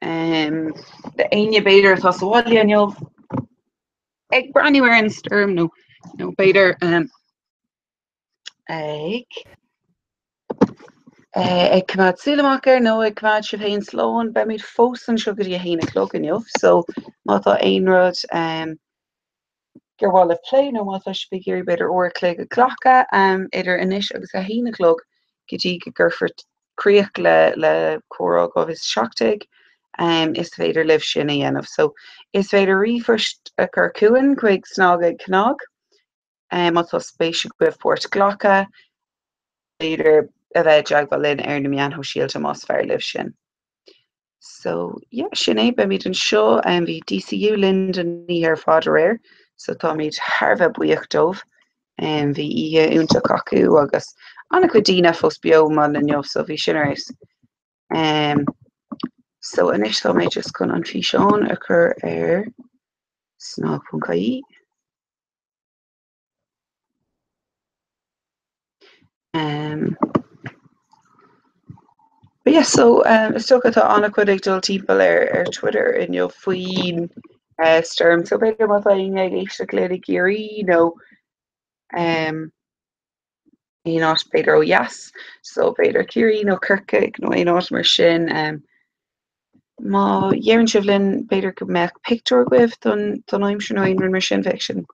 D'éinne b'fhéidir atá sa bhaile inniu ag breathnú ar an stoirm nó nó b'fhéidir ag ag coimeád súil amach air nó ag coimeád sibh féin slán, beimid fós anseo go dtí a haon a chlog inniu so má tá aon rud gur mhaith libh plé nó má tá sibh ag iarraidh b'fhéidir uair a chloig a ghlacadh idir anois agus a haon a chlog go dtí go gcuirfear críoch le le Comhrá 2017, is féidir libh sin a dhéanamh. So is féidir ríomhphost a chur chugainn chuig snag ag cnag má tá spéis agaibh páirt a ghlacadh, b'fhéidir a bheith i dteagmháil linn ar na meáin shóisialta más fearr libh sin. So yeah, sin é, beimid anseo. Bhí DCU linn don oíche ar fad aréir, so táimid thar a bheith buíoch dóibh. Bhí oíche iontach acu agus an-chuid daoine fós beo maidin inniu, so bhí sin ar fheabhas. So anois tá mé just chun an físeán a chur ar snag.ie. Um, but yeah, so um, is dócha tá an-chuid ag dul timpeall ar, ar Twitter inniu faoin uh, stoirm, so b'fhéidir má tá éinne ag éisteacht linn i gCiarraí nó um, aon áit b'fhéidir ó dheas, so b'fhéidir Ciarraí nó Corcaigh nó aon áit mar sin. Um, má dheireann sibh linn b'fhéidir go mbeadh pictiúr agaibh don, don aimsir nó aon rud mar sin, bheadh sin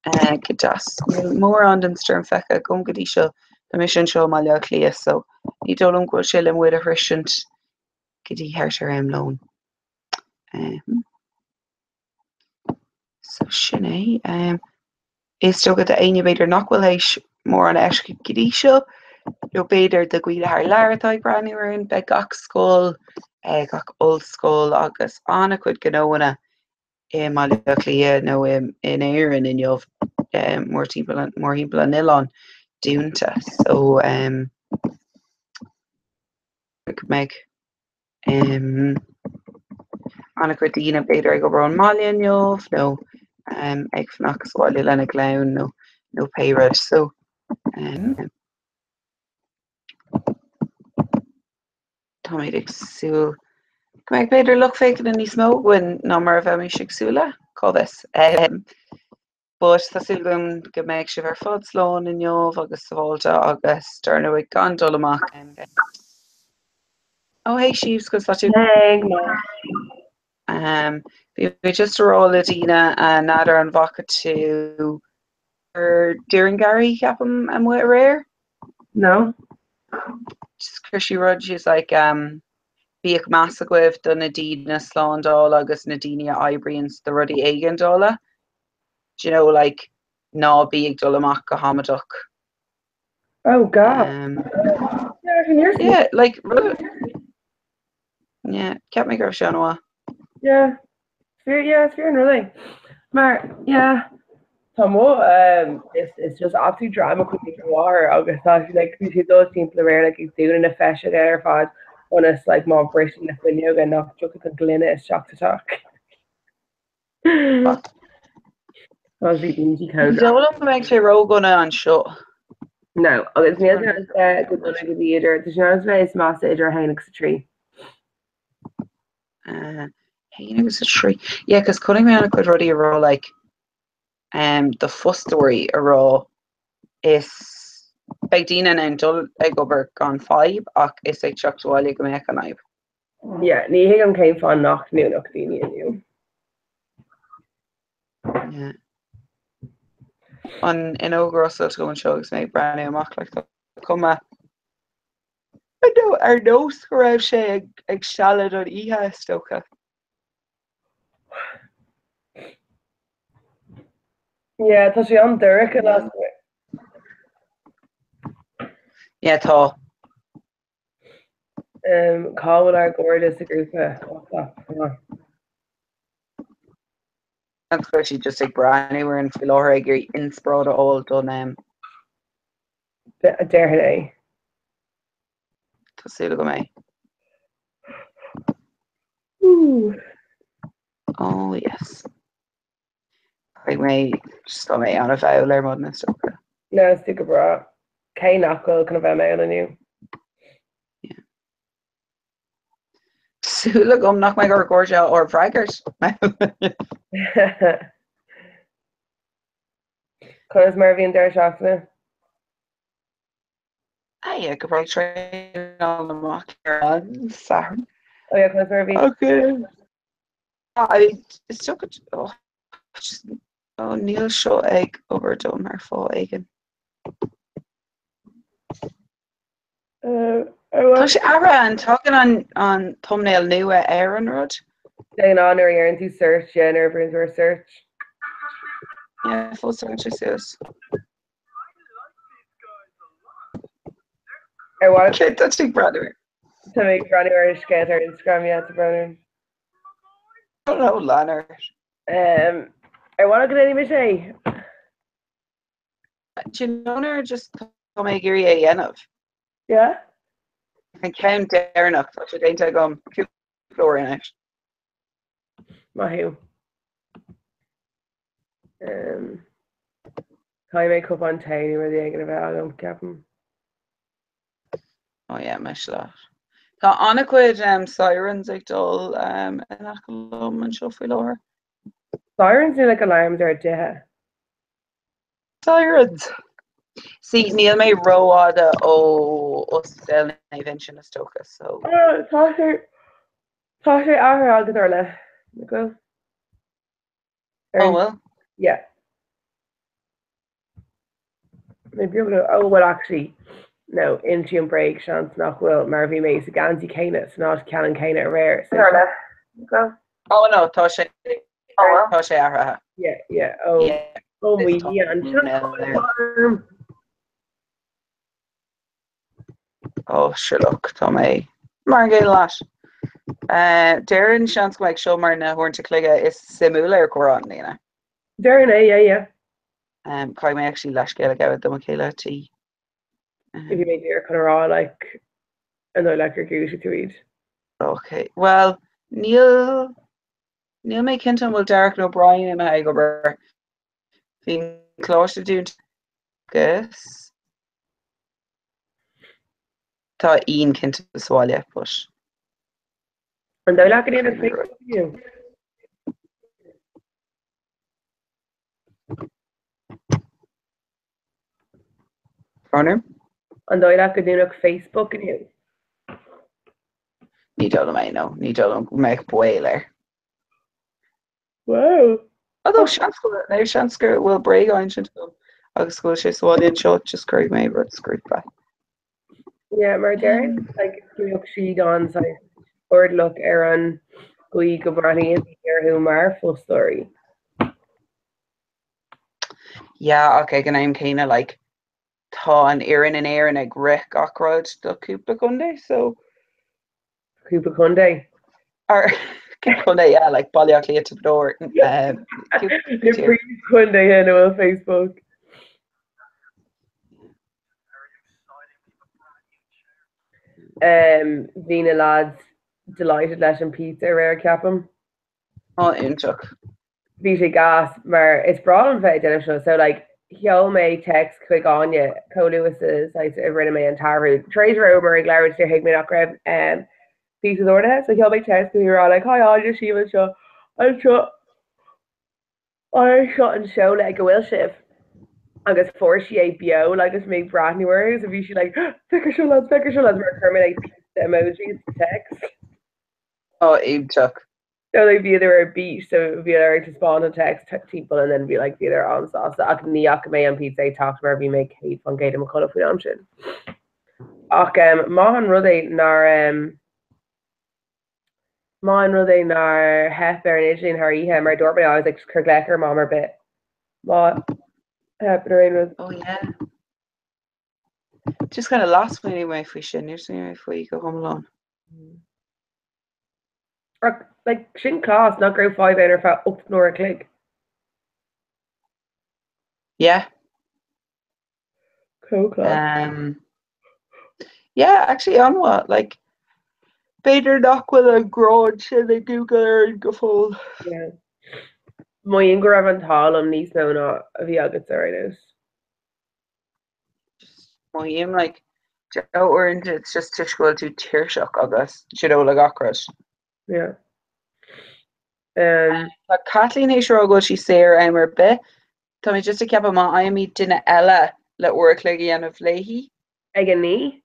Go deas. Níl mórán den stoirm feicthe agam go dtí seo. Tá mise anseo i mBaile Átha Cliath so ní dóigh liom go bhfuil sé le muid a shroisint go dtí thart ar am lóin. So sin é. Is dócha d'éinne b'fhéidir nach bhfuil théis mórán a fheiscint go dtí seo, nó b'fhéidir do dhaoine thar lear atá ag breathnú orainn, beidh gach scoil, gach ollscoil agus an-chuid gnóanna i mBaile Átha Cliath nó in Éirinn inniu mórthimpeall mórthimpeall an oileáin dúnta so go mbeidh an-chuid daoine b'fhéidir ag obair ón mbaile inniu nó ag fanacht sa bhaile lena gclann nó nó pé rud so Táimid ag súil go mbeidh b'fhéidir lucht féachana níos mó againn ná mar a bheimis ag súil le, cá bhfios. But tá súil agam go mbeidh sibh ar fad slán inniu agus sábháilte agus dar ndóigh gan dul amach. Oh hey Sheebs, conas tá tú? Hey, Um, bhí mé just a rá le daoine n'fheadar an bhfaca tú Doireann Garrihy ceapaim amuigh aréir? No. Just chuir sí rud, she's like um, bíodh meas agaibh do na daoine slándála agus na daoine a oibríonn do rudaí éigeandála. Do you know, like, ná bí ag dul amach go hamadach. Oh God. Um, Yeah, can you yeah, like, rud, yeah, ceap mé go raibh sé an-mhaith. Yeah. Fear, yeah, it's fear an rud é. Mar, yeah, tá mo, um, it's, it's just absolute drama queen ag mo mháthair agus tá sí like, bhí sí ag dul timpeall aréir like, ag dúnadh na feisithe ar fad ionas like, má briseann na fuinneoga nach dtiocfadh an gloine isteach sa teach. Tá sí bíonn sí Ní chomh dóigh liom go mbeidh sé ródhona anseo. No, agus níl sé ann go dona go dtí idir, tá sé in ann bheith is measa idir 1 agus 3. 1 agus 3. Yeah, cos chonaic mé an-chuid rudaí a rá like um, do fostóirí a rá is beidh daoine in ann dul ag obair gan fadhb ach is ag teacht abhaile go mbeadh an fhadhb. Yeah, ní thuigim cén fáth nach ndúnfadh daoine inniu. Yeah. An fhuinneog ar oscailt agam anseo agus mé ag breathnú amach like tá cuma ar nós go raibh sé ag stealladh don oíche is dócha. Yeah, tá sé an-dorcha lasmuigh. Yeah, tá. Um, cá bhfuil ár gcairde sa ghrúpa WhatsApp? Seans go bhfuil siad just ag breathnú orainn faoi láthair ag iarraidh inspioráid a fháil don um, Déarfainn é. Tá súil agam é. Ooh. Oh yes. Beidh mé just tá mé an-mhall ar maidin is dócha. No, is tú go breá. Cé nach bhfuil chun a bheith mé inniu. Yeah. súil agam nach mbeidh ár gcairde ár bhfreagairt. Conas mar a bhí an deireadh seachtaine? Ah yeah, go breá traenáil amach ar an Satharn. Oh yeah, conas mar a bhí? Okay. I is dócha oh, just, oh, níl seo ag obair dom ar fáth éigin. Tá sé athraithe an tagann an, an thumbnail nua ar an rud? De ghnáth nuair a dhéanann tú search, yeah, nuair a bhrúnn tú ar search. Yeah, fós tagann sé suas. Ar mhaith Cé tá tú ag breathnú air? Tá mé ag breathnú ar scéalta ar Instagram, yeah, tá brón orm. Oh no, lean ort. Ar mhaith leat go ndéanfaimis é? Do you know nuair just tá mé ag iarraidh é a dhéanamh? Yeah? An ceann deireanach, tá sé déanta agam cúpla uair anois. Maith thú. Caithfidh mé cupán tae nó rud éigin a bheith agam, ceapaim. Oh yeah, mise leat. Tá an-chuid um, sirens ag dul um, in aice liom anseo faoi láthair. Sirens nó like alarms ar dtithe? Sirens! See, níl mé rófhada ó Ospidéal Naomh Uinseann is dócha, so. Oh, tá sé tá sé athraithe agat ar leith, nach bhfuil? Oh well. Yeah. Mé beag nó oh well actually no insím bréag seans nach bhfuil mar bhí mé sa geansaí céanna san áit ceannann céanna aréir so Oh no tá sé tá sé athraithe. Yeah yeah oh yeah. Oh mo Dhia an seo Oh sure look tá mé mar an gcéanna leat. Déarfainn seans go mbeidh seo mar na huaireanta cloige is suimiúla ar Comhrá i mbliana. Déarfainn é, yeah, yeah. Um, caithfidh mé actually leithscéal a ghabháil do mo chéile tí. Bhí mé díreach chun a rá like an dóigh leat gur dhúisigh tú iad. Ok, well níl níl mé cinnte an bhfuil Derek nó Brian imithe ag obair. Bhí an coláiste dúnta agus tá Ian cinnte sa bhaile but. An dóigh leat go ndéanfadh Facebook inniu? Conor? An dóigh leat go ndúnfadh Facebook inniu? Ní dóigh liom é, no. Ní dóigh liom go mbeadh baol air. Wow! Although seans go bhfuil, seans go bhfuil bréag á insint agam agus go bhfuil sé sa bhaile anseo, just cuirfidh mé rud sa ghrúpa. Yeah, mar déarfainn like go mbeadh siad an-saghas airdeallach ar an gcaoi go mbreathnaíonn daoine orthu mar fostóirí. Yeah, ach ag an am céanna like tá an fhoireann in Éirinn ag rith gach rud do cúpla contae so. Cúpla contae? Or cúpla contae, yeah, like Baile Átha Cliath, Tiobraid Árann, um, Na príomhchontaetha ina bhfuil Facebook. Um, bhí na lads delighted leis an pizza aréir ceapaim. Á, iontach. Bhí sé gas mar is breá liom bheith ag déanamh seo so like sheol mé text chuig Áine chomh luath is a rinne mé an t-athrú. Tar éis a rabhamar ag labhairt níor thuig mé nach raibh um, pizzas ordaithe so sheol mé text chuici ag rá like hi Áine Síomha anseo anseo anseo an seoladh ag a bhfuil sibh agus fuair sí é beo like agus mé ag breathnú uirthi so bhí sí like féach air seo lads féach air seo lads mar chuir mé like pizza emojis sa text. Á, iontach. So like bhíodar ar bís so bhíodar ag taispeáint an text timpeall and then bhí like bhíodar an-sásta ach ní fhaca mé an pizza ag teacht mar bhí mé 100% i mo chodladh faoin am sin. Ach um, maith an rud é nár um, maith an rud é nár theip ar an idirlíon thar oíche mar dúirt mé I was like just cuir glaoch ar am ar bith má theipeann ar aon rud. Oh yeah. Just kind of leathsmaoinigh mé faoi sin, níor smaoinigh mé faoi go hiomlán. Mm. Ach like sin class nach raibh fadhb ann ar feadh 8 n-uair a chloig. Yeah. Chomh class. Um, yeah, actually an-mhaith, like b'fhéidir nach bhfuil an grád sin ag Google orainn go fóill. Yeah. Mothaím go raibh an t-ádh liom níos mó ná a bhí agatsa ar aon nós. Mothaím like uaireanta it's just toisc go bhfuil tú tuirseach agus you know le gach rud. Yeah. Um, Tá Kathleen théis a rá go bhfuil sí saor am ar bith. Tá mé just ag ceapadh má fhaighimid duine eile le uair a chloig a dhéanamh léi. Ag a naoi?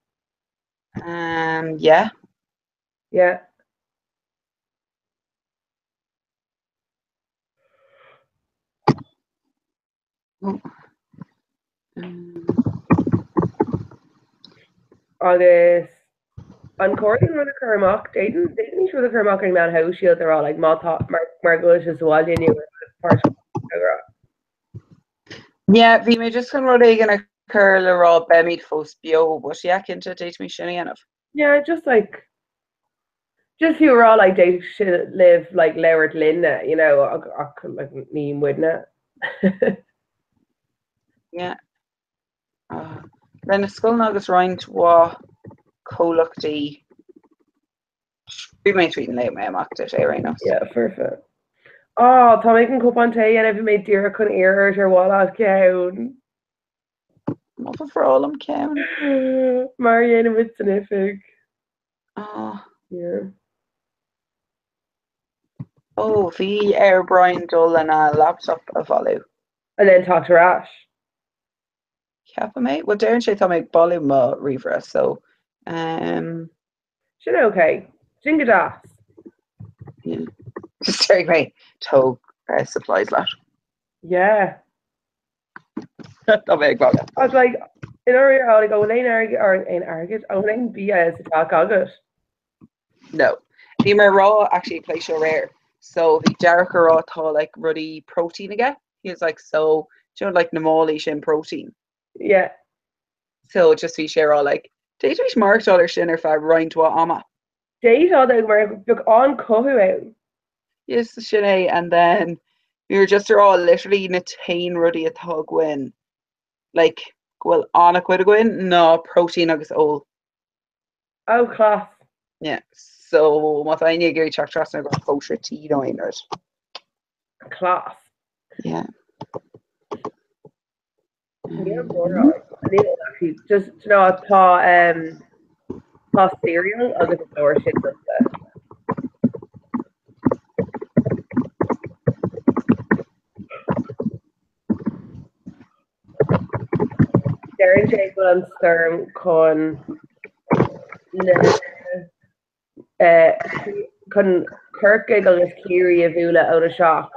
Um, yeah. Yeah. Agus an cóir dúinn rud a chur amach, d'fhéadfaimis rud a chur amach ar na meáin shóisialta a rá like má tá mar mar go bhfuil sé sa bhaile inniu ar páirt a rá. Yeah, bhí mé just chun rud éigin a chur le rá beimid fós beo, but yeah, cinnte d'fhéadfaimis sin a dhéanamh. Yeah, just like just fiú rá like d'fhéadfadh sé libh like labhairt linne, you know, ach ach like ní muidne. Yeah. Uh, le na scoileanna agus roinnt mhaith comhlachtaí Scríobh mé tweet and léigh mé amach duit é ar aon nós. Yeah, foirfe. Oh, tá mé chun cupán tae a dhéanamh, bhí mé díreach chun iarraidh ort ar mhaith leat ceann. Má ba bhreá liom ceann. Mar a dhéanaimid san oifig. Oh. Yeah. Oh, bhí ar Brian dul lena laptop a bhailiú. And then teacht ar ais. Ceapaim é. Well, deireann sé tá mé ag bailiú mo ríomhaire, so um, Sin ok. Sin go deas. Yeah. Just déarfaidh mé tóg uh, supplies leat. Yeah. Tá mé ag baile. I was like, in order like, an bhfuil aon airgead or aon airgead, an bhfuil aon bia sa teach agat? No. Bhí mé ag rá actually ag plé seo aréir. So bhí Derek ag rá tá like rudaí protein aige. He was like so do you know like na málaí sin protein. Yeah. So just bhí sé ag rá like d'fhéadfaimis maireachtáil ar sin ar feadh roinnt mhaith ama. D'fhéadfá though mar bheadh an-chothú ann. Yes, sin é and then we were just ag rá literally na t-aon rudaí atá againn like go bhfuil an-chuid againn ná protein agus ól. Oh class. Yeah, so má tá éinne ag iarraidh teacht trasna go cóisir tí nó aon rud. Class. Yeah. Níl mórán. Níl actually. Just, do you know what, tá um, tá cereal agus is leor sin domsa. Deireann sé go bhfuil an stoirm chun na chun Corcaigh agus Ciarraí a bhualadh óna 7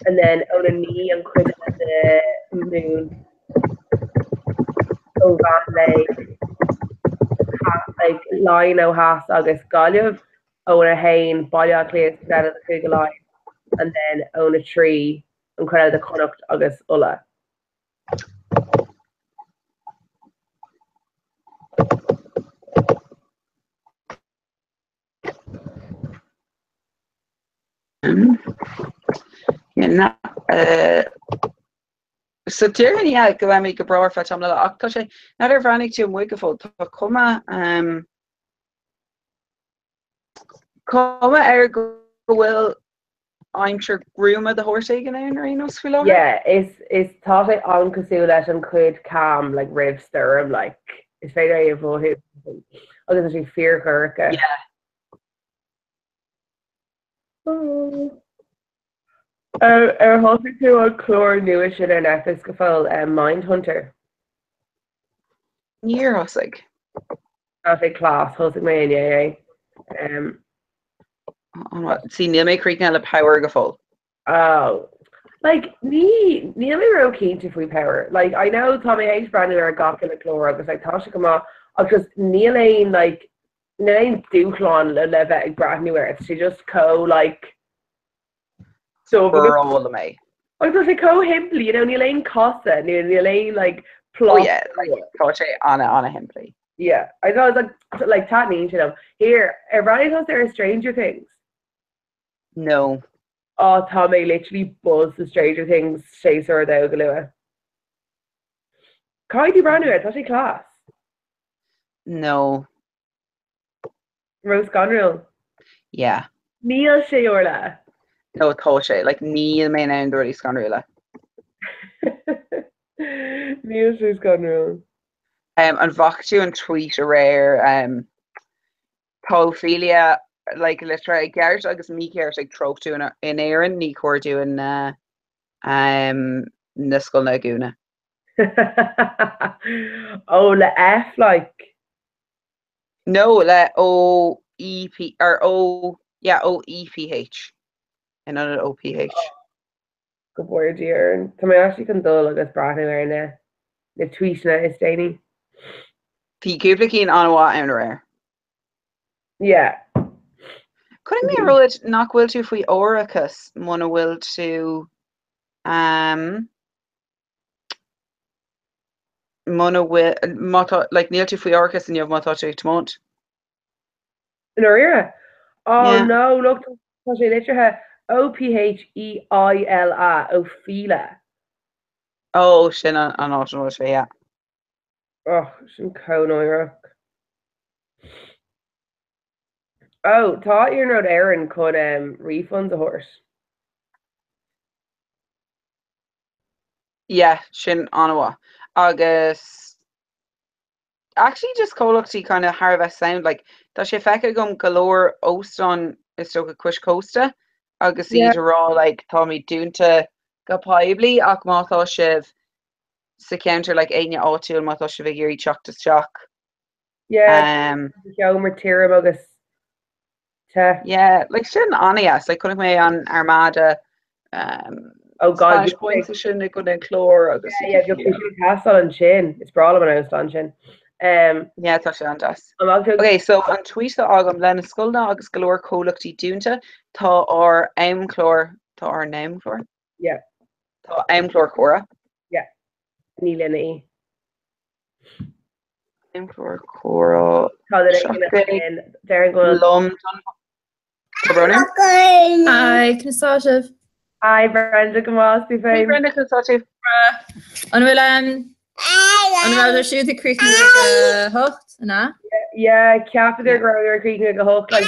and then óna 9 an chuid eile de Mumhan ó mheán lae like Laighean ó theas agus Gaillimh óna 1 Baile Átha Cliath is cuid eile de Chúige Laighean and then óna 3 an chuid eile de Chonnacht agus Uladh. So déarfainn yeah go mbeimid go breá ar feadh tamall eile ach tá sé, n'fheadar ar bhreathnaigh tú amuigh go fóill, tá cuma um, cuma air go bhfuil aimsir gruama de shórt éigin ann ar aon nós faoi láthair. Yeah, is is tá sé an-cosúil leis an chuid calm like roimh stoirm like is féidir é a mhothú agus tá sé fíordhorcha. Yeah. Ar ar thosaigh tú an clár nua sin ar Netflix go fóill, um, Mindhunter? Níor thosaigh. Tá sé class, thosaigh mé inné é. Um, See, níl mé críochnaithe le Power go fóill. Oh. Like, ní, níl mé ró-chinnte faoi Power. Like, I know tá mé théis breathnú ar gach uile clár agus like, tá sé go maith agus níl aon like, níl aon dúshlán le le bheith ag breathnú air. Tá sé just chomh like, So breá liom é. Agus tá sé chomh shimplí, you know, níl aon casadh, níl níl aon like plot. Oh yeah, like tá sé ana ana shimplí. Yeah, I thought like like taitníonn sé liom. Here, ar bhreathnaigh tusa ar Stranger Things? No. Oh, tá mé literally buzzed le Stranger Things séasúr a dó go luath. Caithfidh tú breathnú air, tá sé class. No. Ró-scanrúil? Yeah. Níl sé, Orla. No, tá sé. Like, níl mé in ann do rudaí scanrúla. Níl sé scanrúil. Um, an bhfaca tú an tweet aréir um, tá Ophelia like le i gceart agus mícheart ag trácht in Éirinn, ní chóir dúinn na um, na scoileanna a dhúnadh. Ó le F like. No le O E P or O yeah O E P H in ionad O P H. Go bhfóire Dia orainn. Tá mé actually chun dul agus breathnú ar na na tweetanna is déanaí. Bhí cúpla cinn an-mhaith ann aréir. Yeah. Chonaic mé rud nach bhfuil tú faoi árachas muna bhfuil tú um, muna bhfuil má tá like níl tú faoi árachas inniu má tá tú ag tiomáint. I ndáiríre? Oh Yeah. no, look, tá sé litrithe O P H E I L A, Ó Fíle. Ó sin an an áit an bhfuil sé, yeah. Och, sin chomh náireach. Oh, tá Iarnród Éireann chun um, refunds a thabhairt. Yeah, sin an-mhaith. Agus actually just comhlachtaí kind of thar a bheith sound like tá sé feicthe agam go leor óstán is dócha cois cósta agus Yeah. iad a rá like táimid dúnta go poiblí ach má tá sibh sa cheantar like éinne áitiúil má tá sibh ag iarraidh teacht isteach. Yeah, Um, seomra tirim agus te. yeah, like sin an-deas, like chonaic mé an Armada um, Oh God, Spanish Points sin i gContae an Chláir agus Yeah, yeah, bhí sé teastáil ansin. Is breá liom an óstán sin. Um, Yeah, tá sé an-deas. an bhfuil tú Ok, so an tweet atá agam le na scoileanna agus go leor comhlachtaí dúnta, tá ár amchlár, tá ár n-amchlár? Yeah. Tá amchlár comhrá. Yeah. Ní linne í. Amchlár comhrá. Tá duine éigin go bhfuil Lom Tá brón orm? Hi, conas tá sibh? Hi Brenda go maith tú Hey féin. Brenda, conas tá tú? An bhfuil an an raibh siúd ag críochnú ag a hocht, an ea? Yeah, ceapadar go raibh ar críochnú ag a hocht like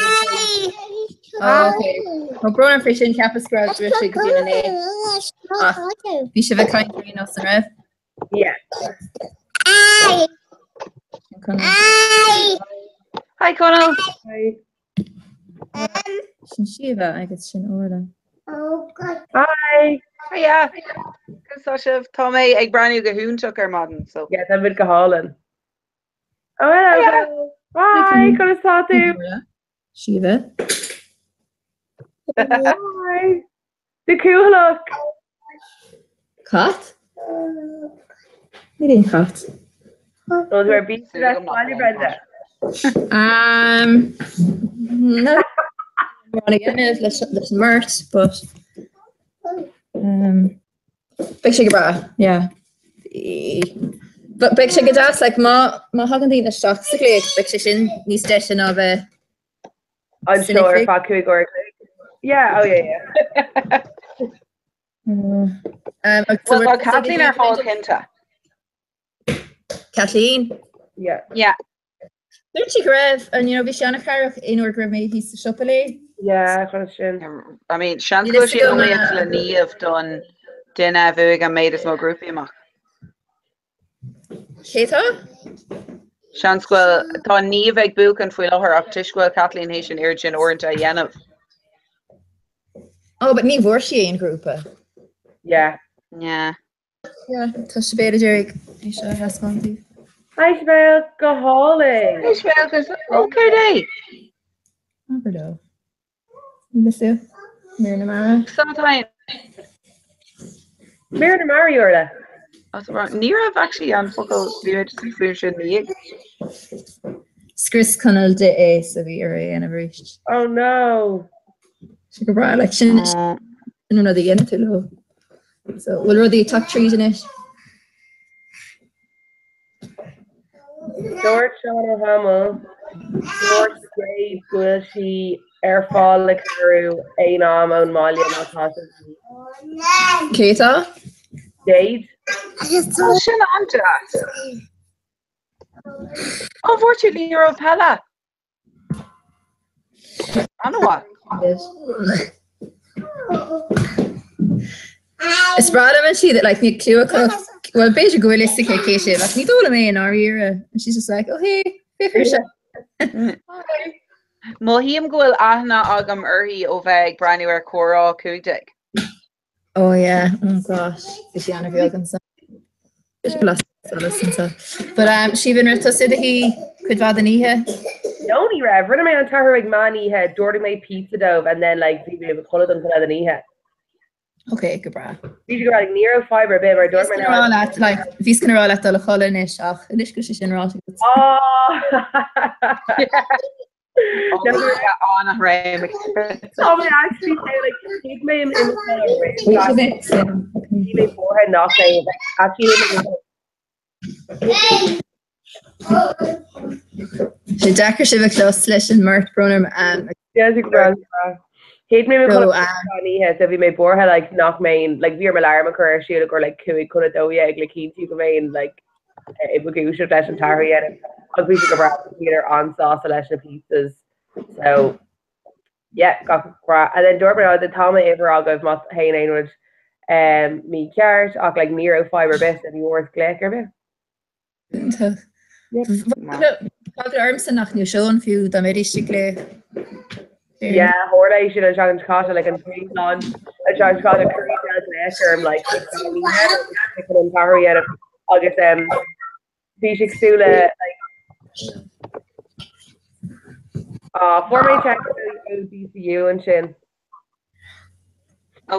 Oh, okay. Tá brón orm faoi sin cheapas go raibh sé go dtí a naoi. Ach bhí sibh ag caint ar aon nós an raibh? Yeah. Sin Conall. Hi Conall. Hi. Sin Síomha agus sin Orla. Hi. Hiya. Conas tá sibh? Tá mé ag breathnú go hiontach ar maidin, so. Yeah, tá muid go hálainn. Oh, hello. Hi, conas tá tú? Síomha. Hi. Tú cúthalach. Cat? Níl aon chat. Nó tú ar bís le baile Brenda. Um, no. Run a dhéanamh leis leis an mbeirt, but um, beidh sé go breá, yeah. But beidh sé go deas, like, má má thagann daoine isteach sa ghlaoch, beidh sé sin níos deise ná bheith Anseo ar feadh 5 uair a chloig. Yeah, oh yeah, yeah. Um, agus so Well, tá we're- Kathleen ar fáil cinnte. Kathleen? Yeah. Yeah. Dúirt sí go raibh, and you know, bhí sí an-chabhrach aon uair go raibh mé thíos sa siopa léi. Yeah, chun sin. I mean, seans Níl go bhfuil fhios sí agam, iomaíocht le Niamh don duine a bhuaigh an méid is mó grúpaí amach. Cé tá? Seans go bhfuil, tá Niamh ag buachan faoi láthair ach toisc go bhfuil Kathleen théis an oiread sin uaireanta a dhéanamh. Oh, but ní bhfuair sí aon ghrúpa. Yeah. Yeah. Yeah, tá Sibéal ag iarraidh é seo a thaispeáint daoibh. Hi Sibéal, go hálainn. Hi Sibéal, ó céard é? Abair leo. Níl fhios agat? Mír na Mara. Sometimes. Mír na Mara, Orla. Ní raibh actually an focal bhí mé just ag smaoineamh sin ina dhiaidh. Scrios Conall di é so bhí uirthi é a dhéanamh arís. Oh no. Sé go breá like sin Oh. sin an rud a dhéanann tú leo. So bhfuil rudaí ag teacht tríd anois? Dúirt Seán Ó hAdhmaill, dúirt Jade go bhfuil sí ar fáil le cabhrú aon am ón mbaile má tá sé de dhíth. Cé tá? Jade. Tá sin an-deas. Ó bhfuair tú liathróid peile. An-mhaith. Is breá liom an siad like níl clue acu well b'fhéidir go bhfuil fhios aici cé sibh ach ní dóigh liom é i ndáiríre and she's just like oh hey féach air seo. Hi. Mothaím go bhfuil aithne agam uirthi ó bheith ag breathnú ar Comhrá 15. Oh yeah, oh gosh, bhí sí an-bheag ansan. But um, Síomha, an raibh tusa i do shuí cuid mhaith den oíche? No, ní raibh. Rinne mé an t-athrú ag meán oíche, d'ordaigh mé pizza dóibh and then like bhí mé i mo chodladh don chuid eile den oíche. Ok, go breá. Bhí sé go breá, like, ní raibh fadhb ar bith mar dúirt mé Bhíos gonna rá leat, like, bhíos gonna rá leat dul a chodladh anois ach anois go bhfuil sé sin ráite agat. Oh! Tá mé actually saying, like, thuig mé im im Bhí mé buartha nach é, like, actually thuig mé Sé deacair sibh a chlos leis an mbeirt brón orm. Yeah, go breá, go breá. Shuigh mé i mo chodladh an oíche so bhí mé buartha like nach mbeinn like bhí orm alarm a chur ar siúl i gcomhair like 11:55 le cinntiú go mbeinn like i mo dhúiseacht leis an t-athrú a dhéanamh agus bhí sé go breá bhíodar an-sásta leis na pizzas so yeah gach go breá and then dúirt mé oh tá m'uimhir agaibh má théann aon rud um, mícheart ach like ní raibh fadhb ar bith so ní bhfuaireas glaoch ar bith. Iontach. Tá ormsa nach ndúiseoinn fiú dá mbeidís ag glaoch. Yeah, tharla é sin an seachtain seo caite, like an chéad lá an seachtain seo caite chuir Edel glaoch orm like chun an t-athrú a dhéanamh agus um, bhí sé cosúil le like ah, fuair mé text ó DCU ansin.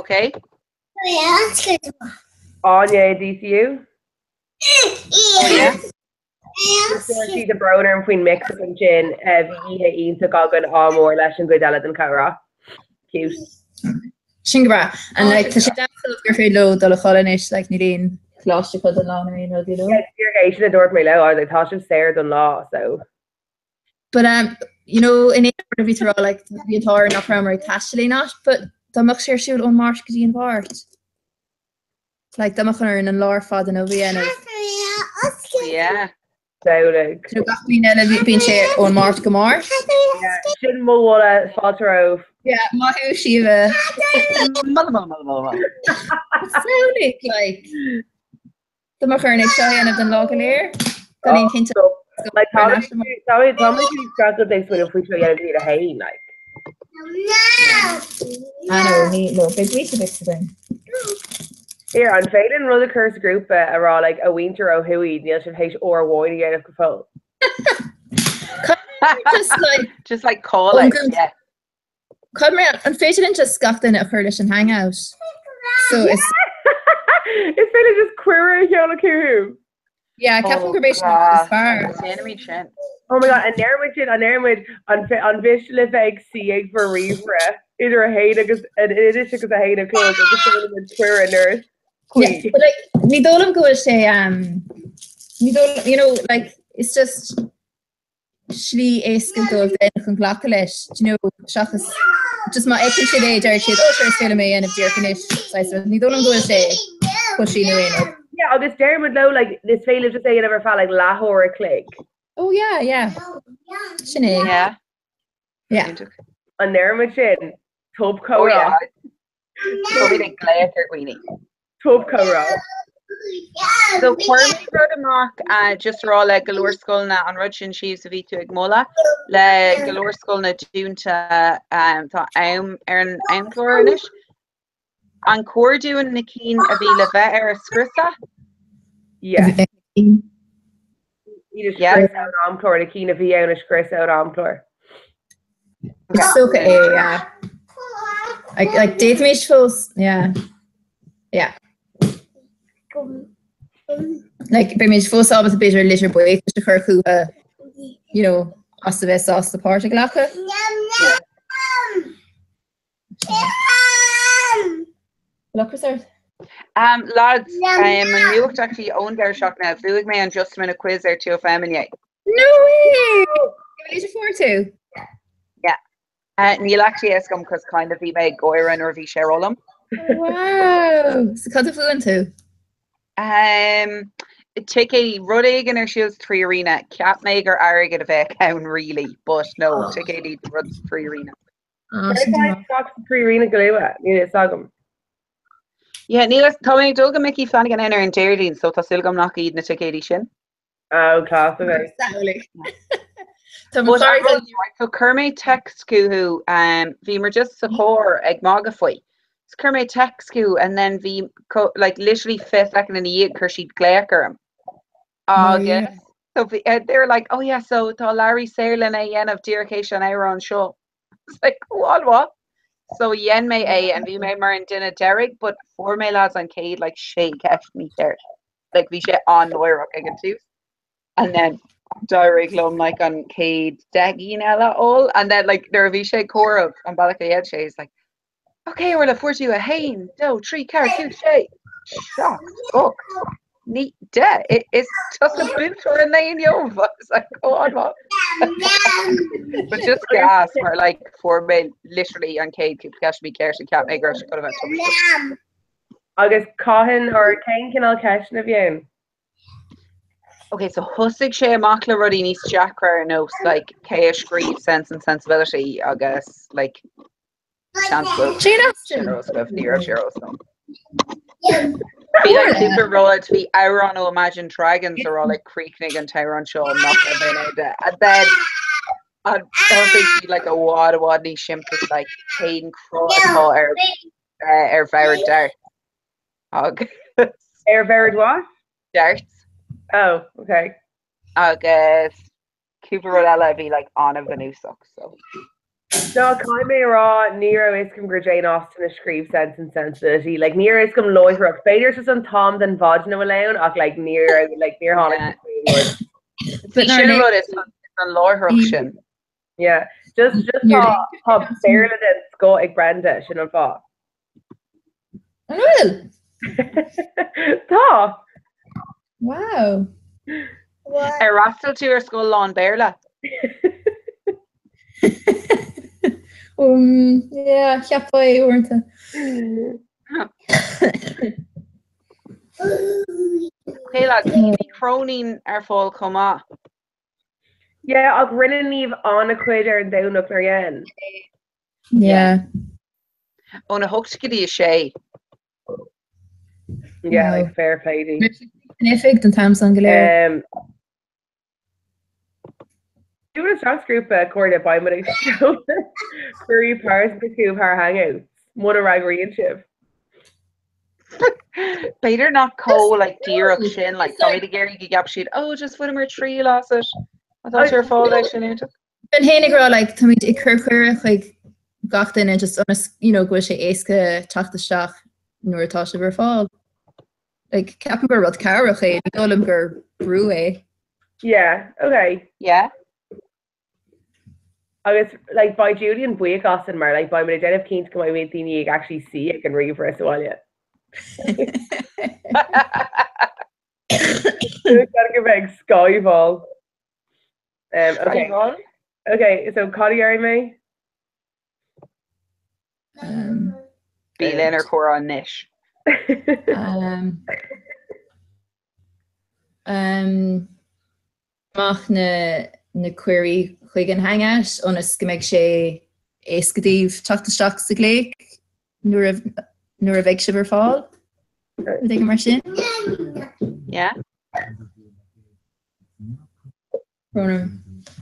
Okay. Áine DCU? Yeah. Dúirt sí tá brón orm faoin mix up ansin bhí oíche iontach againn ádh mór leis an gcuid eile den chomhrá. Cute. Sin go breá. And like tá sé deas gur féidir leo dul a chodladh anois like níl aon choláiste acu don lá nó aon rud you know. Yeah, díreach é sin a dúirt mé leo, I was like tá sibh saor don lá so. But um, you know, in aon rud a bhí tú a rá like bhí an t-ádh orainn nach rabhamar ag taisteal aon áit, but dá mbeadh sé ar siúl ón Máirt go dtí an Mháirt. Like, dá mbeadh orainn an lá ar fad inniu a dhéanamh. Yeah. Samhlaigh. You know, gach bliain eile bíonn sé ón Máirt go Máirt. Yeah, sin mo mholadh, fáilte romhaibh. Yeah, maith thú, Síomha. Moladh, moladh, moladh, moladh, moladh. Samhlaigh, like, dá mbeadh orainn é seo a dhéanamh don lá go léir. Gan aon chinnte. Like, tá tá tá mé streachailt ag smaoineamh faoi seo a dhéanamh go dtí a haon, like. Ah no, ní, no, beidh Weetabix againn. Here, an féidir an rud a chur sa ghrúpa a rá like, a mhuintir ó thuaidh, níl sibh théis uair amháin a dhéanamh go fóill. Just like, Just like call it, yeah. Cad mar an féidir linn just gach duine a chur leis an hangout? So is Is féidir just cuireadh a sheoladh chucu. Yeah, ceapaim gurb é sin an is fearr. Déanaimid sin. Oh my god, an ndéarfaimid sin, an ndéarfaimid an an mhiste libh bheith ag suí ag bhur ríomhaire idir a haon agus anois agus a haon a chlog agus seolaimid cuireadh nuair is cuí. Yeah, but like, ní dóigh liom go bhfuil sé um, ní dóigh liom, you know, like, it's just slí éasca dóibh bheith chun glacadh leis, do you know, seachas just má fheiceann siad é deir siad oh sure is féidir liom é a dhéanamh díreach anois, saghas rud. Ní dóigh liom go bhfuil sé pushy nó aon rud. Yeah, agus deirimid leo like is féidir libh just é a dhéanamh ar feadh like leathuair a chloig. Oh yeah, yeah. Sin é. Yeah. Yeah. An ndéarfaimid sin? Tob Oh comhrá. yeah. Táimid ag glaoch ar dhaoine. Tob comhrá. So chuir mé rud amach uh, just rá le go leor scoileanna an rud sin Síomha a bhí tú ag moladh le go leor scoileanna dúnta um, tá am ar an amchlár anois. An cóir dúinn na cinn a bhí le bheith air a scriosadh? Yeah. Iad a Yeah. scriosadh ón amchlár, na cinn a bhí ann a scriosadh ón amchlár. Is dócha é, yeah. Like, like d'fhéadfaimis fós, yeah. Yeah. Like, beimid fós ábalta b'fhéidir litir buíochais a chur chucu, you know, as a bheith sásta páirt a ghlacadh. Lucas ort. Um, lads, um, an nuacht actually ón deireadh seachtaine, bhuaigh mé an Just a Minute quiz ar 2FM inné. No way! Cén mhéid a fuair tú? Yeah. Uh, níl actually a fhios agam cos kind of bhí mé ag gáire nuair a bhí sé ag rá liom. Wow! So cad a bhuann tú? Um, ticéidí rud éigin ar siúl sa 3Arena. Cheap mé gur airgead a bheadh ann really, but no, ticéidí rud sa 3Arena. Ah, sin Céard atá sa 3Arena go luath, níl a fhios agam. Yeah, níl a fhios, tá mé ag dul go Micky Flanagan ar an Déardaoin, so tá súil agam nach iad na ticéidí sin. Oh, class, okay. Samhlaigh. Tá mo But so chuir mé text chucu, bhíomar just sa charr ag magadh faoi. So chuir mé text chucu and then bhí like literally 20 second ina dhiaidh chuir siad glaoch orm. Agus so bhí they were like, oh yeah, so tá Larry saor lena dhéanamh díreach théis an amhrán seo. It's like, what, what? So dhein mé é and bhí mé mar an duine deiridh, but fuair mé lads an chéad like sé ceist mícheart. Like bhí sé an-náireach ag an tús. And then d'éirigh liom like an chéad 10 gcinn eile a fháil and then like nuair a bhí sé ag comhaireamh an bealach a dhein sé, he's like, Ok, Orla, fuair tú 1, 2, 3, 4, 5, 6, 7, 8, 9, 10. Is tusa buaiteoir an lae inniu. I was like, go on, mom. But just gas mar like fuair mé literally an chéad cúpla ceist mícheart and cheap mé go raibh sé chun a bheith tubaisteach. Agus cathain or cén cineál ceisteanna a bhí ann? Ok, so thosaigh sé amach le rudaí níos deacra ar nós like cé a scríobh Sense and Sensibility agus like Seans go bhfuil Jane Austen. sin ar eolas agaibh, ní raibh sé ar eolas agam. Bhí like cúpla rud, bhí amhrán ó Imagine Dragons a rá like críochnaigh an t-amhrán seo nach raibh aon airde. And then an thosaigh siad like i bhfad i bhfad níos simplí like cén cruth atá ar ar bhord dart. Agus Ar bhord what? Dart. Oh, okay. Agus Cúpla rud eile a bhí like an-bhunúsach so. No, caithfidh mé a rá, ní raibh fhios agam gur Jane Austen a scríobh Sense and Sensibility. Like, ní raibh fhios agam láithreach. B'fhéidir just an t-am den mhaidin a bhfuil ann ach like, ní raibh, like, níor tháinig Yeah. sé faoin rud. Bhí sin an rud is an láithreach sin. Yeah. Just, just Níor tá, tá Béarla den scoth ag Brenda, sin an fáth. An bhfuil? Tá! Wow. Ar fhreastail tú ar scoil lán Béarla? Um, yeah, cheapfá é uaireanta. Okay lads, bhí Cróinín ar fáil chomh maith. Yeah, ach rinne Niamh an-chuid ar an Domhnach nár dhein. Yeah. Óna 8 go dtí 6. Yeah, like fair play di. San oifig don t-am san go léir. Um, Dúil isteach sa ghrúpa a chairde beidh muid ag seoladh cuirí pearsanta chugaibh thar Hangouts muna fhreagraíonn sibh. B'fhéidir nach chomh like díreach sin like táimid ag iarraidh go gceapfaidh siad oh just bhaineamar triail as it. Tá sé ar fáil leis sin iontach. Bheinn féin ag rá like táimid ag cur cuireadh chuig gach duine just ionas you know go bhfuil sé éasca teacht isteach nuair atá sibh ar fáil. Like ceapaim gur rud cabhrach é, ní dóigh liom gur brú é. Yeah, okay. Yeah. Agus like beidh Julian buíoch asainn mar like beidh muid ag déanamh cinnte go mbeidh daoine ag actually suí ag an ríomhaire sa bhaile. Go mbeidh Skyfall. Um, okay. Skyfall? Okay, so cad a dhéarfaidh mé? Um, Bí linn ar chomhrá anois. um, um, amach na, na cuirí chuig an Hangout ionas go mbeidh sé éasca daoibh teacht isteach sa ghlaoch nuair a, nuair a bheidh sibh ar fáil. Rud éigin mar sin. Yeah.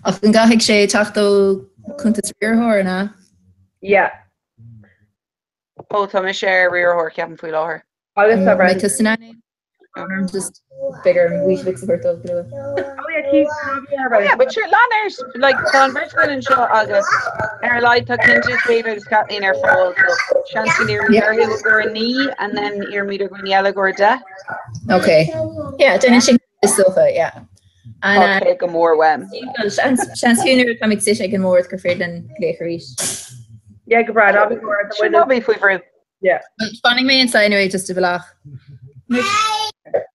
Ach an gcaithfidh sé teacht ó chuntas riarthóir, an ea? Yeah. Ó tá mise ar riarthóir ceapaim faoi láthair. Agus tá An mbeidh Brendan. tusa in ann é? Just b'fhéidir Weetabix a thabhairt dóibh go luath. Oh yeah, Keith, Oh yeah, but sure, lean air, like, tá an bheirt againn anseo agus ar a laghad tá cinnte Sinéad agus Kathleen ar fáil, so seans go n-iarraimid orthu i gcomhair 9 and then iarraimid ar dhaoine eile i gcomhair 10. Okay. Yeah, déanann sin is dócha, yeah. And, Tá sé go mór uaim. Seans seans fiú nuair atá muid suite ag an mbord gur féidir linn glaoch arís. Yeah, go breá, ná bí buartha, tá Sin muid ná bí faoi bhrú. Yeah. Fanfaidh mé anseo anyway just i bhfolach.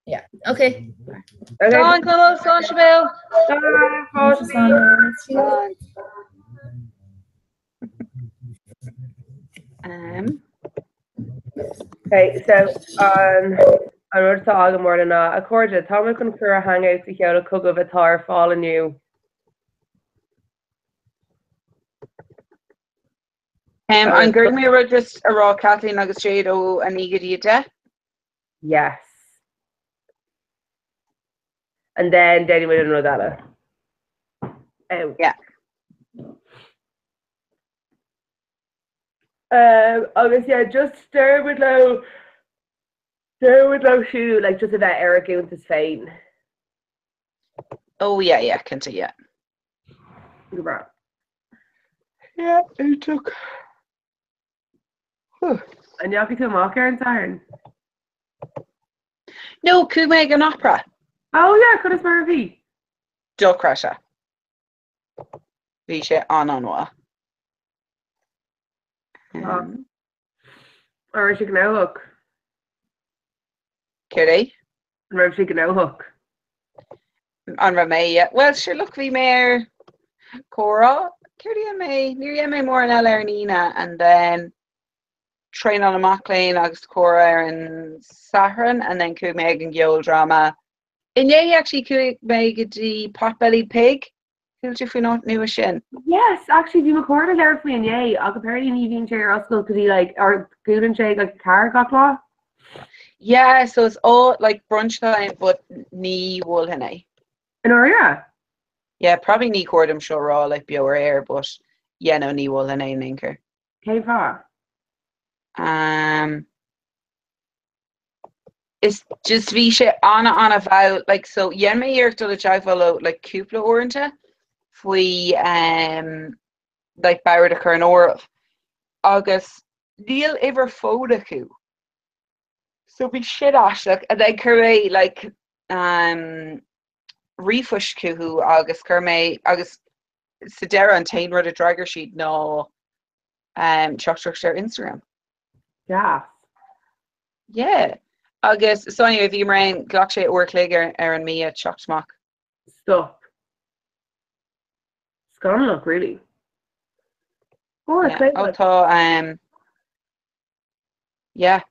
Yeah, okay. Okay. Slán Conall, slán Sibéal. Bye, Slán. Um, Okay, so an an rud atá agam Orla ná a chairde, tá mé chun cuireadh Hangouts a sheoladh chugaibh atá ar fáil inniu. Um, an gcuirfidh mé rud just a rá Kathleen agus Jade ó 9 go dtí 10? Yes. And then déanfaidh muid an rud eile. Oh. Yeah. Um, agus yeah, just deir muid leo deir muid leo siúd like just a bheith ar a gcuntas féin. Oh yeah, yeah, cinnte, yeah. Go breá. Yeah, iontach. An ndeachaigh tú amach ar an Satharn? No, chuaigh mé ag an opera. Oh yeah, conas mar a bhí? Dochreidte. Bhí sé an-an-mhaith. An raibh sé gnóthach? Céard é? An raibh sé gnóthach? An raibh mé? Yeah. Well, sure, look, bhí mé ar comhrá. Céard a dhein mé? Níor dhein mé mórán eile ar an Aoine and then traenáil na mac léinn agus comhrá ar an Satharn and then chuaigh mé ag an gceoldráma. Inné actually chuaigh mé go dtí Potbellied Pig. Chuala tú faoin áit nua sin? Yes, actually bhí mo chara ag labhairt faoi inné ach apparently ní bhíonn sé ar oscailt go dtí like or dúnann sé ag like 4 gach lá. Yeah, so it's all like brunch time but ní mholfainn é. I ndáiríre? Yeah, probably ní cóir dom seo a rá like beo ar air but yeah no ní mholfainn é in aon chor. Cén fáth? Um, Is just bhí sé ana ana mhall like so dhein mé iarracht dul i dteagmháil leo like cúpla uaireanta faoi um, like bord a chur in áirithe agus níl uimhir fóin acu. So bhí sin aisteach and then chuir mé like um, ríomhphost chucu agus chuir mé agus sa deireadh an t-aon rud a d'fhreagair siad ná um, teachtaireacht ar Instagram. Deas. Yeah. Agus so anyway bhíomar ann, ghlac sé uair a chloig ar, ar an mbia teacht amach. Stop. Scannalach, really. Uair a Yeah. chloig. Oh, tá um, yeah.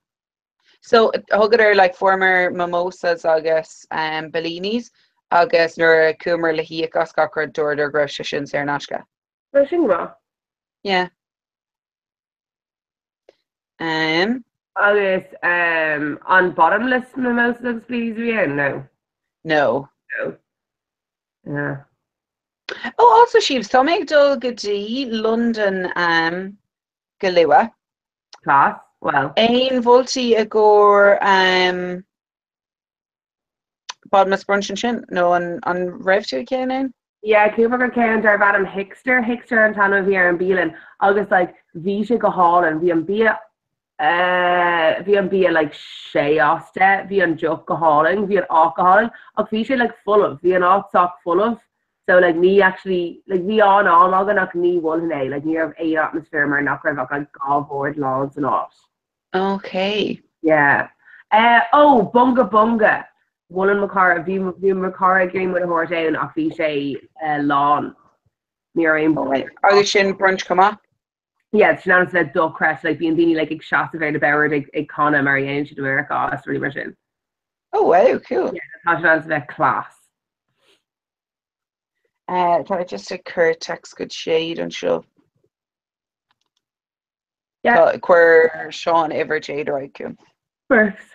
So thugadar like fuaireamar mimosas agus um, Bellinis agus nuair a chuamar le híoc as gach rud dúradar go raibh sé sin saor in aisce. Bhuel sin go maith. Yeah. Um. Agus um, an bottomless mimosas agus Bellinis a bhí ann? No. No. No. Yeah. Oh, also Sheaves, tá mé ag dul go dtí London um, go luath. Class, well. Aon mholtaí i gcomhair um, Bottomless brunch ansin nó an an raibh tú ag ceann ann? Yeah, chuamar go ceann darbh ainm Hickster, Hickster an t-ainm a bhí ar an bialann agus like bhí sé go hálainn, bhí an bia eh bhí an bia like sé as deich, bhí an deoch go hálainn, bhí an áit go hálainn ach bhí sé like folamh, bhí an áit sách folamh so like ní actually like bhí an-am againn ach ní mholfainn é, like ní raibh aon atmaisféar mar nach raibh ach like 2 bhord lán san áit. Ok. Yeah. Eh, oh, Bunga Bunga! Mholfainn mo chara, bhí bhí mo chara ag iarraidh muid a thabhairt ann ach bhí sé eh, lán. Ní raibh aon Right. Agus sin brunch chomh maith? Yeah, sin ann le dochreidte, like bíonn daoine like ag seasamh ar na boird ag ag canadh mar a dhéanann siad i Meiriceá is rudaí mar sin. Oh wow, cool. Yeah, tá sin ann a bheith class. Eh, tá mé just ag cur text go Jade anseo. Yeah. Chuir Seán uimhir Jade ar aghaidh chugam. Works.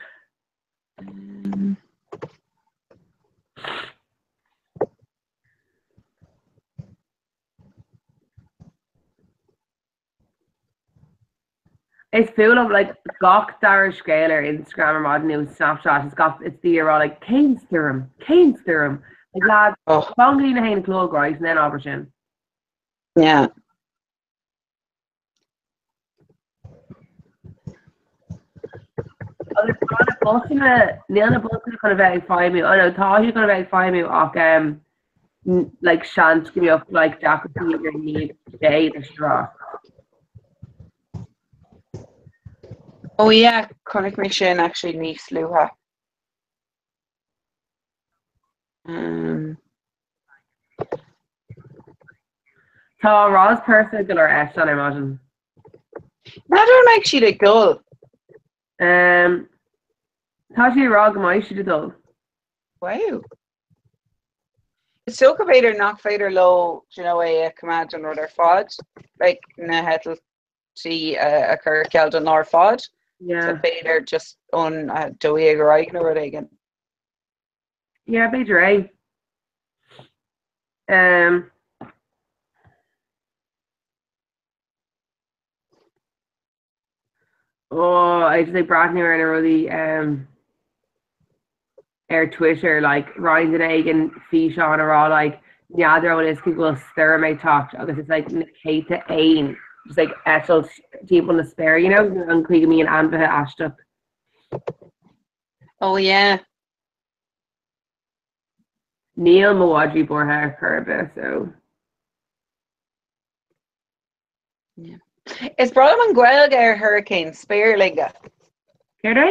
Is fuath liom like gach dara scéal ar Instagram ar maidin nó Snapchat is gach is daoine ag rá like cén stoirm cén stoirm like lads Oh. fan go dtí a haon a chlog right and then abair sin. Yeah. Agus tá na busanna, níl na busanna chun a bheith ag feidhmiú, oh no, tá siad chun a bheith ag feidhmiú ach um, like seans go mbeadh like deacrachtaí idir naoi agus sé leis an rá. Oh yeah, chonaic mé sin actually níos luaithe. Um. Tá Ros Purse ag dul ar eitleán ar maidin. N'fheadar an mbeidh siad ag dul. Um, tá sí ag rá go mbeidh siad ag dul. Wow. Is dócha b'fhéidir nach féidir leo do you know, é a choimeád an rud ar fad, like na heitiltí a chur ar ceal don lá ar fad. Yeah. So b'fhéidir just ón 12 ar aghaidh nó rud éigin. Yeah, b'fhéidir é. Um. Oh, I just ag breathnú ar na rudaí um, ar Twitter, like, roinn duine éigin físeán a rá like, n'fheadar an bhfuil fhios acu go bhfuil stoirm ag teacht agus it's like na céadta éan just like eitilt timpeall na spéire, you know, an chaoi go mbíonn ainmhithe aisteach. Oh yeah. Níl mo mhadraí buartha ar chor ar bith, so. Yeah. Is breá liom an Ghaeilge ar hurricane, spéirlinge. Céard é?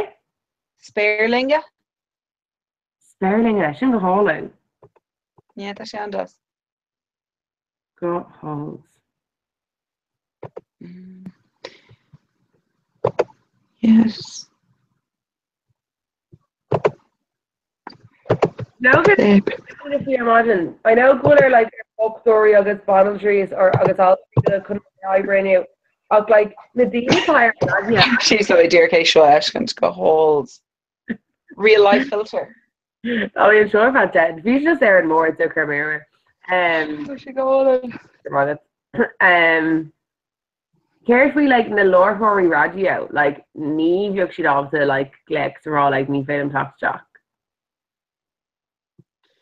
Spéirlinge? Spéirlinge, sin go hálainn. Yeah, tá sé an-deas. Go hálainn. Yes. No, faoi ar maidin. I know go bhfuil ar like dochtúirí agus banaltraí is or agus altraí chun oibre inniu ach like na daoine atá ar an She's so dear cé seo fheiscint go hold. Real life filter. Tá mé anseo ar feadh 10. Bhí sé ar an mbord so chuir mé air. Um, Tá sé go hálainn. Um, Céard faoi like na láithreoirí raidió? Like ní bheadh siad ábalta like glaoch is a rá like ní féidir liom teacht isteach.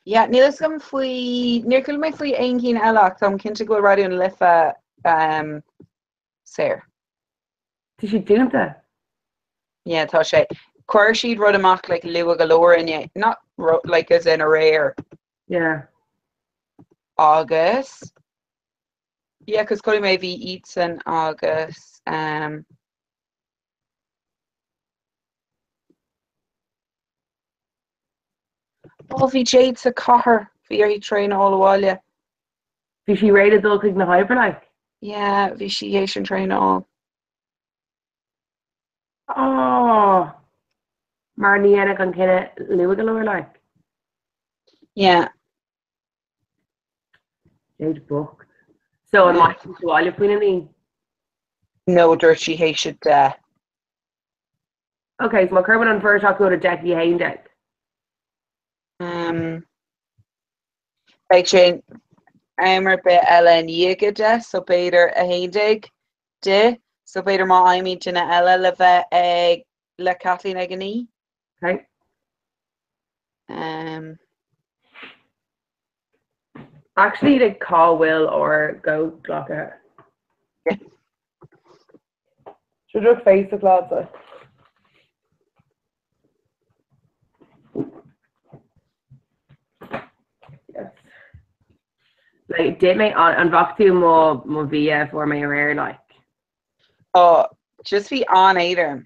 Yeah, níl fhios agam faoi, níor chuala mé faoi aon cinn eile ach táim cinnte go bhfuil Raidió na Life um, saor. Tá sé dúnta. Yeah, tá sé. Chuir siad rud amach like luath go leor inné, not like as in aréir. Yeah. Agus Yeah, cos chuala mé bhí iadsan agus um, Oh, bhí Jade sa chathair, bhí uirthi traein a fháil abhaile. Bhí sí réidh le dul chuig na hoibre like? Yeah, bhí sí théis an traein a fháil. Oh, mar ní dhéanfadh an cinneadh luath go leor like? Yeah. Jade bocht. So an mbeidh sí sa bhaile faoina naoi? No, dúirt sí théis a 10. Ok, so má chuireann an bheirt acu ar 10 go 11. Um, beidh sé am ar bith eile i ndiaidh a 10, so b'fhéidir 11 di, so b'fhéidir má fhaighimid duine eile le bheith ag le Kathleen ag a naoi. Okay. Um, Actually, like, cá bhfuil ár gcomhghleacaithe? Yeah. Seo droch Facebook leatsa. Yes. Like, d'ith mé an an bhfaca tú mo mo bhia a fuair mé aréir like? Oh, just bhí an-éad orm.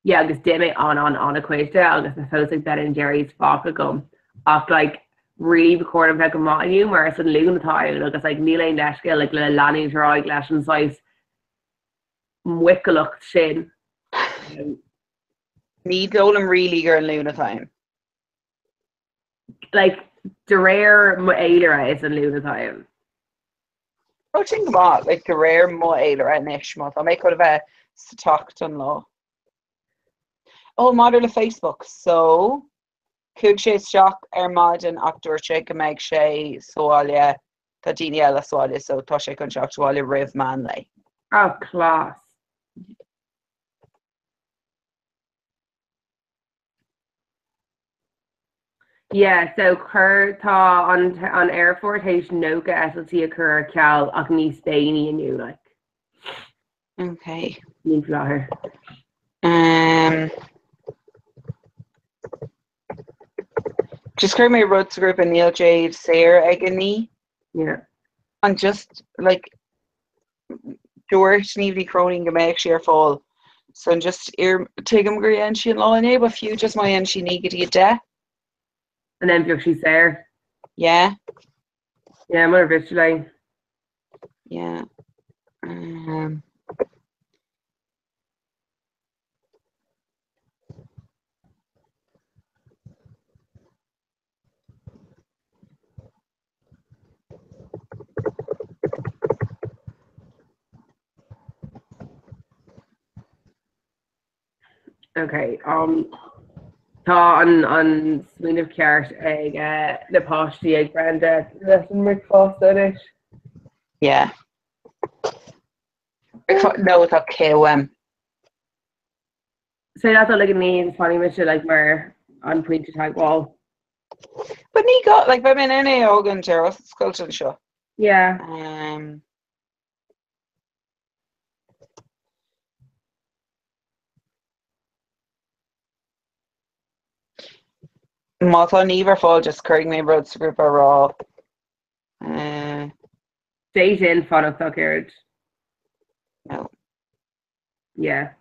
Yeah agus d'ith mé an an an-chuid de agus tá fós like Ben and Jerry's fágtha agam ach like really ba chóir dom bheith go maith inniu mar is an Luan atá ann agus like níl aon leithscéal like le leanúint ar aghaidh leis an saghas muiceallacht sin. Ní dóigh liom really gur an Luan atá ann. Like de réir mo fhéilire is an Luan atá ann. Oh sin go maith, like de réir mo fhéilire anois má tá mé chun a bheith sa teach don lá. Oh maidir le Facebook, so chuaigh sé isteach ar maidin ach dúirt sé go mbeidh sé sa bhaile, tá daoine eile sa bhaile so tá sé chun teacht abhaile roimh meán lae. Oh class. Yeah, so chuir, tá an an aerfort théis 90 eitiltí a chur ar ceal ach níos déanaí inniu, like. Okay. Ní faoi láthair. Um, just chuir mé rud sa ghrúpa níl Jade saor ag a naoi. Yeah. And just like Dúirt Niamh Ní Chróinín go mbeadh sí ar fáil so just iar tuigim gur dhein sí an lá inné but fiú just má dhein sí 9 go dtí 10. And then bheadh sí saor. Yeah. Yeah, murar mhiste léi. Yeah. Um. Ok, um, tá an, an smaoineamh ceart ag uh, na páistí ag Brenda leis an mbricfeasta anois. Yeah. No, tá cé uaim. Is féidir leat dul ag a 9 agus fanfaidh mise like mar an pointe teagmháil. But ní gá, like beidh mé in ann é a fhágaint ar oscailt anseo. Yeah. Um, Má tá Niamh ar fáil just cuirfidh mé rud sa ghrúpa a rá. Uh, D'fhéadfainn fanacht ach oiread. No. Yeah.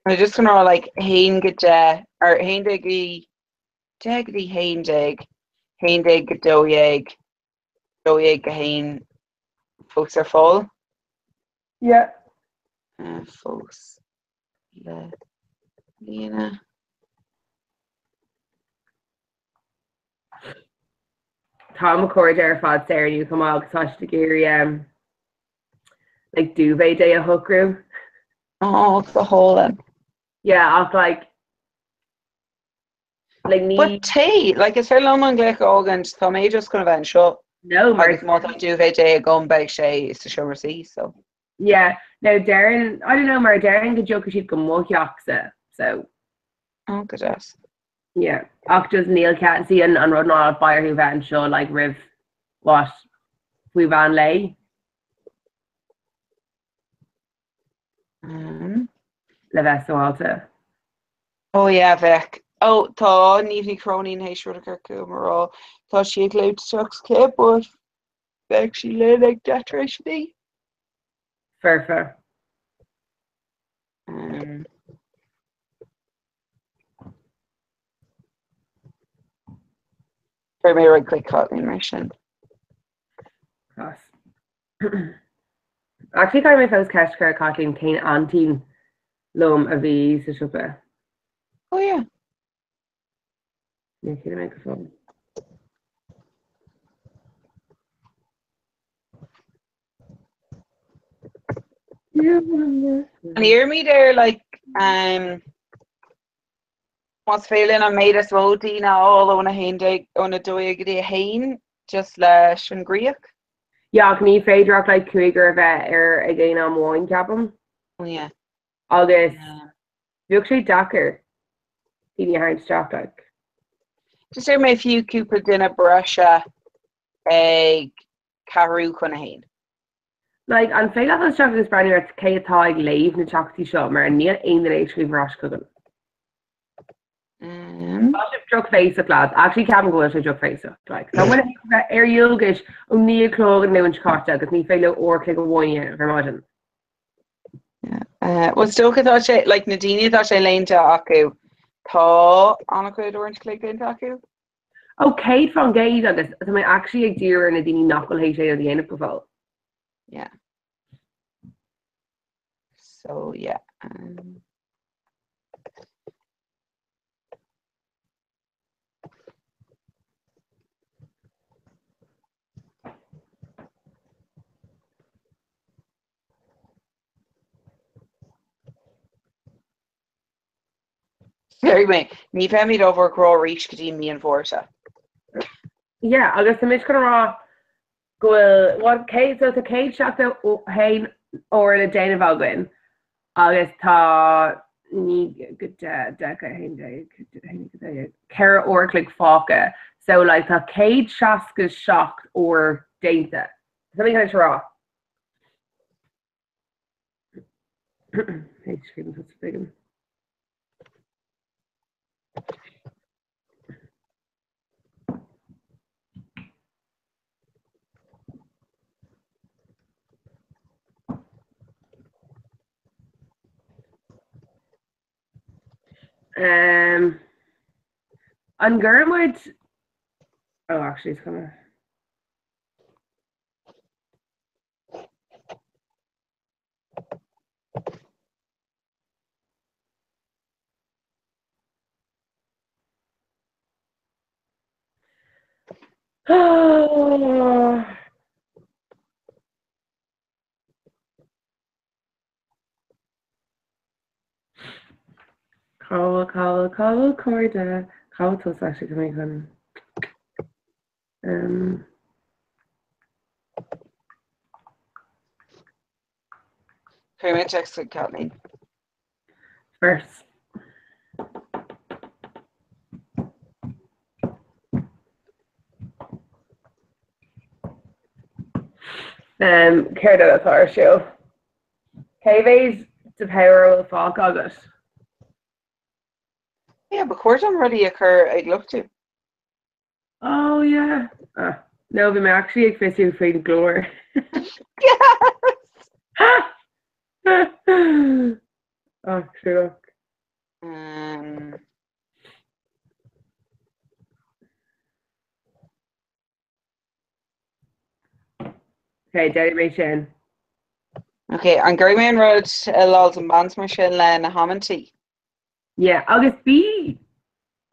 I'm just gonna rá like haon go deich or haon déag go deich go dtí haon déag, haon déag go 12, 12 go haon fós ar fáil. Yeah. Uh, fós le líonadh. Tá mo chairde ar fad saor inniu chomh maith agus tá siad ag iarraidh um, like duvet day a shocrú. Oh, go hálainn. Yeah, ach like like ní But téigh, like is féidir liom an glaoch a fhágaint, tá mé just chun a bheith anseo. No, mar Agus má tá duvet day agam beidh sé sa seomra suí, so. Yeah, now déarfainn, I don't know, mar déarfainn go dtiocfaidh siad go mo theachsa, so. Oh, go deas. Yeah, ach just níl cead, see an an rud ná beidh orthu bheith anseo like roimh what faoi mheán lae. Um. Le bheith sábháilte. Oh yeah, bheadh. Oh, tá Niamh Ní Chróinín théis rud a chur chugam a rá. Tá sí ag léim isteach sa but beidh sí linn ag deich tar éis a naoi. Foirfe. Um. Chuir mé rud chuig Caitlín mar sin. Class. Actually caithfidh mé fós ceist a chur ar Caitlín cén aintín liom a bhí sa siopa. Oh yeah. Níor chinne mé go fóill. An iarraimid ar like um, más féidir linn an méid is mó daoine a fháil óna 11 óna 12 go dtí 1 just leis an gcríoch? Yeah, ach ní féidir ach like cúigear a bheith ar ag aon am amháin ceapaim. Oh yeah. Agus bheadh sé deacair daoine a tharraingt isteach like. Just deir mé fiú cúpla duine breise ag ceathrú chun a haon. Like, an féidir leat dul isteach agus breathnú ar cé atá ag léamh na teachtaí seo mar níl aon duine ag scríobh ar ais chugainn. Um. Tá sibh drochbhéasach lads. Actually ceapaim go bhfuil sé drochbhéasach. Like, tá muid ar dualgais ó 9 a chlog an Luan seo caite agus ní féidir leo uair a chloig amháin a dhéanamh ar maidin. Yeah. Uh, well, is dócha tá sé, like, na daoine atá sé léite acu, tá an-chuid uaireanta a chloig déanta acu. Ó, 100% agus tá mé actually ag díriú ar na daoine nach bhfuil théis é a dhéanamh go fóill. Yeah. So, yeah. Um... Déarfaidh mé, ní bheimid á bhur gcrá arís go dtí mí an Mhárta. Yeah, agus tá mise chun a rá go bhfuil, what, céad, so tá 171 uair le déanamh againn agus tá 9 go 10, 10 go 11, 11 go 12, 4 uair a chloig fágtha. So like tá 167 uair déanta. Tá mé chun a rá. Um, an gcuireann muid oh actually it's gonna Cá bhfuil, cá bhfuil, cá bhfuil cairde? Cá bhfuil tusa actually tá mé chun um. Cuirfidh mé text chuig Kathleen. First. Um, céard eile atá ar siúl? Cé mhéad de pabhar a bhfuil fágtha agat? Yeah, ba chóir dom rudaí a chur ag luchtú. Oh yeah. Ah, no, bhí mé actually ag fiosrú faoin gclár. Yes! Oh, truagh. Um, Ok, déanfaidh mé sin. Ok, an gcuirfidh mé an rud i Lols and Bands mar sin le na hamantaí? Yeah, agus bí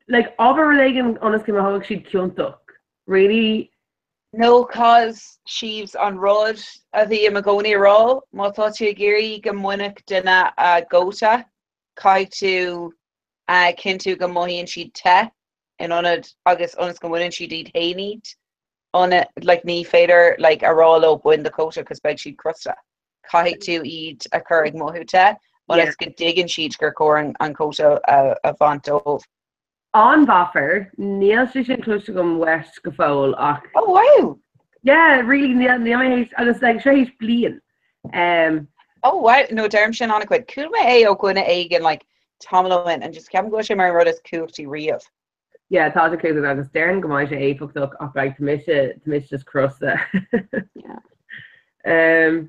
like abair rud éigin ionas go mothóidh siad ciontach. Really? No, cause she's an rud a bhím i gcónaí a rá, má tá tú ag iarraidh go mbainfeadh duine a gcóta, caithfidh tú cinntiú go mothaíonn siad te in ionad agus ionas go mbaineann siad iad fhéin iad ionad like ní féidir like a rá leo bain do chóta cos beidh siad crosta. Caithfidh tú iad a chur ag mothú te ionas go dtuigeann siad gur chóir an an cóta a a bhaint dóibh. An-mhaith, níl sé sin cloiste agam uait go fóill ach. Oh wow! Yeah, really níl níl mé théis agus like seo théis bliain. Um, Oh wow, no deirim sin an-chuid. Chuala mé é ó dhuine éigin like tamall ó shin and just ceapaim go bhfuil sé mar an rud is cumhachtaí riamh. Yeah, tá sé cumhachtach agus déarfainn go mbeidh sé éifeachtach ach like tá mise tá mise just crosta. Yeah. Um,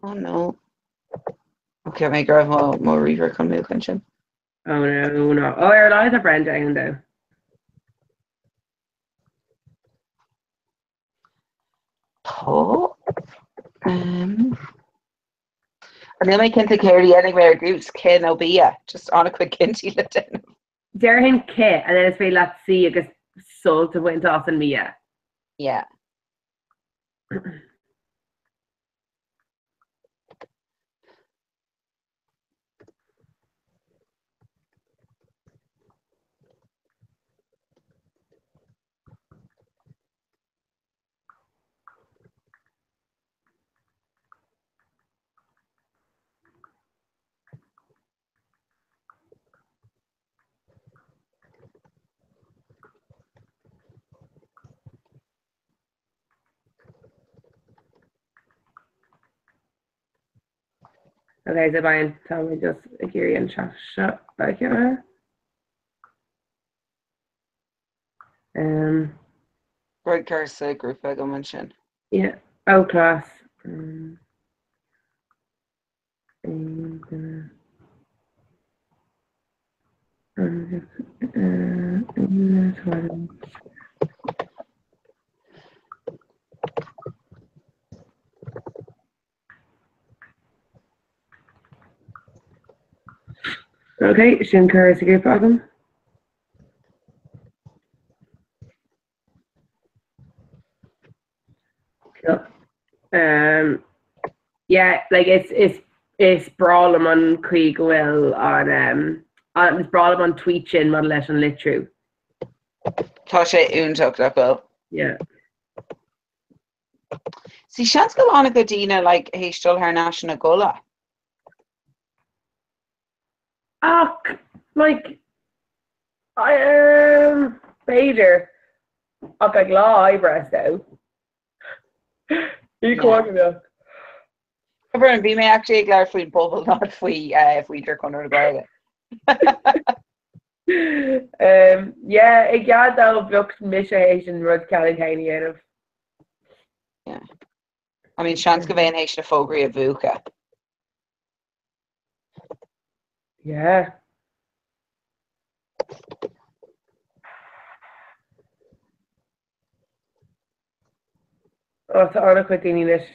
Oh no. Okay, mé go raibh mo mo ríomhaire chun múchadh ansin. Oh no, no. Oh, ar a laghad tá Brenda ann though. Tá. Um, Níl mé cinnte céard a dhéanfaidh mé ar dtús, C nó B, just an-chuid cinntí le déanamh. Déarfainn C and then is féidir leat suí agus sult a bhaint as an mbia. Yeah. Ok, so beidh tá mé just ag iarraidh an teach seo a cheannach. Um, Rud curtha sa ghrúpa agam ansin. yeah, oh class. Um, and, uh, um, uh, Ok, sin curtha sa ghrúpa agam. Cool. Um, yeah, like it's, it's, is breá liom an chaoi go bhfuil an, um, an, is breá liom an tweet sin maidir leis an litriú. Tá sé iontach nach bhfuil. Yeah. See, seans go bhfuil an-chuid daoine like théis dul thar n-ais ina gcodladh. Ach, like, um, b'fhéidir, ach like lá oibre so. Ní chóir go mbeadh. Bhí bhí mé actually ag labhairt faoin bpobal not faoi uh, faoi idir Conradh na Gaeilge. Um, yeah, i gcead dó bheadh mise théis an rud ceannann céanna a dhéanamh. Yeah. I mean, seans go mbeinn théis na fógraí a mhúchadh. Yeah. Oh, tá an-chuid daoine anois.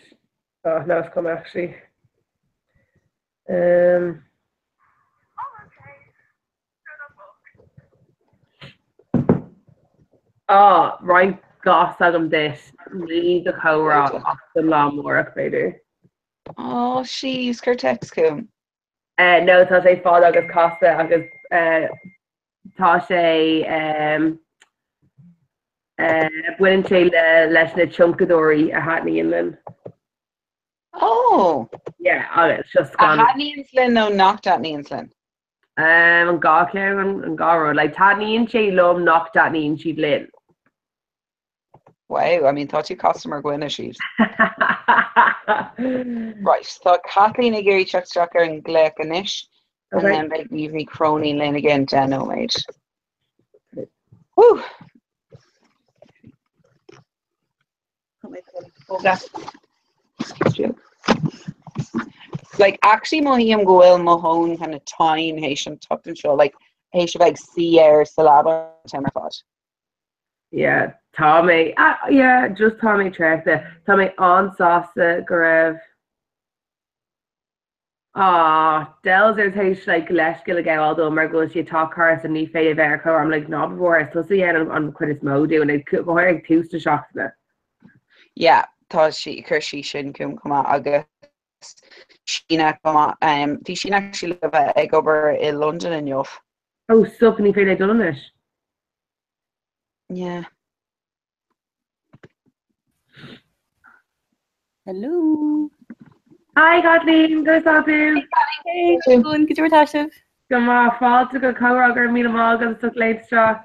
Oh, now it's come actually. Um, Ah, roinnt gas agam duit, ní do chomhrá ach don lá amárach b'fhéidir. Oh, jeez, cuir text chugam. Eh, no, tá sé fada agus casta agus eh, tá sé um, Baineann sé leis na tionchadóirí a thaitníonn linn. Oh! Yeah, agus just A thaitníonns linn nó nach dtaitníonns linn? An dá cheann, an dá rud. Like, taitníonn sé liom nach dtaitníonn siad linn. Wow, I mean, tá tú casta mar dhuine, siad. Right, tá Kathleen ag iarraidh teacht isteach ar an nglaoch anois, and then beidh Niamh Ní Chróinín linn i gceann 10 nóiméad. Woo! Like, actually mothaím go bhfuil mo thóin kind of tinn théis an tseachtain seo, like, théis a bheith ag suí air sa leaba an t-am ar fad. Yeah, tá mé, ah, yeah, just tá mé traochta. Tá mé an-sásta go raibh Ah, Dels ar théis like leithscéal a ghabháil dom mar go bhfuil sí ag teacht thart and ní féidir bheith ar comhrá. I'm like ná bí buartha, is tusa a dhéanann an chuid is mó dúinn, ag go háirithe ag tús na seachtaine. Yeah, tá sí, chuir sí sin chugam chomh maith agus Síne chomh maith. Um, bhí Síne actually le bheith ag obair i Londain inniu. Oh, stop, ní féidir dul anois. Yeah. Hello. Hi Kathleen, conas tá tú? Hey, Siobhán, cad é mar atá sibh? Go maith, fáilte go comhrá go raibh míle maith agat as ucht léimt isteach.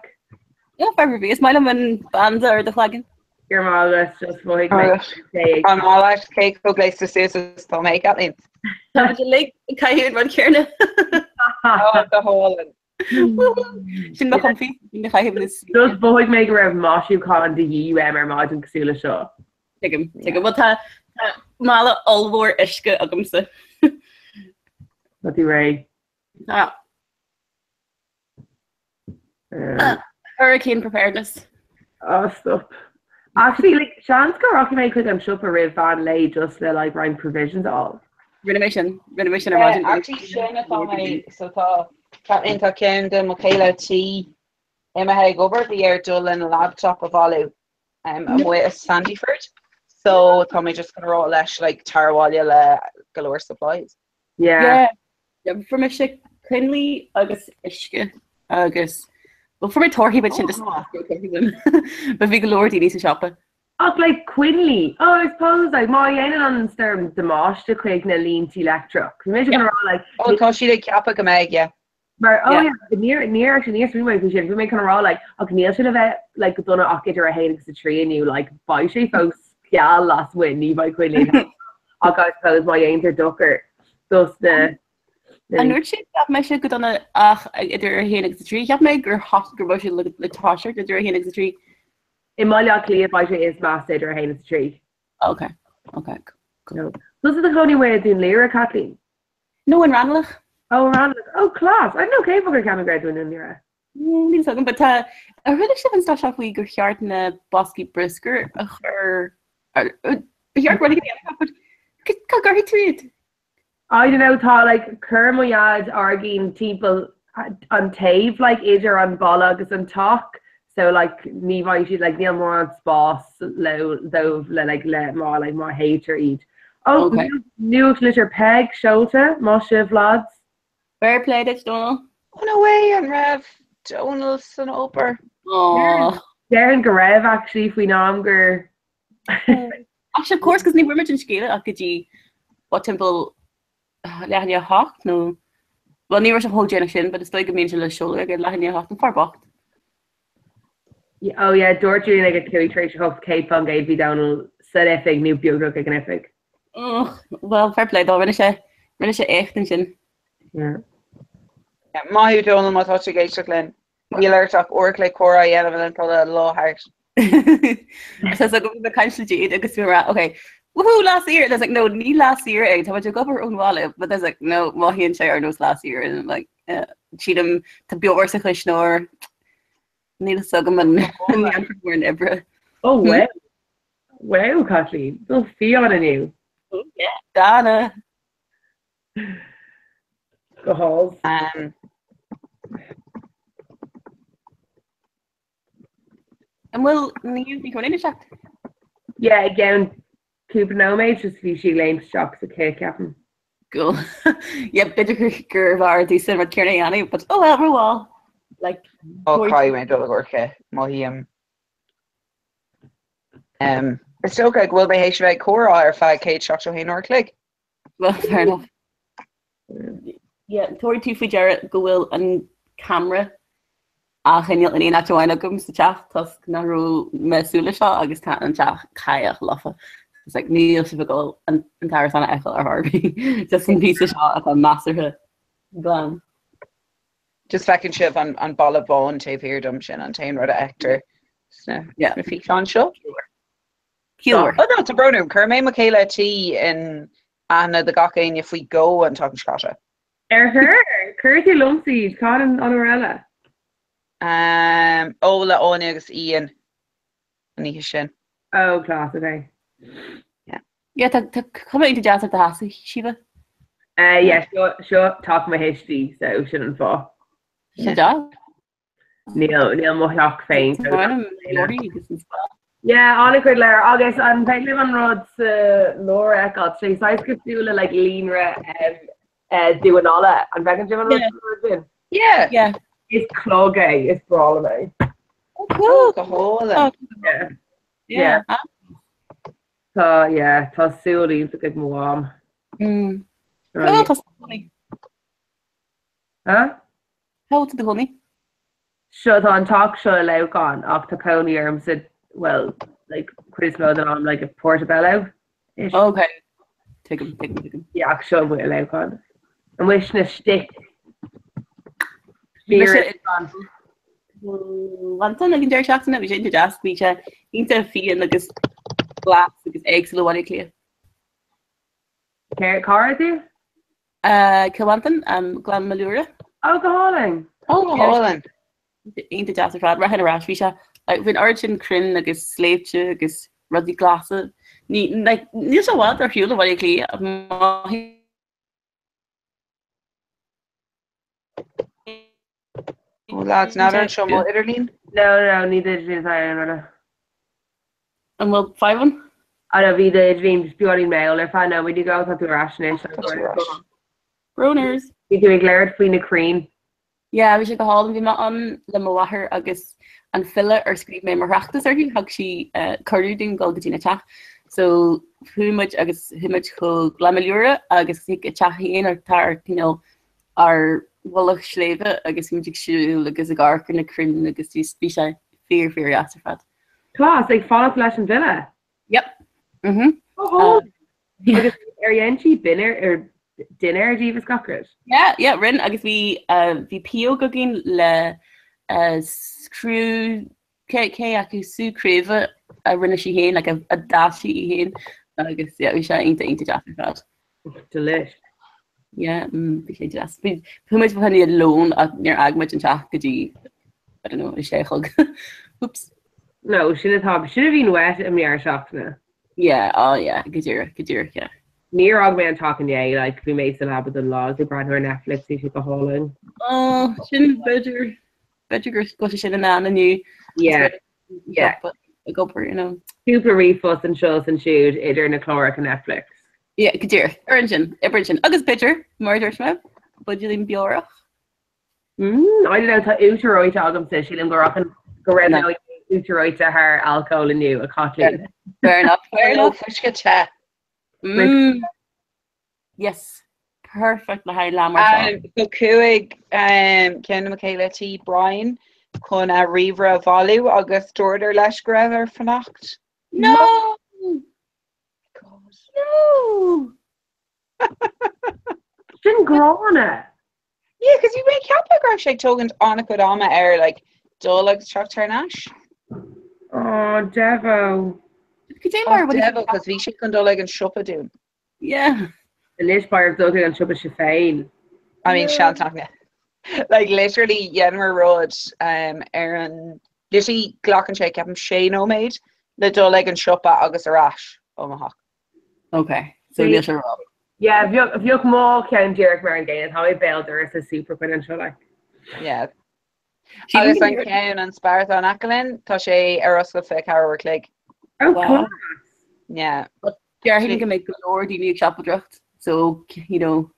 Yeah, fadhb ar bith. Is maith liom an banda ar do chlaigeann. Go raibh maith agat, just mhothaigh mé Agus an maith leat cé chomh gléasta suas is atá mé, Kathleen? Tá muid uilig ag caitheamh an rud céanna. Oh, go hálainn. Sin mo chomfy, sin mo chaitheamh is. Just mhothaigh mé go raibh maisiúchán de dhíth uaim ar maidin cosúil le seo. Tuigim, tuigim. Bhuel tá mála ollmhór uisce agamsa. Tá tú réidh. Tá. Hurricane preparedness. Oh, stop. Actually, like, seans go rachaidh mé chuig an siopa roimh mheán lae just le like roinnt provisions a fháil. Rinne mé sin, rinne mé sin ar maidin. Actually, sin atá mé, so tá Kathleen, tá ceann de mo chéile tí imithe ag obair, bhí air dul lena laptop a bhailiú um, amuigh i Sandyford. So tá mé just gonna rá leis like tar abhaile le go leor supplies. Yeah. Yeah. Yeah, fuair mise coinnlí agus uisce agus well fuair mé torthaí but sin just but bhí go leor daoine sa siopa. Ach like coinnlí, oh I suppose like má dhéanann an stoirm damáiste chuig na líntí leictreach. Bhí mé gonna rá like Oh tá siad ag ceapadh go mbeidh, yeah. Mar oh yeah níor níor actually níor smaoinigh mé faoi sin, bhí mé chun a rá like ach níl sé le bheith like go dona ach idir 1 agus 3 inniu like beidh sé fós geal lasmuigh ní bheidh coinnlí ach I suppose má dhéantar dochar dos na An ndúirt siad nach mbeidh sé go dona ach idir 1 agus 3? Cheap mé gur gur raibh sé le le toiseacht idir 1 agus 3. I mBaile Átha Cliath beidh sé is measa idir 1 agus 3. Ok, ok. No. Tusa i do chónaí i nDún Laoghaire, Kathleen? No, in Raghnallach. Oh, Raghnallach. Oh, class! I don't know cén fáth gur cheap mé go raibh tú i nDún Laoghaire. Níl fhios agam, but tá, ar chuala sibh an stuff seo faoi gur cheart na boscaí bruscair a chur, ba cheart rud éigin a dhéanamh, but cá gcuirfidh tú iad? I don't know, tá like chuir mo dhaid airgín timpeall an taobh like idir an balla agus an teach so like ní bheidh siad like níl mórán spás leo dóibh le like le má like má théitear iad. Oh, okay. Nuachtlitir Peig seolta, maith sibh lads. Fair play duit Dónal. Oh no way, an raibh Dónal san obair? Aww. Déarfainn go raibh actually faoin am gur Ach of course, cos ní bhfuair muid an scéala ach go dtí what timpeall leath i ndiaidh a hocht nó well ní raibh sé chomh déanach sin but is dóigh go mbíonn sé le seoladh ag leath i ndiaidh a hocht an fear bocht. Oh yeah, dúirt Julian ag a 8:05 100% bhí Dónal san oifig nó beagnach ag an oifig. Ugh, well fair play dó, rinne sé rinne sé éacht ansin. Yeah. Maith thú Dónal má tá tú ag éisteacht linn. Níl ort ach uair a chloig comhrá a dhéanamh and tá do lá thart. Tá so go bhí caint le Jade agus bhí rá, okay, woohoo, lá saor! And I was like, no, ní lá saor é, tá muid ag obair ón bhaile. But I was like, no, mothaíonn sé ar nós lá saor. And I'm like, yeah, sílim, tá beoir sa chuisneoir, níl fhios agam an ndéanfar mórán oibre. Oh, wow. Wow, Kathleen, dul fiáin inniu. Oh, yeah, Dana. Go hálainn. An bhfuil Niamh Ní Chróinín ag teacht? Yeah, i gceann cúpla nóiméad just bhí sí ag léimt isteach sa cith, ceapaim. Cool. Yeah, b'fhéidir gur gurbh fhearr domhsa an rud céanna a dhéanamh, but oh well, rómhall. Like, Ó caithfidh mé dul i gcomhair cith, mothaím. Is dócha go bhfuil mé théis a bheith ag comhrá ar feadh 171 uair a chloig. Well, fair enough. Yeah, tabharfaidh tú faoi deara go bhfuil an camera á choinneáil in aon áit amháin agam sa teach toisc nach raibh mé ag súil leis seo agus tá an teach caoch lofa. It's like níl sibh ag dul an t-árasán a fheiceáil ar chor ar bith. Just an píosa seo atá measartha glan. Just feiceann sibh an balla bán taobh thiar dom sin an t-aon rud a fheictear sna físeáin seo. Ciallmhar. Oh no, tá brón orm, chuir mé mo chéile tí in aithne do gach éinne faoi dhó an tseachtain seo caite. Ar chuir? Chuir tú liomsa iad, cá fhad an uair eile? Ó, le Áine agus Ian an oíche sin. Oh, class, ok. Yeah. Yeah, tá tá cuma iontach deas ar do theachsa, Síomha. Uh, yeah, seo seo teach mo thuistí, so sin an fáth. Sin deas. Níl níl mo theach féin. Tá an leoraí agus an spa. Yeah, an-chuid leabhar agus an féidir libh an rud sa lár a fheiceáil, sé saghas cosúil le like líonra um, uh, damhán alla. An bhfeiceann sibh an rud Yeah. sa lár sin? Yeah. Yeah. Is clog é, is breá liom é. Oh, cool. Go hálainn. Yeah. Yeah. Yeah. Tá, yeah, tá súil iontach ag mo mham. Mm. Cool, tá cónaí. Huh? Cá bhfuil tú i do chónaí? Seo tá an teach seo i Leamhcán ach tá cónaí orm sa, well, like, cuid is mó den am, like, i Portobello. Ish. Ok. Tuigim, tuigim, tuigim. Yeah, ach seo amuigh i Leamhcán. Amuigh sna sticks. Bhí mise i Londain ag an deireadh seachtaine, bhí sé iontach deas, bhí sé iontach fiáin agus glas agus éagsúil ó Bhaile Átha Cliath. Cé, cá raibh tú? Cill Mhantáin, Gleann Molúra. Ó, go hálainn! Ó, go hálainn! Iontach deas ar fad. Rachainn ar ais, bhí sé, like, bhí an oiread sin crainn agus sléibhte agus rudaí glasa. Ní, like, níl sé i bhfad ar shiúl ó Bhaile Átha Cliath ach mothaíonn Ó lads, n'fheadar an seo mo idirlíon? No, no, ní d'idirlíon atá ar an rud. An bhfuil fadhb ann? Ah no, bhí d'idirlíon just beagáinín mall ar feadh nóiméid go, tá tú ar ais anois. Tá tú ar ais. Bróners! Bhí tú ag labhairt faoi na crainn. Yeah, bhí sé go hálainn. Bhí mé ann le mo mháthair agus an file ar scríobh mé mo thráchtas uirthi, thug sí cuireadh dúinn dul go dtína teach. So chuaigh muid agus chuaigh muid chuig Gleann Molúra agus chuig a teach féin atá ar cineál ar mhullach sléibhe agus bhí muid ag siúl agus ag amharc ar na crainn agus bhí sé fíor fíor dheas ar fad. Class, ag fanacht leis an bhfile? Yep. Mhm. Oh, Agus ar dhein sí binnéar ar dinnéar daoibh is gach rud? Yeah, yeah, rinne agus bhí uh, bhí pióg againn le uh, screw cé cé acu sú craobhach a rinne sí féin, like, a, a d'fhás sí í féin agus yeah, bhí sé iontach iontach deas ar fad. Delish. Yeah, mm, bhí sé deas. Bhí chuaigh muid fá choinne lón ach níor fhág muid an teach go dtí I don't know, a sé a chlog. Oops. No, sin atá sin a bhíonn uait i ndeireadh seachtaine. Yeah, oh yeah, go díreach, go díreach, yeah. Níor fhág mé an teach inné, like, bhí mé sa leaba don lá agus ag breathnú ar Netflix, bhí sé go hálainn. Oh, sin b'fhéidir, b'fhéidir go bhfuil sé sin in ann inniu. Yeah, yeah. Ag obair, you know. Cúpla ríomhphost anseo is ansiúd idir na cláracha Netflix. Yeah, go díreach, oireann sin, oibreann sin. Agus b'fhéidir, mar a dúirt mé, buidéilín beorach. Mm, I don't know, tá uachtar reoite agamsa, sílim go rachainn go roghnóinn uachtar reoite thar alcól inniu, a Chaitlín. Fair enough, fair enough. Fuisce te. Mm. Yes, perfect le haghaidh lá mar seo. So chuaigh ceann de mo chéile tí, Brian, chun a ríomhaire a bhailiú agus dúradar leis go raibh air fanacht. No! God. No! Sin gránna! Yeah, cos bhí mé ag ceapadh go raibh sé ag tógaint an-chuid ama air like dul agus teacht thar n-ais. Oh, Devo. Cad é mar Oh, Devo, cos bhí sé chun dul ag an siopa dúinn. Yeah. Anois beidh air dul chuig an siopa sé féin. I mean, seans nach mbeadh. Like, literally, dheineamar rud um, ar an... Literally, glacann sé, ceapaim, sé nóiméad le dul ag an siopa agus ar ais ó mo theach. Ok, so níl sé ró. Yeah, bheadh bheadh mo cheann díreach mar an gcéanna, tá mé béal dorais le super quinn anseo like. Yeah. Agus an ceann an Spar atá in aice linn, tá sé ar oscailt 24 uair a chloig. Oh, Wow. class! Yeah. Déarfainn go mbeidh go leor daoine ag siopadóireacht, so, you know,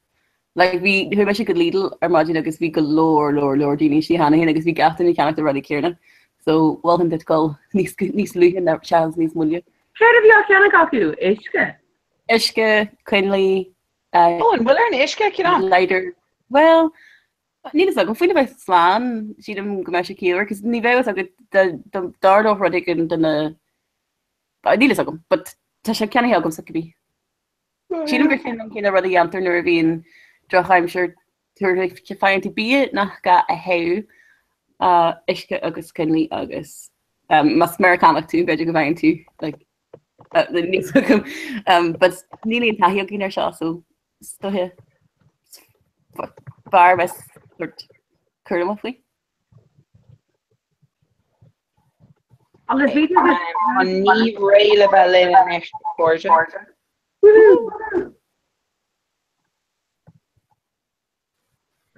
like bhí, chuaigh mise go Lidl ar maidin agus bhí go leor, leor, leor daoine istigh cheana féin agus bhí gach duine ag ceannacht na rudaí céanna. So mholfainn duit dul níos níos luaithe ná seachas níos moille. Céard a bhí á cheannach acu? Uisce? Uisce, coinnlí, Ó, an bhfuil orainn uisce a cheannach? lighter. Well, níl fhios agam, faoina bheith slán, sílim go mbeadh sé ciallmhar, cos ní bheadh fhios agat dá dtarlódh rud éigin do na, níl fhios agam, but tá sé ceannaithe agamsa cibé. Sílim gur sin an cineál rud a dhéantar nuair a bhíonn drochaimsir tuartha, faigheann tú bia nach gá a théamh, uisce agus coinnlí agus más Meiriceánach tú b'fhéidir go bhfaigheann tú like níl fhios agam but níl aon taithí againn ar seo so is dóiche b'fhearr bheith sort cúramach faoi. Agus bhí tú Tá Niamh réidh le bheith linn anois, a chairde.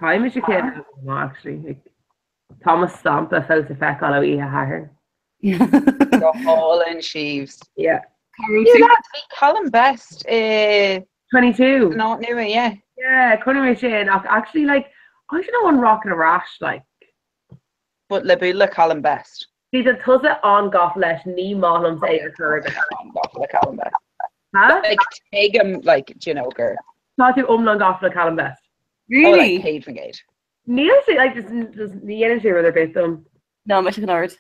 Caithfidh mise céad a actually. Like, Tá mo stampa fós le feiceáil ó oíche Shathairn. Go hálainn, Sheaves. Yeah. Yeah, lads, bhí Colin Best i 22. San áit nua, yeah. Yeah, chonaic mé sin ach actually like I don't know an rachainn ar ais like. But le bualadh le Colin Best. Bhí do tusa an-gafa leis, ní maith liomsa é ar chor ar bith. An-gafa le Colin Best. Ha? Like tuigim like do you know gur. Tá tú iomlán gafa le Colin Best. Oh Really? like 100%. Níl sé like just just ní dhéanann sé rud ar bith dom. Ná mise ach an oiread.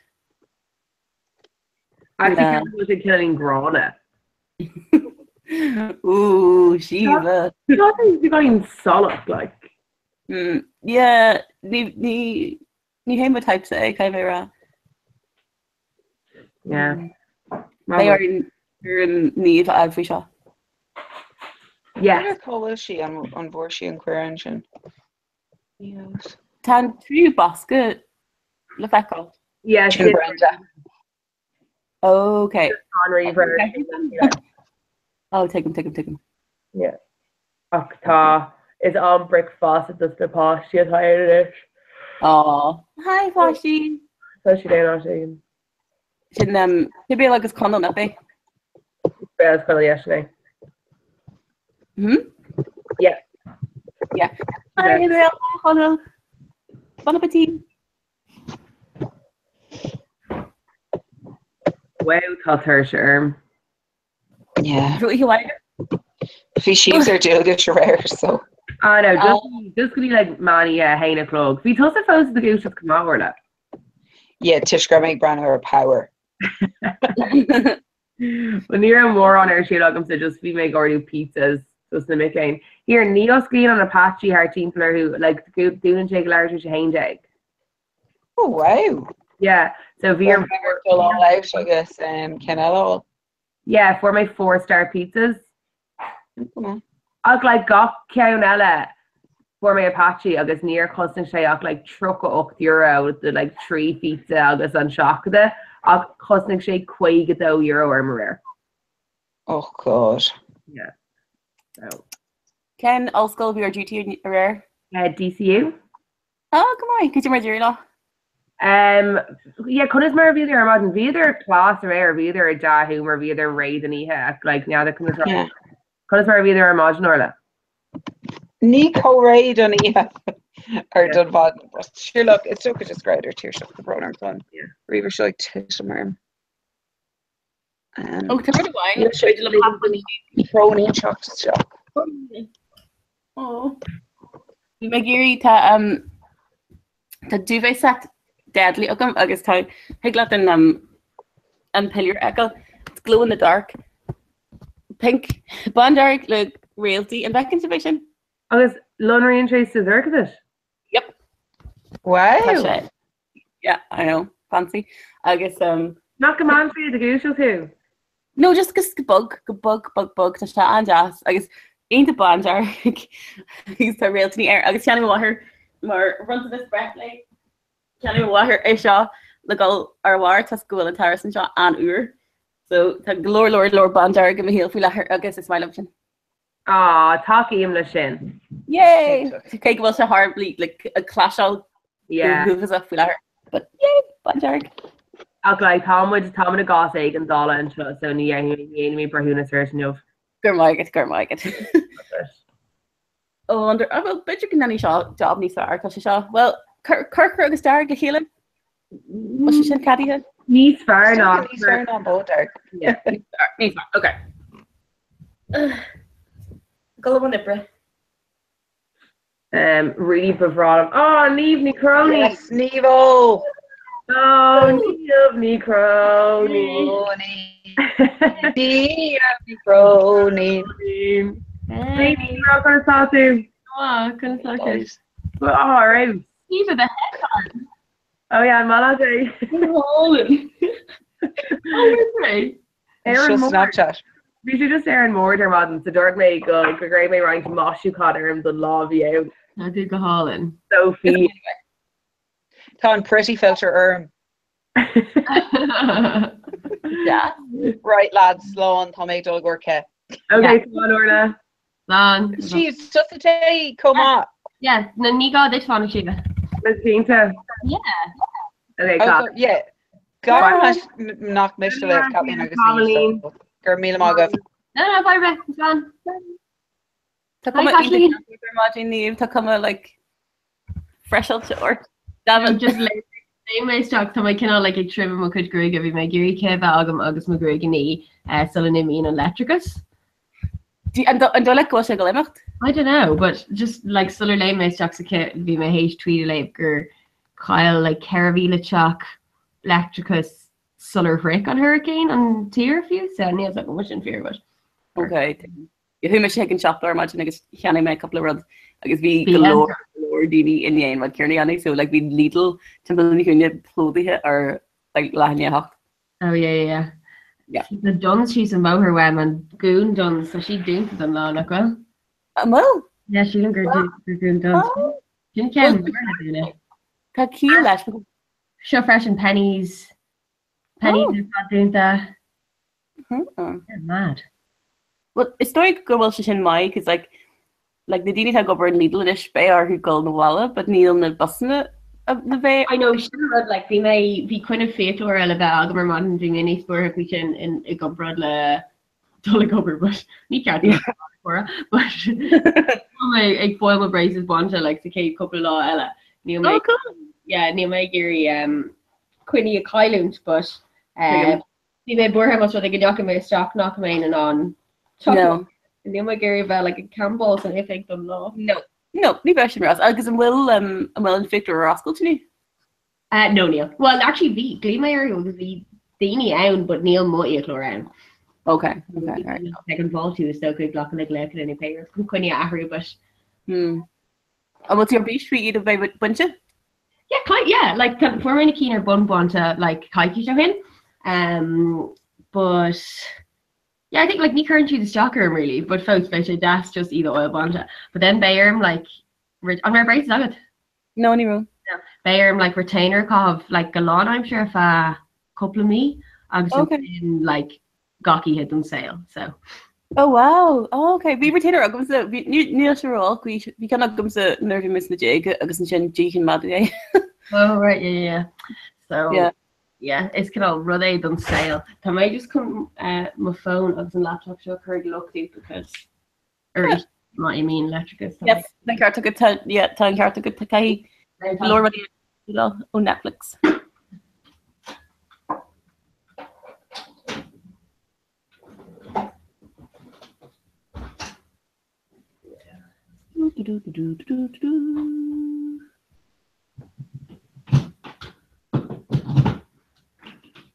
Actually ceapaim go bhfuil sé cineáilín gránna. Ooh, Síomha. Tá sé beagáinín salach like. Mm, yeah, ní ní ní hé mo type-sa é, caithfidh mé a rá. Yeah. Beidh orainn tuairim Niamh a fháil faoi seo. Yes. Cá bhfuil sí an an bhfuair sí an cuireadh ansin? Tá an tríú bosca le feiceáil. Yeah, Sin Brenda. Ok. An ríomhaire. Oh, tuigim, tuigim, tuigim. Yeah. Ach tá is am bricfeasta dos na páistí atá ann anois. Aw. Hi, páistí. Tá siad aon áit éigin. Sin um, Sibéal agus Conall, nach é? Sibéal agus Conall, yeah, sin é. Hmm? Yeah. Yeah. Hi, Sibéal. Hi, Conall. Bon appetit. Wow, tá tuirse orm. Yeah. Bhí Bhí siad ar dualgas aréir, so. Ah no, just, just go dtí like meán oíche a haon a chlog. Bhí tusa fós i do dhúiseacht go maith, Orla. Yeah, toisc go raibh mé ag breathnú ar Power. Well, ní raibh mórán ar siúl agamsa, just bhí mé ag ordú pizzas dos na mic léinn. Here, ní osclaíonn an Apache thart timpeall orthu, like, dúnann sé go leathuair tar éis a haon déag. Oh wow! Yeah, so bhí ar dul all out agus um, ceann eile all. Yeah, fuair mé four star pizzas. Come on. Ach like gach ceann eile fuair mé Apache agus níor chosain sé ach like €38 do like 3 phizza agus an seachadadh ach chosnaigh sé €52 orm aréir. Oh God. Yeah. So. Cén ollscoil a bhí ar duty aréir? Uh, DCU. Oh, go maith, cad é mar a d'éirigh leo? Um, yeah, conas mar a bhíodar ar maidin? Bhíodar class aréir, bhíodar i dea-ghiúmar, bhíodar réidh don oíche, ach like, n'fheadar conas mar, Yeah. conas mar a bhíodar ar maidin, Orla? Ní chomh réidh don oíche ar don mhaidin. But sure look, is dócha just go rabhadar tuirseach tá brón orm tá an ríomhaire seo ag titim orm. Um, Ó, tá rud amháin, Níl sé féidir liom prone inteacht isteach. Ó. Bhí mé ag iarraidh tá um, tá duvet set deadly agam agus tá thig leat an um, an piliúr a fheiceáil. It's glow in the dark. Pink bándearg le réaltaí an bhfeiceann sibh é sin? Agus lonraíonn sé sa dorchadas? Yep. Wow. Tá sé. Yeah, I know. Fancy. Agus um, Nach go meann sé do dhúiseacht thú? No, just go go bog, go bog, bog, bog, tá sé an-deas agus iontach bándearg agus tá réaltaí air agus cheannaigh mo mháthair mar bhronntanas breithlae cheannaigh mo mháthair é seo le dul ar a bharr toisc go bhfuil an t-árasán seo an-fhuar. So tá go leor leor leor bándearg i mo shaol faoi láthair agus is maith liom sin. Á, tacaím leis sin. Yay! Cé go bhfuil sé horribly like, ag clasháil Yeah. go huafásach faoi láthair. But yay, bándearg. Ach like, tá muid tá muid i gcás éigeandála anseo so ní dhéanfaidh mé breithiúnas ort inniu. Go raibh maith agat, go raibh maith agat. Oh, wonder, oh, well, b'fhéidir go ndéanfaidh seo job níos fearr, tá sé seo. Well, corcra agus dearg le chéile. Bhfuil sé sin ceadaithe? Níos fearr ná. Níos fearr ná an bó dearg. Níos fearr, ok. Dul i mbun oibre. Um, really ba bhreá liom. Oh, Niamh Ní Chróinín! Yes, Niamh ó! Oh, Niamh Ní Chróinín! Niamh Ní Chróinín. Niamh, conas tá tú? Ah, conas tá sé? Oh, right. Eva the head on. Oh yeah, maith leat é. Hólin. Oh, right. Ar Seo an mbord. Snapchat. Bhí sé just ar an mbord ar maidin, so dúirt mé go go gcuirfidh mé roinnt maisiúchán orm don lá a bhí ann. Tá tú go hálainn. Sophie. Tá an pretty filter orm. Yeah. Right lads, slán, tá mé ag dul i gcomhair cith. Okay, slán Orla. Slán. Jeez, just a té chomh maith. Yeah, na ní gá duit fanacht Síomha. Is cinnte. Yeah. Okay, Oh, class. yeah. Gar nach miste libh Kathleen agus Niamh, so Go raibh míle maith agaibh. No, no, bye, bye. Slán. Tá cuma Hi, Kathleen. iontach ar maidin Niamh, tá cuma like freiseáilte ort. Damn it, just léim mé isteach tá mé cineál like ag trimeadh mo chuid gruaige bhí mé ag iarraidh cith a bheith agam agus mo ghruaig a ní eh, sula n-imíonn an leictreachas. An dóigh leat go bhfuil sé ag dul imeacht? I don't know, but just like sular léim mé isteach sa cith bhí mé théis tweet a léamh gur chaill like 4,000 teach leictreachas sular shroich an hurricane an tír fiú, so níl a fhios agam an bhfuil sin fíor but. Okay. Chuaigh mise chuig an siopa ar maidin agus cheannaigh mé cúpla rud agus bhí go leor go leor daoine i ndiaidh an rud céanna a dhéanamh so like bhí Lidl timpeall na cúinne plódaithe ar like leath i ndiaidh a hocht. Oh yeah yeah yeah. Yeah. Na Dunnes síos an bóthar uaim an Dhún Dunnes tá siad dúnta don lá nach bhfuil? An bhfuil? Yeah sílim gur gur dhún Dunnes. Sin ceann mór le dúnadh. Tá ciall leis. Seo freisin Penneys. Penneys Oh. ar fad dúnta. Hmm. They're mad. Well, is dóigh go bhfuil sé sin maith, cos like, like na daoine atá ag obair in Lidl anois beidh orthu dul 'na bhaile, but níl na busanna le bheith. I know, sin an rud, like, bhí mé, bhí coinne fiaclóra le bheith agam ar maidin, bhí mé níos buartha faoi sin in, i gcomparáid le dul ag obair, but ní ceart dul ag but tá mé ag fáil mo braces bainte, like, sa chéad cúpla lá eile. Níl mé, Oh, cool. yeah, níl mé ag iarraidh, um, coinní a chailliúint, but, um, Bhí mé buartha más rud é go ndeachaigh mé isteach nach mbeinn in ann teacht No. amach. Níl mé ag iarraidh a bheith like ag campáil san oifig don lá. No. No, ní bheidh sin ras. Agus an bhfuil um, an bhfuil an fiaclóir ar oscailt inniu? Uh, no, níl. Well, actually bhí, ghlaoigh mé orthu agus bhí daoine ann, but níl mo fhiaclóir ann. Okay, okay, right. Ag an bhfáiltiú is dócha ag glacadh le glaochanna nó pé rud chun coinní a athrú, but Hmm. An bhfuil tú ar bís faoi iad a bheith bainte? Yeah, kind, yeah, like tá fuair mé na cinn ar bun bainte like coicís ó shin. Um, but yeah, I think like ní chuireann siad isteach orm really, but fós beidh sé deas just iad a fháil bainte. But then beidh orm like an raibh braces agat? No, ní raibh. Beidh orm like retainer a chaitheamh like go lánaimseartha ar feadh cúpla mí agus Okay. ansin like gach oíche don saol so. Oh wow! Oh ok, bhí retainer agamsa, bhí, ní, níl sé ró-olc, bhí, bhí ceann agamsa nuair a bhí mé sna déaga agus ansin d'ith an madadh é. Oh right, yeah, yeah, yeah. So Yeah. yeah, is cineál rud é don saol. Tá mé just chun uh, mo phone agus an laptop seo a chur ag luchtú because arís má imíonn leictreachas tá mé Yes, tá an ceart agat, tá, yeah, tá an ceart agat, tá caithfidh go leor rudaí a ó Netflix.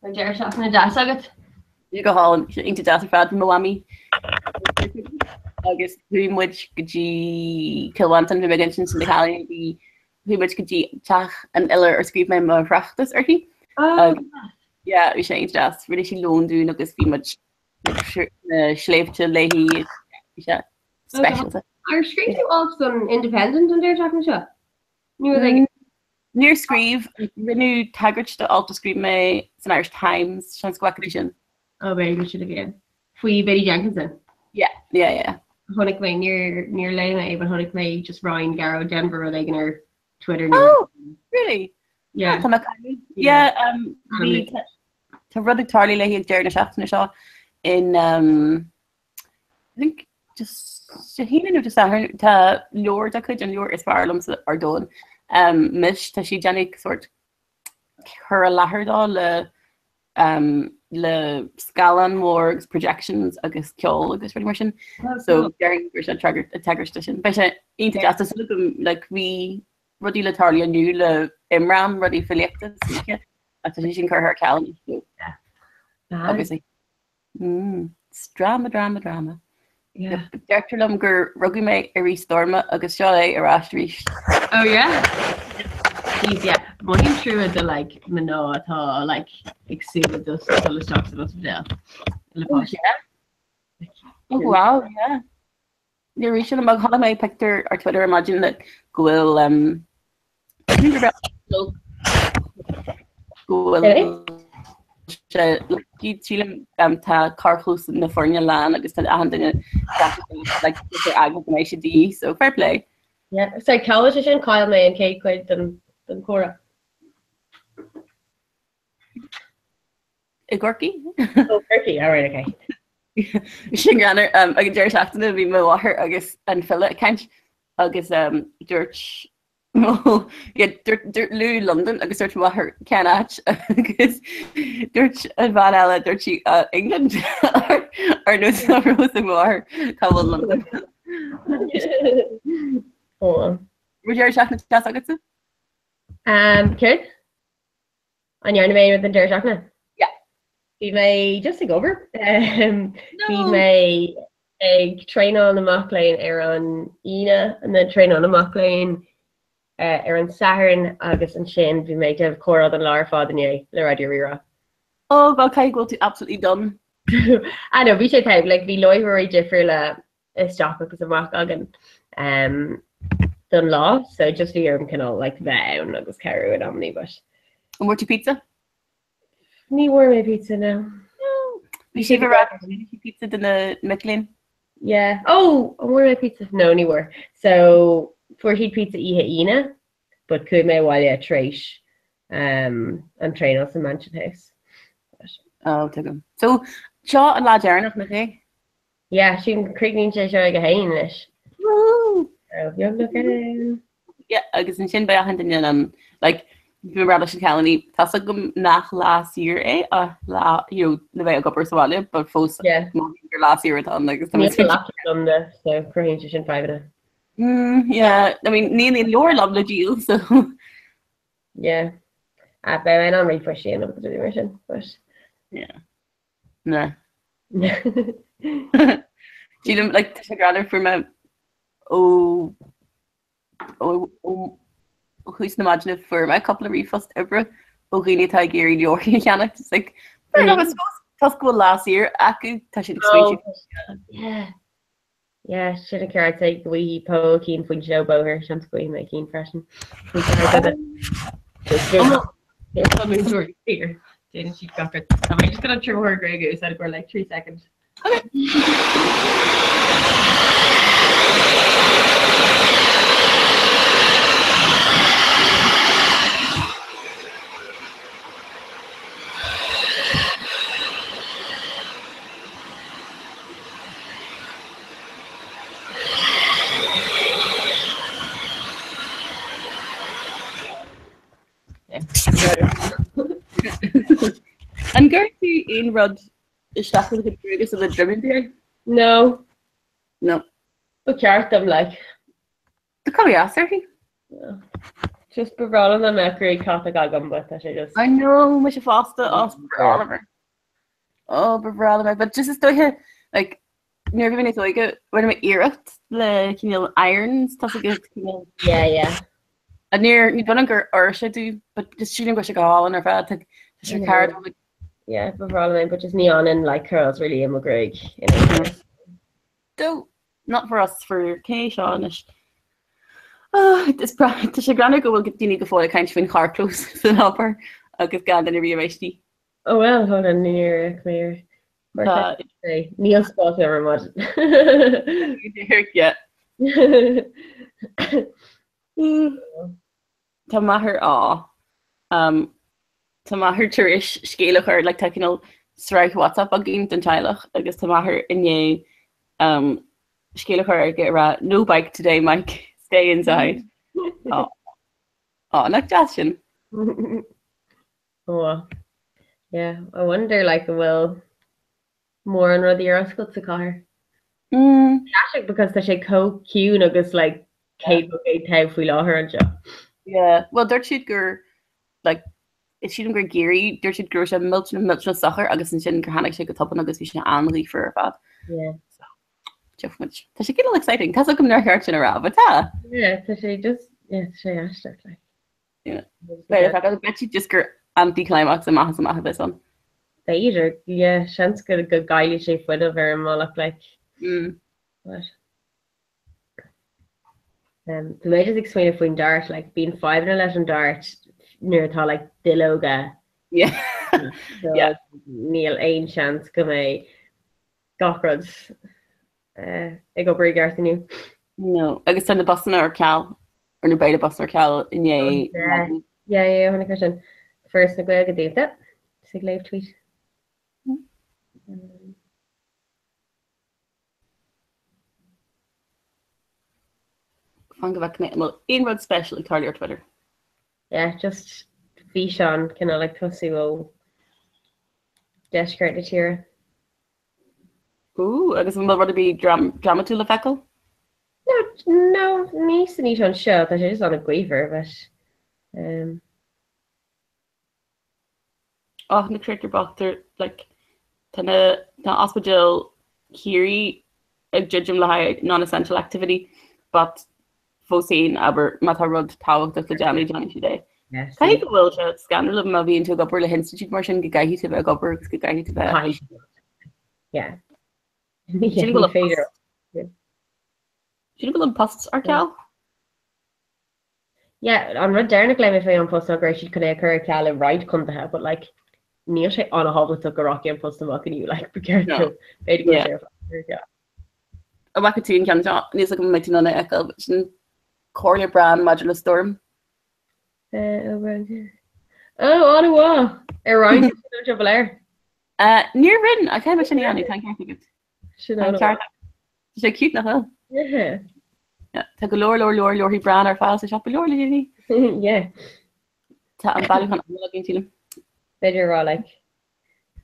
An deireadh seachtaine deas agat? Bhí go hálainn, iontach deas ar fad, bhí mo mhamaí agus chuaigh muid go dtí Cill Mhantáin, bhí mé ag insint do na cailíní, bhí chuaigh muid go dtí teach an fhile ar scríobh mé mo thráchtas uirthi. Oh, Yeah, bhí sé iontach deas, rinne sí lón dúinn agus bhí muid sna sléibhte léi, bhí sé speisialta. Ar scríobh tú alt don Independent an deireadh seachtaine seo? Ní raibh ag. Níor scríobh, rinneadh tagairt do alt a scríobh mé san Irish Times, seans go bhfaca tú sin. Oh, b'fhéidir gur sin a bhí ann. Faoi Biddy Jenkinson. Yeah, yeah, yeah. Chonaic mé, níor, níor léigh mé é, but chonaic mé just roinn Gearóid Denvir rud éigin ar Twitter nó. Oh, really? Yeah. Tá mé cailliú. Yeah, um, bhí, tá rud ag tarlú léi ag deireadh na seachtaine seo in, um, I think just Dé hAoine nó Dé Sathairn tá leabhar dá cuid an leabhar is fearr liomsa ar domhan. Um, Mis tá sí ag déanamh sort cur i láthair dó le um, le scáileán mór agus projections agus ceol agus rudaí mar sin. Oh, so déarfainn go raibh sé ag tagairt do sin. Beidh sé iontach deas tá súil agam like, bhí rudaí le tarlú inniu le Imram rudaí filíochta san oíche ach tá sé sin curtha ar ceal anois, so Yeah. obviously. Mm. It's drama, drama, drama. Yeah. Deirtear liom gur rugadh mé i rith stoirme agus seo é ar ais arís. Oh yeah? Jeez, yeah. Mothaím trua do like mná atá like ag súil le dul dul isteach san ospidéal. Le Oh páiste. yeah. Oh wow, yeah. Níor rith sé liom ach chonaic mé pictiúr ar Twitter ar maidin le go bhfuil um, go bhfuil sé sílim um, tá carrchlós na foirne lán agus tá achan duine like, eagla go mbeidh sé de dhíth, so fair play. Yeah, so cá bhfuil sé sin chaill mé an chéad chuid den den chomhrá. I gCorcaigh? Oh, Corcaigh, all right, okay. Sin greannmhar um, ag an deireadh seachtaine bhí mo mháthair agus an file ag caint agus um, dúirt yeah, dúirt dúirt luadh London agus dúirt mo mháthair cén áit agus dúirt an bhean eile dúirt sí uh, England ar nós nach raibh a fhios ag mo mháthair cá bhfuil London. Oh. Raibh deireadh seachtaine deas agatsa? Um, céard? An ndearna mé aon rud an deireadh seachtaine? Yeah. Bhí mé just ag obair. Bhí mé ag traenáil na mac léinn ar an Aoine and then traenáil na mac léinn eh, ar an Satharn agus ansin bhí mé ag déanamh comhrá don lá ar fad inné le Raidió Rí-Rá. Oh, well caithfidh go bhfuil tú absolutely done. Ah no, bhí sé togha, like bhí láithreoirí difriúla isteach agus amach againn um, don lá, so just bhí orm cineál like bheith ann agus cabhrú in amannaí, but. An bhfuair tú pizza? Ní bhfuair mé pizza, no. Bhí sé rá pizza do na mic léinn? Yeah. Oh, an bhfuair mé pizza? No, ní bhfuair. So, fuair siad pizza oíche Aoine, but chuaigh mé abhaile tar éis um, an traenáil sa Mansion House. But... Oh, tuigim. So, seo an lá deireanach nach é? Yeah, sin críochnaíonn sé seo ag a haon anois. Woohoo! Beagnach ann. Yeah, agus ansin beidh achan duine in ann, like, bhí mé ag rá leis na cailíní, tá's agam nach lá saor é ach lá, you know, le bheith ag obair sa bhaile, but fós Yeah. mothaím gur lá saor atá ann agus tá mé Níl laptop liom de, so cruthaíonn sé sin fadhbanna. Mm, yeah, I mean, níl aon leabhar liom le díol, so. Yeah. Ah, beidh mé in ann ríomhphoist a dhéanamh agus rudaí mar sin, but. Yeah. Na. Sílim like tá sé greannmhar fuair mé ó ó ó thús na maidine fuair mé cúpla ríomhphost oibre ó dhaoine atá ag iarraidh leabharthaí a cheannacht. It's like fair enough, I suppose toisc go bhfuil lá saor acu tá siad ag smaointiú. Oh, yeah. Yeah, sin an ceart é go bhfaighidh Pól cinn faoin seó bóthair, seans go bhfaighidh mé cinn freisin. Tá múinteoirí saor. Déanann siad gach rud. Tá mé just gonna triomaitheoir gruaige a úsáid for like 3 seconds. Okay. An gcuireann tú aon rud isteach i do chuid gruaige sula dtriomaíonn tú é? No. No. Ba cheart dom like. Tá cuma dheas uirthi. Just ba bhreá liom dá mbeadh gruaig chatach agam but tá sé just. I know, mise fosta, oh, is breá liom é. Oh, ba bhreá liom é, but just is dóiche, like, nuair a bhí mé níos óige, rinne mé iarracht le cineál irons, tá sé cineál. Yeah, yeah. A níor, ní dóigh liom gur oir sé domh, but just sílim go bhfuil sé go hálainn ar fad, tá sé ceart. Yeah, ba bhreá liom é, but just ní fhanann like curls really i mo ghruaig in aon chor. So, not for us, for cé seo anois. Ah, is breá, tá sé greannmhar go bhfuil daoine go fóill ag caint faoin charrchlós san obair agus gan duine riamh éistí. Oh well, hold on, níor fhéach mé air. Mar Tá. sé, níl spás ar an maidin. Yeah. Tá m'athair á. Um, tá m'athair tar éis scéal a chur, like, tá cineál sraith WhatsApp againn don teaghlach agus tá m'athair i ndiaidh um, scéal a chur aige ag rá no bike today, Mike, stay inside. Á, á, nach deas sin? Oh, yeah, I wonder like an bhfuil mórán rudaí ar oscailt sa chathair. Mm. Classic because tá sé chomh ciúin agus like 100% togha faoi láthair anseo. Yeah, well dúirt siad gur like sílim gur geimhreadh, dúirt siad go raibh sé millteanach millteanach socair agus ansin gur tháinig sé go tobann agus bhí sé an-ghaofar ar fad. Yeah. So, gheobhaidh muid. Tá sé cineál exciting. Tá's agam nár cheart sin a rá, but tá. Yeah, tá sé just, yeah, tá sé aisteach like. Yeah. Beidh siad just gur anticlimax amach is amach a bheas ann. B'fhéidir, yeah, seans go go gcaillfidh sé fuinneamh ar an mbealach like. Mm. But um, bhí mé just ag smaoineamh faoin dart, like bíonn fadhbanna leis an dart nuair atá like duilleoga. Yeah. So, Yeah. Níl aon seans go mbeidh gach rud uh, ag obair i gceart inniu. No. Agus tá na busanna ar ceal, or nó beidh na busanna ar ceal inné. Yeah. Yeah, yeah, chonaic mé sin. Foras na Gaeilge dúnta. Just ag léamh tweet. Um, Fan go bhfeicfidh mé an bhfuil aon rud special ag tarlú ar Twitter. Yeah, just físeán cineál ag tosú ó deisceart na tíre. Ooh, agus an bhfuil rud ar bith drámatúil le feiceáil? No, no, ní san fhíseán seo, tá sé just an-ghaofar, but um, Ach na créatúir bochta, like, tá na, tá ospidéal Chiarraí ag druidim le haghaidh non-essential activity, but fós féin, abair, má tá rud tábhachtach le déanamh, déanfaidh siad é. Yes. Caithfidh go bhfuil sé scanrúil má bhíonn tú ag obair le hinstitiúid mar sin go gcaithfidh tú a bheith ag obair agus go gcaithfidh tú bheith. Caithfidh siad. Yeah. Sílim go Ní bhfuil an féidir. post- sílim go bhfuil an post ar ceal. Yeah, an rud deireanach a léigh mé faoi An Post ná go raibh siad chun é a chur ar ceal i roinnt contaetha, but like níl sé an-thábhachtach go rachaidh An Post amach inniu, like ba cheart No. dó b'fhéidir go bhfuil Yeah. sé ar fad ar ceal. An bhfaca tú an ceann seo? Níl 's agam an mbeidh tú in ann é a fheiceáil, but sin comhairle Bran maidir le stoirm. Eh, oh, Bran, yeah. Oh, an-mhaith! Ar roinn tú sin anseo go léir? Eh, níor roinn, ach caithfidh mé sin a dhéanamh, tá an ceart agat. Sin Tá an an-mhaith. ceart agat. Tá sé cute nach bhfuil? Yeah. Yeah, Tá go leor leor leor leabharthaí Bran ar fáil sa siopa leabhar le déanaí. Yeah. Tá an bailiúchán iomlán againn sílim. B'fhéidir a rá like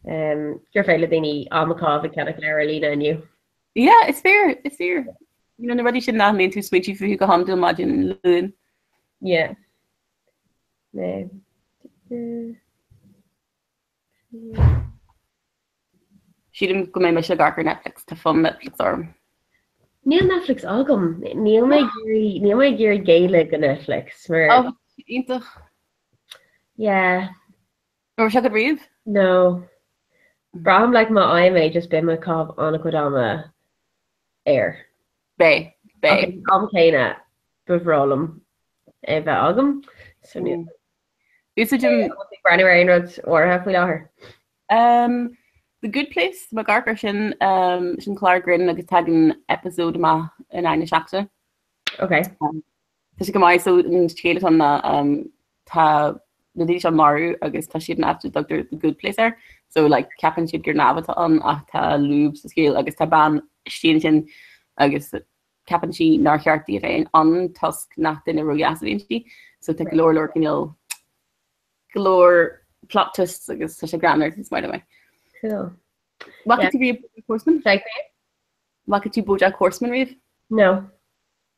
um, gur féidir le daoine am a chaitheamh ag ceannach leabhar ar líne inniu. Yeah, is fíor, is fíor. You know, na rudaí sin nach mbíonn tú ag smaointiú fúthu go hiondúil maidin Luain. Yeah. No. Sílim go mbeidh mise ag amharc ar Netflix, tá fonn Netflix orm. Níl Netflix agam. Níl mé ag iarraidh, níl mé ag iarraidh géilleadh go Netflix mar. Oh, iontach. Yeah. An raibh sé agat riamh? No. Braithim like má fhaighim é just beidh mé ag caitheamh an-chuid ama air. Beidh, beidh. Ach ag an am céanna ba bhreá liom é bheith agam. So níl. Úsáidim. An bhfuil tú ag breathnú ar aon rud áirithe faoi láthair? Um, The Good Place, tá mé ag amharc air sin, um, sin clár grinn agus tagann episode amach in aghaidh na seachtaine. Ok. Um, tá sé go maith so an scéal atá ann ná um, tá na daoine seo marbh agus tá siad in áit a dtugtar The Good Place air. So like ceapann siad gur neamh atá ann ach tá lúb sa scéal agus tá bean istigh ansin agus ceapann sí nár cheart di a bheith ann toisc nach duine ródheas a bhí inti. So tá go leor leor cineál go leor plot twists agus tá sé greannmhar is maith liom é. Cool. Bhfaca tú riamh BoJack Horseman? Like me? Bhfaca tú BoJack Horseman riamh? No.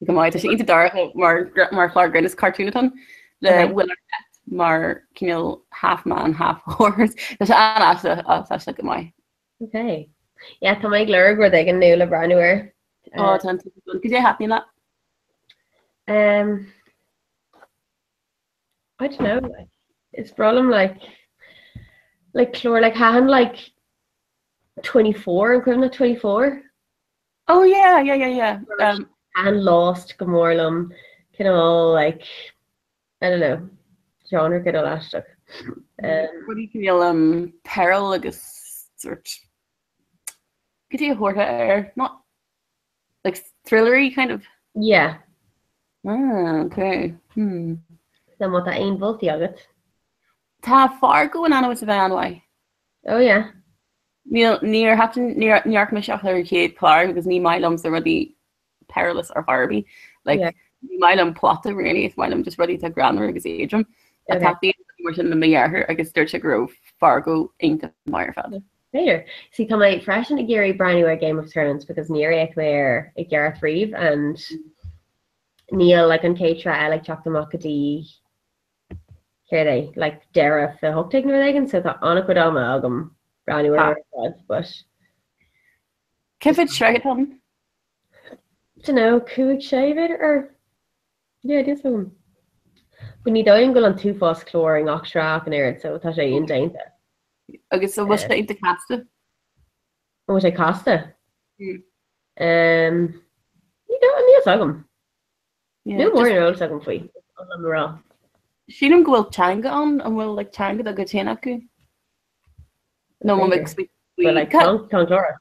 Go maith, tá sé iontach dorcha mar mar chlár grinn is cartoon atá ann le Okay. Will Arnett mar cineál half man half horse. Tá sé an-aisteach ach tá sé go maith. Ok. Yeah, tá mé ag lorg rud éigin nua le breathnú air. Ó tá an Cad é a thaitníonn leat? Um, I don't know. Like, is breá liom like like clár like thaitin like 24 an cuimhin leat 24? Oh yeah, yeah, yeah, yeah. Um, Thaitin Lost go mór liom cineál like I don't know genre cineál aisteach. Um, Rudaí cineál um, peril agus sort Cad é a thabharfá air? Not like thrillery kind of? Yeah. Ah, okay. Hmm. So má tá aon mholtaí agat? Tá Fargo in ainm is a bheith an-mhaith. Oh yeah. Níl níor thaitin níor ní amharc mise ach ar an chéad chlár agus ní maith liomsa rudaí perilous ar chor ar bith. Like Yeah. ní maith liom plota really, is maith liom just rudaí atá greannmhar agus éadrom. Okay. Tá Mar sin le mo dheartháir agus dúirt sé go raibh Fargo iontach maith ar fad. B'fhéidir. See, tá mé freisin ag iarraidh breathnú ar Game of Thrones because níor fhéach mé air i gceart riamh and níl like an chéad sraith eile ag teacht amach go dtí céard é, like deireadh 2018 nó rud éigin so tá an-chuid ama agam breathnú air ar fad but Cé mhéad sraith atá ann? Don't know, 5, 6 b'fhéidir or yeah, níl 'fhios agam. But ní dóigh liom go bhfuil an t-uafás clár i ngach sraith ach an oiread so tá sé indéanta. Agus an bhfuil sé iontach casta? An bhfuil sé casta? Um, ní dóigh, níl 'fhios agam. Níl mórán eolas agam faoi, is oth liom a rá. Sílim go bhfuil teanga ann, an bhfuil like teanga dá gcuid féin acu? Nó an bhfuil Well, like, tá an clár.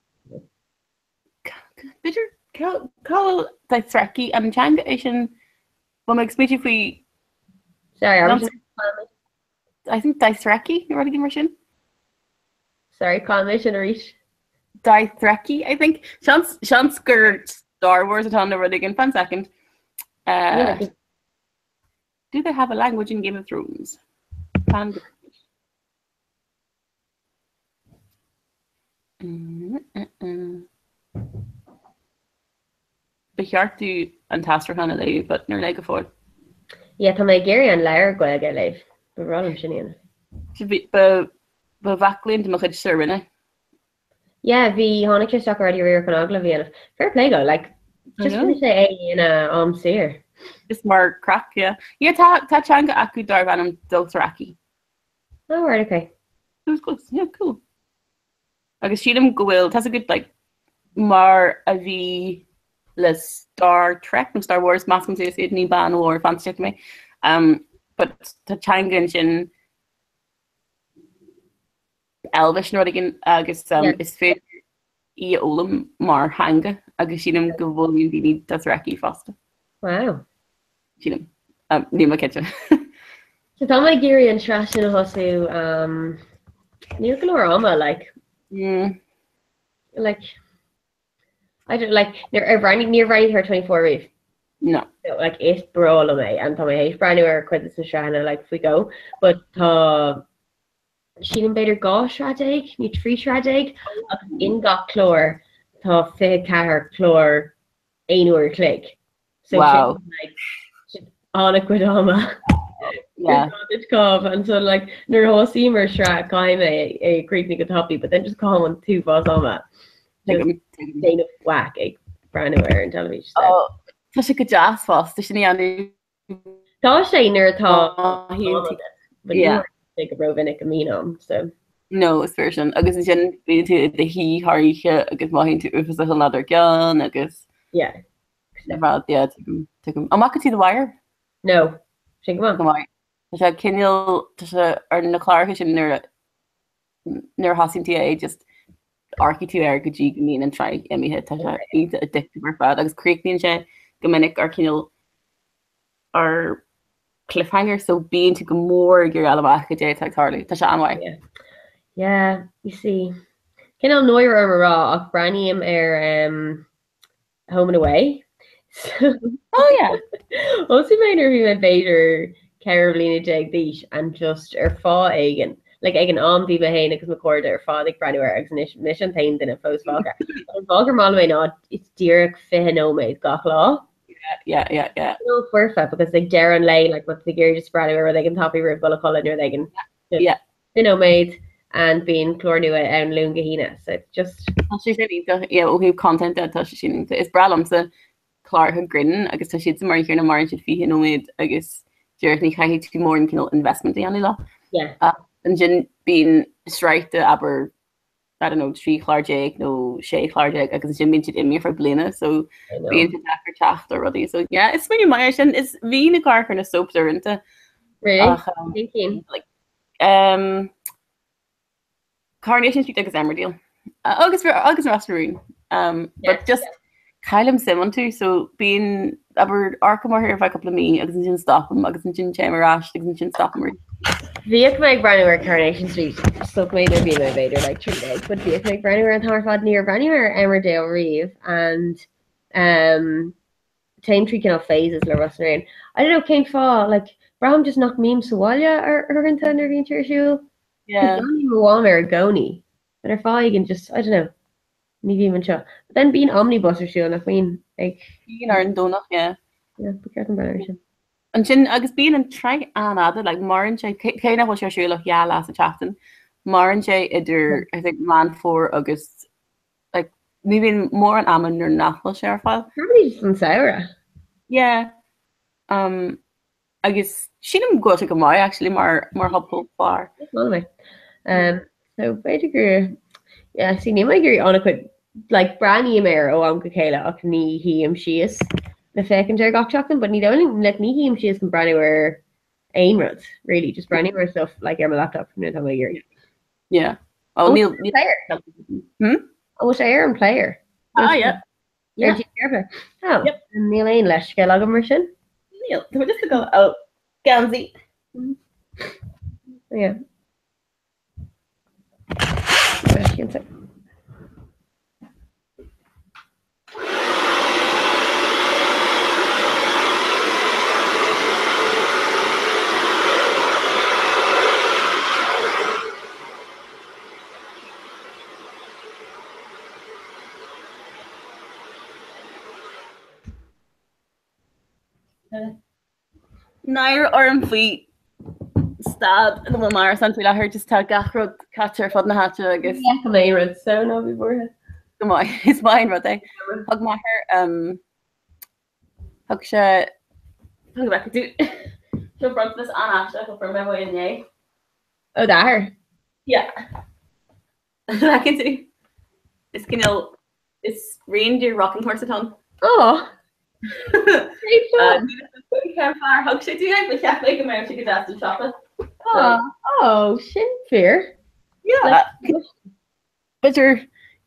B'fhéidir cá bhfuil Dothraki an teanga é sin bhfuil mé ag smaoitiú faoi Sorry, I think Dothraki nó rud éigin mar sin. Sorry, cá mé sin arís. Dothraki, I think. Seans, seans gur Star Wars atá nó rud éigin. Fan second. Uh, do they have a language in Game of Thrones? Fan Mm, mm, mm. Ba cheart domh an t-aistriúchán a léamh, but níor léigh go fóill. Yeah, tá mé ag iarraidh an leabhar Gaeilge a léamh. Ba bhreá liom sin a dhéanamh. Ba ba mhac léinn de mo chuidse a rinne. Yeah, bhí, tháinig sé isteach ar Raidió Rí-Rá chun agallamh a dhéanamh. Fair play dó, like, just rinne sé é ina am saor. Just mar craic, yeah. Yeah, tá tá teanga acu darb ainm Dothraki. Oh, right, okay. It was close. Yeah, cool. Agus sílim go bhfuil, tá's agat like, mar a bhí le Star Trek nó Star Wars, meascaim suas iad ní bean mhór fantaiseach mé. Um, but tá teanga ansin Elvish nó rud éigin agus um, yeah. is féidir í a fhoghlaim mar theanga agus sílim go bhfoghlaimíonn daoine Dothraki fosta. Wow. Sílim. Um, níl mé cinnte. So tá mé ag iarraidh an tsraith sin a thosú um, níl go leor ama like mm. like I don't like níor ar bhreathnaigh níor bhreathnaigh tú ar 24 riamh. No. No, like is breá liom é and tá mé théis breathnú ar cuid de na sraitheanna like faoi dhó but tá sílim b'fhéidir 12 sraith nó 13 sraith agus in gach clár tá 24 clár aon uair a chloig. So wow. like, an-chuid ama. Yeah. Cámh and so like nuair a thosaím ar sraith caithfidh mé é a chríochnú go tapaidh, but then just caithim an t-uafás ama. Déanamh faic ag breathnú ar an teilifís. Oh, tá sé go deas fosta sin a dhéanamh. Tá sé nuair atá sé go rómhinic go mbíonn am so. No, is fíor sin. Agus ansin bíonn tú i do shuí thar oíche agus mothaíonn tú uafásach an lá dár gcionn agus Yeah. Rad, yeah, tuigim, tuigim. An bhfaca tú The Wire? No. Sin go maith. Go maith. Tá sé cineál, tá sé ar na cláracha sin nuair a nuair a thosaíonn tú é just amharcfaidh tú air go dtí go mbíonn an tsraith imithe. Tá sé iontach addictive ar fad agus críochnaíonn sé go minic ar cineál ar cliffhanger so bíonn tú go mór ag iarraidh fháil amach cad é atá ag tarlú. Tá sé an-mhaith. Yeah. Yeah, you see. Cineál náire orm a rá ach breathnaím ar um, Home and Away. So, oh yeah. Thosaigh mé nuair a bhí mé b'fhéidir 14 bliana d'aois and just ar fáth éigin. Like ag an am bhí mé féin agus mo chairde ar fad ag breathnú air agus anois mise an t-aon duine fós fágtha. An fáth gur maith liom é ná it's díreach 20 nóiméad gach lá. Yeah, yeah, yeah. No foirfe because ag deireadh an lae like má tá tú ag iarraidh just breathnú ar rud éigin tapaidh roimh dhul a chodladh nó rud éigin. Yeah. 20 nóiméad and bíonn clár nua ann Luan go hAoine so it's just Tá sé sin iontach, yeah, ó thaobh content de tá sé sin iontach. Is breá liomsa cláracha grinn agus tá siad mar an gcéanna maireann siad 20 nóiméad agus díreach ní chaithfidh tú mórán cineál investment a dhéanamh leo. Yeah. Ach ansin bíonn sraith de abair I don't know, 13 chlár nó 16 chlár agus ansin bíonn siad imithe ar feadh bliana so bíonn sé deacair teacht ar rudaí. So yeah, is smaoineamh maith é sin. Is bhínn ag amharc ar na soaps uaireanta. Really? Ach, Cén cinn? like, um, Coronation Street agus Emmerdale. Uh, agus agus Ros na Rún. Um, Yeah, but just caillim suim iontu, so bíonn abair amharcaim orthu ar feadh cúpla mí agus ansin stopaim agus ansin téim ar ais agus ansin stopaim arís. Bhíodh mé ag breathnú ar Coronation Street stop mé nuair bhí mé b'fhéidir like 13, but bhíodh mé ag breathnú ar an t-am ar fad níor bhreathnaigh mé ar Emmerdale riamh and um, téim trí cineál phases le Ros na Rún. I don't know cén fáth like. Braithim just nach mbím sa bhaile ar uaireanta nuair a bhíonn sé ar siúl. Yeah. Bíonn mo mham air i gcónaí. But ar fáth éigin just, I don't know, ní bhím anseo. But then bíonn Omnibus ar siúl nach mbíonn ag. Bíonn ar an Domhnach, yeah. Yeah, ba cheart dom breathnú air sin. Ansin, agus bíonn an tsraith an-fhada, like maireann sé, cé nach bhfuil sé ar siúl ach dhá lá sa tseachtain, maireann sé idir, I think, Meán Fómhair agus, like, ní bhíonn mórán ama nuair nach bhfuil sé ar fáil. Probably just an samhradh. Yeah. Um, agus sílim go bhfuil sé go maith actually mar mar shubchlár. Is maith liom é. Um, so b'fhéidir gur yeah, see níl mé ag iarraidh an-chuid like breathnaím air ó am go chéile ach ní shuím síos le féachaint air gach seachtain, but ní dóigh liom like ní shuím síos chun breathnú ar aon rud really, just breathnaím ar stuff like ar mo laptop nuair atá mé ag iarraidh. Yeah. Oh, níl player. Hmm? An bhfuil sé ar an player. Ah, yeah. Yeah. Oh, Yep. Níl aon leithscéal agam mar sin. Níl, tá mé just ag dul ó geansaí. Yeah. Cinnte. Náire orm faoi staid ina bhfuil m'árasán faoi láthair, just tá gach rud caite ar fud na háite agus. Ní fheicim aon rud so ná bí buartha. Go maith, is maith an rud é. Thug m'athair um, thug sé Thug go bhfeicfidh tú. Seo bronntanas an-aisteach a fuair mé uaidh inné. Ó d'athair? Yeah. Feiceann tú? Is cineál, is reindeer rocking horse atá ann. Oh! Cén fear thug sé dom é, but cheap mé go mbeadh sé go deas don siopa. Oh, oh, sin fíor. Yeah. B'fhéidir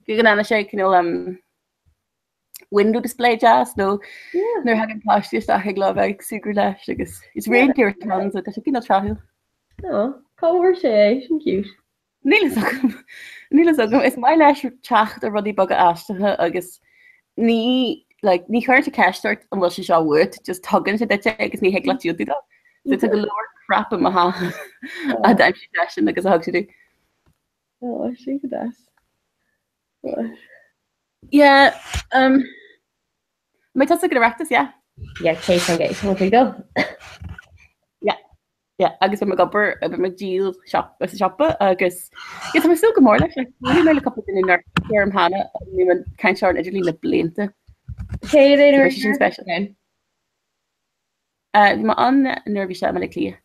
go ndéanfaidh sé cineál um, window display deas nó nuair a thagann páistí isteach ag lá bheith ag súgradh leis agus is reindeer atá ann so tá sé cineál tráthúil. Oh, cá bhfuair sé é? Sin cute. Níl fhios agam. Níl fhios agam. Is maith leis teacht ar rudaí beaga aisteacha agus ní like, ní chuireann sé ceist ort an bhfuil sé seo uait, just tugann sé duit é agus ní thig leat diúltú dó. So tá go leor crap i mo theach a d'aimsigh seisean agus a thug sé domh. Oh, sin go deas. Oh. Yeah, um, mbeidh tusa ag an Oireachtas, yeah? Yeah, 100%, tá mé ag dul. Yeah. Yeah, agus beidh mé ag obair, beidh mé ag díol shop, sa siopa agus yeah, tá mé ag súil go mór leis, like, bhuail mé le cúpla duine nár orm cheana, bhí mé ag caint ar an idirlíon le blianta. Cé So bhí sé sin special. Uh, bhí mé ann nuair a bhí sé i mBaile Átha Cliath.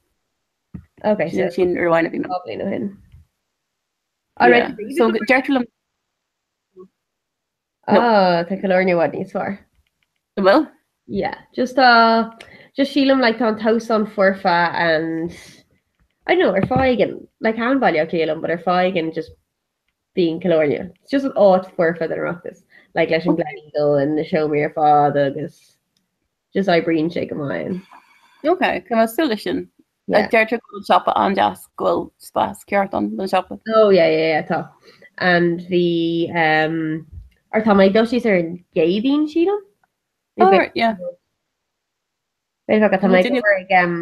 Okay, Sin so sin uair amháin a bhí mé. dhá bhliain ó shin. Yeah. So deirtear liom No. Ah, tá Cill Airne i bhfad níos fearr. An bhfuil? Yeah, just uh, just sílim like tá an t-óstán foirfe and I don't know, ar fáth éigin, like thaitin Baile Átha Cliath liom, but ar fáth éigin just bíonn Cill Airne. It's just an áit foirfe don Oireachtas, like leis an Gleneagle and na seomraí ar fad agus just oibríonn sé go maith. Ok, tá mé ag súil leis sin. Yeah. Deirtear go bhfuil siopa an-deas go bhfuil spás ceart ann don siopa. Oh yeah, yeah, yeah, tá. And bhí um, or tá mé ag dul síos ar an gCéadaoin sílim? Oh, right, yeah. B'fhéidir tá mé ag obair ag um,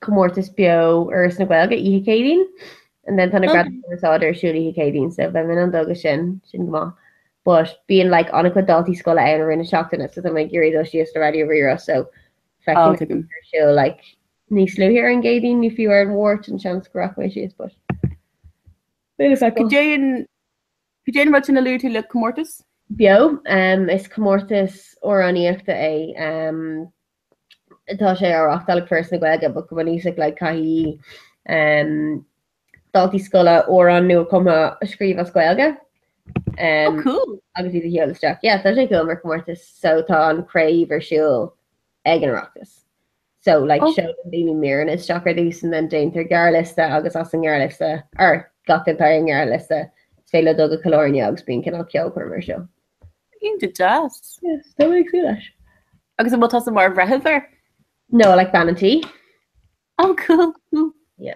comórtas beo Fhoras na Gaeilge oíche Céadaoin and then tá na Gradaim Chumarsáide ar siúl oíche Céadaoin so beidh mé in ann dul go sin, sin go maith. But bíonn like an-chuid daltaí scoile ann i rith na seachtaine so tá mé ag iarraidh dul síos le Raidió Rí-Rá so Oh, feicfidh mé tuigim. ar siúl like níos luaithe ar an gCéadaoin nó fiú ar an Mháirt an seans go rachaidh mé síos but beidh le feiceáil. Cad é an cad é an rud sin a luaigh tú le comórtas? Beo, um, is comórtas amhránaíochta é. Um, tá sé á reáchtáil ag Foras na Gaeilge but go bunúsach like caithfidh um, daltaí scoile amhrán nua-chumtha a scríobh as Gaeilge. Oh, Um, cool. agus iad a sheoladh isteach. Yeah, tá sé cool mar comórtas so tá an craobh ar siúl ag an Oireachtas. So like Oh. seolann daoine míreanna isteach ar dtús and then déantar gearrliosta agus as an ngearrliosta or gach duine atá ar an ngearrliosta is féidir leo dul go Cill Airne agus bíonn cineál ceolchoirm ar siúl. Iontach deas. Yes, tá mé ag súil leis. Agus an bhfuil tusa mar bhreitheamh air? No, like bean an tí. Oh, cool, cool. Yeah.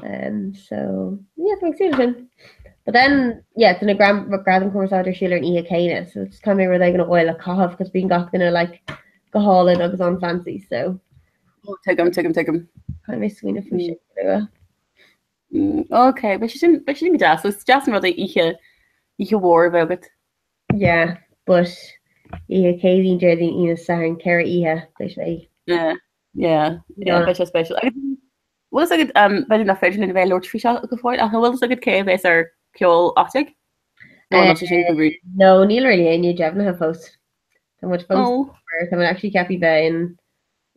Um, so, yeah, tá mé ag súil leis sin. But then, yeah, tá na Gradaim Chumarsáide ar siúl ar an oíche céanna, so it's kind of rud éigin a fháil le caitheamh, cos bíonn gach duine like go hálainn agus an-fancy, so. Oh, tuigim, tuigim, tuigim. Caithfidh mé smaoineamh faoi sin go luath. Ok, beidh sé sin beidh sé sin go deas. Is deas an rud é oíche oíche mhór a bheith agat. Yeah, but oíche Céadaoin, Déardaoin, Aoine, Satharn, 4 oíche, beidh sé. Yeah, yeah, yeah, beidh sé spéisiúil. Agus bhfuil fhios agat, um, b'fhéidir nach féidir linn a bheith ag labhairt faoi seo go fóill, ach an bhfuil fhios agat cé a bheas ar Ceol 18? Nó an bhfuil sé sin faoi rún? No, níl really éinne deimhnithe fós. Tá muid fós, Oh. tá muid actually ceaptha bheith in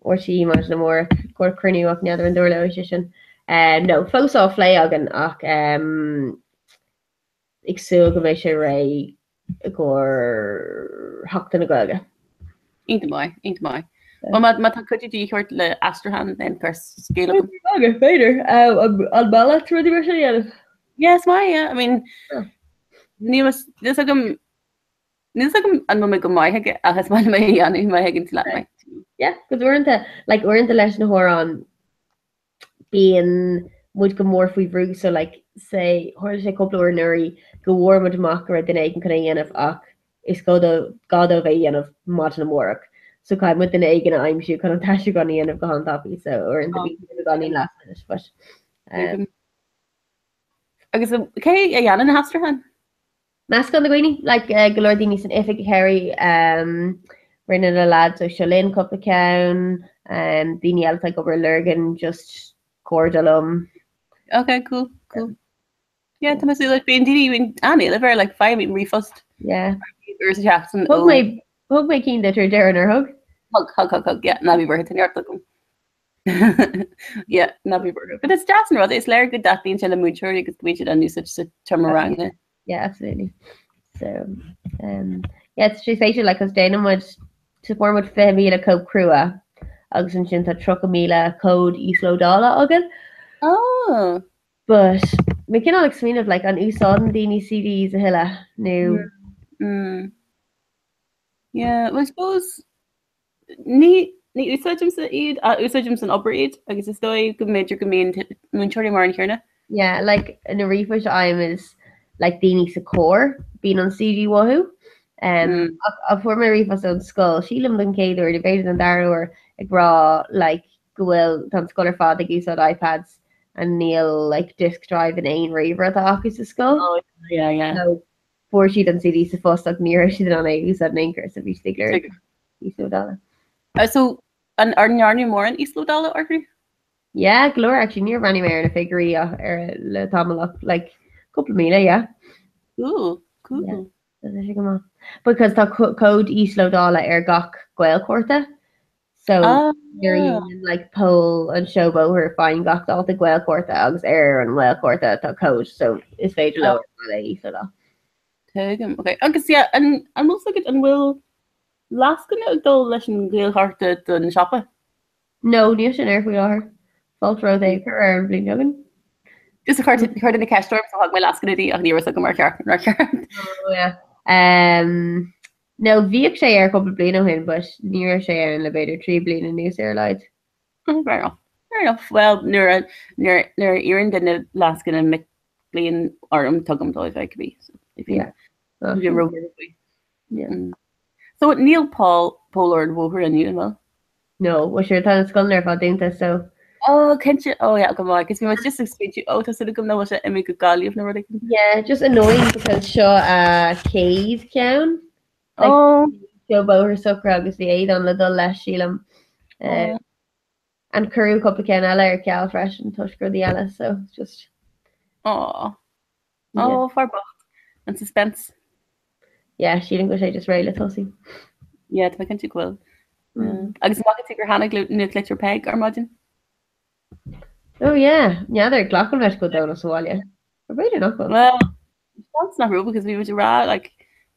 RTÉ maidin amárach i gcomhair cruinniú ach n'fheadar an dtarlóidh sé sin. No, fós á phlé againn ach ag súil go mbeidh sé réidh i gcomhair Sheachtain na Gaeilge. Iontach maith, iontach maith. Bhuel, má má tá cuidiú de dhíth ort le aistriúchán then cuir scéal chugam. Agus b'fhéidir, an maith leat rudaí mar sin a dhéanamh? Yeah, is maith, yeah. I mean, níl a fhios agam Níl fhios agam an bhfuil mé go maith aige ach is maith liom é a dhéanamh má thuigeann tú leat mé. Yeah, 'cause uaireanta, like uaireanta leis na hamhráin bíonn muid go mór faoi bhrú so like say tharla sé cúpla uair anuraidh go bhfuair muid amach go raibh duine éigin chun é a dhéanamh ach is gá dóibh gá dóibh é a dhéanamh maidin amárach so caithfidh muid duine éigin a aimsiú chun an t-aistriúchán a dhéanamh go han-tapaidh so uaireanta bíonn sé beagáinín last minute but um, Agus cé a dhéanann na haistriúcháin? Meascán de dhaoine, like go leor daoine san oifig a chabhraigh, um, rinne na lads ó Seo Linn cúpla ceann, um, daoine eile atá ag obair i Lurgan, just cairde liom. Ok, cool, cool. Yeah, tá mé súil leis, bíonn daoine, bíonn an-éileamh air, like faighim ríomhphost. Yeah. Uair sa tseachtain Thug mé, thug mé cinn duit ar deireadh, nár thug? Thug, thug, thug, thug, yeah, ná bí buartha, tá neart agam. Yeah, ná bí buartha. But is deas an rud é, is léir go dtaitníonn sé le múinteoirí agus go mbíonn siad á n-úsáid sa tseomra ranga. Yeah, absolutely. So, um, yeah, it's sé spéisiúil, like, 'cause déanann muid, so fuair muid 20,000 cóip crua agus ansin tá 30,000 cód íoslódála againn. Oh. But, mé cineál ag smaoineamh, like, an úsáideann daoine CDs a thuilleadh nó... Mm. Yeah, well, I suppose Ní ní úsáidimse iad, ach úsáidim san obair iad agus is dóigh go mb'fhéidir go mbíonn múinteoirí mar an chéanna. Yeah, like na ríomhphoist a fhaighim is like daoine sa chór, bíonn an CD uathu. Um, mm. ach, ach fuair mé ríomhphost ón scoil, sílim don chéad uair, nó b'fhéidir don dara huair ag rá like go bhfuil tá an scoil ar fad ag úsáid iPads and níl like disk drive in aon ríomhaire atá acu sa scoil. Oh, yeah, yeah. So, fuair siad an CD sa phost ach ní raibh siad in ann é a úsáid in aon chor so bhí siad ag lorg íoslódála. So an ar ndearnadh mórán íoslódála orthu? Yeah, go leor actually níor bhreathnaigh mé ar na figiúirí ach ar le tamall ach like cúpla míle, yeah. Cool, cool. Yeah, tá sé go maith. Because tá cód íoslódála ar gach Gaelchárta So ah. nuair a dhéanann like Pól an seó bóthair faigheann gach dalta Gaelchárta agus ar an nGaelchárta tá cód so is féidir leo ah. é íoslódáil. Tuigim, ok. Agus yeah, an an bhfuil agat an bhfuil lascaine ag dul leis an Ghaelchárta don siopa? No, níl sin air faoi láthair. Fáilte romhat é a chur ar an bhliain seo chugainn. Just chuir chuir duine ceist orm so thug mé lascaine di ach ní raibh a fhios agam ar cheart ar cheart. Oh, yeah. Um, No, bhíodh sé air cúpla bliain ó shin but ní raibh sé ann le b'fhéidir 3 bliana anuas ar a laghad. Fair enough. Fair enough. Well, nuair a nuair nuair a iarrann duine lascaine mic léinn orm tugaim dóibh é cibé. So, if you Yeah. if you ró faoi. Yeah. Mm. So níl Paul Pól ar an bhóthar inniu an bhfuil? No, well sure tá na scoileanna ar fad dúnta so Oh, cinnte. Oh yeah, go maith. Cos bhí mé just ag smaointiú, oh, tá súil agam nach bhfuil sé imithe go Gaillimh nó rud éigin. Yeah, just annoying because seo a chéad ceann. Like, Oh, Seó bóthar socraithe agus bhí Aodán le dul leis sílim. oh. And cuireadh cúpla ceann eile ar ceal freisin toisc rudaí eile so it's just Oh. Oh, fear bocht. An suspense. Yeah, sílim go bhfuil sé just réidh le tosú. Yeah, tá mé cinnte go bhfuil. Mm. Agus an bhfaca tú gur tháinig nuachtlitir Peig ar maidin? Oh yeah, n'fheadar, glacaim leis go bhfuil Dónal sa bhaile. Or b'fhéidir nach bhfuil. Well, seans nach raibh because bhí muid ag rá like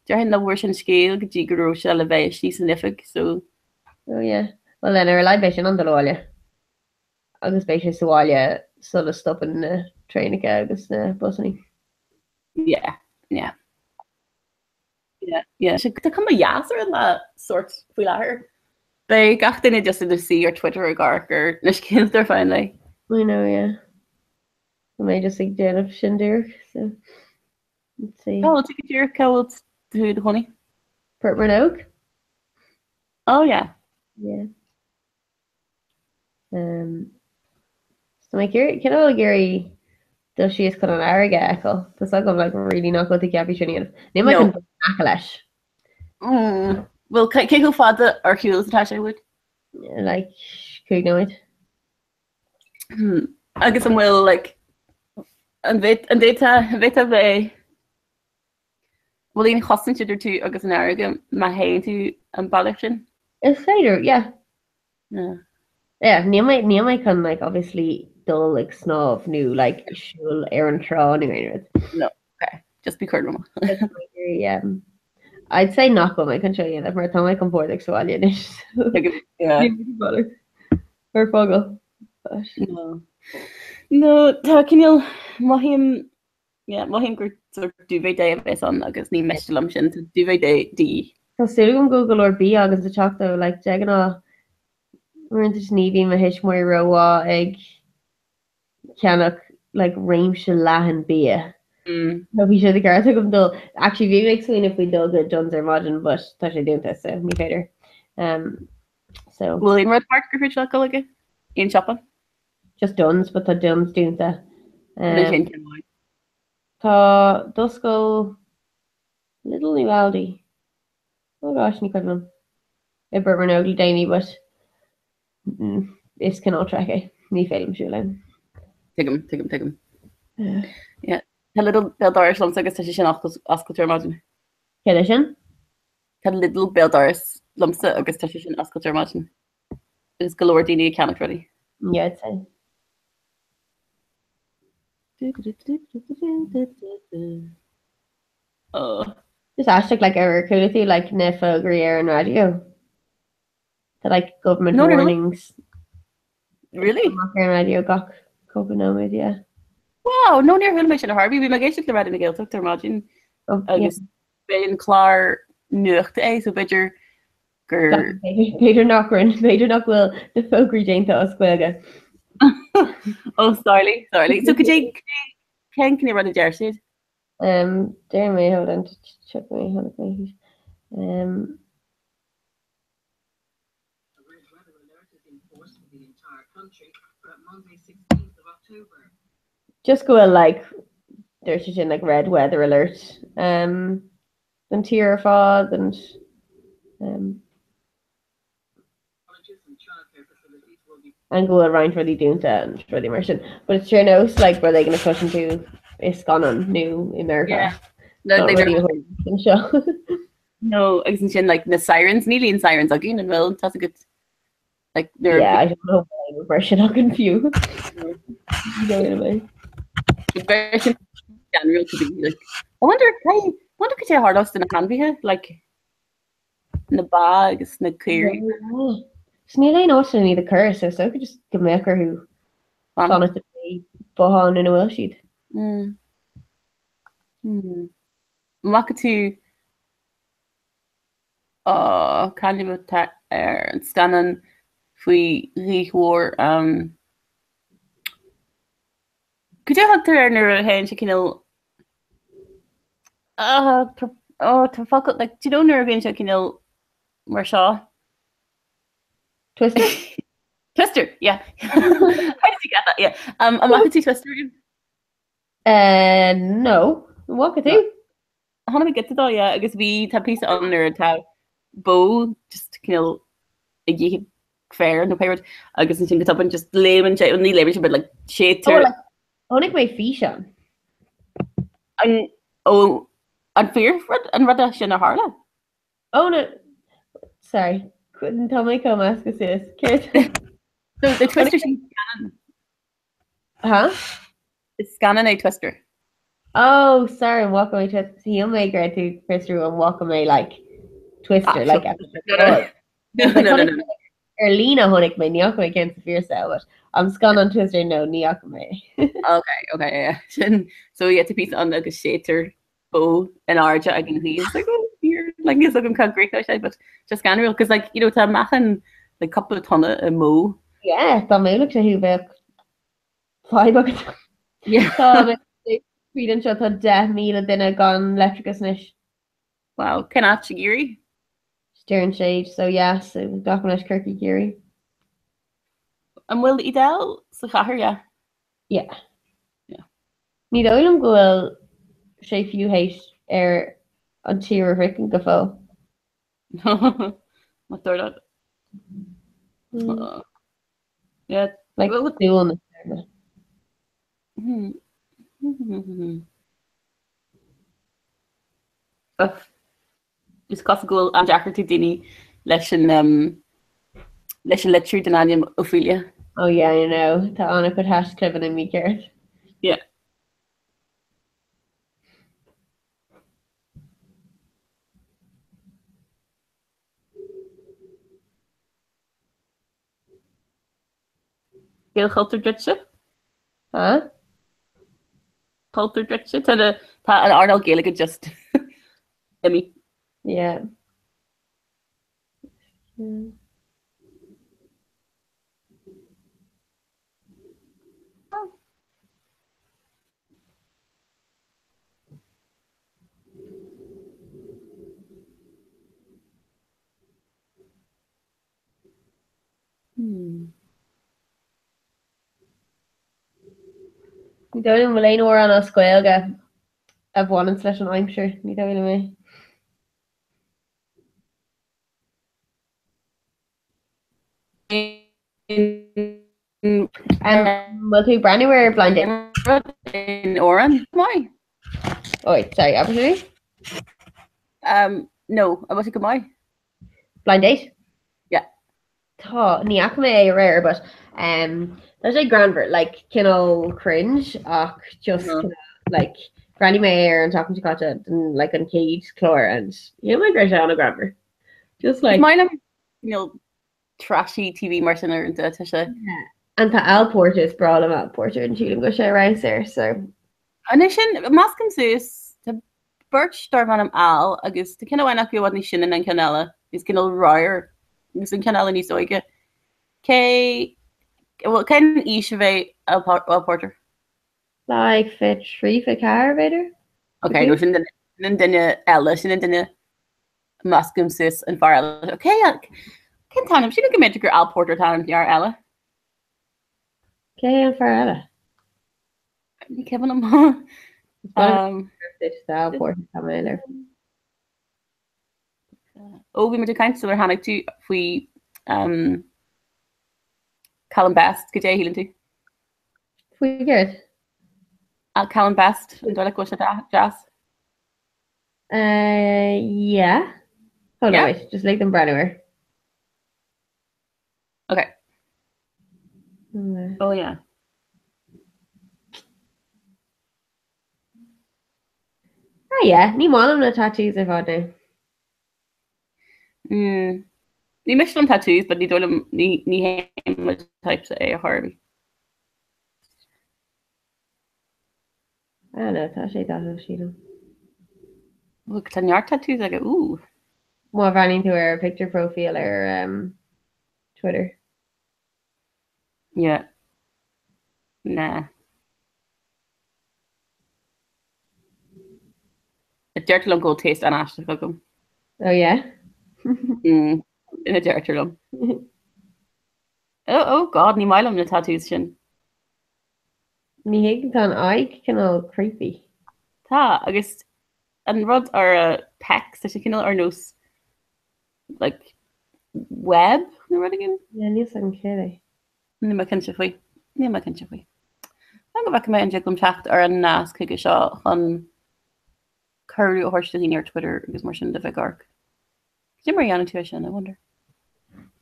déarfainn nach bhfuair sé an scéal go dtí go raibh sé le bheith istigh san oifig so. Oh yeah. Well then ar a laghad beidh sé in ann dul abhaile. Agus beidh sé sa bhaile sula stopann na traenacha agus na busanna. Yeah, yeah. Yeah, yeah. Tá cuma dheas ar an lá sórt faoi láthair. Beidh gach duine just ina suí ar Twitter ag amharc ar na scéalta ar feadh an lae. I know, yeah. Tá mé just ag déanamh sin díreach, so let's see. Oh, tú go díreach cá bhfuil tú i do chónaí? Port Mearnóg? Oh yeah. Yeah. Um. Tá mé cineál ag iarraidh dul síos chun an fharraige a fheiceáil. Tá 's agam like really nach bhfuil tú ceaptha sin a dhéanamh. Níl mé chun dul in aice leis. Bhuel cé chomh fada ar shiúl is atá sé uait? Like 5 nóiméad. Agus an bhfuil like an bhféadfá an bhféadfá bheith bhfuil aon chosaint idir tú agus an fharraige má théann tú an bealach sin? Is féidir, yeah. Yeah. Yeah, níl mé níl mé chun like obviously dul ag snámh nó like siúl ar an trá nó aon rud. No, okay. Just bí cúramach. Yeah. I'd say nach bhfuil mé chun seo a dhéanamh mar tá mé compordach sa bhaile anois. Yeah. Ar fágáil. No. No, tá cineál mothaím Yeah, mothaím gur sort duvet day a bheas ann agus ní miste liom sin, tá duvet day de dhíth. Tá súil agam go bhfuil go leor bia agam sa teach though, like de ghnáth uaireanta ní bhíonn mo thuismitheoirí rómhaith ag ceannach like réimse leathan bia. Mm. So bhí sé de cheart agam dul, actually bhí mé ag smaoineamh faoi dul go Dunnes ar maidin but tá sé dúnta so ní féidir. Um, so. Bhfuil aon rud thart gur féidir leat dul aige? Aon siopa? Just Dunnes, but tá Dunnes dúnta. Sin ceann amháin. Tá d'oscail Lidl nó Aldi? Oh gosh, ní cuimhin liom. I bPort Mearnóg le déanaí, but is cineál trek é. Ní féidir liom siúl ann. Tuigim, tuigim, tuigim. Yeah. Tá Lidl béal dorais liomsa agus tá sé sin oscailte ar maidin. Céard é sin? Tá Lidl béal dorais liomsa agus tá sé sin oscailte ar maidin. Agus go leor daoine ag ceannach rudaí. Yeah, I'd say. Oh. Just aisteach like ar chuala tú like na fógraí ar an raidió. Tá like government No, no, no. warnings Really? amach ar an raidió gach cúpla nóiméad, yeah. Wow, no níor chuala mé sin ar chor ar bith. Bhí mé ag éisteacht le Raidió na Gaeltachta ar maidin Oh, yeah. agus b'é an clár nuachta é, so b'fhéidir gur. B'fhéidir nach raibh, b'fhéidir nach bhfuil na fógraí déanta as Gaeilge. Oh, sorry, sorry. So cad é cén cineál rud a deir siad? Um, deir mé, hold on, check mé, tháinig mé. Um, just go bhfuil like deir sé sin like red weather alert um, don tír ar fad and um, and go bhfuil roinnt rudaí dúnta and rudaí mar sin. But it's ar nós like rud éigin a chloiseann tú i scannán nó i Meiriceá. Yeah. No, Not they rudaí don't. a tharlaíonn anseo. No, agus ansin like na sirens, níl aon sirens againn an bhfuil tá agat like nuair Yeah, I don't know why mar sin againn fiú. You know what I mean? Bheadh sin scanrúil to be like I wonder I wonder cad é a tharlós do na hainmhithe like na ba agus na caoirigh. So níl aon áit lena iad a chur so so could just go mbeadh orthu fanacht i botháin ina bhfuil siad. Mm. Mm. An bhfaca tú oh, c'ainm atá ar an scannán faoi ghaoth mhór um, Cad é a thugtar air nuair a théann sé cineál ah, tá oh, tá focal like, do you know nuair a bhíonn sé cineál mar seo? Twister? Twister, yeah. How did you get that? Yeah. Um, an bhfaca tú Twister riamh? Uh, no. An bhfaca tú? Chonaic mé giota dó, yeah, agus bhí, tá píosa ann nuair atá bó just cineál ag ithe féar nó pé rud agus ansin go tobann just léimeann sé, ní léimeann sé but like séidtear. Oh, like, chonaic mé físeán. An, ó, an fíor rud, an rud sin a tharla? Oh no, sorry, tá mé chomh measctha suas. Céard? So the Twister sin scannán. Huh? Is scannán é Twister. Oh, sorry, an bhfaca mé Twister. Shíl mé go raibh tú ag fiosrú an bhfaca mé like Twister, like No, no, no, no, no. Ar líne chonaic mé, ní fhaca mé ceann sa fíorsaol, but an scannán Twister, no, ní fhaca mé. Okay, okay, yeah. Sin, so yeah, tá píosa ann agus séidtear bó in airde ag an ghaoth. It's like, oh dear, like níl a fhios agam cá gcríochnóidh sé, but just scanrúil, cos like, you know, tá meáchan like cúpla tonna i mbó. Yeah, dá mbuailfeadh sé thú bheadh fadhb agat. Yeah. Tá tríd anseo tá 10,000 duine gan leictreachas anois. Wow, cén áit i gCiarraí? Deireann sé, so yeah, so glacaim leis Corcaigh Ciarraí. An bhfuil Edel sa chathair, yeah? Yeah. Yeah. Ní dóigh liom go bhfuil sé fiú théis ar an tír a shroichint go fóill. Má dúirt leat. Yeah. Like, Well, dúil na stoirme. Is cosúil go bhfuil an-deacracht ag daoine leis an leis an litriú den ainm Ophelia. Oh yeah, I know. Tá an-chuid haischlibeanna mícheart. Yeah. Gaelchultúr druidte? Huh? Cultúr druidte? Tá na, tá an earnáil Gaeilge just imithe. Yeah. Hmm. Ní dóigh liom go bhfuil aon amhrán as Gaeilge a bhaineanns leis an aimsir, ní dóigh liom é. An bhfuil tú ag breathnú ar Blind Date? Rud in amhrán maith. Oh wait, sorry, abair arís? Um, no, an bhfuil sé go maith? Blind Date? Yeah. Tá, ní fhaca mé é aréir, but um, tá sé greannmhar, like, cineál cringe ach just Mhm. cineál, like, bhreathnaigh mé air an tseachtain seo caite den, like, an chéad chlár and shíl mé go raibh sé an-ghreannmhar. Just like, Is maith liom you trashy TV mar sin uaireanta, tá sé. Yeah. And tá Al Porter, is breá liom Al Porter and sílim go bhfuil sé ar fheabhas air, so. Anois sin, meascaim suas, tá beirt darb ainm Al agus tá ceann amháin acu i bhfad níos sine ná an ceann eile, níos cineál ramhar, agus an ceann eile níos óige. Cé, bhuel, cén aois a bheadh Al Al Porter? Like 23, 24 b'fhéidir? Ok, nó sin an duine eile, sin an duine meascaim suas an fear eile. Ok, cén t-ainm? Sílim go mb'fhéidir gur Al Porter an t-ainm fear eile. Cé hé an fear eile? Ní cuimhin liom. Um, Al Porter tá mé air. Ó bhí muid ag caint sular tháinig tú faoi um, Callum Best, goidé a shíleann tú? Faoi céard? Ah, Callum Best, an dóigh leat go bhfuil sé deas? Uh, yeah. Hold on, wait, just lig dom breathnú air. Okay. Oh yeah. Ah yeah, ní maith liom na tattoos ar fad now. Mm. Ní miste liom tattoos, but ní dóigh liom ní ní hé mo type é ar chor ar bith. Ah no, tá sé dathúil sílim. Look, tá neart tattoos aige, ooh. Má bhreathnaíonn tú ar a picture profile ar um, Twitter. Yeah. Nah. Deirtear liom go bhfuil taste an-aisteach agam. Oh yeah? Mm, ina deirtear liom. Oh, oh God, ní maith liom na tattoos sin. Ní thuigim, tá an aghaidh cineál creepy. Tá, agus an rud ar a pecs, tá sé cineál ar nós like web nó rud éigin? Yeah, níl 's agam céard é. Níl mé cinnte faoi. Níl mé cinnte faoi. Fan go bhfeicfidh mé an dtig liom teacht ar an nasc chuige seo chun cuireadh a thabhairt do dhaoine ar Twitter agus mar sin de bheith ag amharc. Cad é mar a dhéanann tú é sin, I wonder?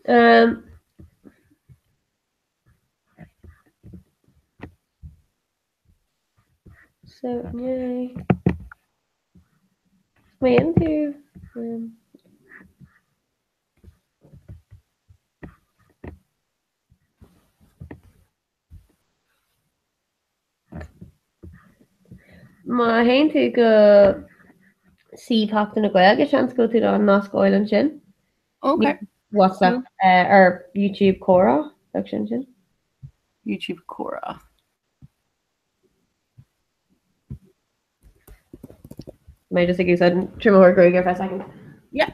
Um, So, inné. Má dhéanann tú um, Má théann tú go suíomh Sheachtain na Gaeilge, seans go bhfuil tú in ann nasc a fháil ansin. Ok. WhatsApp ar YouTube Comhrá, bheadh sin sin. YouTube Comhrá. Mé just ag úsáid an triomaitheoir gruaige ar feadh second. Yeah.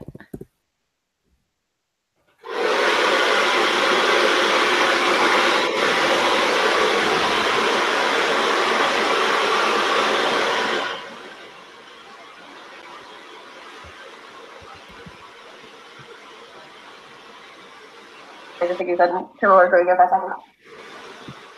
just ag úsáid triomóir gruaige ar feadh soicind.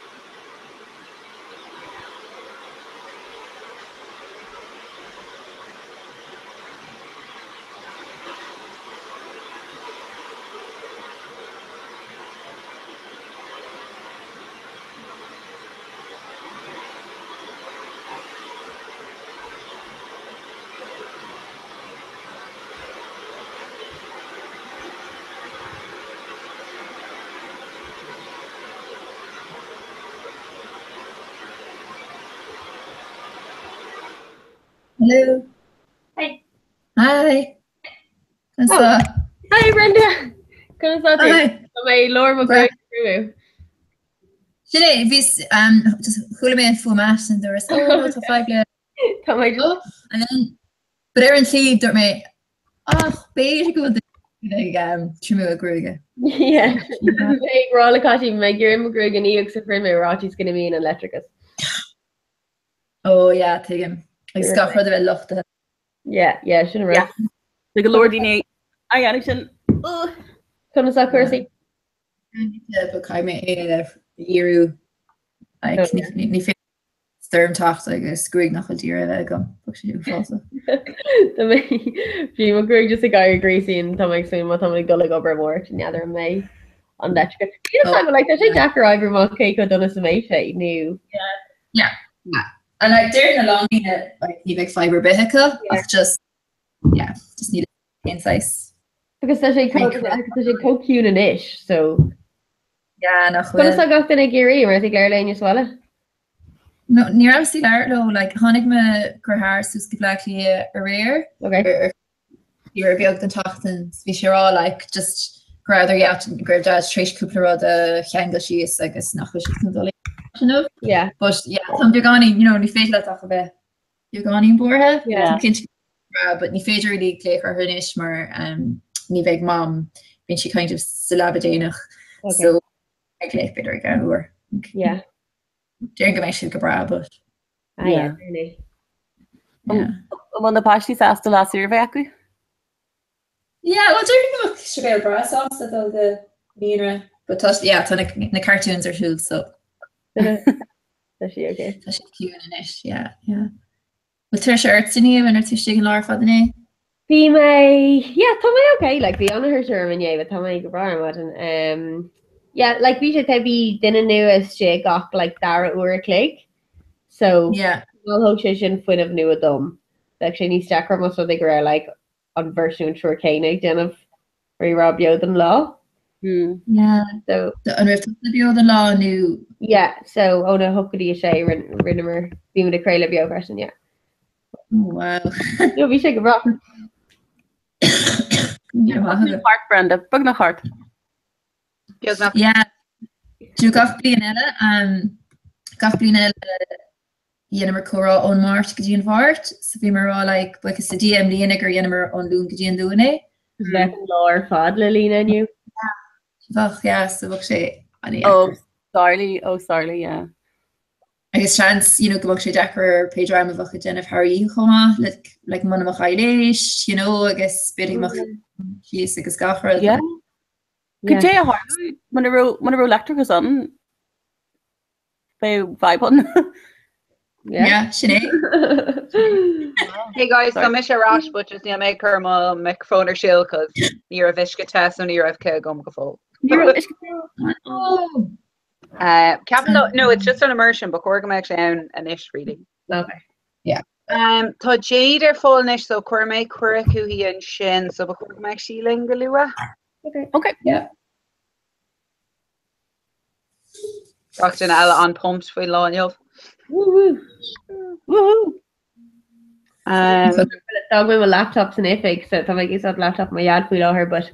Hello. Hi. Hi. Conas tá? Hi Brenda. Conas tá tú? Hi. Tá mé i lár mo Great. ghruaig. Sin é, bhí chuala mé an fuaim as an doras. Oh, no, tá fadhb le. Tá mé just And then, but ar an taobh dúirt mé, ach b'fhéidir go bhfuil duine ag um, triomú a gruaige. Yeah. Mé ag rá le Katie mé ag iarraidh mo ghruaig a ní agus a thriomú ar fhaitíos go n-imíonn an leictreachas. Oh yeah, tuigim. Agus gach rud a bheith luchtaithe. Yeah, yeah, sin an rud. Yeah. Tá go leor daoine á dhéanamh sin. Ugh. Conas tá cúrsaí? But caithfidh mé é a dhíriú. Like, Oh, ní- ní- ní féidir stoirm teacht agus gruaig nach bhfuil dírithe a bheith agam. Bheadh sé uafásach. Tá mé bhí mo ghruaig just ag éirí gríosaí tá mé ag súil má tá mé ag dul ag obair amárach n'fheadar an mbeidh an leictreachas. Níl a fhios agam, like, tá sé deacair oibriú amach cé chomh dona is a mbeidh sé nó Yeah. Yeah. And like deir na lándaoine like ní bheidh fadhb ar bith acu ach just yeah, just ní aon saghas. Agus tá sé chomh tá sé chomh ciúin anois, so Yeah, nach Conas bhfuil. tá gach duine i gCiarraí mar ag labhairt le éinne sa bhaile? No, ní raibh sí labhairt leo, like tháinig mo dheartháir suas go Bleá Cliath aréir. Okay. Ar ar beag den tseachtain bhí sé ag rá like just go raibh yeah, go raibh dad tar éis cúpla rud a cheangal síos agus nach bhfuil siad chun dul inniu. Yeah. But yeah, tá beagáinín, you know, ní féidir leat ach a bheith beagáinín buartha. Yeah. Tá cinnte breá, but ní féidir really glaoch orthu anois mar um, ní bheidh mam, bíonn sí kind of sa leaba déanach. Okay. So ag glaoch b'fhéidir ag an uair. Yeah. Déarfainn go mbeidh siad go breá, but Ah, yeah. Yeah. really. yeah. An bhfuil na páistí sásta lá saoire a bheith acu? Yeah, well déarfainn go mbeadh Sibéal breá sásta dul go naíonra. But tá, yeah, tá na, na cartoons ar siúl, so Tá sí okay. tá sé ciúin anois, yeah, yeah. Bhfuil tuirse ort inniu an raibh tú istigh an lá ar fad inné? Bhí mé, yeah, tá mé okay, like bhí an-thuirse orm inné, but tá mé go breá ar maidin. Um, yeah, like bhí sé te bhí duine nua istigh gach like dara uair a chloig. So Yeah. well, thug sé sin fuinneamh nua dom. Bheadh sé níos deacra más rud é go raibh like an bheirt nó an triúr céanna ag déanamh rí-rá beo don lá. Hmm. Yeah. So So, an raibh tusa beo don lá nó yeah, so óna hocht go dtí a sé rinneamar bhí muid ag craoladh beo freisin, yeah. Oh, wow. No, bhí sé go breá. Ní raibh maith agat. Thart Brenda, beagnach thart. Beagnach. Yeah. Do gach bliain eile, um, gach bliain eile dheineamar comhrá ón Máirt go dtí an Mháirt, so bhíomar ag rá like buíochas le Dia i mbliana gur dheineamar ón Luan go dtí an Luan é. Bheadh an lá ar fad le líonadh inniu. Bheadh, yeah, so bheadh sé Ó, an-deacair. Sorry, ó sorry, yeah. Agus seans, you know, go mbeadh sé deacair ar pé dream a bheadh ag déanamh thar oíche chomh maith, like, like muna mbeadh aibhléis, you know, agus b'fhéidir go mbeadh síos agus gach rud. Yeah. Cad é a tharlódh muna raibh muna raibh leictreachas ann? Beidh fadhb ann. Yeah, sin é. Hey guys, tá mise ar ais, but just níl mé ag cur mo microphone ar siúl cos ní raibh uisce te so ní raibh cith agam go fóill. Ní raibh uisce te. Oh. Uh, Ceapaim no, no, it's just an immersion, ba chóir go mbeadh sé ann anois really. Okay. Yeah. Um, tá Jade ar fáil anois so chuir mé cuireadh chuici ansin so ba chóir go mbeadh sí linn go luath. Okay. Okay. Yeah. Gach duine eile an-pumped faoin lá inniu. Woo woo. Woohoo! Um, D'fhág mé mo laptop san oifig, so tá mé ag úsáid laptop mo dhaid faoi láthair, but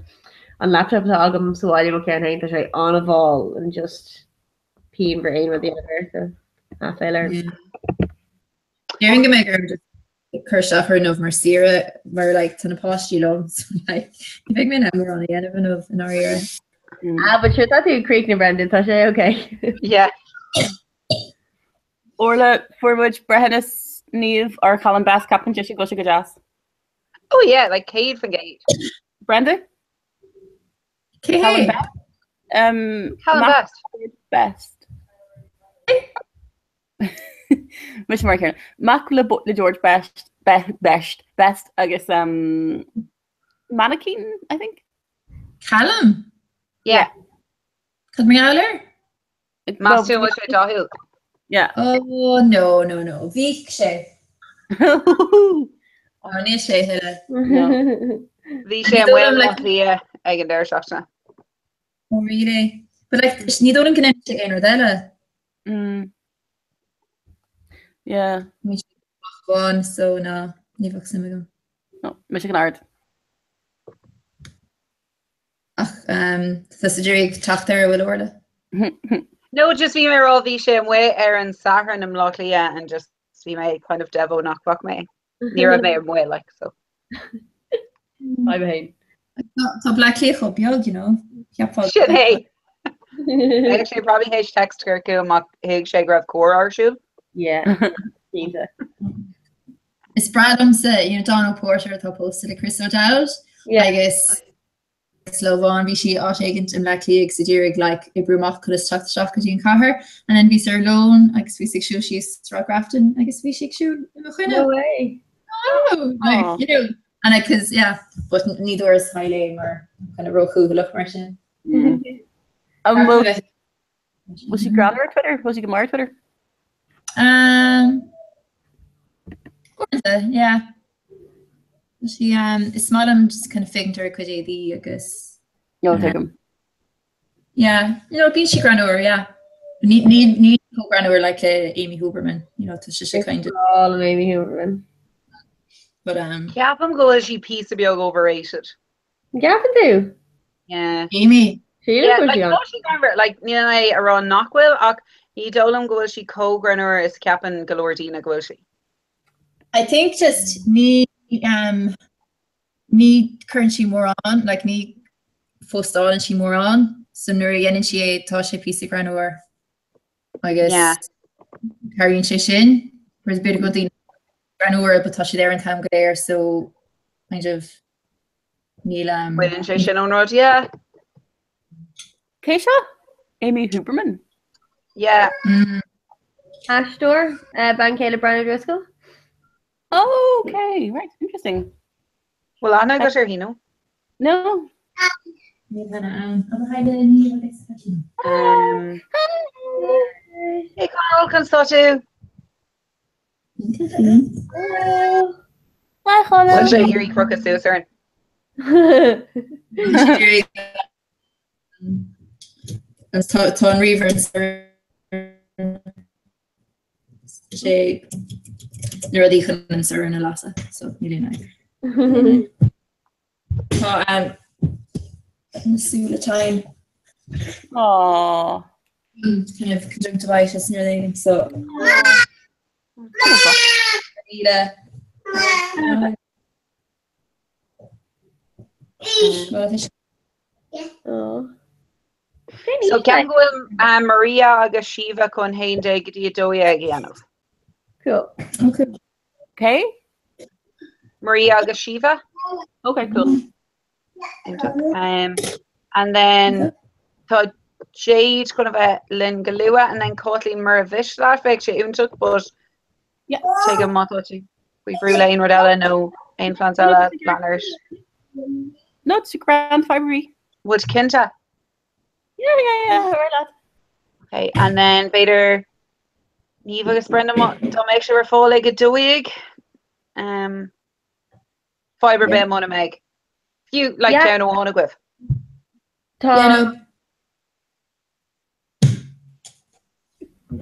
an laptop atá agam sa bhaile mo cheann féin tá sé an-mhall and just pianmhar aon rud a dhéanamh air, so aiféala orm. Déarfainn go mbeidh orm just cur isteach air inniu mar saoire mar like tá na páistí liom so like ní bheidh mé in ann mórán a dhéanamh inniu i ndáiríre. Ah, but sure tá tú ag críochnú Brendan, tá sé okay. yeah. Orla, fuair muid breithiúnas Niamh ar Chalum Bess ceapann sise go bhfuil sé go deas. Oh yeah, like 100%. Brenda? Cé Callum hé? Best? Um, Callum Mac Best. Best. Mise mar céanna. Mac le, le George Best, Be Best, Best agus um, Mainchín, I think. Callum? Yeah. Cad mar gheall air? Meas tú an bhfuil sé dathúil? Yeah. Oh, no, no, no. Bhíodh sé. Oh, níl sé a thuilleadh. Bhí sé Ní amuigh dóigh liom, i like- mBleá Cliath ag an deireadh seachtaine. Oh, really? But like, ní dóigh liom go ndéanann sé aon rud eile. Mm. Yeah. Bhí sé bán, so ná, ní bheadh suim agam. No, mise go hard. Ach tá tú ag iarraidh teacht air an bhfuil Orla? No, just bhí mé ag rá bhí sé amuigh ar an Satharn i mBleá Cliath and just bhí mé kind of devo nach bhfaca mé. Ní raibh mé amuigh like so. I'm féin. Tá Bleá Cliath chomh beag, you know. Cheapfá. Sin é. Bheadh sé probably théis text a chur chugam má thuig sé go raibh comhrá ar siúl. Yeah. Cinnte. Is breá liomsa, you know, Dawn O'Porter atá pósta le Chris O'Dowd Yeah. agus Slóván bhí sí áit éigint i mBleá Cliath agus ag iarraidh like oibriú amach conas teacht isteach go dtí an chathair and then bhíos ar lón agus bhíos ag siúl síos Sráid Grafton agus bhí sí ag siúl i mo choinne. No way. Oh, like, you know, and I cause yeah, but ní dúras hi léi mar kind of róchúthaileach mar sin. An bhfuil bhfuil sí greannmhar ar Twitter? Bhfuil sí go maith ar Twitter? Um, uaireanta, yeah. Tá sí, um, is maith liom just kind of féachaint ar a cuid éadaí agus No, tuigim. yeah, you know, bíonn sí greannmhar, yeah. Ní ní ní chomh greannmhar like le Amy Huberman, you know, tá sise kind of, All of Amy Huberman. but um, Ceapaim go bhfuil sí píosa beag overrated. Ceapann tú? Yeah. Amy, Sílim Yeah, go like, bhfuil sí an. tá sí greannmhar, like, níl mé ag rá nach bhfuil ach ní dóigh liom go bhfuil sí chomh greannmhar is ceapann go leor daoine go bhfuil sí. I think just ní um, ní cuireann sí mórán, like ní phostálann sí mórán, so nuair a dhéanann sí é tá sé píosa greannmhar agus Yeah. cabhraíonn sé sin, whereas b'fhéidir go bhfuil daoine greannmhar but tá siad ar an t-am go léir so kind of níl um, Baineann sé sin ón rud, yeah. Cé seo? Amy Huberman. Yeah. Aisteoir, bean chéile Brian O'Driscoll. Oh, okay, right, interesting. Bhfuil aithne agat uirthi, no? No. Um, hey Carl, conas tá tú? Hi, Chonall. Bhfuil sé ag iarraidh crochadh suas orainn? Tá an ríomhaire sé na rudaí chun an sorn a lasadh, so níl aon fhadhb. Tá na súile tinn. Aww. Kind of conjunctivitis nó rud éigin, so. Míle. So ceapaim go bhfuil Maria agus Síomha chun 11 go dtí 12 a dhéanamh. Cool. Okay. Okay? Maria agus Síomha. Okay, cool. Um, and then tá Jade chun a bheith linn go luath and then Caitlín mura mhiste leat bheadh sé iontach but Yeah. tuigim má tá tú faoi bhrú le aon rud eile nó aon plans eile lean ort. No, it's grand fadhb. Would cinnte. Yeah, yeah, yeah, right lad. Okay, and then b'fhéidir Niamh agus Brenda dá mbeadh sibh ar fáil ag 12. Um, fadhb ar bith muna mbeidh. Fiú like Yeah. ceann amháin agaibh. Tá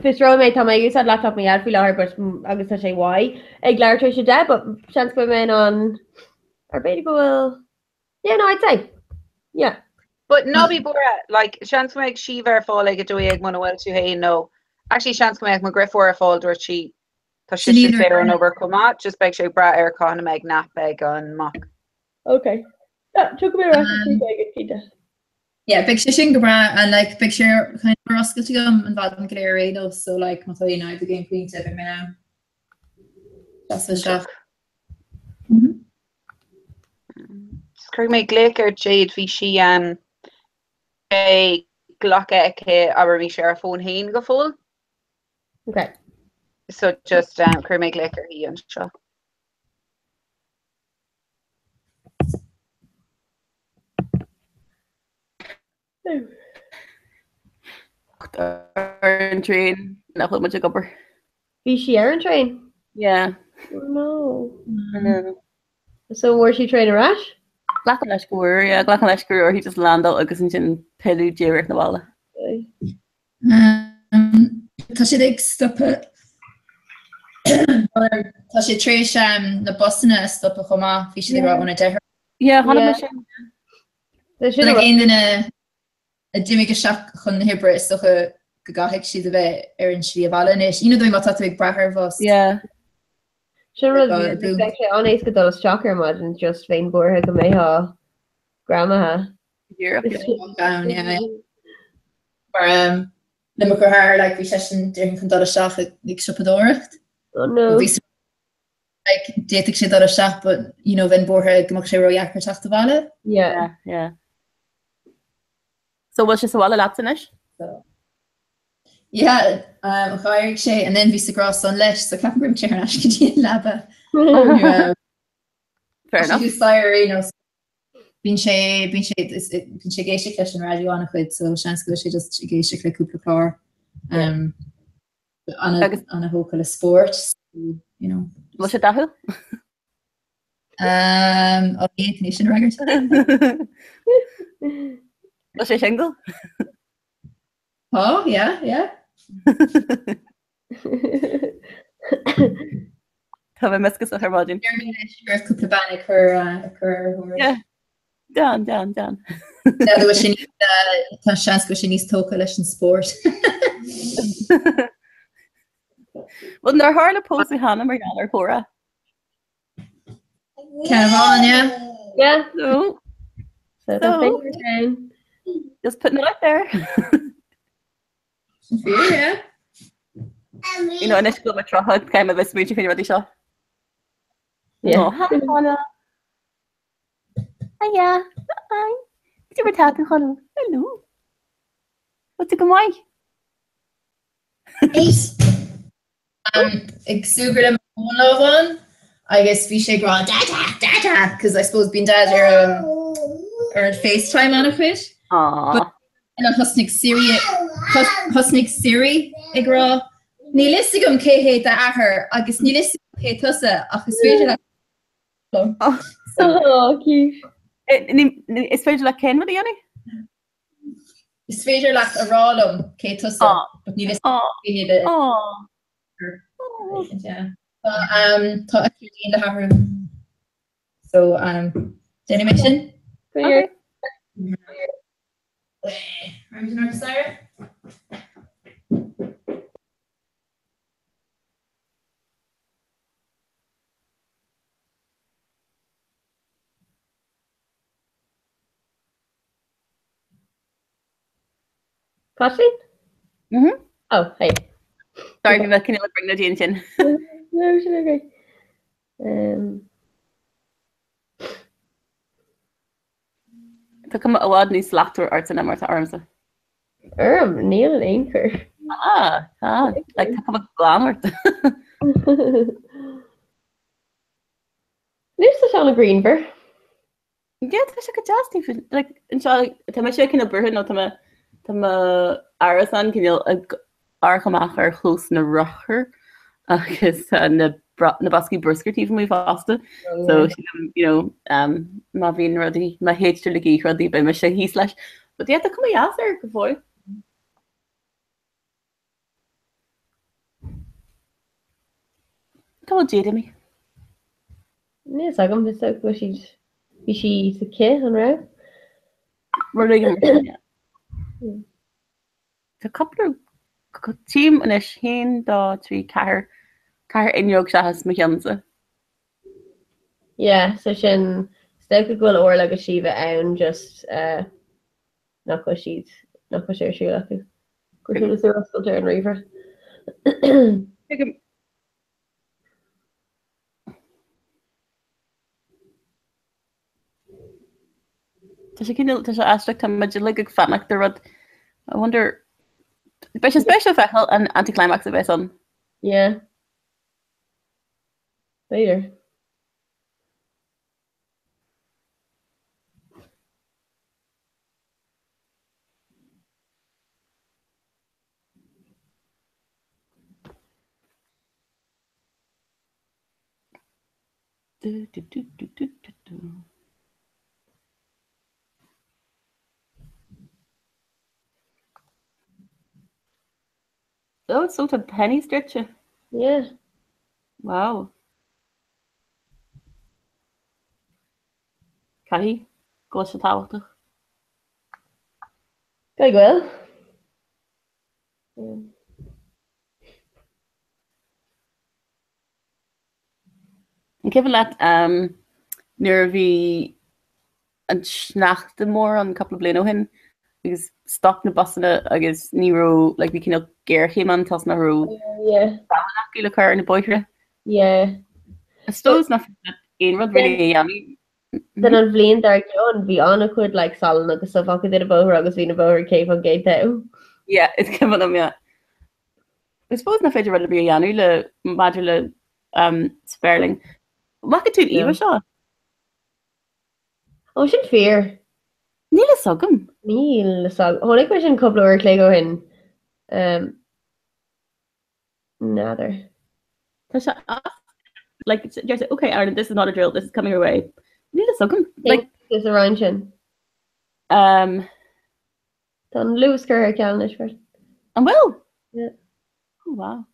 Fiosróidh mé tá mé ag úsáid laptop mo dhaid faoi láthair but agus tá sé uaidh ag leathuair tar éis 10 but seans go bhfuil mé in ann or b'fhéidir go bhfuil yeah no I'd say yeah. But ná bí buartha, like seans go mbeidh Síomha ar fáil ag 12 muna bhfuil tú féin nó actually seans go mbeidh mo dheirfiúr ar fáil dúirt sí tá sise saor ón obair chomh maith, just beidh sé ag brath ar cathain a mbeidh nap ag an mac. Okay. Yeah, tiocfaidh mé ar ais ag 12 cinnte. Yeah, beidh sé sin go breá and like beidh sé kind of ar oscailt agam an mhaidin go léir ar aon nós so like má tá aon fhadhb ag aon pointe beidh mé in ann seasamh isteach. Just cuirfidh mé glaoch ar Jade bhí sí um, ag glactha aici abraimis ar a fón féin go fóill. Okay. So just um, cuirfidh mé glaoch uirthi anseo. Ar an traein nach bhfuil muid ag obair. Bhí sí ar an traein? Yeah. Oh no. I know. So bhfuair sí traein ar ais? Glacaim leis go bhfuair, yeah. Glacaim leis go raibh uirthi just landáil agus ansin pilleadh díreach 'na bhaile. Tá siad ag stopadh Tá siad tar éis na busanna a stopadh chomh maith, bhí siad ag rá óna deich. Yeah, chonaic mé sin. So like aon duine a d'imigh isteach chun na hoibre is dócha go gcaithfidh siad a bheith ar an slí abhaile anois. You know the way má tá tú ag brath ar bhus. Yeah. Sin rud bheadh sé an-éasca dul isteach ar maidin just bheinn buartha go mbeifeá greamaithe. Down, yeah. Mar um, le mo dheartháir like, bhí seisean déarfainn chun dul isteach ag, ag siopadóireacht. Oh no. Bhí like, d'fhéadfadh sé dul isteach but you know, bheinn buartha go mbeadh sé ródheacair teacht abhaile. Yeah. Yeah, yeah. So bhfuil sé sa bhaile leat anois? So. Yeah, um, d'éirigh sé and then bhíos ag rá san leis, so ceapaim gur imigh sé thar n-ais go dtí an leaba. Fair enough. Fair enough. Bíonn sé, bíonn sé, bíonn sé ag éisteacht leis an raidió an-chuid, so seans go bhfuil sé just ag éisteacht le cúpla clár. Um, Agus- Ana-thógtha le spórt, so, you know. Bhfuil sé dathúil? Um, ó, ní ní sin a fhreagairt. Bhfuil sé single? Oh, yeah, yeah. Tá mé mioscaiseach ar maidin. Deir mé leis go raibh cúpla bean ag cur ag cur ar a thóir. Yeah. Dean, dean, dean. Tá bhfuil sé níos, tá seans go bhfuil sé níos tógtha leis an spórt. Bhuel, nár tharla pósadh cheana mar gheall ar chomhrá? Ceann amháin, yeah? Yeah. So, So, So- just putting it out there. Sin fíor, yeah. You know, anois go bhfuil mé 30, caithfidh mé bheith smaointe faoi na rudaí seo. Yeah. Oh, hi, Conall. Hiya. Hi. Cad é mar tá tú, Conall? Hello. Bhfuil tú go maith? Ag súgradh le mo fhón lá amháin agus bhí sé ag rá Dada, Dada, cos I suppose bíonn Dad ar an ar an FaceTime an-chuid. Aww. And thosnaigh Siri thosnaigh Siri ag rá Níl fhios agam cé hé d'athair agus níl fhios agam cé tusa ach is féidir leat liom. Oh, cute. Is féidir leat cén rud a dhéanamh? Is féidir leat a rá liom cé tusa, but níl fhios cé hé do Tá tá a díon le hathrú. So um, déanfaidh mé sin. Okay. Sarah? Caitlín? Mhm. Oh, hey. Sorry, bhí mé cineál ag brionglóidí ansin. No, sin okay. Um, Tá cuma i bhfad níos slachtmhar ortsa ná mar atá ormsa. Orm, níl in aon chor. Ah, tá. Like, tá cuma glan ort. Anois tá sé an-ghrianmhar. Yeah, tá sé go deas taobh faoi- like, anseo, tá mise cineál buartha nó tá mo tá mo árasán cineál ag amharc amach ar chlós na rothar agus tá na bra- na boscaí bruscair taobh amuigh fosta. So sílim, you know, um, má bhíonn rudaí, má shéidtear le gaoth rudaí, beidh mise thíos leis. But yeah, tá cuma dheas air go fóill. Cá bhfuil Jade imithe? Níl fhios agam, is dócha go bhfuil siad, bhí sí sa cith, an raibh? Rud éigin mar sin, yeah. Tá cúpla tchím anois, haon, dó, trí, ceathair, ceathair fhuinneog seachas mo cheannsa. Yeah, so sin, is dócha go bhfuil Orla agus Síomha ann just uh, nach bhfuil siad, nach bhfuil sé ar siúl acu. Go bhfuil siad ar oscailt ar an ríomhaire. Tuigim. Tá sé cineál, tá sé aisteach, tá muid uilig ag fanacht ar rud. I wonder Beidh sé spéisiúil feiceáil an anticlimax a bheas ann. Yeah. B'fhéidir. Du, du, du, du, du, du, du. Oh, so tá Penneys druidte. Yeah. Wow. Caithfidh go bhfuil sé tábhachtach. Go bhfuil. An cuimhin leat nuair a bhí an sneachta mór ann cúpla bliain ó shin agus stop na busanna agus ní raibh like bhí cineál géarchéim ann toisc nach raibh salann acu le cur ar na bóithre? Yeah. I suppose nach féidir leat aon rud really a dhéanamh. Then an bhliain dár gcionn bhí an-chuid like salann agus stuff acu ar na bóithre agus bhí na bóithre 100% togha. Yeah, is cuimhin liom, yeah. I suppose nach féidir rud ar bith a dhéanamh le maidir le um, spéirling. An bhfaca tú an íomhá seo? Ó sin fíor. Níl a fhios agam. Níl a fhios agam. Chonaic mé sin cúpla uair a chloig ó shin. Um, N'fheadar. Tá sé as like deir sé okay Ireland this is not a drill this is coming your way. Níl a fhios agam. Like is a roinn sin. Um, Tá an Luas curtha ar ceal anois freisin. An bhfuil? Yeah. Oh wow.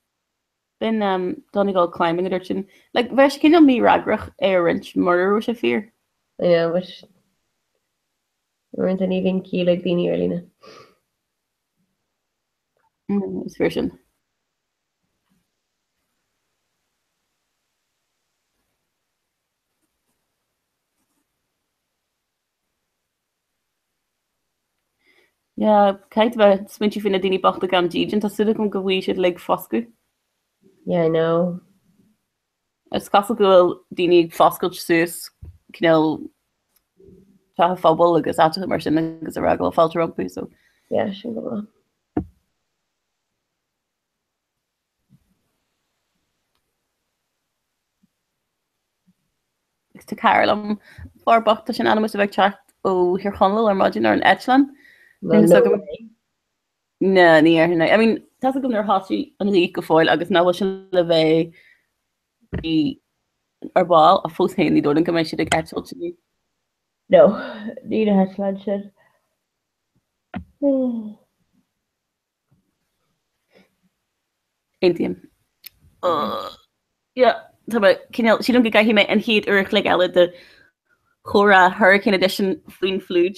B'in um, Donegal climbing a dúirt sin. Like, bheadh sé cineál mífhreagrach é a roinnt mura raibh sé fíor. Yeah, but uaireanta ní bhíonn ciall ag daoine ar líne. Mm, is fíor sin. Yeah, caithfidh tú bheith ag smaointiú faoi na daoine bochta gan dídean, tá súil agam go bhfaighidh siad uilig foscadh. Yeah, I know. Is cosúil go bhfuil daoine ag foscailt suas cineál tithe phobail agus áiteacha mar sin agus ag rá go bhfuil fáilte rompu, so. Yeah, sin go maith. Agus tá cara liom, fear bocht, tá sé in ainm is a bheith ag teacht ó Thír Chonaill ar maidin ar an eitleán. Well, no way. Na, ní dhéarfainn é. I mean, tá 's agam nár thosaigh an ghaoth go fóill agus nach bhfuil sé le bheith ar ball ach fós féin ní dóigh liom go mbeidh siad ag eitilt inniu. No, ní na heitleáin sin. Aontaím. Yeah, tá mé cineál, sílim go gcaithfidh mé an chéad uair a chloig eile de chomhrá Hurricane Edition faoin phlúid.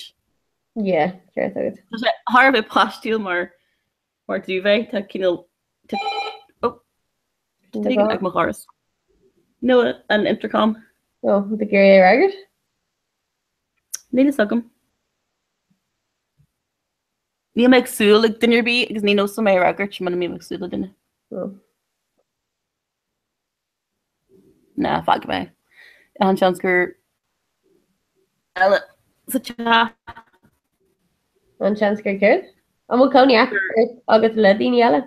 Yeah, ceart agat. Tá sé thar a bheith paistiúil mar mar duvet, tá cineál tá oh, tá éigin ag mo dhoras. No, an intercom. Oh, tú ag iarraidh é a fhreagairt? Níl fhios agam. Níl mé ag súil le duine ar bith agus ní nós liom é a fhreagairt muna mbím ag súil le duine. Ná, fágfaidh mé. An seans gur eile sa teach. An seans gur céard? An bhfuil cónaí agat le daoine eile?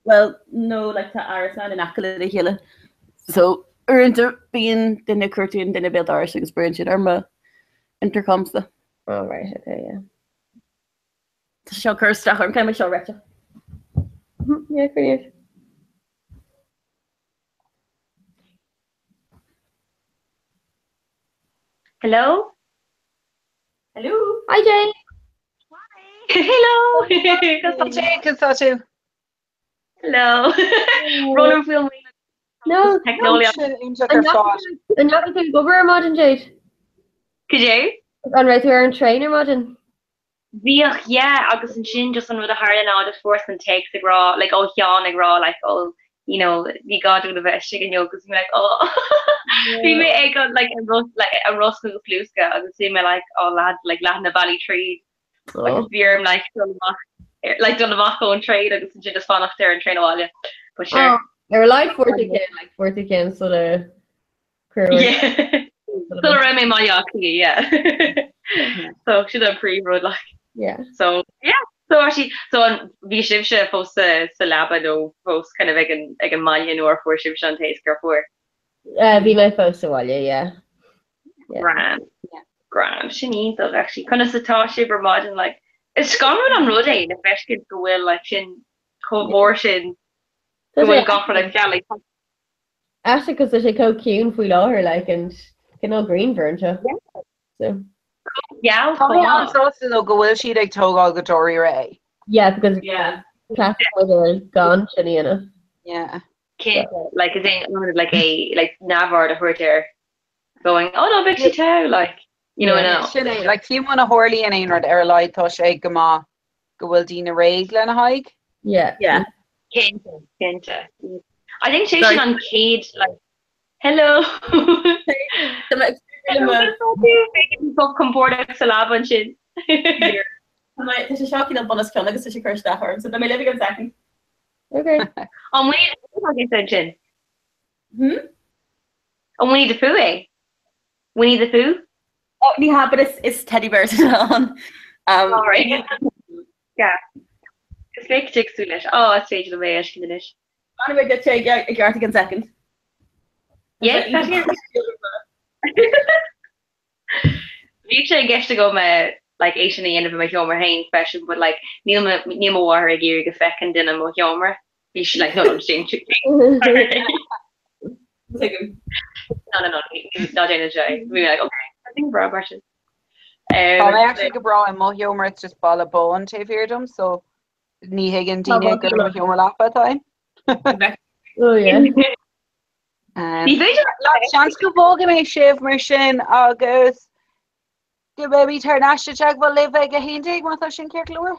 Well, no, like tá árasáin in aice le chéile. So, uaireanta bíonn duine ag cuartú an duine béal dorais agus brúnn siad ar mo intercomsa. Oh, right, okay, yeah. Tá sé seo ag cur isteach orm, caithfidh mé seo a réiteach. Yeah, coinnigh. Hello? Hello? Hi Jane! Hello! Jane, conas tá tú? Hello! Brón orm faoin No, teicneolaíocht. Sin iontach ar fad. An ndeachaigh tú ag obair ar maidin, Jade? Cad é? An raibh tú ar an traein ar maidin? Bhíodh, yeah, agus ansin just an rud a tharla ná just fuaireas an téacs ag rá, like, ó Sheán ag rá, like, oh, you know, ní gá dúinn a bheith istigh inniu agus bhí mé like, oh, bhí mé ag an, like, an Ros, like, an Ros agus Luasca agus bhí mé like, oh lad, like, leath na bealaí tríd agus bhí orm, like, dul amach, like, dul amach ón traein agus ansin just fanacht ar an traein abhaile. But sure. Oh, ar a laghad fuair tú ceann, like, fuair tú ceann sula cuireadh Yeah. Sula raibh mé i mBaile Átha Cliath, yeah. So sin an príomhrud, like. Yeah. So, yeah. So actually, so an bhí sibhse fós sa sa leaba nó fós kind of ag an ag an mbaile nuair a fuair sibhse an téacs gur fuair? Uh, bhí mé fós sa bhaile, yeah. Yeah. Grand. Yeah. Grand. Sin iontach actually. Conas atá sibh ar maidin like is scanrúil an rud é le feiscint go bhfuil like sin chomh mór sin go bhfuil gach rud ar ceal like Actually, cos tá sé chomh ciúin faoi láthair like and cineál grianmhar anseo. Yeah. So. Geal Tá mé chomh maith. an-sásta though go bhfuil siad ag tógáil go dáiríre é. Yeah, because Yeah. cleachtaithe muid gan sin a dhéanamh. Yeah. Cinnte, like is é an like é like neamhaird a thabhairt air going oh no beidh sé togha like you know Yeah. no. Sin é, like fiú muna tharlaíonn aon rud ar a laghad tá sé go maith go bhfuil daoine réidh lena haghaidh. Yeah. Yeah. Cinnte, cinnte. I think sé sin an chéad like hello. Hello, compordach sa leaba ansin. Tá sé seo cineál bunoscionn agus tá sé ag cur isteach orm, so beidh mé libh i gceann second. Okay. An Winnie the Pooh agus ansin? Hmm? An Winnie the Pooh é? Winnie the Pooh? Oh, ní hea, but is, is teddy bear atá ann. Um, All right. Yeah. Is féidir tig sú leis. Ó, is féidir liom é a fheiscint anois. Anyway, get sé i gceart i gceann second. Yeah, tá sé. Bhí sé i gceist agam eh, like, é sin a dhéanamh i mo sheomra féin freisin, but like, níl mo, níl mo mháthair ag iarraidh go bhfeiceann duine mo sheomra. Bhí sí like, no, no, déan tú. Tuigim. No, no, no, ná déan sé. Bhí mé like, okay, I think breá mar sin. Tá Um, mé actually go breá i mo sheomra, it's just balla bán taobh thiar dom, so ní thuigeann daoine gur i mo sheomra leapa atá ann. Oh yeah. Um, Ní féidir Seans go bhfágfaidh mé sibh mar sin agus go mbeimid thar n-ais i dteagmháil libh ag 11 má tá sin ceart go leor.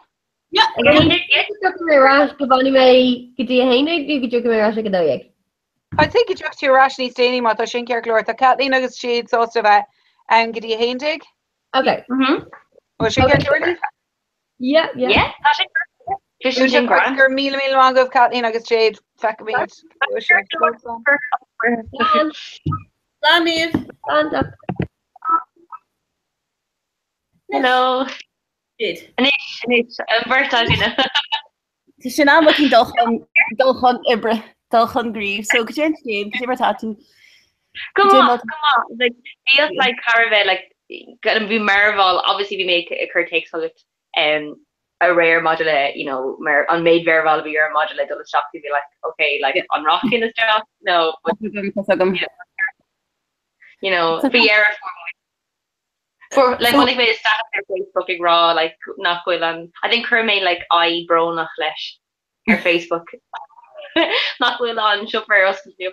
Yeah. Ag 11, yeah. Tiocfaidh mé ar ais go bhfanfaidh mé go dtí 11 nó go dtiocfaidh mé ar ais ag 12. I think go dtiocfaidh tú ar ais níos déanaí má tá sin ceart go leor. Tá Kathleen agus siad sásta bheith ann go dtí 11. Okay. Mhm. Bhfuil sin ceart go leor libh? Yeah, yeah. Yeah, tá sé Tá sé sin grand. Go raibh míle míle maith agaibh Kathleen agus Jade. Feicfimid. Slán. Slán Niamh. Slán, doc. Hello. Jade. Anois, anois, an bheirt againne. Tá sin am againn dul chun dul chun oibre, dul chun gnímh. So cad é an scéal, cad é mar atá tú? Go Cad é maith, mar go maith. Like, bhíos like thar a bheith like bhí mearbhall, obviously bhí mé ag cur téacs chugat um, aréir maidir le, you know, mar an méid mhearbhall a bhí orm maidir le dul isteach, bhí mé like, okay, like an rachainn isteach? No, but Tá agam. you know, faoi dheireadh fuair muid fuair like chonaic mé status ar Facebook ag rá like nach bhfuil an I think chuir mé like aghaidh brónach leis ar Facebook nach bhfuil an siopa ar oscailt inniu.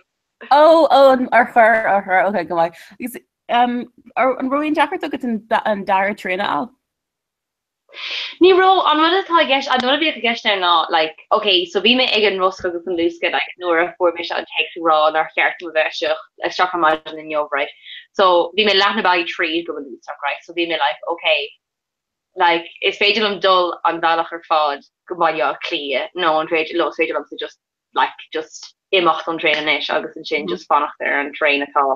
Ó, ó, an ar chur, ar chur, ok, go maith. Agus um, ar, an raibh aon deacracht agat an, an dara traein a fháil? Ní raibh, an rud atá i gceist, an rud a bhíodh i gceist ann ná like ok so bhí mé ag an rosc agus an luascadh like nuair a fuair mise an téacs ag rá nár cheart dom a bheith isteach isteach ar maidin inniu right so bhí mé leath na bealaí tríd go Woodstock right so bhí mé like ok like is féidir liom dul an bealach ar fad go Baile Átha Cliath nó an féidir nó is féidir liomsa just like just imeacht ón traein anois agus ansin just fanacht ar an traein atá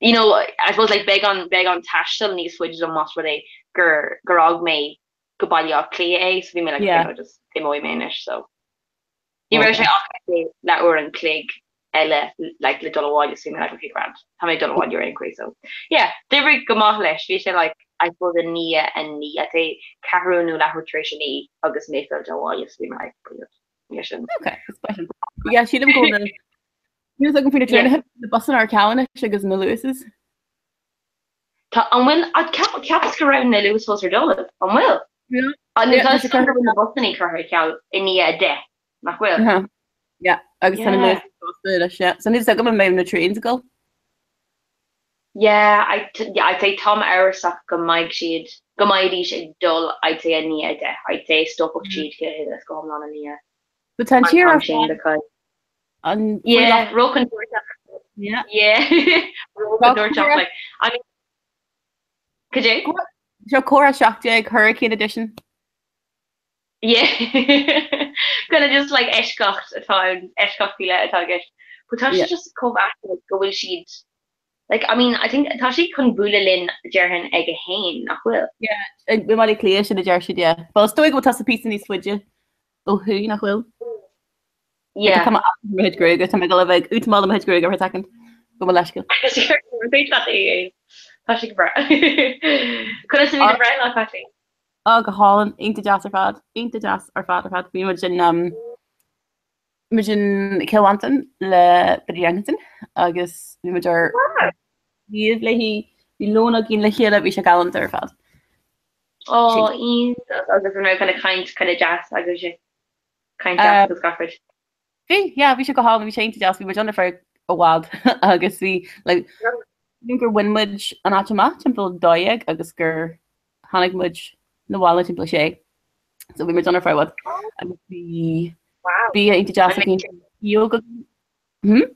you know, I suppose like beidh an beidh an taisteal níos faide dom más rud é gur gur fhág mé go Baile Átha Cliath é so bhí mé like Yeah. okay, no, just imeoidh mé anois so ní raibh sé ach leath uair an chloig eile like le dul abhaile so bhí mé like okay grand tá mé ag dul abhaile ar aon chaoi so yeah d'oibrigh go maith leis bhí sé like I suppose i ndiaidh a naoi I'd say ceathrú nó leathuair tar éis a naoi agus mé fillte abhaile so bhí mé like brilliant yeah sin Okay, is special. Yeah, sílim go bhfuil Níl a fhios agam faoi na traenacha, na busanna ar ceal anois agus na Luases. Tá, an bhfuil, cheapas go raibh na Luas fós ar dul, an bhfuil? An Yeah, tá tá sé go bhfuil na busanna curtha ar ceal i ndiaidh a 10, nach bhfuil? Uh-huh. Yeah, agus tá na Yeah. Luases fosta leis, yeah. So níl a fhios agam an mbeidh na trains ag dul. Yeah, I, yeah, I'd say táim amhrasach go mbeidh siad, go mbeidís ag dul, I'd say i ndiaidh a 10. I'd say stopfadh siad go huile is go hiomlán i ndiaidh But tá an an tír t-am ar sin fad because an Yeah, róchontúirteach. Yeah. Yeah. Róchontúirteach, like, I mean, cad é? Seo Comhrá 17 Hurricane Edition. Yeah. Kind of just like eisceacht atá ann, eisceacht faoi leith atá i gceist. But tá sé Yeah. just chomh aisteach go bhfuil siad. Like, I mean, I think tá sí chun bualadh linn déarfainn ag a haon, nach bhfuil? Yeah, i mBaile Átha Cliath sin a deir siad, yeah. Well, is dóigh go bhfuil tusa píosa níos faide ó thuaidh, nach bhfuil? Yeah. Tá mé mo chuid gruaige, tá mé ag dul a bheith ag útamáil mo chuid gruaige for a second. Gabh mo leithscéal. Tá sé go breá. Conas a bhí do bhreithlá, Caitlín? Á, go hálainn, iontach deas ar fad, iontach deas ar fad ar fad. Bhí muid in um, muid in Cill Mhantáin le Biddy Jenkinson agus bhí muid ar sliabh léi, bhí lón againn le chéile, bhí sé galánta ar fad. Ó, iontach agus an raibh kind of caint kind of deas agus sé caint deas agus gach rud. Bhí, yeah, bhí sé go hálainn, bhí sé iontach deas, bhí muid ann ar feadh i bhfad agus bhí like, gur bhain muid an áit amach timpeall 12 agus gur tháinig muid 'na bhaile timpeall 6. So bhí muid ann ar feadh i bhfad. Agus bhí bia iontach deas againn. Yoga. Hmm?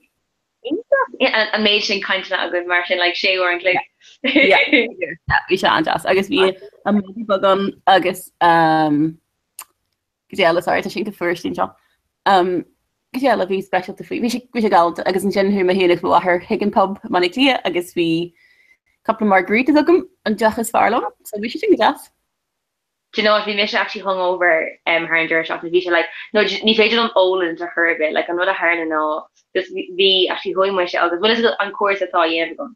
An méid sin cainteanna agaibh mar sin like sé uair an chloig. Bhí sé an-deas agus bhí an madadh beag ann agus um, Cad é eile, sorry, tá sé iontach fuar istigh anseo. Um, cad é eile a bhí speisialta faoi, bhí sé, bhí sé galánta agus ansin chuaigh mé féin agus mo mháthair chuig an pub i mBaile Átha Cliath agus bhí cúpla margaritas agam, an deoch is fearr liom, so bhí sé sin go deas. Do you know what, bhí mise actually hungover um, thar an deireadh seachtaine, bhí sé like, no, ní féidir liom ól ar chor ar bith, like an rud a tharla ná, just bhí actually chuaigh mise agus, bhfuil fhios agat an cúrsa atá á dhéanamh agam?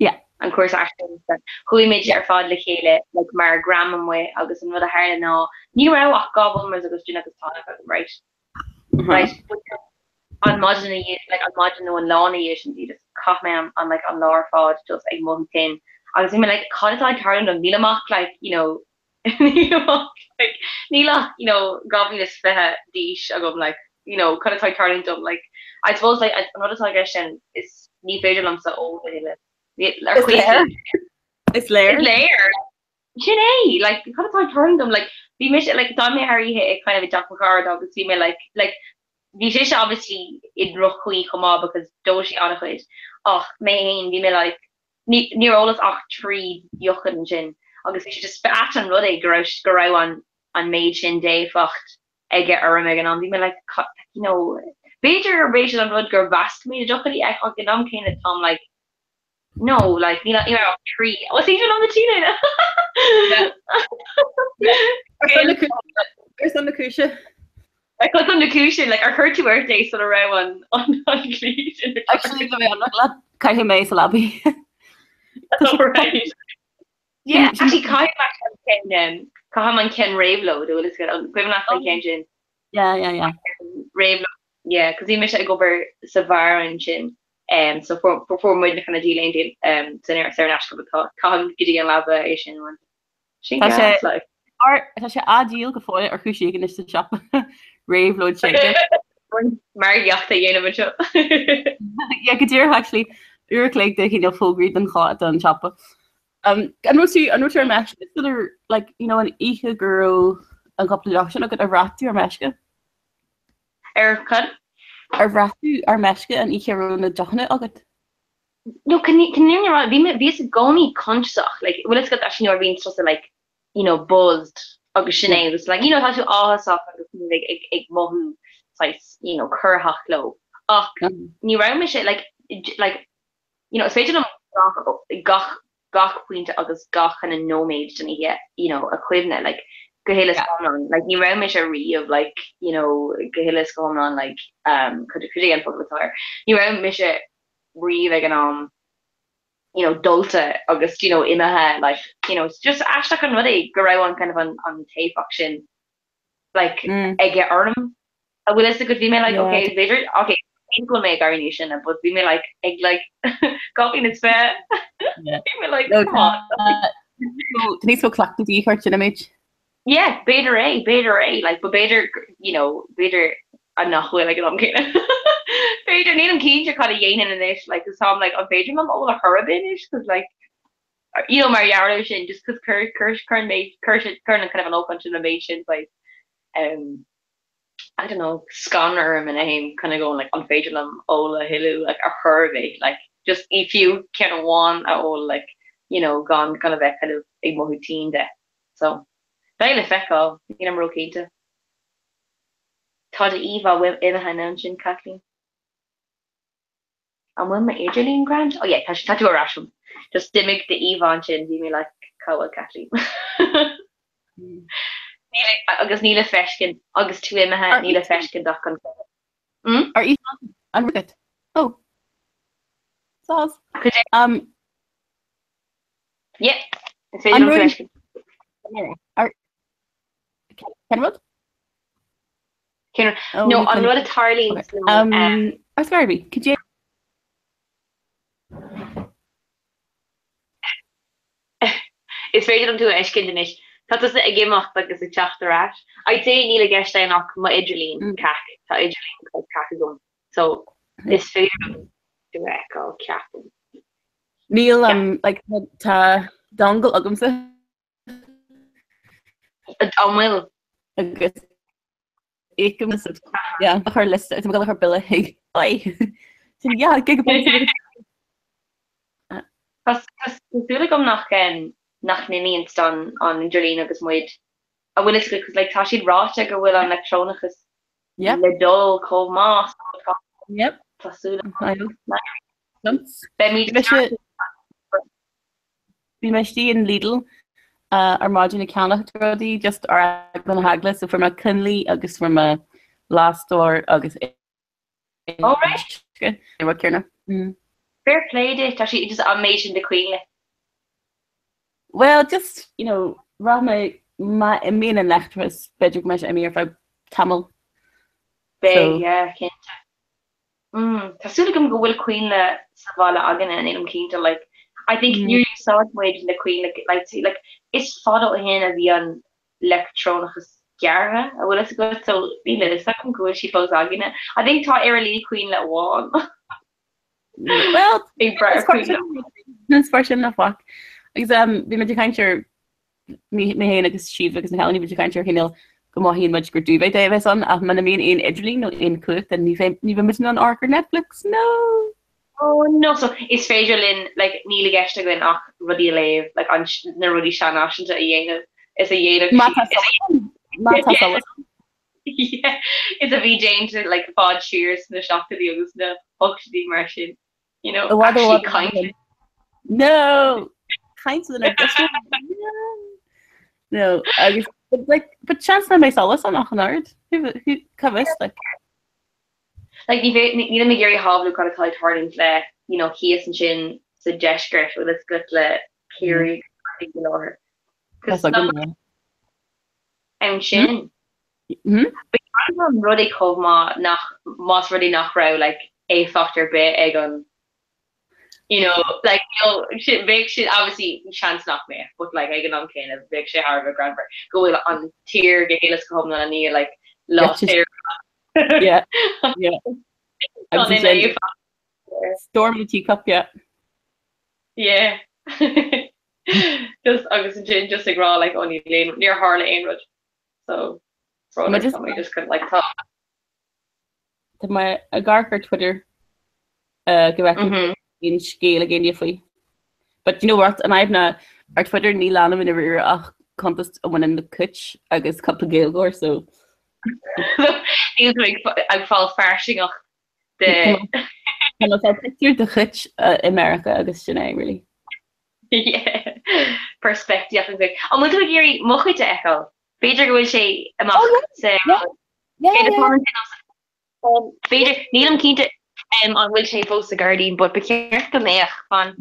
Yeah. An cúrsa aisteoireachta. Chuaigh muid ar fad le chéile like mar dhream amuigh agus an rud a tharla ná ní raibh ach 2 Bulmers agus gin agus tonic agam, right? Right. But an maidin ina dhiaidh, like an maidin nó an lá ina dhiaidh sin, bhí just chaith mé an, an like an lá ar fad just ag mothú tinn agus bhí mé like cad atá ag tarlú liom? Nílim ach like, you know, nílim ach like níl ach, you know, 2020 d'aois agam like, you know, cad atá ag tarlúint dom like, I suppose like an rud atá i gceist sin is ní féidir liomsa ól a thuilleadh. Ar Is léir. Is léir. Is léir. Sin é, like cad atá ag tarlúint dom like bhí mise like d'fhan mé thar oíche ag kind of i dteach mo chara agus bhí mé like like bhí sise obviously i ndroch-chaoi chomh maith because d'ól sí an-chuid ach mé féin bhí mé like ní níor ólas ach 3 dheochan ansin agus bhí sé just ait an rud é go raibh go raibh an an méid sin d'éifeacht aige orm ag an am. Bhí mé like you know b'fhéidir gurb é sin an rud gur mheasc mé na deochanna ach ag an am céanna táim like no like níl ní raibh ach 3 Is féidir liom na tíle Ar son na cúise. Ar son na cúise like ar chuir tú ort é sula raibh an an an clí sin Actually le bheith ionraic leat caithfidh mé sa leabaidh. Right. Yeah, actually caithfidh mé an ceann um, caithfidh an ceann réabhlóid bhfuil fhios agat an cuimhin leat an ceann sin? Yeah, yeah, yeah. Réabhlóid, yeah, cos bhí mise ag obair sa bheár ansin um, so fuair fuair muid na kind of díol um, san ar saor in aisce but tá caithim go dtí an leaba é sin one. Sin Tá sé gas like. ar tá sé á dhíol go fóill ar chúis éigin anois sa siopa. Réabhlóid séidte. Margaíocht a dhéanamh anseo. Yeah, go díreach actually uair a chloig de chineál fógraí don chá don siopa. Um, an raibh tú an raibh tú ar meisce sular like, you know, an oíche go raibh an cúpla deoch sin agat ar bhraith tú ar meisce? Ar cad? Ar bhraith tú ar meisce an oíche a raibh na deochanna agat? No, can you can you rá bhí mé bhíos i gcónaí coinsiasach like bhfuil fhios agat actually nuair a bhíonn tusa like you know buzzed agus sin é agus like you know tá tú áthasach agus tú ag ag ag mothú saghas you know corraitheach leo ach ní raibh mise like like you know is féidir liom gach gach gach pointe agus gach kind of nóiméad den oíche you know a chuimhne like go huile is go hiomlán like ní raibh mise riamh like you know go huile is go hiomlán like um cad cad é an focal atá air ní raibh mise riamh ag an am you know dólta agus you know imithe like you know it's just aisteach an rud é go raibh an kind of an an t-éifeacht sin like mm. aige orm a bhfuil fhios agat bhí mé like okay b'fhéidir okay cén go bhfuil mé ag éirí níos sine but bhí mé like ag like 2020 bhí mé like come on Tá níos mó cleachtadh de dhíth ort sin méid. Yeah, b'fhéidir é, b'fhéidir é, like, but b'fhéidir, you know, b'fhéidir nach bhfuil ag an am céanna. B'fhéidir, nílim cinnte cad a dhéanfainn anois, like, 'cause táim, like, an féidir liom ól ar chor ar bith anois, 'cause, like, you know, mar gheall air sin, just 'cause cuir, cuir, cuir an méid, cuir sin, cuireann an kind of an ócáid sin an méid sin, like, um, I don't know, scanradh orm ina thaobh kind of going, like, an féidir liom ól a thuilleadh, like, ar chor ar bith, like, just i fiú ceann amháin a ól, like, you know, gan, gan a bheith kind of ag mothú tinn de. So, beidh le feiceáil, nílim róchinnte. Tá d'íomhá imithe ansin, Caitlín. An bhfuil m'idirlíon grand? Oh yeah, tá tá tú ar ais agam. Just d'imigh d'íomhá ansin, bhí mé like, cá bhfuil Caitlín? Níl agus níl le feiscint agus tú imithe níl le feiscint ach an Hmm? Ar í an rud? Oh. Sás. Um, yeah, is féidir liom feiscint. Ar Cén rud? Cén oh, No an rud a tarlaíonn um, um, Ar Scarby, could you Is féidir liom tú a fheiscint anois. Tá tusa ag imeacht agus ag teacht ar ais. I'd say níl i gceist ann ach mo idirlíon mm. cac tá idirlíon cac agam. So is féidir liom tú a fheiceáil ceapaim. Níl um, like, tá dongle agamsa. An bhfuil? Agus íocaim yeah, a chur liosta tá mé ag chur bille chuig oi. Sin yeah, gigabyte. Tá súil agam nach nach n-imíonn an an idirlíon agus muid a bhfuil fhios agat like, tá siad ráite go bhfuil an leictreonachas Yep. le dul chomh maith so tá Yep. tá súil I know. Beimid Bhí Bhí mé istigh in Lidl ar maidin ag ceannach rudaí just ar eagla na heagla so fuair mé coinnlí agus fuair mé lastóir agus Oh right. uisce rud céanna. Mm. Fair play duit, tá sí just an méid sin de coinnle. Well just you know bhraith mé má imíonn an leictreachas b'fhéidir go mbeidh sé imithe ar feadh tamaill. Beidh, so yeah, cinnte. Mm, tá súil agam go bhfuil coinnle sa bhaile againne, nílim cinnte, like, I think mm. níor úsáid muid na coinnle, like, like, is fada ó shin a bhí an leictreonachas gearrtha, a bhfuil fhios agat, so níl a fhios agam go bhfuil siad fós againne. I think tá ar a laghad coinnle amháin. Well, ag brath ar coinnle. Is fearr sin ná faic. Agus um, bhí muid ag caint ar mé féin agus Síomha agus na cailíní bhí muid ag caint ar chineál go mothaíonn muid gur duvet day a bheas ann ach muna mbíonn aon idirlíon nó aon chumhacht then ní bheidh ní bheidh muid in ann amharc ar Netflix no! Oh no so is féidir linn like níl i gceist againn ach rudaí a léamh like an na rudaí seanfhaiseanta a dhéanamh is a dhéanamh Má tá solas ann. Má tá solas ann. Yeah is a bhí déanta like fad siar sna seachtóidí agus na hochtóidí mar sin. You know, I bhfad actually caint. No! Caint lena No, agus but like but seans nach mbeidh solas ann ach an oiread. Cá bhfios like. Like ní bheidh nílim ag iarraidh a shamhlú cad atá ag tarlúint le you know thíos ansin sa deisceart bhfuil fhios agat le Ciarraí i láthair. Tá agam. Ansin. Hmm? But an rud é chomh maith nach más rud é nach raibh like éifeacht ar bith ag an you know like you know sin bheadh sin obviously seans nach mbeadh but like ag an am céanna bheadh sé thar a bheith greannmhar go bhfuil an tír go huile is go hiomlán i ndiaidh like lá saor Yeah, yeah. Gan Agus aon ansin éifeacht. Storm in a teacup, yeah. Yeah. Just agus ansin just ag rá like oh níl aon níor tharla aon rud. So Tá mé just tá mé just like tá Tá mé ag amharc ar Twitter uh, go bhfeicim mm -hmm. aon scéal ag éinne faoi. But you know what, an fhadhb ná ar Twitter ní leanaim i ndáiríre ach cuntas a bhaineann le cait agus cúpla Gaeilgeoir so Níl tú ag ag fáil fairsingeach de Tá mé ag fáil pictiúr de chait uh, i Meiriceá agus sin é really. Yeah. Peirspictíocht an chuid. An bhfuil tú ag iarraidh mo chuid a fheiceáil? B'fhéidir go bhfuil sé amach Oh, sa yeah, yeah, B'fhéidir yeah. tá an sin B'fhéidir nílim cinnte um, an bhfuil sé fós sa ghairdín, but ba cheart go mbeadh fan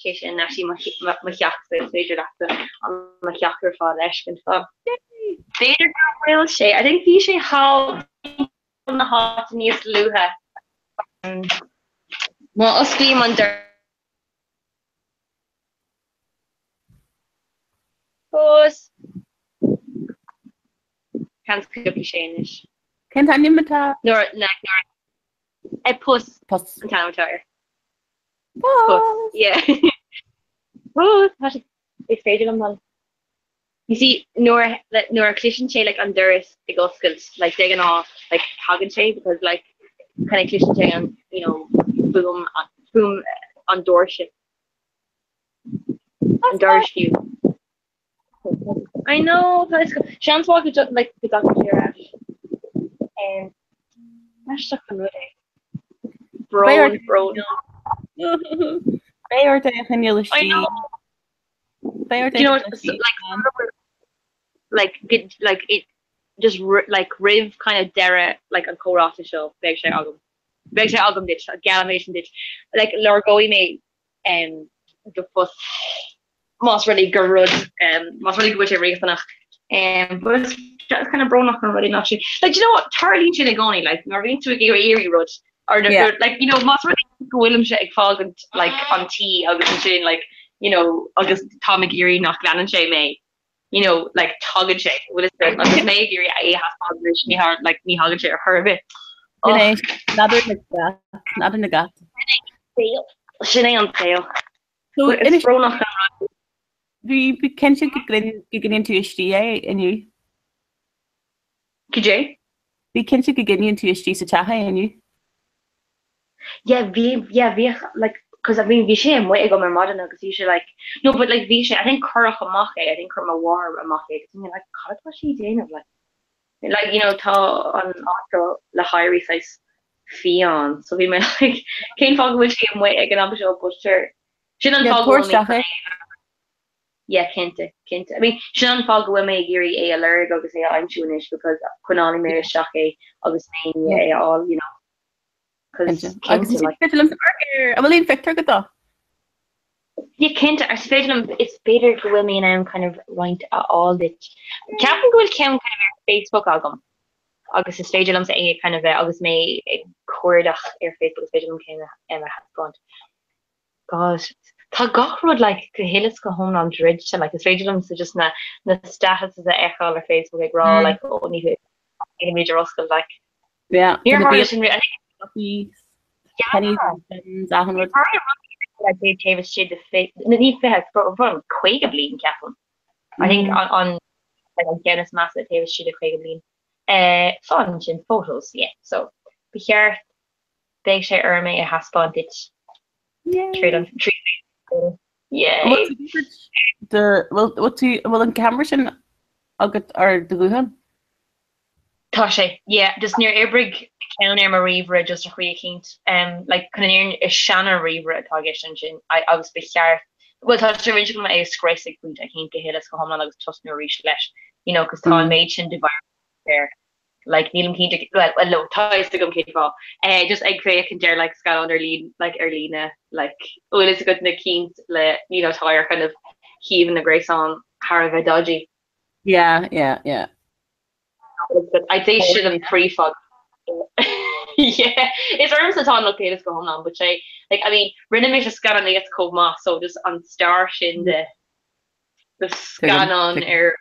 sé sin actually mo mo mo theach so is féidir leat an mo theach ar fad a fheiscint fan. B'fhéidir go bhfuil sé I think bhí sé thall na háite níos luaithe. Um, má osclaím an doras Pus. Seans go dtiocfaidh sé anois. Cén t-ainm atá? Nuair nuair eh Pus Pus. an t-ainm atá air. Pus. Pus. Yeah. Pus. Tá sé is féidir liom dul. You see nuair nuair a chloiseann sé like an doras ag oscailt like de ghnáth like tagann sé because like kind of cloiseann sé an you know fuaim fuaim an doirse. An dorais fiú. I know tá is seans maith go like go dtagann sé ar ais. Um, Aisteach an rud é. Brón, brón. Beidh ort é a choinneáil istigh. Beidh ort é a choinneáil istigh. Like, like, like, it, just like roimh kind of deireadh like an chomhráite seo beidh sé agam. Beidh sé agam duit, geallaim é sin duit. Like, lorgóidh mé um, do phost más rud é gur rud um, más rud é go bhfuil sé riachtanach. Um, but it's just kind of brónach an rud é nach sin. Like, do you know what? Tarlaíonn sin i gcónaí, like, nuair a bhíonn tú ag iarraidh rud, or yeah. Nuair, like, you know, más rud é go bhfuilimse ag fágaint like, an tí agus ansin, like, you know, agus táim ag iarraidh nach leanann sé mé, you know, like, tagann sé, bhfuil fhios agat, agus mé ag iarraidh é a thaispeáint anois, ní har, like, ní thagann sé ar chor ar bith. Sin é, nádúr na gcat, nádúr na gcat. Sin é an saol. So, Is brónach an rud. Bhí bhí cinnte go gcoinníonn tú istigh é inniu. Cad é? Bí cinnte go gcoinníonn tú istigh sa teach é inniu. Yeah, bhí, yeah, bhíodh, like, cos I mean bhí sé amuigh agam ar maidin agus bhí sé like, no but like bhí sé, I think cuireadh amach é, I think chuir mo mháthair amach é agus bhí mé like cad atá sí ag déanamh like, like you know tá an áit seo le héirí saghas fiáin so bhí mé like cén fáth go bhfuil sé amuigh ag an am seo but sure sin an fáth go bhfuil mé yeah cinnte cinnte I mean sin an fáth go bhfuil mé ag iarraidh é a lorg agus é a aimsiú anois because coinneoidh mé isteach é agus mé é a fháil you know Cinnte. Agus is féidir liom amharc air. An bhfuil aon phictiúr agat dó? Yeah, cinnte, is féidir liom, is b'fhéidir go bhfuil mé in ann kind of roinnt a fháil duit. Ceapaim go bhfuil ceann kind of ar Facebook agam agus is féidir liomsa é kind of bheith agus mé ag cuardach ar Facebook is féidir liom ceann a thaispeáint. God, tá gach rud like go huile is go hiomlán druidte, like is féidir liomsa just na na statuses a fheiceáil ar Facebook ag rá like oh ní nílimid ar oscailt like. Yeah. Níor tharla sin riamh. Pennies and pins achan rud. Like they taobh istigh de fi- ní 20, 50 bliain ceapaim. I think an an like an ceann is measa taobh istigh de 50 bliain. Eh, fan ansin photos, yeah. So ba cheart beidh sé orm é a thaispeáint duit tríd an tríd Yay! Bhfuil tú bhfuil an ceamara sin agat ar do ghuthán? Tá sé, yeah, just níor oibrigh ceann ar mo ríomhaire just ar chaoi eicínt. Um, like, chun an fhírinne, is seana-ríomhaire atá i gceist ansin, I, agus ba cheart, bhuel, tá sé ar intinn agam é a scrios ag pointe eicínt go huile is go hiomlán agus tosnú arís leis, you know, cos tá an méid sin de virus air. Like, nílim cinnte, well, well, no, tá a fhios agam cén fáth. Eh, just ag féachaint ar, like, scannán ar líne, like, ar líne, like, bhfuil fhios agat na cinn le, you know, atá ar kind of shuíomhanna gréasáin thar a bheith dodgy. Yeah, yeah, yeah. I'd say sin an príomhfháth. Yeah, is ormsa atá an locht go huile is go hiomlán, but sé, like, I mean, rinne mise scannánaíocht chomh maith, so just an stair sin de de scannán ar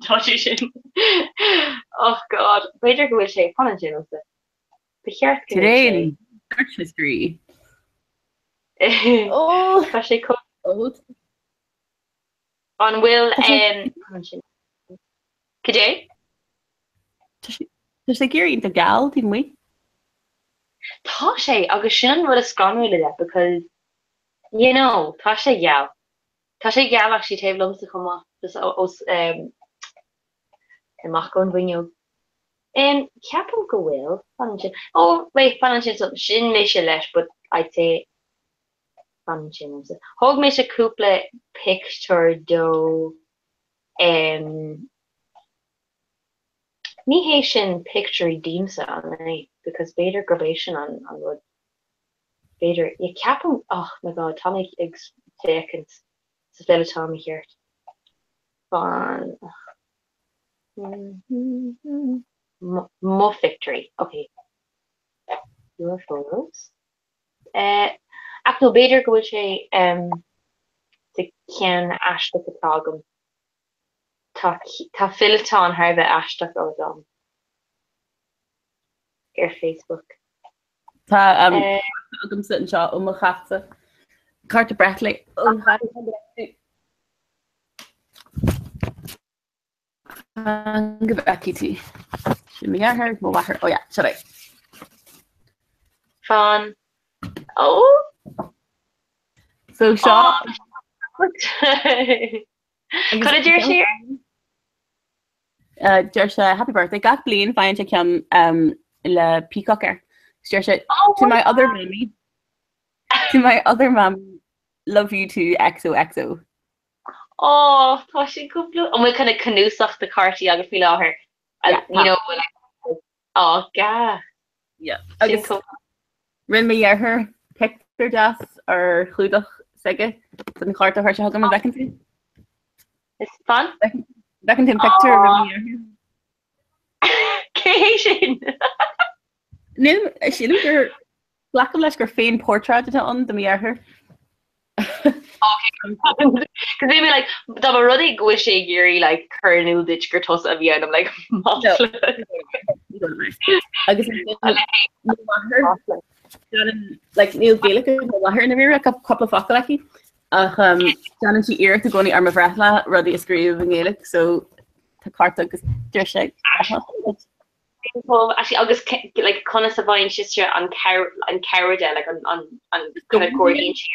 tá sé sin. Oh God, b'fhéidir go bhfuil sé fan ansin liomsa. Ba cheart go mbeadh sé. Today search history. Oh, tá sé chomh. An bhfuil ansin? Cad é? Tá sé ag éirí iontach geal taobh amuigh. Tá sé, agus sin an rud is scanrúla de because, you know, tá sé geal. Tá sé geal actually taobh liomsa chomh maith, just os amach ón bhfuinneog. Ceapaim go bhfuil, fan ansin. Oh, wait, fan ansin, so sin mise leis, but I'd say Fan ansin liomsa. Thóg mise cúpla pictiúr dó. Ní hé sin pictiúirí díomsa, an é? Because b'fhéidir gurb é sin an rud. B'fhéidir, yeah, ceapaim, oh my God, tá mé ag féachaint sa bhfilleatán mícheart. Fan. Mo phictiúirí, okay. Your photos. Ach nó b'fhéidir go bhfuil sé sa cheann aisteach atá agam. Tá tá fillteán thar a bheith aisteach agam ar Facebook. Tá agamsa anseo ó mo chatsa. Cárta breithlae ón chat. Go bhfeicfidh tú. Sin mo dheartháir, mo mháthair, oh yeah, seo é. Fan. Oh! So seo. Cad a deir sé? Uh, deir sé happy birthday gach bliain faigheann sé ceann um, le peacock air. Deir sé oh, to my other mammy. To my other mam, love you too, XOXO. Oh, tá sin cúpla an bhfuil kind of cnuasach de cártaí agat faoi láthair? Yeah, You know, like, oh, ga. Yeah. Agus rinne mo dheartháir pictiúr deas ar chlúdach s'aige den chárta a chuir sé chugam an bhfeiceann tú? Is fan? Bhfeiceann tú an pictiúr a rinne mo dheartháir? Cé hé sin? Níl, sílim gur glacaim leis gur féinphortráid atá ann de mo dheartháir. Cos bhí mé like, dá mba rud é go bhfuil sé ag iarraidh like cur in iúl duit gur tusa a bhí ann, I'm like, No. Agus mo mháthair, déanann, like, níl Gaeilge ag mo mháthair i ndáiríre, cúpla focal aici, ach um, déanann sí iarracht i gcónaí ar mo bhreithlá rudaí a scríobh i nGaeilge, so tá cárta agus deir sé Actually, agus like conas a bhain sise an an cabhair de like an an an kind of cuardaíonn sí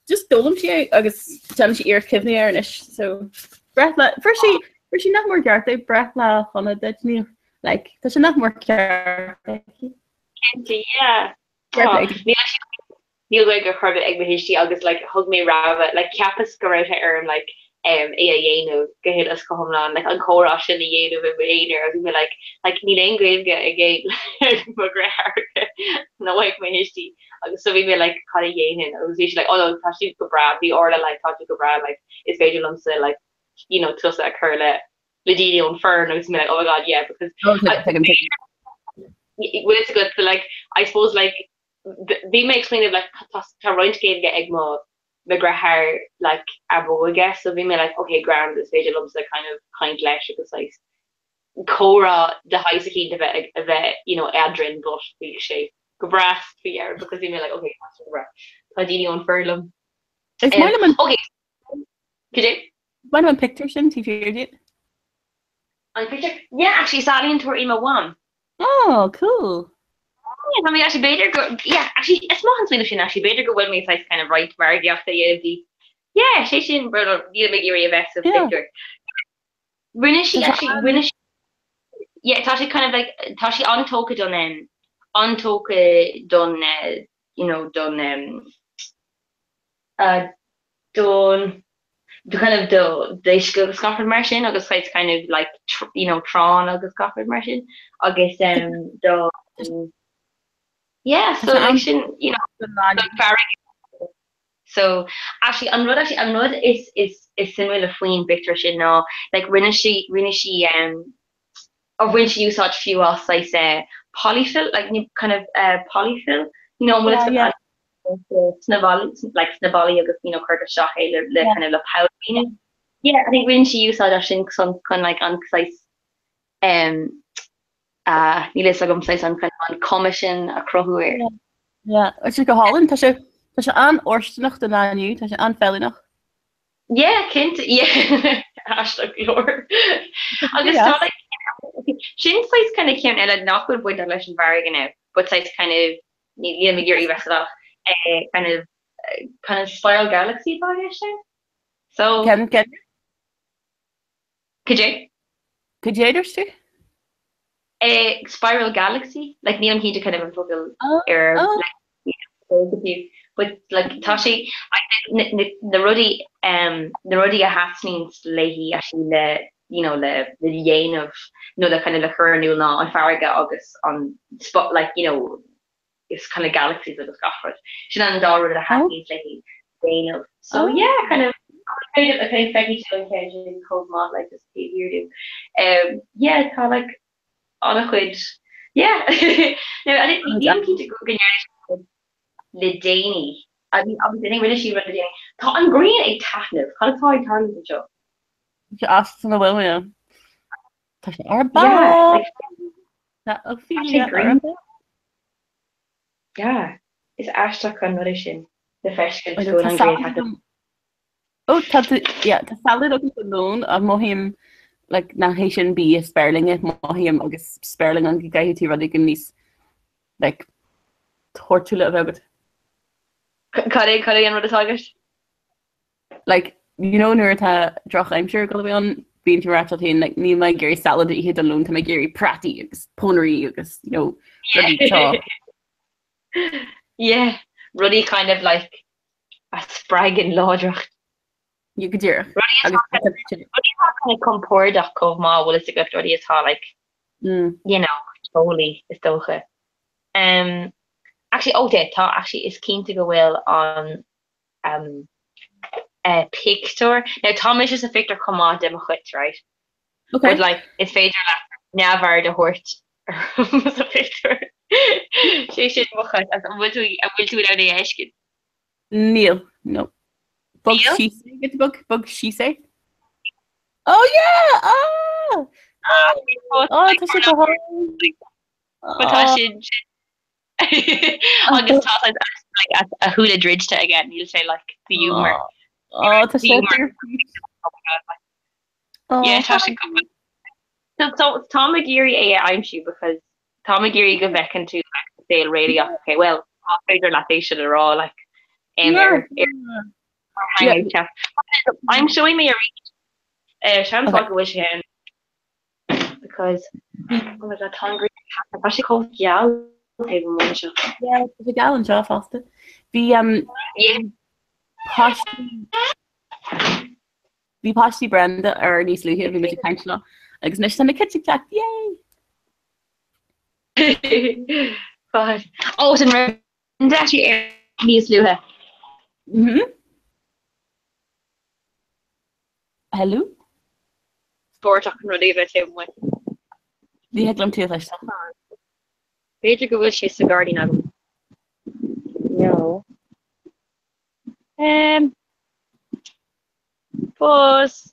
Just d'fhoghlaim sí é agus déanann sí iarracht cuimhniú air anois so breithlá fuair sí fuair sí nach mór ceart é breithlá shona duit ní like tá sé nach mór ceart aici. Cinnte, yeah. Níl Níl Gaeilge ar chor ar bith ag mo thuistí agus like thug mé rogha like cheapas go raibh sé orm like em é a dhéanamh go huile is go hiomlán like an comhrá sin a dhéanamh i m'aonar agus bhí mé like like níl aon Ghaeilge ag aon mo dheartháireacha nó ag mo thuistí agus so bhí mé like cad a dhéanfainn agus bhí sé like oh no tá siad go breá bhí Orla like tá siad go breá like is féidir liomsa like you know tusa a chur le le daoine ón foireann agus mé like oh my god yeah because Oh, tuigim, tuigim. bhfuil fhios agat so like I suppose like bhí mé ag smaoineamh like tá roinnt Gaeilge ag mo mo dheartháir like ab óige so bhí mé like ok grand is féidir liomsa kind of caint leis agus saghas comhrá de shaghas eicínt a bheith a bheith you know eadrainn but bhí sé go breá faoi dheireadh because bhí mé like ok tá sé go breá tá daoine ón foireann liom. Is maith liom an Ok cad é? Maith liom an pictiúr sin taobh thiar díot. An pictiúr? Yeah actually is ealaíontóir í mo mham. Oh, cool. Yeah, tá mé actually b'fhéidir go yeah actually is maith an smaoineamh sin actually b'fhéidir go bhfuil mé saghas kind of roinnt margaíochta a dhéanamh di. Yeah, sé sin bro níl mé ag iarraidh a bheith sa Yeah. phictiúr. Rinne sí Tá sé actually an- rinne sí yeah tá sé kind of like tá sí an-tógtha don um an-tógtha don uh, you know don um uh, don do kind of do d'uisce agus gach rud mar sin agus saghas kind of like you know tránna agus gach rud mar sin agus um do yeah so like sin you know don farraige so actually an rud actually an rud is is is suimiúla faoin bpictiúr sin ná like rinne sí rinne sí um or bhain sí úsáid fiú as saghas eh polyfill like kind of uh polyfill you know an bhfuil Yeah, yeah. sna ballaí like sna ballaí agus you know cuir isteach é le le kind of le powder you know. Yeah, I think rinne sí úsáid as sin chun chun like an saghas um uh níl fhios agam saghas an kind of an cuma sin a chruthú air. Yeah, tá sé go hálainn, tá sé tá sé an-fhóirsteanach don lá inniu, tá sé an-fheiliúnach. Yeah, cinnte, yeah. Aisteach go leor. Agus tá like sin saghas kind of ceann eile nach bhfuil bainteach leis an bhfarraige now, but saghas kind of níl mé ag iarraidh bheith sa bhealach, eh, kind of kind of spiral galaxy atá i gceist ann. So Cen cen Cad é? Cad é dúirt tú? Eh, spiral galaxy, like nílim cinnte kind of an focal Oh, ar oh. like but like tá sé na, na, na rudaí um, na rudaí a theastaíonn léi actually le you know le le dhéanamh nó le kind of le cur in iúl ná an farraige agus an spot like you know is kind of galaxies agus gach rud. Sin an dá rud a theastaíonn léi déanamh. So Oh. yeah kind of kind of kind of feicfidh tú an ceann sin chomh maith like just taobh thiar díom. Um, yeah tá like an-chuid yeah Now I think nílim cinnte go go ndearna sí le déanaí. I mean obviously I think rinne sí rud le déanaí. Tá an ghrian ag taitneamh. Cad atá ag tarlú anseo? Tá sé as san a bhfuil mé. Tá sé ar Yeah, ball. like Tá tá sé Ophelia ar green. ball. Yeah, is aisteach an rud é sin le feiscint Tá go bhfuil an ghrian salad taitneamh. agam. Ó tá yeah, tá salad agam don lón ach mothaím like nach hé sin bia spéirlinge mothaím agus spéirling ann go gcaithfidh tú rud éigin níos like tortúla a bheith agat. Cad é cad é an rud atá agat? Like, you know nuair atá drochaimsir ag dul a bheith ann, bíonn tú ag rá leat féin, like, níl mé ag iarraidh salad a ithe don lón, tá mé ag iarraidh prátaí agus pónairí agus, you know, rudaí teo. Yeah. Rudaí kind of like a spreagann láidreacht. Yeah, go díreach. Rudaí atá rudaí atá kind of compordach chomh maith, bhfuil fhios agat, rudaí atá like, Mm. you know, teolaí is dócha. Um, actually, oh, de, tá, actually, is cinnte go bhfuil an um, eh, pictiúr. Now, tá mise sa phictiúr chomh maith de mo chait, right? Okay. But like, is féidir leat neamhaird a thabhairt orm sa phictiúr. Sé sin mo chat. An bhfuil tú, an bhfuil tú in ann é a fheiscint? Níl, no. Bog Níl? síos é, get bog, bog síos é. Oh yeah! Ah! Ah, Oh, tá sé go hálainn. But tá sin agus tá like, a shúile druidte aige, níl sé like the humour. Oh, tá sé Humour. Oh, Yeah, tá sé go So, so táim ag iarraidh é a aimsiú because táim ag iarraidh go bhfeiceann tú like, saol réalaíoch. Okay, well, má féidir leat é sin a rá like, um, ar, ar, ar Hangout chat. Aimseoidh mé arís. Uh, seans Okay. go bhfuil sé ann because oh my God, tá an ghrian ag taitneamh. Tá sé chomh geal taobh amuigh anseo. Yeah, tá sé geal anseo fosta. Bhí um, Yeah. páistí Bhí páistí Brenda ar níos luaithe, bhí muid ag caint leo, agus anois tá na cait ag teacht, yay! But, oh, sin raibh Brenda actually ar níos luaithe. Mhm. Hello? Spórt ach an rud é bheith taobh amuigh. Ní thig liom tú a chloisteáil. B'fhéidir go bhfuil sé sa ghairdín agam. No. Um, Buzz.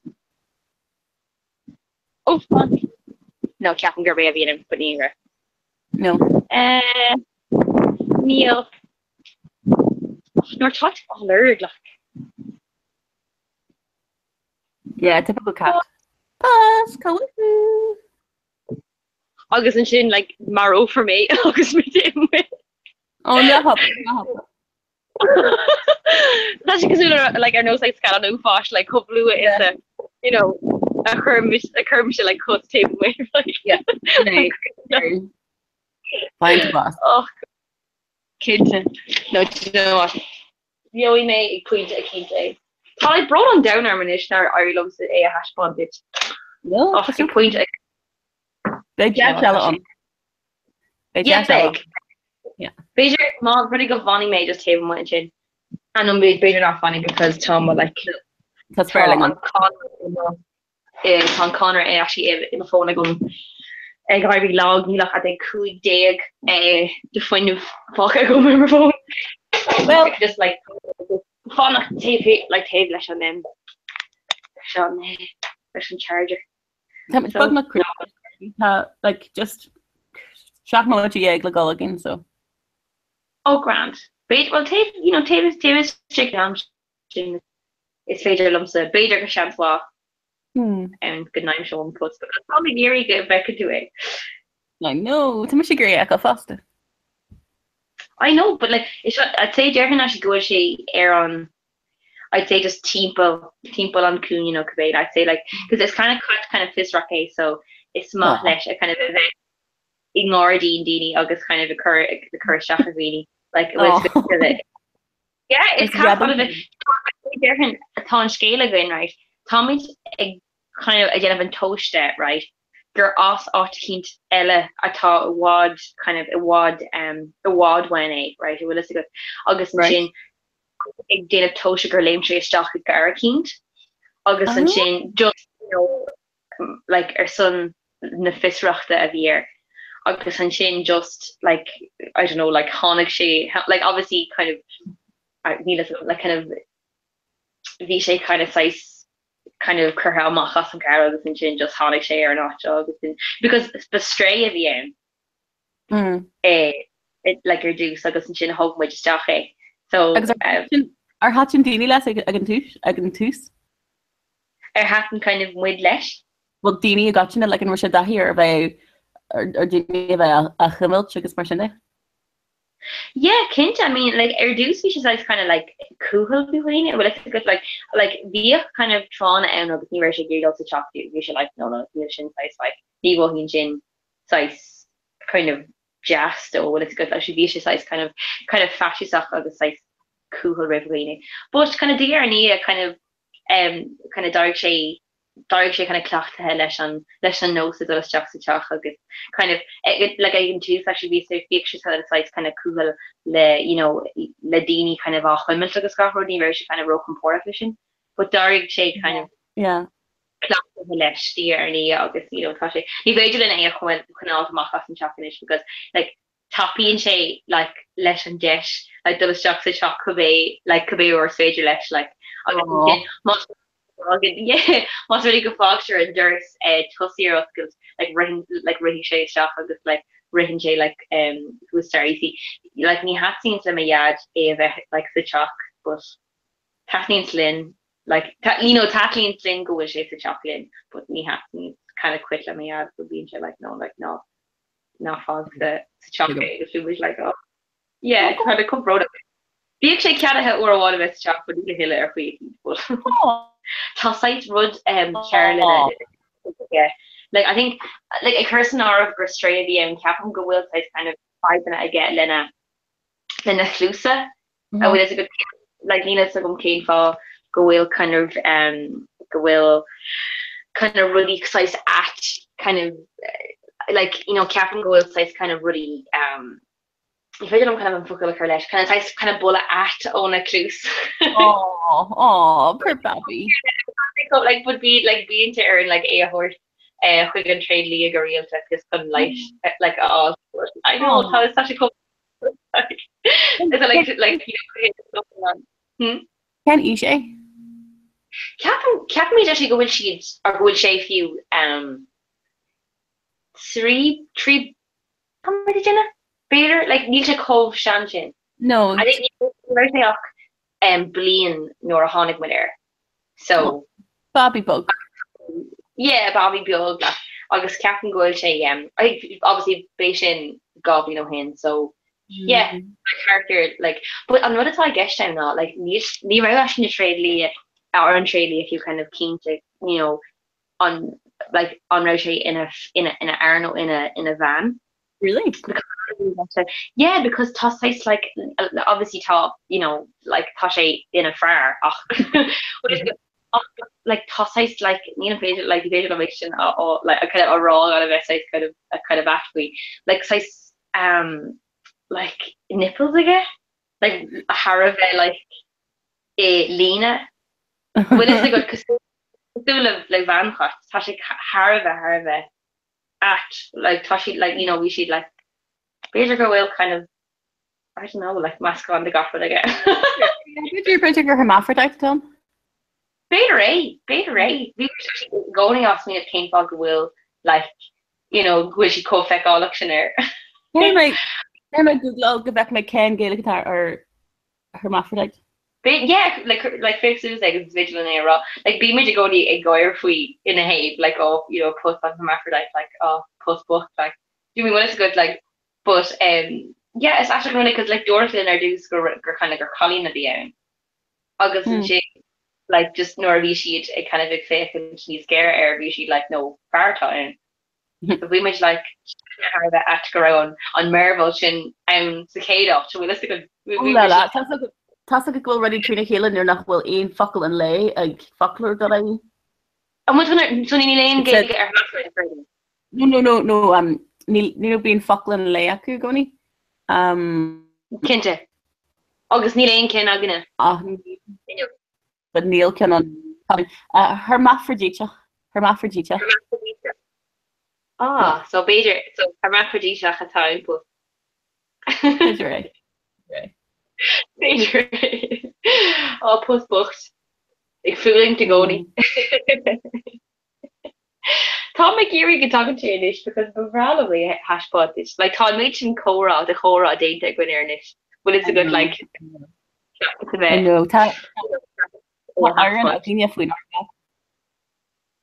Oh, fuck. No, ceapaim gurb é a bhí ann, but ní raibh. No. Uh, níl. Nuair tá tú á lorg, like. Yeah, typical cat. Buzz, cá bhfuil tú? Agus ansin, like, marófar mé agus mé taobh amuigh. Oh, ná habair, ná habair. Tá sé cosúil le like ar nós like scannán uafáis like chomh luath is a you know a chuir mise a chuir mise like cos taobh amuigh like Yeah. Find the boss. Och cinnte. No, do you know what? Gheobhaidh mé ag pointe eicínt é. Tá like brón an domhain orm anois nár éirigh liomsa é a thaispeáint duit. No, Och, ag pointe eicínt. Beidh deis eile ann. Beidh Yeah, deis eile beidh. Yeah. B'fhéidir má rud é go bhfanfaidh mé just taobh amuigh ansin. Ah no, b'fhéidir nach bhfanfaidh because tá mo like Tá spéirling an ann. cadhnra i mo eh, tá an cadhnra eh, actually i i mo fón agam ag éirí lag níl ach 15 eh, de fuinneamh fágtha agam ar mo fón. Well- just like fanacht taobh like taobh leis an em leis an eh, leis an charger. Tá muid beagnach críochnaithe. Tá like just 17 nóiméad le dul againn so. Oh grand. B'fhéidir, well taobh, you know, taobh taobh istigh den am sin is féidir liomsa, b'fhéidir go seans mhaith Hmm. ann go n-aimseoinn Buzz because táim ag iarraidh go bhfeicfidh tú é. I know, tá mise ag iarraidh é a fheiceáil fosta. I know, but like, is seo, I'd say déarfainn actually go bhfuil sé ar an, I'd say just timpeall, timpeall an cúinne nó cibé, I'd say like, because it's kind of cat kind of fiosrach é so is maith Oh. leis a kind of a bheith i ngairdín daoine agus kind of ag cur, ag cur isteach ar dhaoine, like, it was Oh. Yeah, it's Is cat rebel. kind of déarfainn tá an scéal againn, right, táimid ag kind of ag déanamh an tomhais de, right, gur as áit eicínt eile atá i bhfad kind of i bhfad um, i bhfad uainn é, right, an bhfuil fhios agat, agus Right. ansin ag déanamh tomhais gur léim sé isteach i gcarr eicínt agus Ah. ansin just you know, like ar son na fiosrachta a bhí air agus ansin just like I don't know like tháinig sé like obviously kind of I- níl fhios agam like kind of bhí sé kind of saghas kind of curtha amach as an gcarr agus ansin just tháinig sé ar an áit seo agus sin because ba stray a bhí ann Mm. eh, like ar dtús agus ansin thóg muid isteach é so Agus ar um, thaitin- ar thaitin daoine leis ag ag an tús ag an tús? ar thaitin kind of muid leis? Bhuel daoine i gcoitinne like an raibh sé i dtaithí ar a bheith ar ar daoine a bheith á- á chuimilt agus mar sin de? Yeah, cinnte, I mean, like, ar dtús bhí sé saghas kind of like cúthail faoi dhaoine, bhfuil fhios agat, like, like, bhíodh kind of tráthanna ann agus ní raibh sé ag iarraidh dul sa teach, bhí sé like, no, no, níl sin saghas like, ní mhothaíonn sin saghas kind of. deas dó bhfuil fhios agat actually bhí sé saghas kind of kind of faitíosach agus saghas cúthail roimh dhaoine. But kind of diaidh ar ndiaidh kind of um kind of d'éirigh sé d'éirigh sé kind of cleachtaithe leis an leis an nós ag dul isteach sa teach agus kind of ag like ag an tús actually bhí sé bhíodh sé kind of saghas kind of cúthail le you know le daoine kind of á chuimilt agus gach rud ní raibh sé kind of róchompordach leis sin but d'éirigh sé kind of yeah cleachtaithe leis diaidh ar ndiaidh agus you know tá sé ní féidir linn é a choinneáil amach as an teach anois because like tapaíonn sé like leis an deis like dul isteach sa teach cibé like cibé uair is féidir leis like agus ansin más yeah más rud é go bhfágtar an doras eh tosaigh ar oscailt like ritheann like rithfidh sé isteach agus like ritheann sé like um thuas staighre like ní thaitníonn le mo dhaid é a bheith like sa teach but taitníonn linn like you know taitníonn linn go bhfuil sé sa teach linn but ní thaitníonn kind of quite le mo dhaid so bíonn sé like no like ná ná fág sa sa teach é agus bíonn muid like oh yeah kind of chomh brónach. Bhíodh sé ceadaithe uair amháin a bheith sa teach but ní a thuilleadh ar chaoi éicint but tá saghas rud um cearr lena aige. Like I think like ag cur san áireamh gur stray a bhí ann ceapaim go bhfuil saghas kind of fadhbanna aige lena lena chluasa An bhfuil fhios agat like níl fhios agam cén fáth go bhfuil kind of um go bhfuil kind of rudaí saghas ait kind of like you know ceapaim go bhfuil saghas kind of rudaí um ní féidir liom kind of an focal a chur leis kind of saghas kind of boladh ait óna cluas. Aw, aw, poor baby. Like would be like bíonn sé orainn like é a thabhairt eh chuig an tréidlia go rialta just chun leigheas like a fháil. I know tá tá sé chomh Cén aois é? Ceapaim, ceapaimid actually go bhfuil siad, or go bhfuil sé fiú, um, 3, 3, tá muid ag déanamh? B'fhéidir, like, níl sé chomh sean sin. No. I think ní raibh sé ach um, bliain nuair a tháinig muid air. So. Babaí beag. Yeah, babaí beag like agus ceapaim go bhfuil sé um, I think obviously b'é sin 2 bhliain ó shin so yeah, like thart ar like but an rud atá i gceist ann ná like ní ní raibh actually na tréidlia ar an tréidlia fiú kind of cinnte you know an like an raibh sé ina ina ina fhear nó ina ina bhean. Really? Yeah, because tá saghas like obviously tá you know like tá sé ina fear ach like tá saghas like ní féidir like féidir liom é sin a like a kind of a rá gan a bheith saghas kind of a kind of ait faoi like saghas um like nipples aige like thar a bheith like i líne bhfuil fhios agat cosúil le le bheanchat tá sé thar a bheith thar a bheith ait like tá siad like you know bhí siad like b'fhéidir go bhfuil kind of I don't know like meascán de gach rud aige. B'fhéidir b'fhéidir gur hermaphrodite atá ann? B'fhéidir é, b'fhéidir é. Bhí muid i gcónaí á smaoineamh cén fáth go bhfuil like you know go bhfuil siad chomh feiceálach sin air. Caithfidh mé caithfidh mé googláil go bhfeicfidh mé cén Gaeilge atá ar hermaphrodite. Yeah, like, like féach suas agus is féidir linn é a rá. Like, bímid i gcónaí ag gáire faoi ina thaobh, like, oh, you know, puss an hermaphrodite, like, oh, puss bocht, like, do we want good, like, but, um, yeah, is aisteach an rud é, cos, like, dúradh linn ar dtús gur, gur kind of gur cailín a bhí ann. Agus hmm. ansin, like, just nuair a bhí siad ag kind of ag féachaint níos géire air, bhí siad, like, no, fear atá ann. So bhí muid like thar a bheith ait go raibh an mearbhall sin ann sa chéad áit, an bhfuil fhios agat? Bhí muid. Tá 's agat go bhfuil rudaí trína chéile nuair nach bhfuil aon focal an lae ag foclóir.ie. An bhfuil so níl aon Gaeilge ar hermaphrodite? No no no no um níl níl bíonn focal an lae acu i gcónaí. Um Cinnte. Agus níl aon cinn againne. Ach but níl ceann ann. Hermafraidíteach. Hermafraidíteach. Hermafraidíteach. Ah, so b'fhéidir, so hermafraidíteach atá ann puss. B'fhéidir é. B'fhéidir é. Á, puss bocht. Ag fulaingt i gcónaí. Táim ag iarraidh go dtagann sé anois because ba bhreá liom é a thaispeáint duit. Like tá an méid sin comhrá de chomhrá déanta againn air anois. Bhfuil fhios agat like I know tá amhrán againne faoin ár gcat.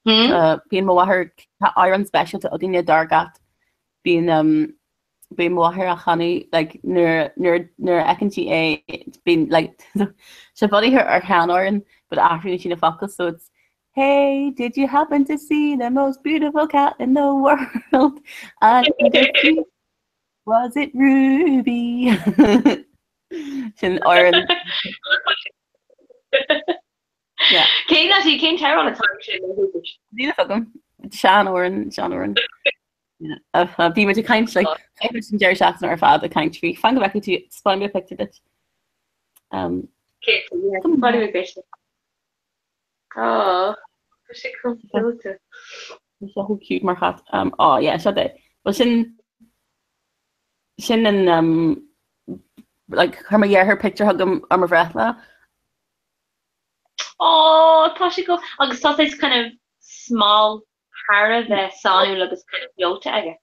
Hmm? Bíonn mo mháthair tá amhrán speisialta againne dár gcat. Bíonn um, bíonn mo mháthair á chanadh like nuair nuair nuair a fheiceann sí é bíonn like sé bunaithe ar sheanamhrán but athraíonn sí na focail so it's Hey, did you happen to see the most beautiful cat in the world? And if you... Was it Ruby? Sin amhrán. Yeah. Cén actually cén t-amhrán atá sin? Níl a fhios agam. Seanamhrán, seanamhrán. Bhí muid ag caint like chaith muid an deireadh seachtaine ar fad ag caint faoi. Fan go bhfeicfidh tú taispeánfaidh mé pictiúr duit. Um, Oh, tá sé chomh gleoite. Tá sé chomh cute mar chat. Um, oh, yeah, seo é. Well, sin sin an um, like, chuir mo dheartháir pictiúr chugam ar mo bhreithlá. Oh, tá sé go agus tá sé kind of small thar a bheith sainiúil agus kind of gleoite aige.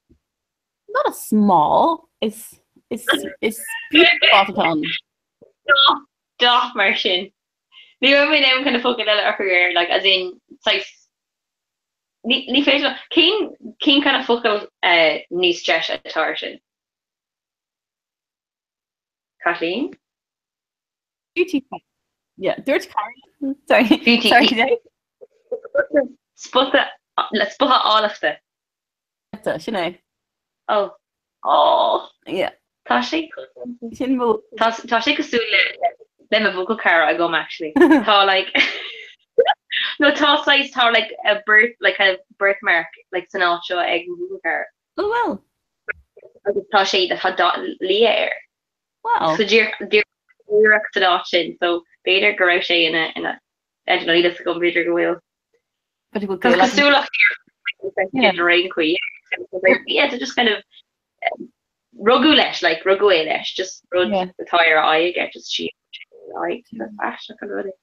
Not a small, is is is beautiful atá ann. Dath mar sin. Ní raibh mé in ann kind of focal eile a chur air, like, as in, saghas, ní, ní féidir liom, cén, cén kind of focal eh, níos deise atá ar sin? Caitlín? Beauty. Yeah, dúirt Karen. Sorry. Beauty. Sorry. Spota, le spota áilleachta. Sin é. Oh. Oh. Yeah. Tá sé Sin mo Tá tá sé cosúil le le mo bhuachaill cara agam actually. Tá like No tá saghas tá like a birth like kind of birthmark like san áit seo ag mo bhuachaill cara. Oh well. Agus tá sé tá dath liath air. Wow. So díreach díreach san áit sin so b'fhéidir go raibh sé ina ina I don't know níl a fhios agam b'fhéidir go bhfuil. But go Tá cosúlacht ar aon chaoi. Yeah, so just kind of rugadh leis, like rugadh é leis, just rud atá ar a aghaidh aige, just sí aisteach an rud é.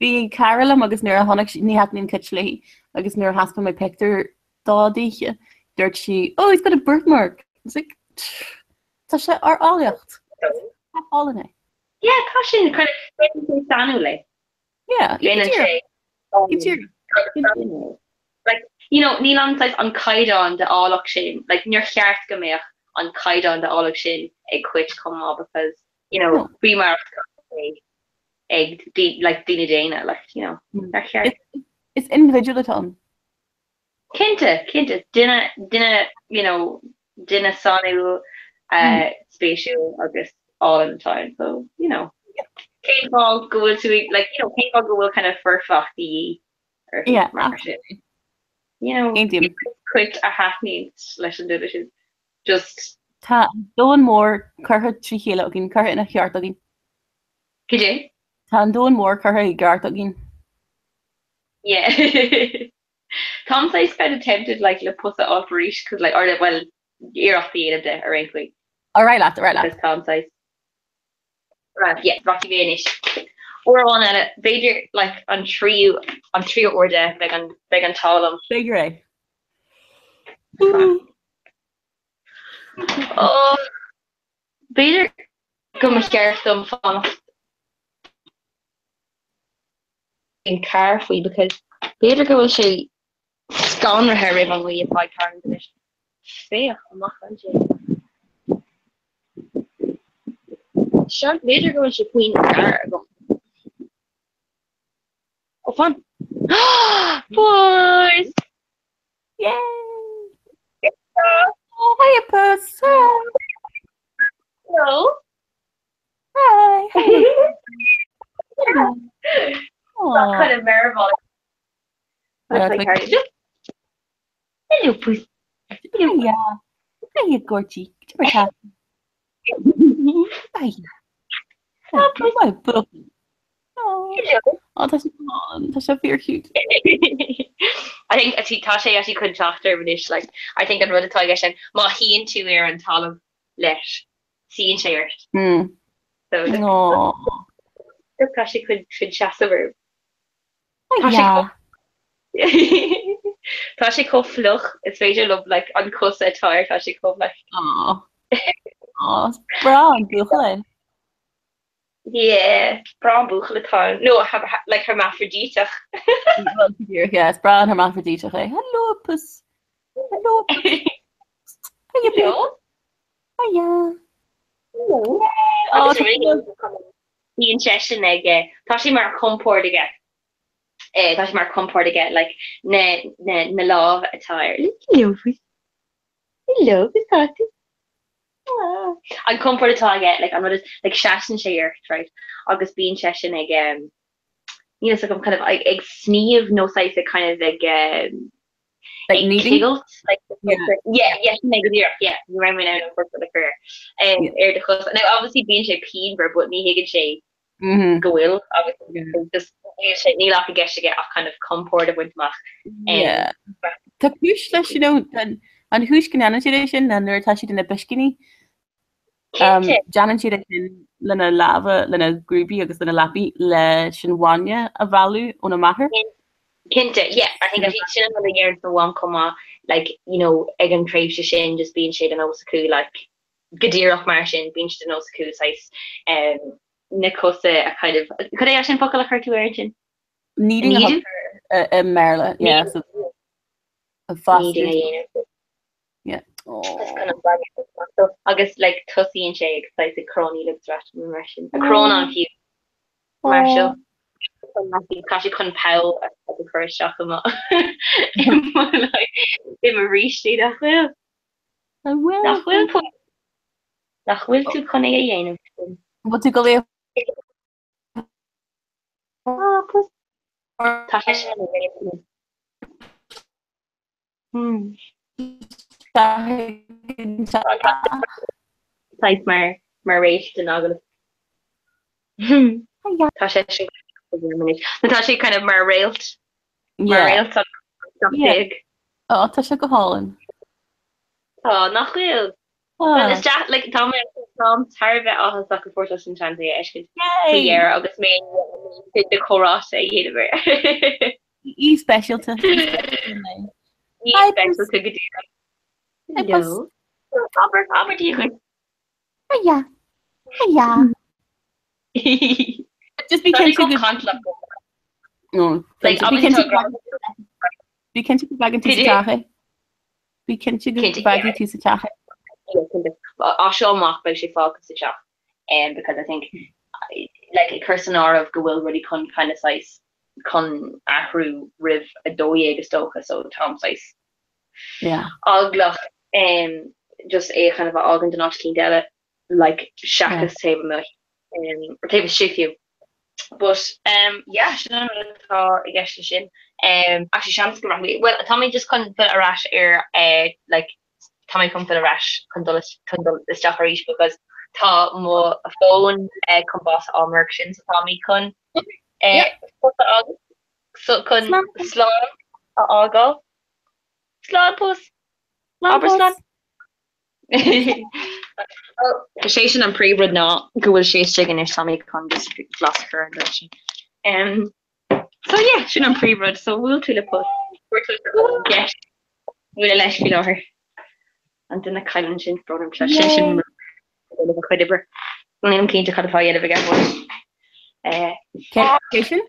Bhí cara liom agus nuair a chonaic sí, ní thaitníonn cait léi, agus nuair a thaispeáin mé pictiúr dó daoithe, dúirt sí, oh, he's got a birthmark. I was like, tá sé ar áilleacht. Tá álainn é. Yeah, tá sin kind of sainiúil é. Yeah, Déanann sé. Like, you know, níl an saghas an caighdeán de áilleacht sin, like, níor cheart go mbeadh an caighdeán de áilleacht sin ag cait chomh maith because, you know, faoi mar atá sé ag like, daoine daonna, like, you know, níor cheart. Is individual atá ann. Cinnte, cinnte, duine, duine, you know, duine sainiúil, uh, spéisiúil agus álainn atá ann, so, you know, cén fáth go bhfuil tú ag, like, you know, cén fáth go bhfuil kind of foirfeacht de dhíth orthu Yeah, mar sin. You know, Aontaím. cait a thaitníonn leis an duine sin. Just. Tá an domhan mór curtha trí chéile againn, curtha ina cheart againn. Cad é? Tá an domhan mór curtha i gceart againn. Yeah. Táim saghas kind of tempted like le pus a fháil arís cause like or le well iarracht a dhéanamh de ar aon chaoi. Ar aghaidh leat, ar aghaidh leat. Cause táim saghas right yeah rachaidh mé anois. Uair amháin eile b'fhéidir like an tríú an tríú uair de beidh an beidh an t-ádh liom. B'fhéidir é. Oh b'fhéidir go mba cheart dom fanacht an carr faoi because b'fhéidir go bhfuil sé scanraithe roimh an ghaoth atá ag tarlúint anois. Féach amach ansin. Seo, b'fhéidir go bhfuil sé faoin gcarr agam. Ó fan! Boys! Yay! Oh, hiya, Puss! Hello! Hi! That kind of mearbhall. Just Hello, Puss. Hiya. Hiya, Gorty. Hiya. My book. Oh, tá sé tá sé fíor cute. I think actually tá sé actually chun teacht orm anois like I think an rud atá aige sin má shuíonn tú ar an talamh leis suíonn sé ort. Mm. So No. tá sé chun chun seasamh orm. Tá sé chomh Tá sé chomh fliuch is féidir liom like an cos atá air tá sé chomh like Aw. Aw, is breá an buachaill é. Yeah, breá an buachaill atá ann. No, like hermaphroditeach. Well, yeah, is breá an hermaphroditeach é. Hello, puss. Hello, puss. Hiya, Hello. Hiya. Hello. Oh, Agus bíonn seisean ag, tá sé mar chompord aige. Eh, tá sé mar chompord aige, like, na, na, na lámha atá air. Hello, puss. Hello, conas tá tú? An compord atá aige, like, an rud is, like, seasann sé ort, right, agus bíonn seisean ag, um, níl fhios agam, kind of, ag, ag sníomh nó saghas ag kind of ag, um, Like ag kneading? cigilt, like, Yeah. yeah, yeah, sin é go díreach, yeah, ní raibh mé in ann an focal a chur air, um, Yeah. ar do chos. Now, obviously bíonn sé pianmhar, but ní thuigeann sé Mhm. go bhfuil agus Yeah. just níl sé, níl ach i gceist aige ach kind of compord a bhaint amach. Um, Yeah. Tá cúis leis, you know, an, an chúis go ndéanann siad é sin ná nuair atá siad ina bpiscíní. Um, Cinnte. déanann siad é sin lena lámha, lena grúbaí agus lena lapaí leis an bhainne a mhealladh óna máthair. Cinnte, yeah, I think actually sin an rud a deireann mo mham chomh maith, like, you know, ag an tréimhse sin just bíonn sé de nós acu, like, go díreach mar sin, bíonn sé de nós acu saghas um, na cosa a kind of, cad é sin focal a chuir tú air ansin? Kneading a Kneading? thugtar i mBéarla, yeah, so a Kneading a fástar. dhéanamh. Yeah. Just kind of bainne so, agus like tosaíonn sé ag saghas ag crónaíl agus rait mar sin. A crónán fiú mar seo. Tá sé chun poll a a chur isteach i mo i mo like i mo bhrístí nach bhfuil? An bhfuil? Nach bhfuil tú Nach bhfuil tú chun é a dhéanamh sin? Bhfuil tú go léir? Ah, pues. Tá sé sin ina réalt. Hmm. Saghas mar mar réalt den agallamh. Tá sé sin Nó tá sé kind of mar réalt. Mar réalt Yeah. Ó, tá sé go hálainn. Tá, nach bhfuil? Well, is deas, like, tá mé táim thar a bheith áthasach go bhfuair tusa an seans é a fheiscint faoi dheireadh agus mé i ndiaidh de chomhráite a dhéanamh air. Aoi speisialta. Aoi speisialta go díreach. Hello. Abair, abair Dia dhuit. Hiya. Hiya. Just bí cinnte go cantalach. No, Like, bí obviously cinnte tá grá. bí cinnte go bhfágann tú sa Cad é? teach é. Bí cinnte go Cinnte, yeah. bhfágfaidh tú sa teach é. Yeah, cinnte. As seo amach beidh sé fágtha sa teach. Um, because I think like ag cur san áireamh go bhfuil rudaí chun kind of saghas chun athrú roimh 12 is dócha so táim saghas Yeah. eaglach um, just é kind of a fhágaint in áit eicínt eile like seachas taobh amuigh um, or taobh istigh fiú. But um, yeah, sin an rud atá i gceist leis sin. Um, actually seans go rachaidh well tá mé just chun filleadh ar ais ar eh, like tá mé chun filleadh ar ais chun dul chun dul isteach arís because tá mo fón eh, chun bás a fháil amárach sin so tá mé chun eh, Yeah. a fhágáil so chun slán a fhágáil. Slán pus! Abair slán! Is é sin an príomhrud ná go bhfuil sé istigh anois tá mé chun just glas a chur ar an sin. Um, so yeah, sin an príomhrud, so bhuail tú le Puss. Fuair tú deis bualadh leis faoi láthair. An duine cailleann sin brón orm sé sin sin a chuid oibre. Nílim cinnte cad atá á dhéanamh aige but eh, Cé sin?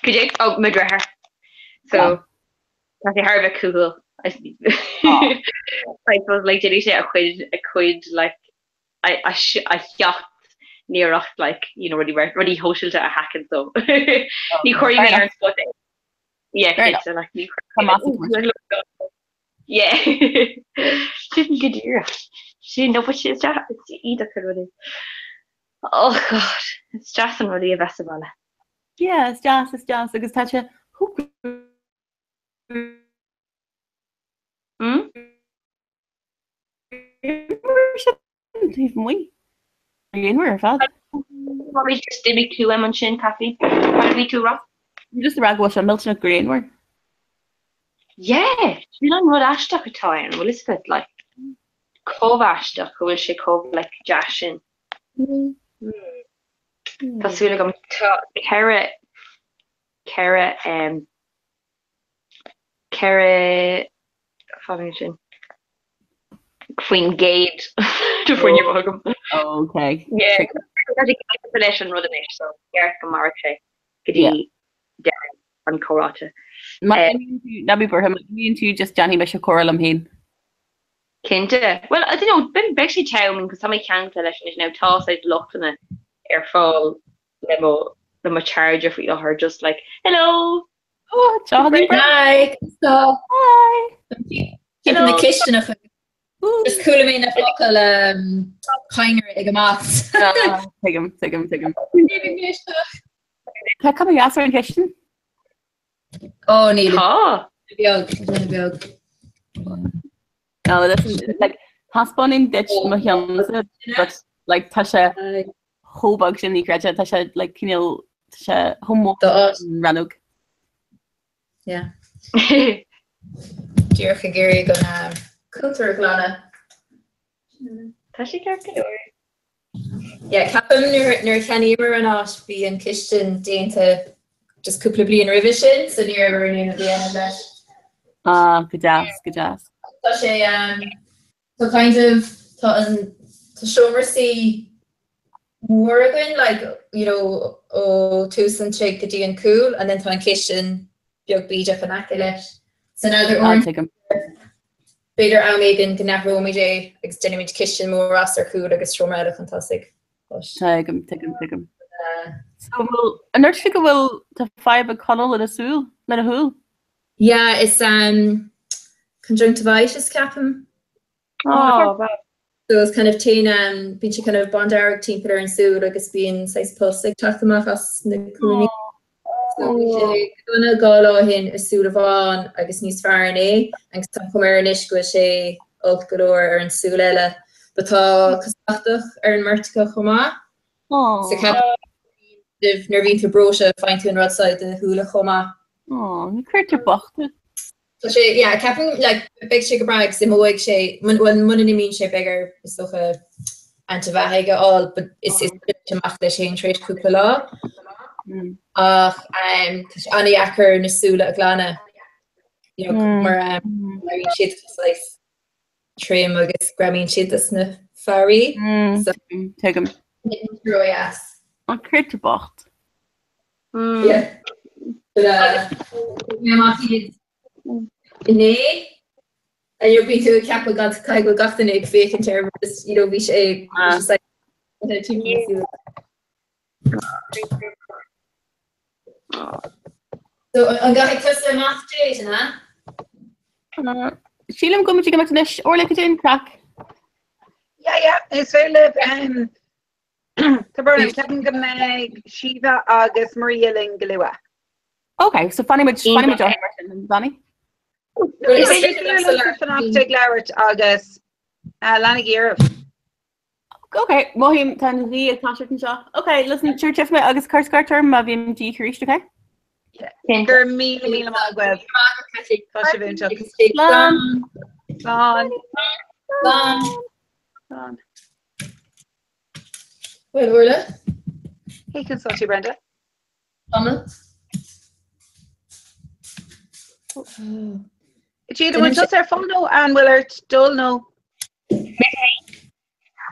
Cad é? Oh, mo dheartháir. So, tá sé thar a bheith cúthail. I suppose, like, déanfaidh sé a chuid, a chuid, like, a, a, a sheacht n-iarracht, like, you know, rudaí, rudaí shóisialta a sheachaint, so ní chuirfidh mé ar an spot é. Yeah, cinnte, like, ní chuirfidh mé. Yeah. Sin go díreach. Sin, no, but is deas, is iontach an rud é. Oh God, is deas an rud é a bheith sa bhaile. Yeah, is deas, is deas, agus tá sé Hmm? taobh amuigh. Grianmhar ar fad. Bhí just d'imigh tú uaim ansin, Kathleen. Cad a bhí tú a rá? Just ag rá go bhfuil sé millteanach grianmhar. Yeah, sin an rud aisteach atá ann, bhfuil fhios agat, like, chomh aisteach go bhfuil sé chomh, like, deas sin. Mm. Tá súil agam tá 4 4 um, 4 fan sin faoin gcéad de fuinneamh agam. Okay. Yeah. Tá sé ceaptha leis an rud anois, so ceart go mairfidh sé go dtí deireadh an chomhráite. Má imíonn tú, ná bí buartha, má imíonn tú just déanfaidh mise comhrá liom féin. Cinnte. Well, I don't know, beidh beidh sé te, I mean, 'cause tá mé ceangailte leis anois now, tá saghas luchtanna ar fáil le mo le mo charger faoi láthair, just like, hello! Oh, ciao, Hi! So, Hi! Cé na cistineacha. Just chuala mé na focail cadhnra ag imeacht. Tuigim, tuigim, tuigim. Tá cuma dheas ar an chistin? Ó níl. Tá. Beag, beag. No, listen, like, thaispeánfainn duit mo cheannsa, but like, tá sé chomh beag sin ní chreidfeá, tá sé like, cineál, tá sé chomh mór rannóg. Yeah. Díreach ag iarraidh an cuntar a ghlanadh. Tá sé ceart go leor. Yeah, ceapaim nuair nuair a cheannaíomar an áit bhí an chistin déanta just cúpla bliain roimhe sin, so ní raibh orainn aon rud a dhéanamh leis. Ah, go deas, go deas. Tá sé um, tá kind of tá an tá seomra suí mór againn like you know ó tús an tigh go dtí an cúl and then tá an chistin beag bídeach in aice leis. So now there Ah, tuigim. B'fhéidir am éigin go n-athróimid é agus déanfaimid cistin mór as ar chúl agus seomra eile chun tosaigh. But. Tuigim, tuigim, tuigim. So bhfuil, an ndúirt tú go bhfuil, tá fadhb ag Conall lena súil, lena shúil? Yeah, is um, conjunctivitis ceapaim. Oh, wow. So it's kind of téann um, bíonn sé kind of bándearg timpeall ar an súil agus bíonn saghas pus ag teacht amach as na cúinní. So bhí sé go dona 2 lá ó shin i súil amháin agus níos fearr inné agus tá an chuma air anois go bhfuil sé olc go leor ar an súil eile. But tá casachtach ar an mbeirt acu chomh maith. So ceapaim nuair a bhíonn tú breoite faigheann tú an rud seo i do shúile chomh maith. Aww, ní cuirtear bocht. Tá sé, yeah, ceapaim, like, beidh sé go breá agus imeoidh sé, bhuel, muna n-imíonn sé beidh air, is dócha, antaibheathaigh a fháil, but is is amach leis féin tar éis cúpla lá. Ach um, tá sé an-dheacair na súile a ghlanadh, you know, mar um, éiríonn siad saghas trim agus greamaíonn siad dos na faraí. So, Tuigim. Ródheas. An créatúr bocht. Inné and you know bhí tú ag ceapadh go caithfidh go bhfuil gach duine ag féachaint air but just you know bhí sé So an gcaithfidh tusa amach Jade, an ea? Sílim go bhfuil muid ag imeacht anois. Orla, cad é an craic? Yeah, yeah, is féidir libh um, Tá brón orm, ceapaim go mbeidh Síomha agus Maria linn go luath. Ok, so fanfaidh muid fanfaidh muid orthu mar sin, an bhfanfaidh? Is féidir liomsa fanacht ag labhairt agus leanaigí oraibh. Ok, mothaím tá an ghaoth ag toiseacht anseo. Ok, listen, sure tchífidh mé agus cuir scairt orm má bhím de dhíth arís, ok? Go raibh míle míle maith agaibh. Tá sibh iontach. Slán! Slán! Slán! Slán. Bhuel, Orla? Hey, conas tá tú, Brenda? Tamall. Jade, an bhfuil tusa ar fáil nó an bhfuil ort dul nó?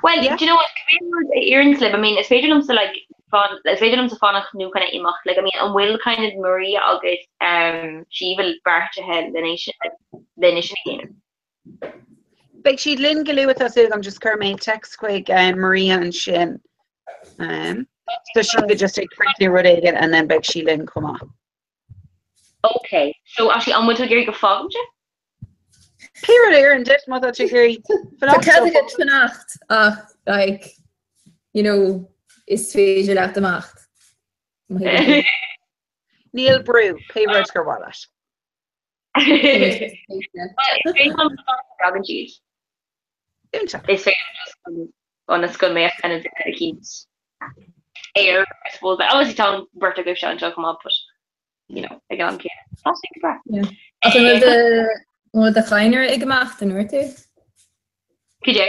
Well, do you know what, cibé rud a oireann libh, I mean, is féidir liomsa like fan, is féidir liomsa fanacht nó kind of imeacht, like, I mean, an bhfuil kind of Maria agus um, Síomha beartaithe lena sin a dhéanamh? Beidh siad linn go luath tá súil agam, just chuir mé text chuig Maria ansin. Um, so Síomha just ag críochnú rud éigin and then beidh sí linn chomh maith. Ok, so actually an bhfuil tú ag iarraidh go bhfágfaimse? Pé rud a oireann duit má tá tú ag iarraidh Tá cead agat fanacht ach like, you know, is féidir leat imeacht. Níl brú, pé rud gur mhaith leat. Is ionas go mbeadh kind of duine eicínt air, I suppose. But obviously tá an bheirt agaibh seo anseo chomh maith, but you know, ag an am céanna. Tá sé go breá. Ach an bhfuil do an bhfuil do chadhnra ag imeacht an ndúirt tú? Cad é?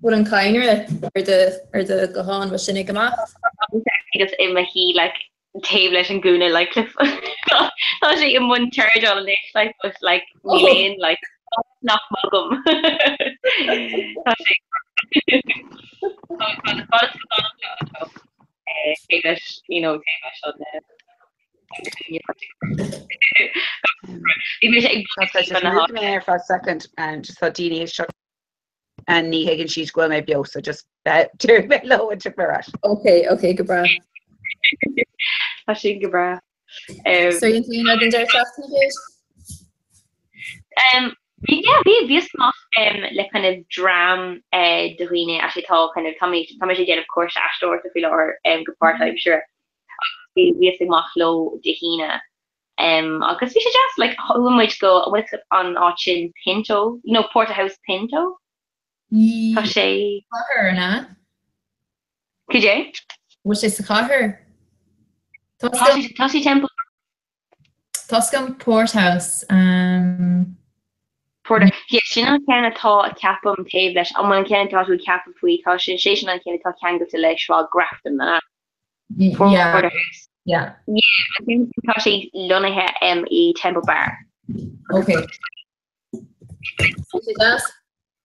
Bhfuil an cadhnra ar do ar do ghuthán bhfuil sin ag imeacht? Agus i mo shuí like taobh leis an gcúinne like cliff tá sé i mbun chargeáil anois like but like níl aon like nach mbogam. Tá sé taobh leis you know taobh leis an Bhí mise ag Tá mé ar feadh second and just tá daoine ag seo and ní thuigeann siad go bhfuil mé beo so just déarfaidh mé leo and tiocfaidh mé ar ais. Ok, ok, go breá. Tá sin go breá. So dhéan tú aon rud an deireadh seachtaine Kate? Bhí yeah bhí bhíos amach um, le kind of dream eh, de dhaoine actually tá kind of tá mé tá mé ag déanamh cúrsa aisteoireachta faoi láthair um, go páirtaimseartha. Bhí bhíos amach leo Dé hAoine um, agus bhí sé deas like chuaigh muid go an bhfuil fhios agat an áit sin Pinto no Porterhouse Pinto? Tá sé Cathair an ea? Cad é? Bhfuil sé sa chathair? Tá sé tá sé Temple Tá 's agam Porthouse. Um... Porter. Yeah, sin an ceann atá ceapaim taobh leis an bhfuil an ceann atá tú ag ceapadh faoi tá sin sé sin an ceann atá ceangailte le Sráid Grafton an ea? Yeah. Porterhouse. Yeah. Yeah, tá sé lonnaithe um, i Temple Bar. Okay. Deas.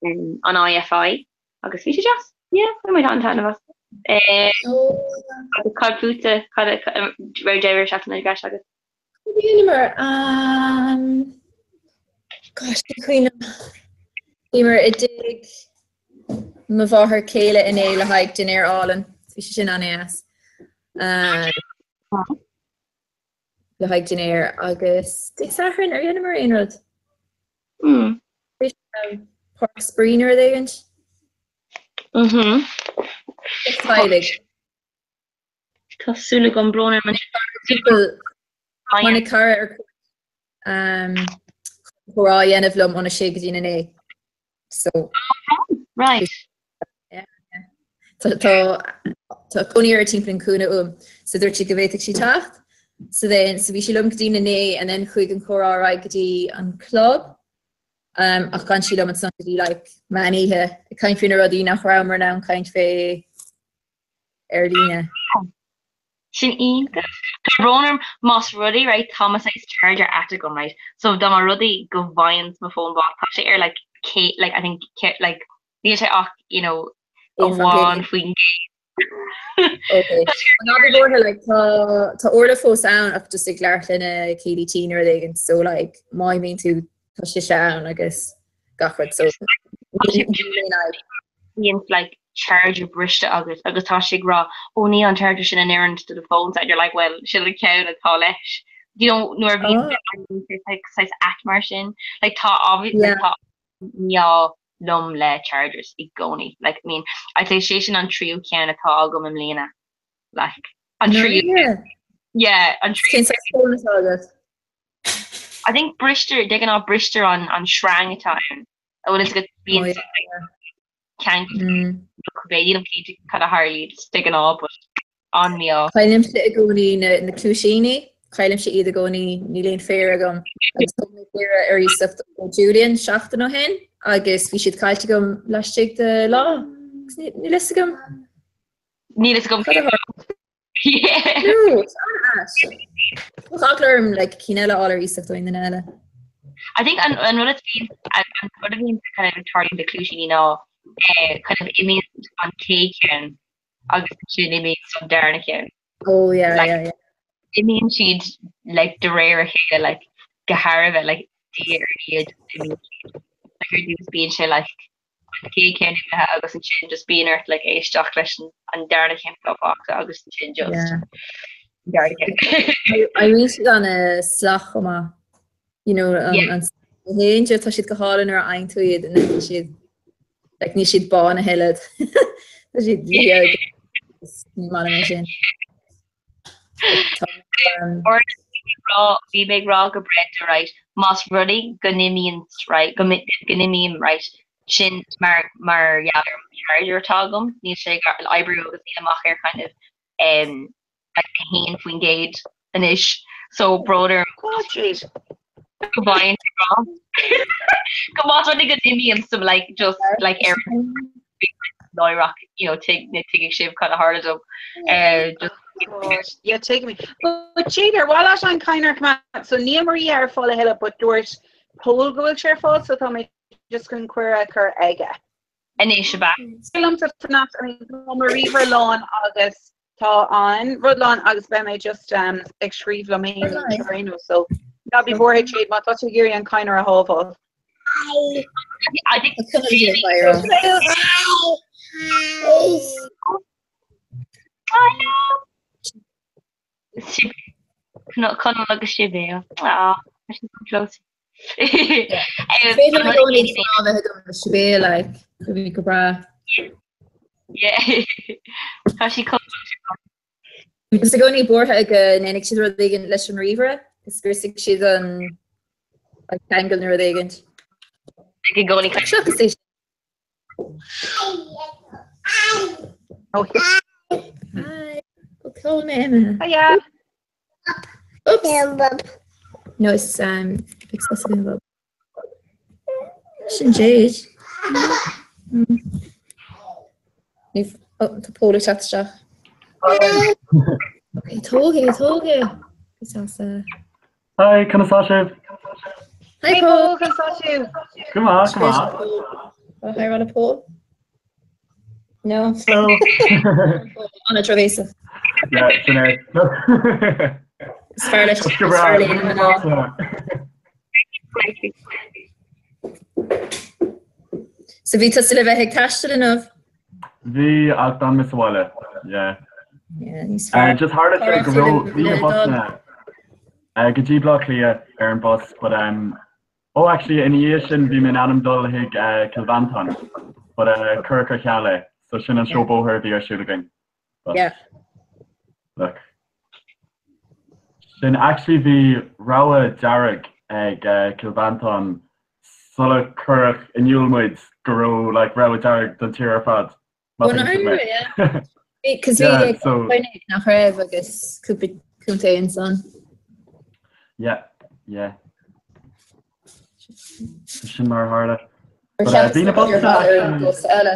An IFI agus bhí sé deas. Yeah, bhain muid an-taitneamh as. Eh, agus cad fútsa cad raibh deireadh seachtaine deas agat? Bhíomar um, gosh, ní cuimhin. Bhíomar i dtigh mo mháthair céile inné le haghaidh dinnéar álainn. Bhí sé sin an-deas. Um, le haghaidh dinnéir agus Dé Sathairn ar dheineamar aon rud? Mm. Páirc spraoi nó rud éigint? Mhm. Teaghlaigh. Tá súil agam brón orm Tháinig cara ar um, comhrá a dhéanamh liom óna sé go dtí a naoi. So Right. Tá tá cónaí uirthi timpeall an cúinne uaim, so dúirt sí go bhféadfadh sí teacht. So then so bhí sí liom go dtí a naoi and then chuaigh an comhrá ar aghaidh go dtí an club. Um, ach d'fhan sí liom ansan go dtí like meán oíche ag caint faoi na rudaí nach rabhamar in ann caint fé ar líne. Sin iontach. Tá brón orm más rud é right tá mo saghas charger ait agam right so dá mba rud é go bhfaigheann mo fón bás tá sé ar like cé like I think cé like níl sé ach you know amháin faoin gcéad. Okay. Ná bí buartha like tá tá Orla fós ann ach just ag labhairt lena céilí tí nó rud éigin so like má imíonn tú tá sise ann agus gach rud so níl aon fhadhb. Bíonn like charger briste agat agus tá sé ag rá ó níl an charger sin in oiriúint do do phone and you're like well sin an ceann atá leis. You know nuair a bhíonn like saghas ait mar sin like tá obvious like tá mí-ádh liom le chargers i gcónaí like I mean I'd say sé sin an tríú ceann atá agam i mbliana like an tríú yeah an tríú Cén saghas fón atá agat? I think bristear de ghnáth bristear an an sreang atá ann a bhfuil fhios agat bíonn ceangal nílim cinnte cad a tharlaíonn de ghnáth but an-mhí-ádh. Caillimse i gcónaí na na cluaisíní, caillimse iad i gcónaí, níl aon phéire agam. Agus thóg mé péire ar iasacht ó Julian seachtain ó shin agus bhí siad caillte agam laistigh de lá. Agus níl fhios agam. Níl fhios agam. Cad a tharla? No, it's an-ait. Tá eagla orm like cinn eile a fháil ar iasacht ó aon duine eile. I think an an rud a bhíonn an rud a bhíonn kind of ag tarlú le cluaisíní ná eh, kind of imíonn an chéad cheann agus ansin imíonn an darna ceann. Oh yeah, Like, yeah, yeah. Imíonn siad like de réir a chéile like go hairithe like diaidh ar ndiaidh imíonn siad. Like ar dtús bíonn sé like an chéad cheann imithe agus ansin just bíonn ort like éisteacht leis an darna ceann atá fágtha agus ansin just Yeah. an darna ceann. Éiríonn siad an-salach chomh maith. You know, an, Yeah. an haon tá siad go hálainn nuair a fhaigheann tú iad and then tá siad like níl siad bán a thuilleadh. Tá siad liath agus ní maith liom é sin. Tá, um, Or bhí mé ag rá go Brenda right más rud é go n-imíonn right go go n-imím right sin mar mar gheall ar an charger atá agam níl sé ag oibriú agus níl ach ar kind of um, like 1% anois so brón orm Oh, jeez. go bhfaigheann tú rá go más rud é go n-imím some like just like ar láithreach you know tig na tuigfidh sibh cad a tharla dom uh, just God, yeah, take me. But Jade, ar mhaith leat an conair a choimeád, so níl Maria ar fáil a thuilleadh, but dúirt Paul go bhfuil sé ar fáil, so tá mé just chun cuireadh a chur aige. anois ab ea. Liomsa fanacht, I mean, tá mo ríomhaire lán agus tá an rud lán agus beidh mé just um, ag scríobh liom féin ar aon nós, so ná bí buartha Jade, má tá tú ag iarraidh an conair a shábháil. I think Tá cuma de viral. I know. Conall agus Sibéal. Ah, tá siad close. Féidir liom i gcónaí snámh a bheith agam le Sibéal, like, go bhí go breá. Yeah. Tá sí chomh Is i gcónaí buartha go ndéanfaidh siad rud éigin leis an ríomhaire, go scriosfaidh siad an like, ceangal nó rud éigin. I gcónaí. Seachas é sin. Oh, Hi. Ó, ceol mé imithe. Hiya. Oops. No, it's um, accessible. Sin Jade. Ní oh, tá Pól ag teacht isteach. Ok, tóg é, tóg é. Is as uh... Hi, conas tá sibh? Hi Hey Paul. Paul, conas tá tú? Go maith, go maith. Oh, hi Ronna Paul. No. Hello. Anna Travesa. Yeah, sin é. Is fearr leis Go is breá. fearr léi na mná. So bhí tusa le bheith ag taisteal inniu? Bhí ach d'fhan mé sa bhaile. Yeah. Yeah, níos Uh, fearr. just tharla sé go raibh bhí na busanna uh, go dtí Baile Átha Cliath ar an bus, but um, oh actually ina dhiaidh sin bhí mé in ainm dul chuig uh, Cill Mhantáin, but uh, cuireadh ar ceal é, so sin an seó bóthair a bhí ar siúl againn. But, Yeah. Look. Sin actually bhí rabhadh dearg ag uh, Cill Mhantáin sula cuireadh in iúl muid go raibh like, rabhadh dearg don tír ar fad. Má Well, thuigeann sibh mé. yeah. Cos bhí Yeah, ag so- Chainnigh nach raibh agus cúpla contae ansan. Yeah, yeah. Sin mar a tharla. Ar But, uh, cheap bhí na tú ar busanna bhealach actually- bus eile.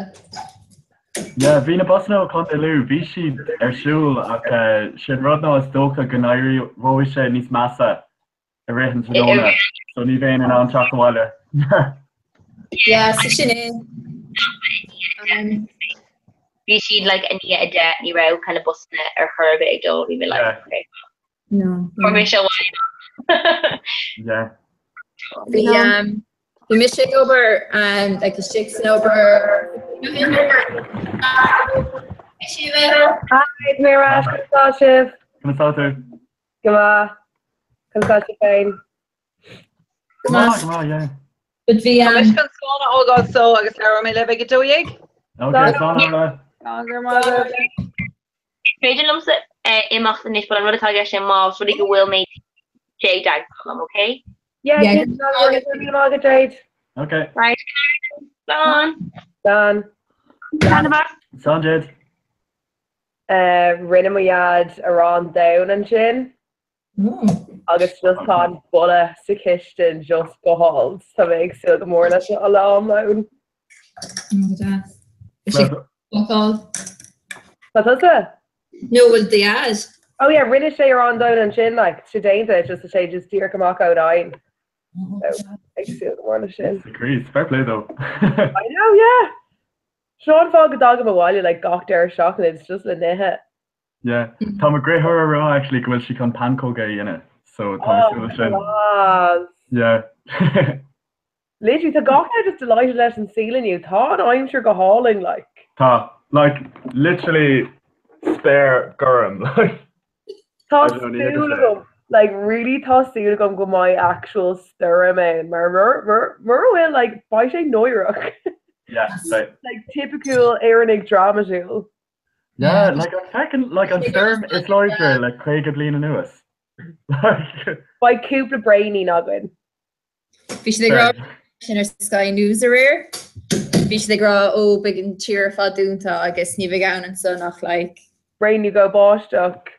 Yeah, bhí na busanna ó Chontae Lú, bhí siad ar siúl ach uh, sin rud ná is dócha go n-éireoidh sé níos measa i rith an tráthnóna, so ní bheinn in ann teacht abhaile. Yeah, so sin é. Um, Bhí siad like i ndiaidh a 10 ní raibh kind of busanna ar chor ar bith ag dul bhí mé like Yeah. okay. no. Fuair mé seo abhaile. Yeah. Bhí um, bhí mise ag obair um, like istigh san obair. Hi, mé ar ais, conas tá sibh? Conas tá tú? Go maith. Conas tá sibh féin? Go maith, go maith, yeah. But bhí Tá um, mise chun slán a fhágáil so agus labhróidh mé libh ag 12. Okay, slán Orla. Slán go raibh maith agat. Is féidir liomsa imeacht anois but an rud atá i gceist más rud é go bhfuil mé Jade ag liom, okay? Yeah, Yeah. yeah. Go raibh Jade. Okay. Right. Slán. Slán. Slán. Slán Jade. Uh, rinne mo dhaid arán donn ansin agus just tá an boladh sa chistin just go hard. Tá mé ag súil go mór leis an lá lóin. Oh, deas. Is sé bácáil? Tá tusa? No, bhfuil do dhaid. Oh yeah, rinne sé arán donn ansin like, sé déanta just sé just díreach amach ón oigheann. So, ag súil go mór leis sin. Christ, fair play though. I know, yeah. Seo an fáth go dtagaim abhaile like gach deireadh seachtaine, it's just le n-ithe. Yeah. Tá mo dheartháir ag rá actually go bhfuil sí chun pancóga a dhéanamh, so tá mé Oh, súil leis sin. class. Yeah. Literally, tá gach duine just delighted leis an saol inniu. Tá an aimsir go hálainn, like. Tá, like, literally spéir gorm, like. Tá I don't know, ní thuigim súil sé. agam, like, really tá súil agam go mbeidh actual stoirm ann, mar mura bhfuil, like, beidh sé náireach. Yeah, right. Like, tipiciúil Éireannaigh drámatúil. Yeah, like an second, like an stoirm is láidre le 50 bliain anuas. Like, Beidh cúpla braoinín againn. Bhí siad ag rá sin ar Sky News aréir. Bhí siad ag rá ó beidh an tír ar fad dúnta agus ní bheidh ann ansan ach like. Braon nó dhó báisteach.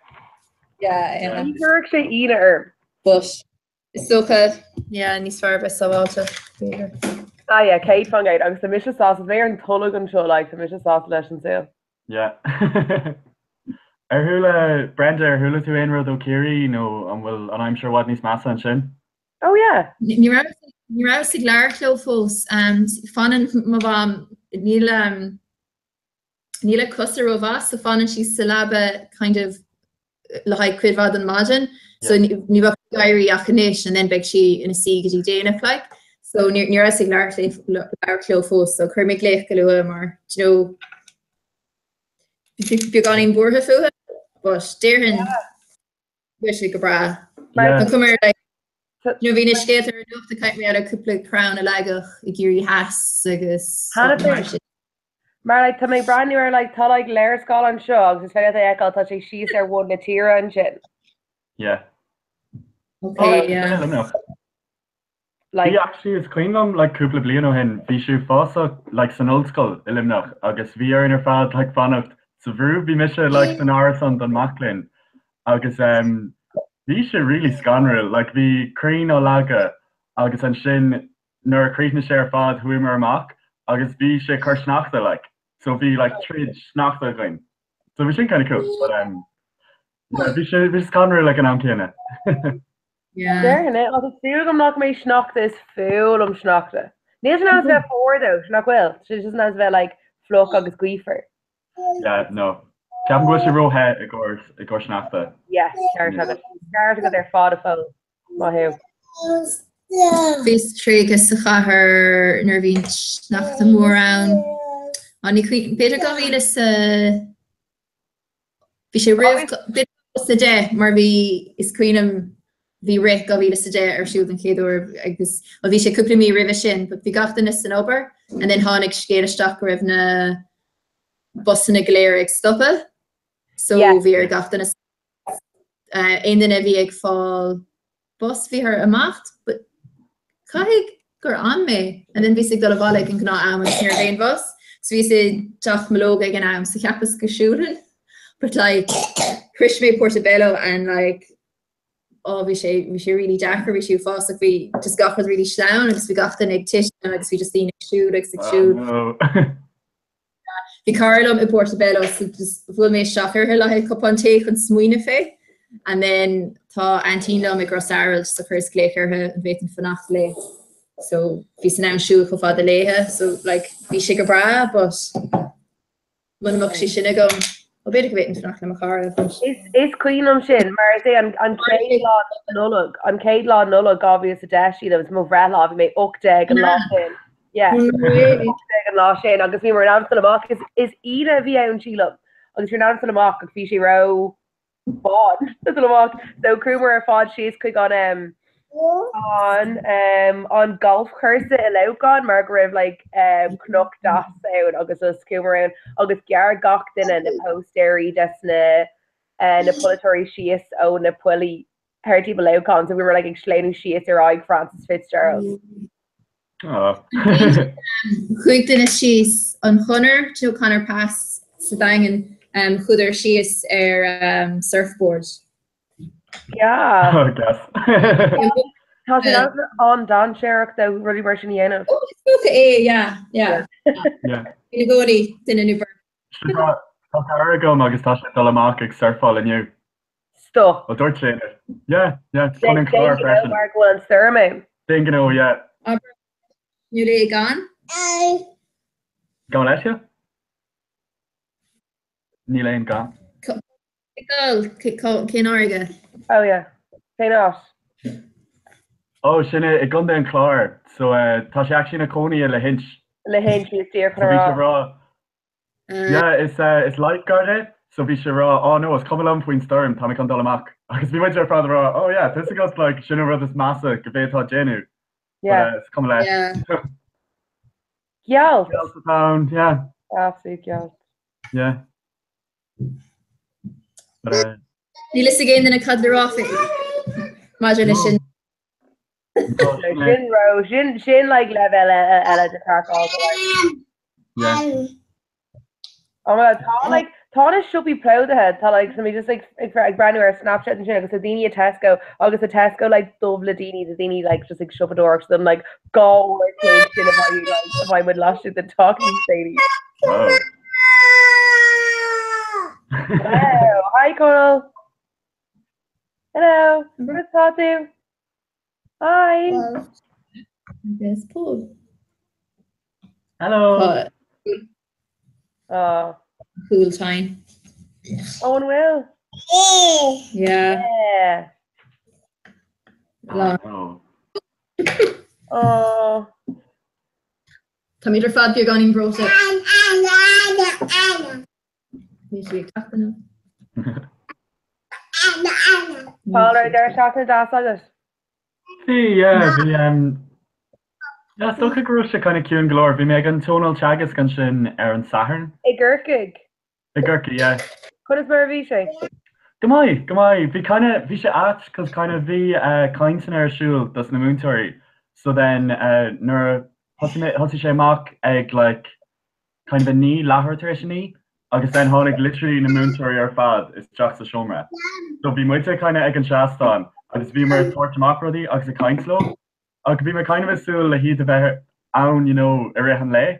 Yeah, yeah. Ní chuirfeadh sé ionadh orm. But is dócha, yeah, níos fearr a bheith sábháilte, b'fhéidir. Ah yeah, 100% agus tá mise sásta, bheith ar an tolg anseo like, tá mise sásta leis an saol. Yeah. Ar chuala, Brenda, ar chuala tú aon rud ó Ciarraí nó an bhfuil an aimsir i bhfad níos measa ansin? Oh yeah. Ní raibh ní rabhas ag labhairt leo fós. Fanann mo mham, níl níl a cosa rómhaith so fanann sí sa leaba kind of le haghaidh cuid mhaith den maidin. So ní bheadh sí ag éirí ach anois and then beidh sí ina suí go dtí déanach like. So ní ní rabhas ag labhairt labhairt leo fós so chuir mé glaoch go luath mar do you know beagáinín buartha fúthu but déarfainn Bhí sé go breá. Tá cuma ar like. You know, bhí na scéalta ar an nuacht ag caint mar cúpla crann a leagadh i gCiarraí Theas agus Cheana féin. Mar like, tá mé ag breathnú ar like, tá like, léarscáil anseo agus is féidir leat é a fheiceáil, tá sé síos ar bhun na tíre ansin. Yeah. Okay, yeah. Luimneach. Like, Bhí actually is cuimhin liom like cúpla bliain ó shin bhí sé uafásach like san ollscoil i Luimneach agus bhí orainn ar fad like fanacht sa bhrú bhí mise like san árasán don mac léinn agus um, bhí sé really scanrúil like bhí crainn á leagadh agus ansin nuair a chríochnaigh sé ar fad chuamar amach agus bhí sé ag cur sneachta like so bhí like troid sneachta againn so bhí sin kind of cool but um, yeah, bhí sé bhí sé scanrúil like an am céanna. Déarfainn é, ach tá súil agam nach mbeidh sneachta is fuath liom sneachta. Níl sé in am a bheith fuar though, nach bhfuil? Tá sé just in am a bheith like fliuch agus gaofar. Yeah, no. Ceapaim go bhfuil sé ró-the i gcomhair i gcomhair sneachta. Yes, ceart agat. Ceart agat ar fad a Phóil. Maith thú. Bhíos tréigthe sa chathair nuair a bhí an sneachta mór ann. Á ní cuimhin, b'fhéidir 2000 is a Bhí sé roimh 2010 mar bhí, is cuimhin liom, bhí Rith 2010 ar siúl den chéad uair agus, bhuel bhí sé cúpla mí roimhe sin but bhí gach duine san obair and then tháinig scéal isteach go raibh na busanna go léir ag stopadh so bhí ar gach duine, aon duine a bhí ag fáil bus bhí orthu imeacht but caithfidh gur fhan mé and then bhíos ag dul abhaile ag an gnáth am agus ní raibh aon bhus so bhíos i dteach m'ológa ag an am so cheapas go siúlfainn but like shrois mé Portobello and like oh bhí sé bhí sé really deacair bhí sé uafásach bhí just gach rud really sleamhain agus bhí gach duine ag titim agus bhí just daoine ag siúl agus ag siúl. Oh no. Bhí cara liom i bPortobello so just bhuail mé isteach uirthi le haghaidh cupán tae chun smaoineamh fé and then tá aintín liom i gCros Araild so chuireas glaoch uirthi an bhféadfainn fanacht léi so bhíos in ann siúl chomh fada léithe so like bhí sé go breá but muna mbeadh sí sin agam well b'fhéidir go bhféadfainn fanacht le mo chara but Is cuimhin liom sin mar is é an an chéad lá Nollag an chéad lá Nollag 2010 sílim is mo bhreithlá bhí mé 18 an lá sin. Yeah. Ag an lá sin agus bhíomar in ainm is dul amach is is Aoine a bhí ann sílim agus bhí in ainm is dul amach ach bhí sé ró bán le dul amach so chuamar ar fad síos chuig an um, an um, an galfchúrsa i Leamhcán mar go raibh like um, cnoc deas ann agus just chuamar ann agus ghearr gach duine na póstaeirí des na uh, na polaiteoirí síos ó na poill thar timpeall Leamhcán so we were like ag sleamhnú síos ar aghaidh Frances Fitzgerald. Chuaigh duine síos an chonair, do you know Conor Pass sa Daingean, chuadar síos ar surfboard. Yeah. Oh, gas. Tá sé an-dainséarach do rudaí mar sin a dhéanamh. Oh, is dócha é, yeah, yeah. Yeah. I gcónaí duine nó beirt. Tá cara agam agus tá sé ag dul amach ag surfáil inniu. Stop. Well, dúirt sé inniu. Yeah, yeah, chun an chlár freisin. Mar go bhfuil an stoirm ann. D'aon ghnó, yeah. Abair níl é gan. Gabh mo leithscéal? Níl aon gan. Dul, cén fharraige? Oh yeah. Cén áit? Oh, sin i gContae an Chláir. So tá sé actually ina cónaí i Lahinch. Lahinch, bhíos díreach chun a So bhí sé rá. ag rá, Yeah, is is lifeguard é, so bhí sé ag rá, oh no, is cuma liom faoin stoirm, tá mé chun dul amach. Agus bhí muid ar fad ag rá, oh yeah, tá 'fhios agat, like, sin an rud is measa go bhféadfá déanamh. But Yeah. is cuma leis. Yeah. Gealt. Gealt atá ann, yeah. Absolute gealt. Yeah. But Níl fhios ag aon duine cad le rá faoi maidir leis sin. Sin ro sin sin like leibhéal eile de craic Yeah. Oh my God, tá like tá na siopaí plódaithe tá like so just like ag ag breathnú ar Snapchat ansin agus tá daoine i Tesco agus tá Tesco like dubh le daoine tá daoine like just ag siopadóireacht them like go sin a bheidh like a bheidh muid laistigh den talking stadium. Wow. Wow. Hi Conal. Hello. Conas tá tú? Hi. Agus Paul. Hello. Oh. Cool time. Oh, an bhfuil? Yeah. Yeah. Lá. Oh. Oh. Táimid ar fad beagáinín breoite. Níl sí ag teacht inniu. Paul ar deireadh seachtaine deas agat. Bhí, yeah, bhí um, yeah, is dócha go raibh sé kind of ciúin go leor. Bhí mé ag an Tionól Teagasc ansin ar an Satharn. I gCorcaigh? I gCorcaigh, yeah. Conas mar a bhí sé? Go maith, go maith. Bhí kind of, bhí sé ait cos kind of bhí uh, cainteanna ar siúl dos na múinteoirí. So then uh, nuair a thosaigh mé, thosaigh sé amach ag like kind of a naoi, leathuair tar éis a naoi, agus then tháinig literally na múinteoirí ar fad isteach sa seomra. So bhí muide kind of ag an seastán agus bhíomar ag tabhairt amach rudaí agus ag caint leo. Ach bhí mé kind of ag súil le hiad a bheith ann, you know, i rith an lae.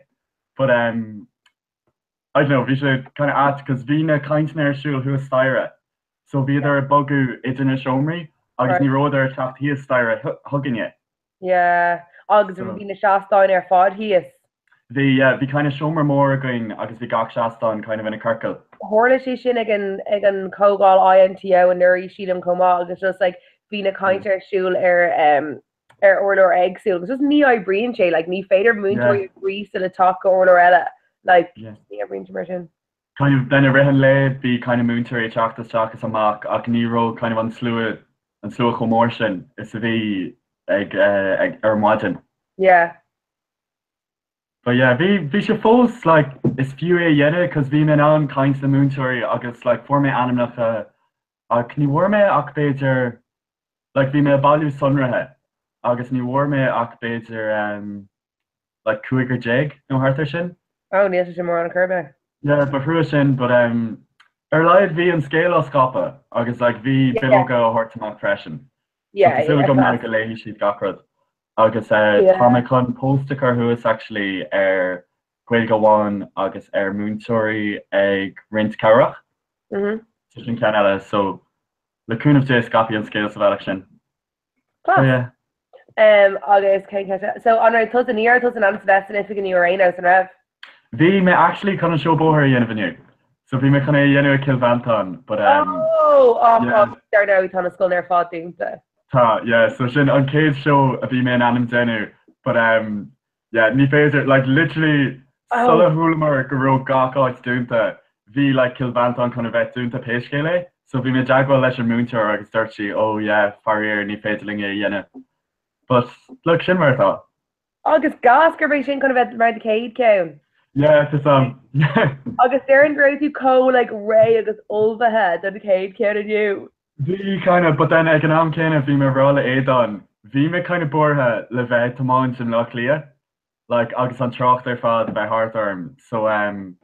But um, I don't know, bhí sé kind of ait cos bhí na cainteanna ar siúl thuas staighre. So bhíodar ag bogadh idir na seomraí agus ní rabhadar ag teacht thíos staighre chugainne. Yeah, agus bhí na seastáin ar fad thíos. Bhí, yeah, bhí kind of seomra mór againn agus bhí gach seastán kind of ina ciorcal. Tharla sé sin ag an ag an comhdháil INTO anuraidh sílim chomh maith agus just like bhí na caint ar siúl ar um, ar urlár éagsúil agus just ní oibríonn sé like ní féidir múinteoirí a ghríosadh le teacht go urlár eile like Yeah. ní oibríonn sé mar sin. Kind of then i rith an lae bhí kind of múinteoirí ag teacht isteach is amach ach ní raibh kind of an slua an slua chomh mór sin is a bhí ag eh, ag ar maidin. Yeah. But yeah, bhí bhí sé fós like is fiú é a dhéanamh cos bhí mé in ann caint le múinteoirí agus like fuair mé ainmneacha ach ní bhfuair mé ach b'fhéidir like bhí mé ag bailiú sonraithe agus ní bhfuair mé ach b'fhéidir um, like 15 nó thart ar sin. Oh, níl sé sin mórán ar chor ar bith. Yeah, ba thrua sin but um, ar a laghad bhí an scéal á scaipeadh agus like bhí bileoga á thabhairt amach freisin. Yeah, Tá súil agam now go léifidh siad gach rud. Agus tá mé chun post a chur thuas actually ar Gaeilge Amháin agus ar múinteoirí ag roinnt cabhrach. So sin ceann eile. So le cúnamh Dé scaipfidh an scéal sa bhealach sin. So yeah. Um, agus cén ceist? So an raibh tusa ní raibh tusa in ainm is a bheith san oifig inniu ar aon nós, an raibh? Bhí mé actually chun an seó bóthair a dhéanamh inniu. So bhí mé chun é a dhéanamh i Cill Mhantáin but um Oh, oh yeah. Dar ndóigh tá na scoileanna ar fad dúnta. Tá, yeah, so sin an chéad seó a bhí mé in ainm déanamh but um yeah, ní féidir, like literally Oh. sula chualamar go raibh gach áit dúnta, bhí like Cill Mhantáin chun a bheith dúnta pé scéal é. So bhí mé i dteagmháil leis an múinteoir agus dúirt sí, oh yeah, faraor ní féidir linn é a dhéanamh. But look, sin mar atá. Agus gas gurb é sin chun a bheith mar do chéad ceann. Yeah, tá sam. Agus déarfainn go raibh tú chomh like réidh agus ullmhaithe don chéad ceann inniu. Bhí, kind of, but then ag an am céanna bhí mé ag rá le Aodán, bhí mé kind of buartha le bheith ag tiomáint i mBleá Cliath, like agus an trácht ar fad a bheith thart orm, so um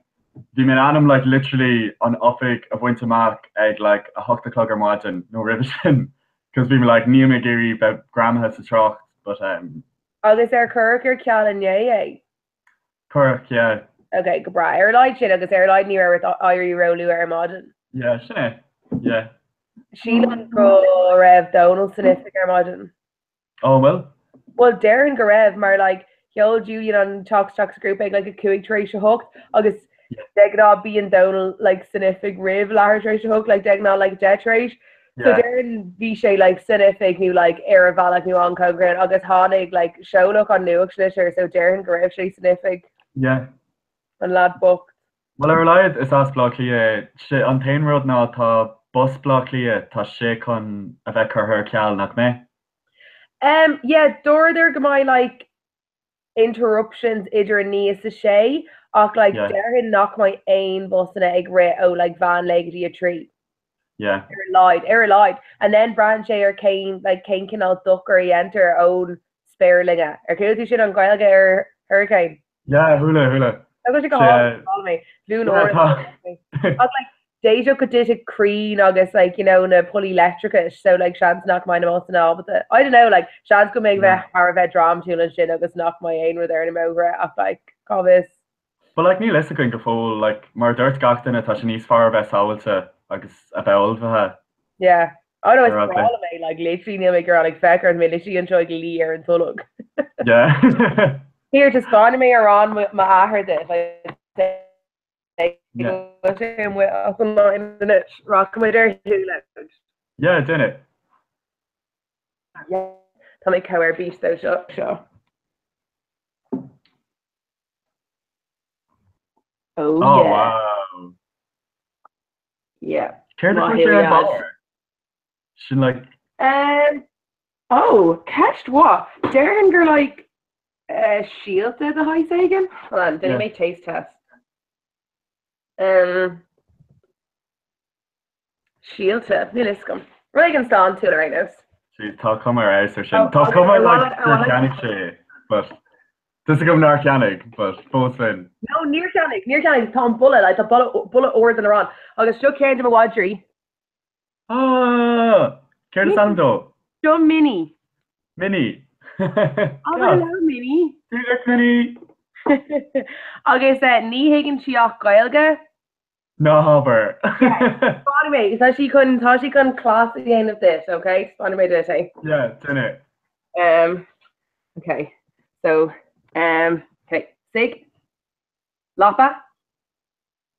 bhí mé in ainm like literally an oifig a bhaint amach ag like 8 a chlog ar maidin nó roimhe sin cos bhí mé like níl mé ag iarraidh bheith greamaithe sa trácht but um Agus ar cuireadh ar ceal inné é? Cuireadh, yeah. Ok, go breá. Ar a laghad sin agus ar a laghad ní raibh ort éirí róluath ar maidin. Yeah, sin é. Yeah. Sílim go raibh Dónal san oifig ar maidin. Ó, an bhfuil? Bhuel, déarfainn go raibh, mar like sheol Julian an teacht isteach sa ghrúpa ag like 8:05 agus de ghnáth bíonn Dónal like san oifig roimh leathuair tar éis a hocht, like de ghnáth like 10 tar éis. So déarfainn bhí sé like san oifig nó like ar a bhealach nó an-chóngarach agus tháinig like seoladh an nuachtlitir so déarfainn go raibh sé san oifig. Yeah. An lad bocht. Bhuel ar a laghad is as Bleá Cliath é. Sé an t-aon rud ná tá bus Bleá Cliath tá sé chun a bheith curtha ar ceal nach mbeidh? Um yeah dúradar go mbeidh like interruptions idir 9 is 6 ach like Yeah. déarfainn nach mbeidh aon bhusanna ag rith ó like mheán lae go dtí 3. Yeah. Ar a laghad, ar a laghad. And then braitheann sé ar cén like cén cineál dochar a dhéantar ón spéirloinge. Ar chuala tú sin an Ghaeilge ar hurricane? Yeah, chuala, chuala. Tá sé go hálainn, go hálainn é. Bhuail Yeah, Ard tá. Ach like d'fhéadfadh go dtitfeadh crainn agus like you know na pollaí leictreachais so like seans nach mbeidh na busanna ábalta. I don't know like seans go mbeidh bheith thar a bheith drámatúil ansin agus nach mbeidh aon rud ar na bóithre ach like cá bhfios. But like níl fhios againn go fóill like mar a dúirt gach duine tá sé níos fearr a bheith sábháilte agus a bheith ullmhaithe. Yeah. Oh no, is Ar breá eagla. liom é like literally níl mé ag iarraidh like féach ort mé literally anseo ag luí ar an tolg. Yeah. Here taispeánfaidh mé arán m'athar duit like Yeah. Anois rachaidh muid ar shiúlóid. Yeah, déan é. Yeah. Tá mé chomh ar bís dó seo seo. Oh Oh yeah. wow. Yeah. Céard a Maith chuir sé thú, ar Yaz. barr? Sin like Um, Oh, ceist mhaith. Déarfainn gur like síolta de shaghas éigin. Hold on, déanfaidh mé taste test. Um, síolta, níl a fhios agam. Rud éigin sláintiúil ar aon nós. Jeez, tá cuma ar fheabhas ar sin. Tá cuma like gur cheannaigh sé é, but tá 'fhios agam nár cheannaigh, but fós féin. No, níor cheannaigh, níor cheannaigh, tá an boladh, like, tá boladh, boladh úr den arán. Agus seo ceann de mo mhadraí. Ah! Céard is ainm dó? Seo Minnie. Minnie. Oh, hello Minnie. Dia duit Minnie! Agus ní thuigeann sí ach Gaeilge. Ná habair. Taispeánfaidh mé, tá sí chun, tá sí chun cleas a dhéanamh duit, ok? Taispeánfaidh mé duit é. Yeah, déan é. Um, ok, so, um, ok, suigh. Lapa.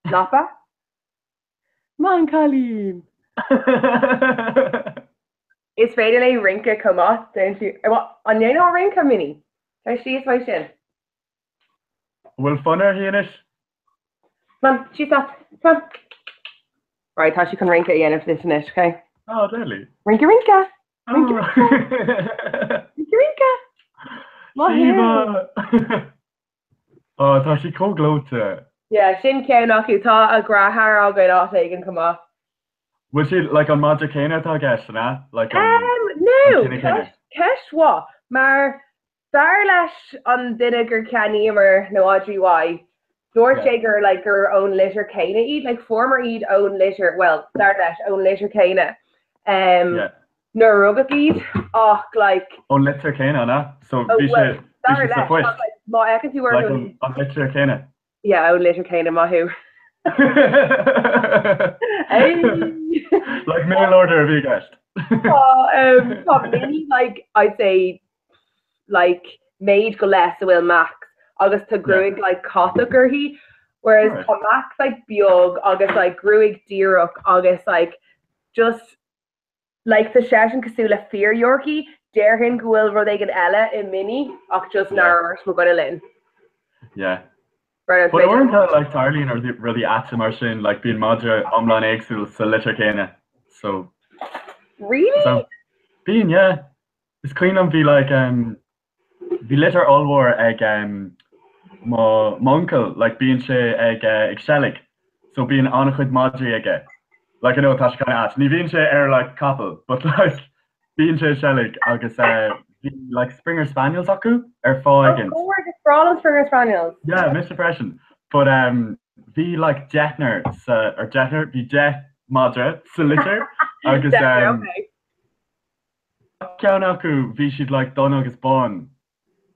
Lapa. Maith an cailín! Is féidir léi rince chomh maith, déanann sí, an ndéanfá rince, Minnie? Tar síos uaidh sin. An bhfuil fonn uirthi anois? Come on, síos leat, come on. Right, tá sí chun rince a dhéanamh duit anois, ok? Oh, deadly. Rince, rince! Rince, rince! Rince, rince! Maith thú! Oh, tá sí chomh gleoite. Yeah, sin ceann acu. Tá a dheartháir againn áit éigin chomh maith. Bhfuil siad, like, an madra céanna atá i gceist, an ea? Like, an, Um, no, an cine céanna? ceist mhaith. Mar dar leis an duine gur cheannaíomar na madraí uaidh, dúirt sé gur, like, gur ón litter céanna iad. Like, fuaireamar iad ón litter, well, dar leis, ón litter céanna. Um, Yeah. nuair a rugadh iad ach like. Ón litter céanna, an ea? So bhí sé, bhí sé sa phoist. Má fheiceann tú orthu. Like an litter céanna. Yeah, ón litter céanna, maith thú. Like mail order a bhí i gceist. Tá um, tá Minnie like I'd say like méid go leith is a bhfuil Max agus tá gruaig like catach uirthi whereas tá Max like beag agus like gruaig díreach agus like just Like tá seisean cosúil le fíor Yorkie, déarfainn go bhfuil rud éigin eile i Minnie ach just nár dhúirt mo dhuine linn. Yeah. Right, But uaireanta like tarlaíonn rudaí aite mar sin, like bíonn madra iomlán éagsúil sa litter céanna. So Really? So bíonn, yeah. Is cuimhin liom bhí like um, Bhí litter ollmhór ag mo m'uncail, like bíonn sé ag ag seilg, so bíonn an-chuid madraí aige. Like I know tá sé kind of ait. Ní bhíonn sé ar like capall, but like bíonn sé ag seilg agus bhí like Springer Spaniels acu ar fáth Oh éigin. God, is breá liom Springer Spaniels. Yeah, mise freisin. But um bhí like deichniúr sa, or deichniúr, bhí 10 madra sa litter agus Deichniúr, um okay. Ceann acu bhí siad like donn agus bán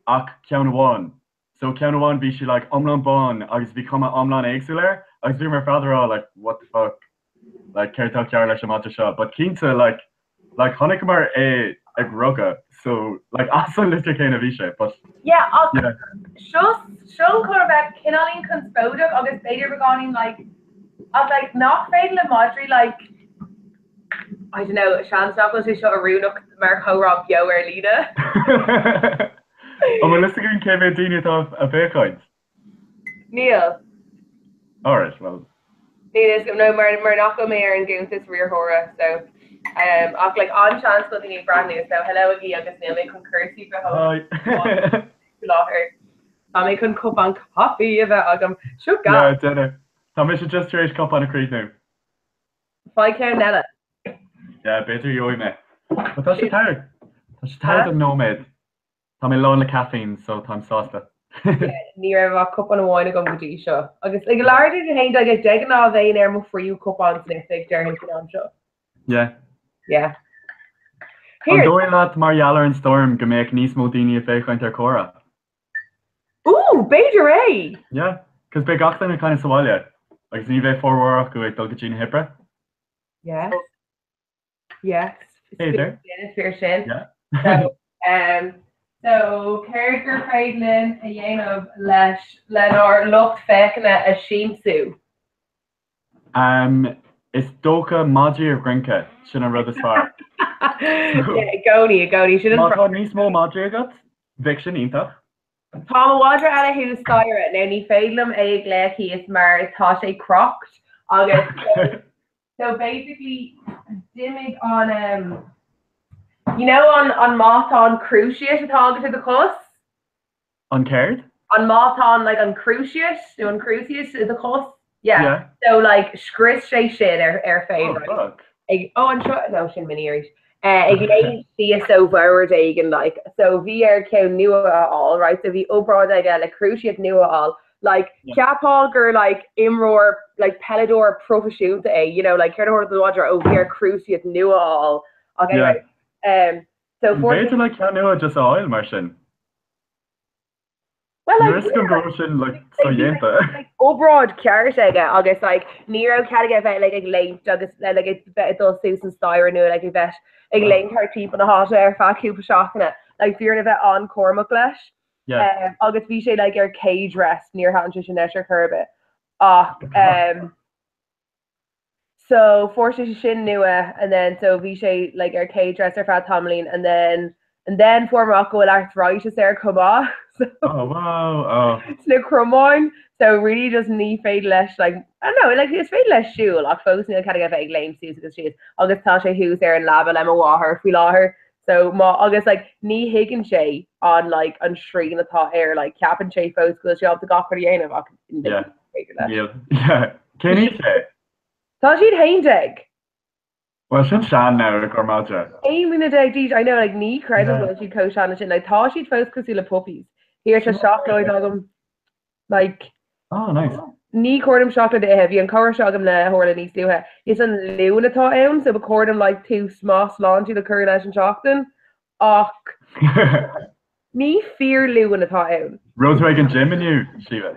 ach ceann amháin. So ceann amháin bhí sé like iomlán bán agus bhí cuma iomlán éagsúil air agus bhíomar ar fad ag rá like what the fuck like céard atá cearr leis an madra seo but cinnte like like chonaiceamar é ag rugadh so like as an litter céanna bhí sé but Yeah ach yeah. seo seo chun a bheith cineáilín conspóideach agus b'fhéidir beagáinín like ach like nach féidir le madraí like I don't know, seans nach bhfuil sé seo oiriúnach mar chomhrá beo ar líne. An bhfuil fhios againn cé mhéad daoine atá ag féachaint? Níl. Alright, well. Níl fhios agam, no, mar, mar nach bhfuil mé ar an gcuntas riarthóra, so um, ach like, an-seans go bhfuil daoine ag breathnú, so hello agaibh agus níl mé chun cúrsaí Hi. láthair. Tá mé chun cupán caife a bheith agam. Seo gas. Yeah, déan é. Tá mise just tar éis cupán a chríochnú. Faigh ceann eile. Yeah, b'fhéidir gheobhaidh mé. But tá sé togha. Tá sé togha don nóiméad. Tá mé lán le caiféin so táim sásta. Yeah, ní raibh ach cupán amháin agam go dtí seo. Agus ag labhairt duit féin, like, de ghnáth bheinn ar mo thríú cupán san oifig déarfainn faoin am seo. Yeah. Yeah. An dóigh leat mar gheall ar an stoirm go mbeadh níos mó daoine ag féachaint ar Comhrá? Ooh, b'fhéidir é! Yeah, cos beidh gach duine kind of sa bhaile agus ní bheidh formhór acu ag dul go dtí na hoibre. Yes. Yes. B'fhéidir. Is fíor sin. Yeah. So, um, so céard gur féidir linn a dhéanamh leis lenár lucht féachana a siamsú? Um, is dócha madraí ag rince, sin an rud is fearr. Yeah, i gcónaí, i gcónaí. Sin an Má tá níos mó madraí agat, bheadh sin iontach. Tá mo mhadra eile thuas staighre. Now ní féidir liom é a ghlaoch thíos mar tá sé crocked agus so basically d'imigh an um, You know an an matán cruciate atá agat i do chos? An céard? An matán like an cruciate nó an cruciate i do chos? Yeah. Yeah. So like scrios sé sin ar ar féin. Oh fuck. Ag oh anseo no sin Minnie arís. Eh, ag léim síos ó bhord éigin like so bhí air ceann nua a fháil right so bhí obráid aige le cruciate nua a fháil like cheapfá gur like imreoir like peileadóir proifisiúnta é you know like céard a tharla don mhadra ó bhí air cruciate nua a fháil ach anyway um, so An féidir like ceann nua just a fháil mar sin? Well, Ní raibh a fhios agam go raibh sin like sodhéanta. Like obráid ceart aige agus like ní raibh cead aige bheith like ag léimt agus like ag bheith ag dul suas an staighre nó like ag bheith ag léimt thart timpeall na háite ar feadh cúpla seachtaine. Like bhí orainn a bheith an-chúramach leis. Yeah. Um, agus bhí sé like ar cage rest, níor thaitin sé sin leis ar chor ar bith. Ach um, So fuair sé sin nua and then so bhí sé like ar cage rest ar feadh tamaillín and then and then fuair amach go bhfuil arthritis air chomh maith so Oh wow oh. sna cromáin so really just ní féidir leis like I don't know like is féidir leis siúl ach fós níl cead aige bheith ag léim suas agus síos agus tá sé thuas ar an leaba le mo mháthair faoi láthair so má agus like ní thuigeann sé an like an srian atá air like ceapann sé fós go bhfuil sé ábalta gach rud a dhéanamh ach ní Yeah. féidir leis. Níl. Yeah. Cén aois é? Tá siad 11. Well sin sean now i gcomhair madra. 11 mbliana d'aois, I know, like ní chreidim go bhfuil siad chomh sean sin, like tá siad fós cosúil le puppies. Here tá seacláid agam, like. Oh, nice. Ní chóir dom seacláid a ithe, bhí an comhrá seo agam le hOrla níos luaithe. Is an Luan atá ann, so ba chóir dom like tús maith sláintiúil a chur leis an tseachtain, ach ní fíor-Luan atá ann. Raibh tú ag an gym inniu, Síle?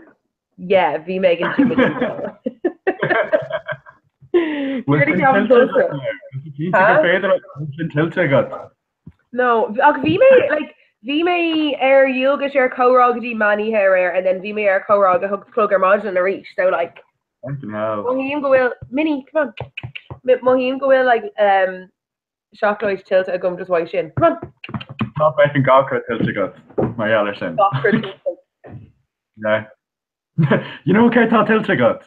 Yeah, bhí mé ag an gym inniu. Bhfuil sin tuillte agat now? Cinnte gur féidir leat, bhfuil sin tuillte agat? No, ach bhí mé, like, bhí mé ar dualgas ar comhrá go dtí meán oíche aréir and then bhí mé ar comhrá ag a hocht a chlog ar maidin arís, so like, Fucking hell. mothaím go bhfuil, Minnie, come on, mothaím go bhfuil like, um, seacláid tuillte agam just uaidh sin. Come on! Tá feckin gach rud tuillte agat mar gheall ar sin. Gach rud tuillte. Yeah. You know céard tá tuillte agat?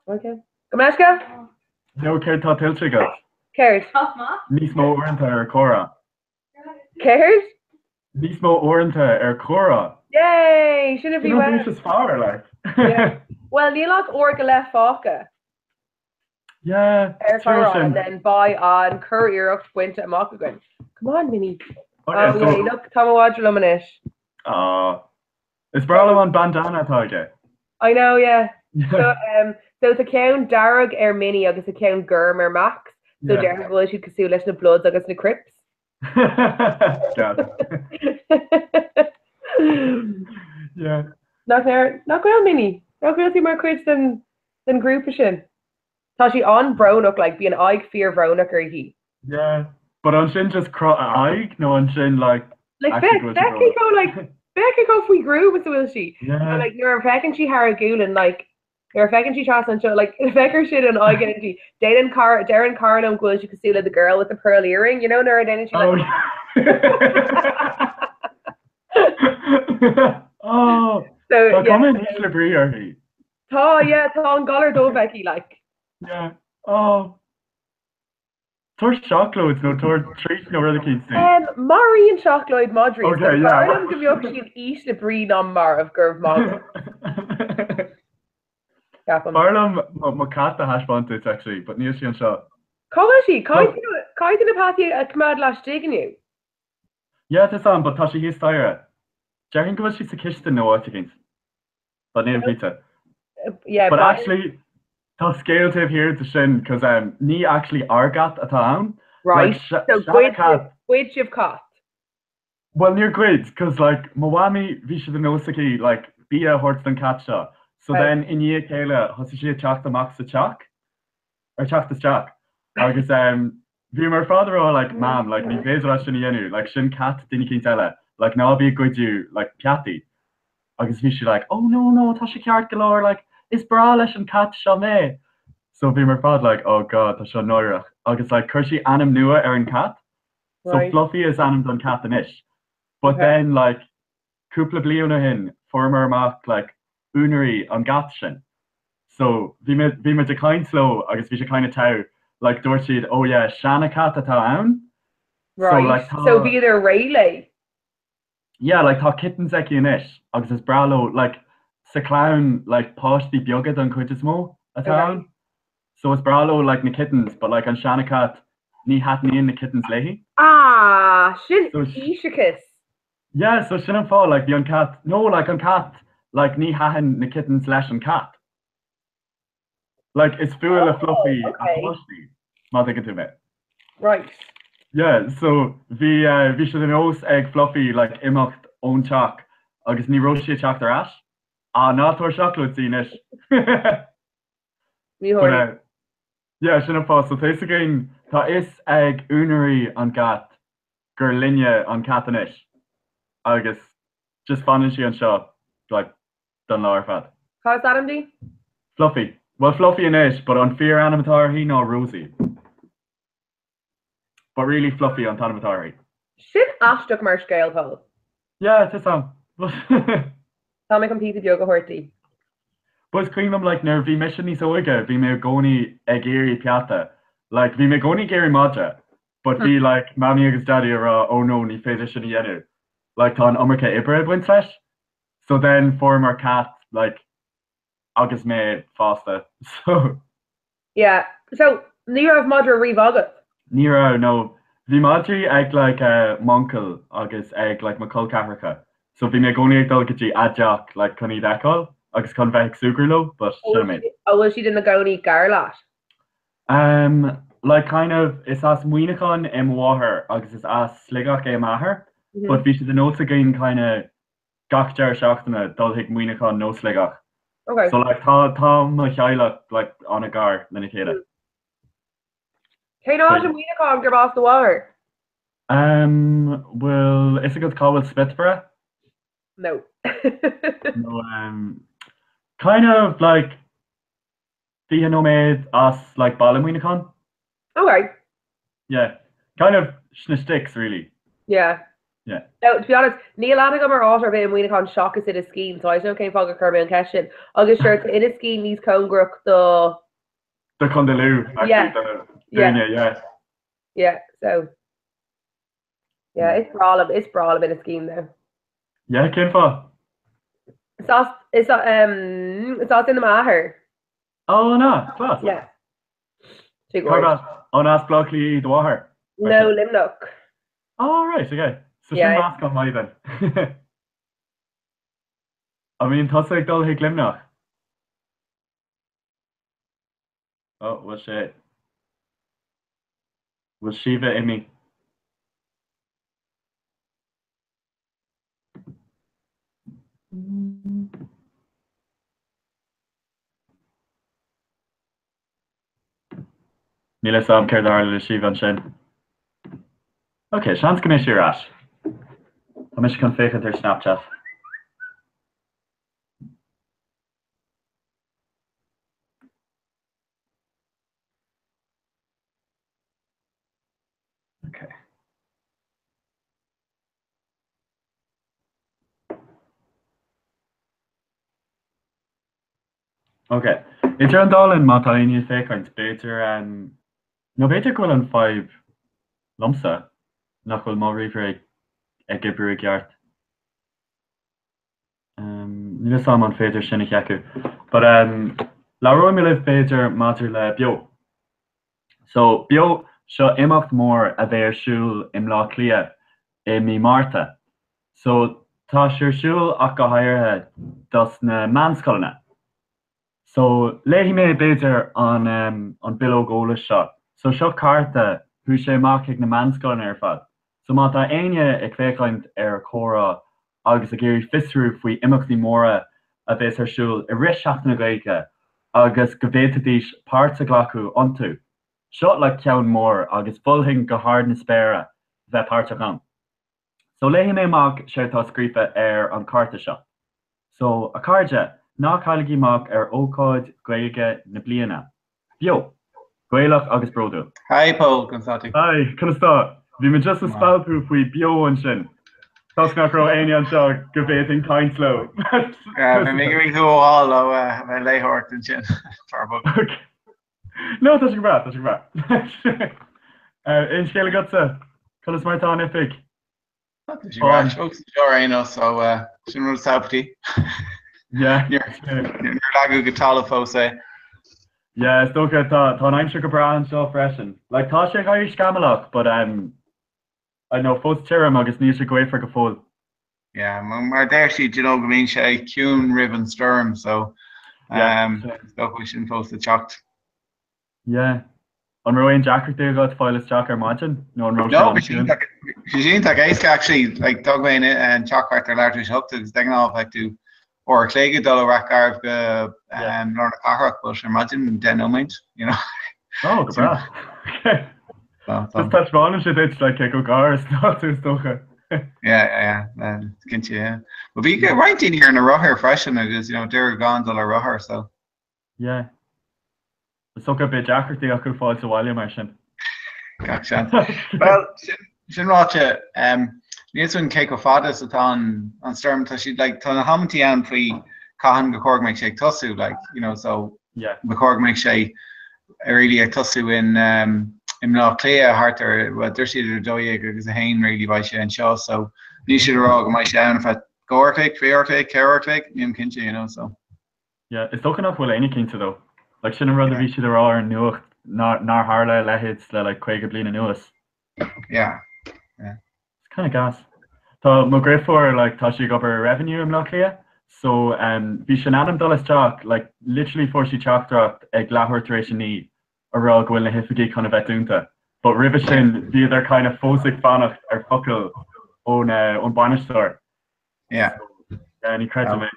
Okay. Go meisce? You know céard tá tuillte agat? Céard? Níos mó uaireanta ar comhrá. Céard? Níos mó uaireanta ar comhrá. Yay! Sin a bhí Sin an uaim. duais is fearr, like. Yeah. Well, níl ach uair go leith fágtha. Yeah, Ar it's true comhrá sin. and then beidh an curiarracht bainte amach againn. Come on, Minnie. Okay, Oh, so yay, look, tá mo mhadra liom anois. Aw. Is breá liom an bandana atá aige. I know, yeah. So, um, so tá ceann dearg ar Minnie agus tá ceann gorm ar Max. So Yeah. déarfainn go bhfuil siad cosúil leis na Bloods agus na Crips. Gas. Yeah. Nach nach bhfuil Minnie? Nach bhfuil tú mar chuid den den ghrúpa sin? Tá sí an-bhrónach, like, bíonn aghaidh fíorbhrónach uirthi. Yeah, but an sin just cruth a aghaidh nó an sin like Like, actually go féach bhfuil sí féach brónach? chomh like féach chomh faoi ghruaim is a bhfuil sí. Yeah. So like nuair a fheiceann sí thar a gualainn like nuair a fheiceann sí trasna anseo like féach ar sin an aghaidh a dhéanann sí. Déanann cara deireann cara liom go bhfuil sí cosúil le the girl with the pearl earring, you know nuair a déanann sí Oh like yeah. Oh, So tá yeah. cuma in ísle brí uirthi. Tá, yeah, tá an galar dubh aici like. Yeah. Oh. Tabhair seacláid nó tabhair treat nó rud eicínt di. Um, maraíonn seacláid madraí. Okay, So yeah. b'fhearr liom go mbeadh sí in ísle brí ná marbh go raibh maith agat. Ceapaim. B'fhearr liom mo mo cat a thaispeáint duit actually, but níl sí anseo. Cá bhfuil sí? Caithfidh tú caithfidh tú na peataí a choimeád laistigh inniu. Yeah, tá a fhios agam, but tá sí thíos staighre. Déarfainn go bhfuil sí sa chistin nó áit eicínt. But nílim cinnte. Yeah, But but actually tá scéal taobh thiar de sin cos um, ní actually ár gcat atá ann. Right. Like, se- So seana ghoid cat. ghoid sibh cat. Well níor ghoid cos like mo mhamaí bhí sé de nós aici like bia a thabhairt don cat seo. So Right. then i ndiaidh a chéile thosaigh sí ag teacht amach sa teach ar teacht isteach agus um, bhíomar ar fad ag rá like mam like ní féidir leat sin a dhéanamh like sin cat duine eicínt eile like ná bí ag goidiú like peataí. Agus bhí sí like oh no no tá sé ceart go leor like is breá leis an cat seo mé. So bhíomar ar fad like oh god tá seo náireach agus like chuir sí ainm nua ar an cat so Right. Fluffy is ainm don cat anois. But Okay. then like cúpla bliain ó shin fuaireamar amach like úinéirí an gcat sin. So bhí mé bhí muid ag caint leo agus bhí sé kind of togha like dúirt siad oh yeah seana cat atá ann. Right. So like tá So bhíodar réidh léi? Yeah, like tá kittens aici anois agus is breá leo like sa chlann like páistí beaga don chuid is mó atá Okay. ann. So is breá leo like na kittens but like an seana-cat ní thaitníonn na kittens léi. Ah, sin So aoiseachas. Yeah, so sin an fáth like bhí an cat no like an cat like ní thaitin na kittens leis an cat. Like is fuath le Oh, Fluffy a okay. páistí, má thuigeann tú mé. Right. Yeah, so bhí eh, bhí sé de nós ag Fluffy like imeacht ón teach agus ní raibh sí ag teacht ar ais. Ah, ná tabhair seacláid di anois. Ní But thabharfaidh. eh, yeah, sin an fáth. So tá fhios againn, tá fhios ag úinéirí an gcat gur linne an cat anois agus just fanann sí anseo like don lá ar fad. Cad is ainm di? Fluffy. Bhuel Fluffy anois, but an fíor ainm atá uirthi ná Rosie. But really Fluffy an t-ainm atá uirthi. Sin aisteach mar scéal, Pól. Yeah, tá 'fhios a'm. Tá mé chun píosa beag a thabhairt di. But is cuimhin liom like nuair a bhí mise níos óige bhí mé i gcónaí ag iarraidh peata. Like bhí mé i gcónaí ag iarraidh madra but bhí like Mamaí agus Daidí ag rá oh no ní féidir sin a dhéanamh like tá an iomarca oibre ag baint leis. So then fuaireamar cat like agus mé fásta so. Yeah so ní raibh madra riamh agat? Ní raibh no. Bhí madraí ag like m'uncail agus ag like mo chol ceathracha so bhí mé i gcónaí ag dul go dtí a dteach like chun iad a fheiceáil agus chun bheith ag súgradh leo but sin an méid. An bhfuil siad ina gcónaí gar leat? Um like kind of is as Muineachán é mo mháthair agus is as Sligeach é m'athair but bhí sé de nós againn kind of gach deireadh seachtaine dul chuig Muineachán nó Sligeach. Okay. So like tá tá mo theaghlach like an-ghar lena chéile. Cén áit i Muineachán gurb as do mháthair? Um bhfuil fhios agat cá bhfuil Smithborough? No. No um kind of like 20 nóiméad as like baile Muineachán. Okay. Yeah. Kind of sna sticks really. Yeah. Yeah. No, to be honest, níl aithne agam ar áit ar bith i Muineachán seachas Inis Caoin, so I don't know cén fáth gur chuir mé an cheist sin. Agus sure, tá Inis Caoin níos cóngarach do... Do Chontae Lú, actually, Yeah. do Yeah. dúinne, yeah. Yeah, so... Yeah, is breá liom, is breá liom Inis Caoin though. Yeah, cén fáth? Is as, is, um, is as sin do m'athair. Oh, an ea? Class. Yeah. Sé Cárb as? An as Bleá Cliath í do mháthair? No, Luimneach. Oh, right, okay. So sin Yeah. meascán maith then. An mbíonn tusa ag dul chuig Luimneach? Oh, bhfuil sé... Bhfuil Síomha imithe? Níl a fhios agam céard a tharla le Síomha ansin. Ok, seans go mbeidh sí ar ais. Tá mise chun féachaint ar Snapchat. Ok. Ok. Idir an dá linn, má tá éinne ag féachaint, b'fhéidir, nó b'fhéidir go bhfuil an fadhb liomsa, nach bhfuil mo ríomhaire ag oibriú i gceart. Níl 'fhios a'm an féidir sin a sheiceáil. But labhróidh mé libh b'fhéidir maidir le Beo. So Beo, seo imeacht mór a bheidh ar siúl i mBleá Cliath i mí Márta. So tá sé ar siúl ach go háirithe dos na meánscoileanna. So, léifidh mé, b'fhéidir, an an bileog eolais seo. So, seo cárta, chuaigh sé amach chuig na meánscoileanna ar fad. So, má tá éinne ag féachaint ar Comhrá agus ag iarraidh fiosrú faoi imeachtaí móra a bheas ar siúl i rith Seachtain na Gaeilge agus go bhféadfaidís páirt a ghlacadh iontu, seo like ceann mór agus mholfainn go hard na spéire bheith páirteach ann. So léifidh mé amach séard tá scríofa ar an cárta seo. So, a chairde, ná cailligí amach ar ócáid Ghaeilge na bliana. Beo! Gaelach agus bródúil. Hi Pól, conas tá tú? Hi, conas tá? Bhí mé just ag spalpadh faoi Beo ansin. Toisc nach raibh éinne anseo go bhféadfainn caint leo. Bhí mé ag iarraidh thú a fháil ó bheith ag léitheoireacht ansin. Tar bog. No, tá sé go breá, tá sé go breá. Aon scéal agatsa? Conas mar atá an oifig? Tá sí ar ais fós anseo ar aon nós, so sin rud is tábhachtaí. Yeah. Níor leagadh go talamh fós é. Yeah, is dócha tá tá an aimsir go breá anseo freisin. Like tá sé ag éirí scamallach, but um, I know fós tirim agus níl sé gaofar go fóill. Yeah, mar a deir siad, you know, go mbíonn sé ciúin roimh an stoirm, so um, is dócha go bhfuil sin fós le teacht. Yeah. An raibh aon deacrachtaí agat fáil isteach ar maidin nó an raibh sé an-chiúin? No, bhí sé iontach éasca actually. Like d'fhág mé an teach thart ar leathuair tar éis a hocht agus de ghnáth bheadh tú uair a chloig ag dul ó Rath Garbh go lár na cathrach, but ar maidin 10 nóiméad, you know. Oh, go breá. Just taispeánann sé duit like cé chomh gar is atá tú is dócha. Yeah, yeah, yeah, cinnte, yeah. But bhí roinnt daoine ar na rothair freisin agus, you know, deir gan dul ar rothar, so. Yeah. Is dócha beidh deacrachtaí acu fáil sa bhaile mar sin. Gach seans. Well, sin ráite, níl a fhios againn cé chomh fada is atá an stoirm, tá siad, like, tá na hamantaí ann faoi cathain gur chóir go mbeadh sé ag tosú, like, you know, so Yeah. ba chóir go mbeadh sé really ag tosú in i mBleá Cliath thart ar, well, dúirt siad idir 12 agus 1 really beidh sé anseo, so níl siad ag rá go mbeidh sé ann ar feadh 2 uair a chloig, 3 uair a chloig, 4 uair a chloig, nílim cinnte, you know, so. Yeah, is dócha nach bhfuil éinne cinnte though. Like sin an rud a bhí siad a rá ar an nuacht nár nár tharla a leithéid le like 50 bliain anuas. Yeah, yeah. It's kind of gas. Tá mo dheirfiúr like tá sí ag obair i Revenue i mBleá Cliath so um, bhí sí in ainm dul isteach like literally fuair sí teachtaireacht ag leathuair tar éis a naoi a rá go bhfuil na hoifigí chun a bheith dúnta. But roimhe sin bhíodar kind of fós ag fanacht ar focal ón uh, ón bainisteoir. Yeah. So, yeah, ní chreidim é.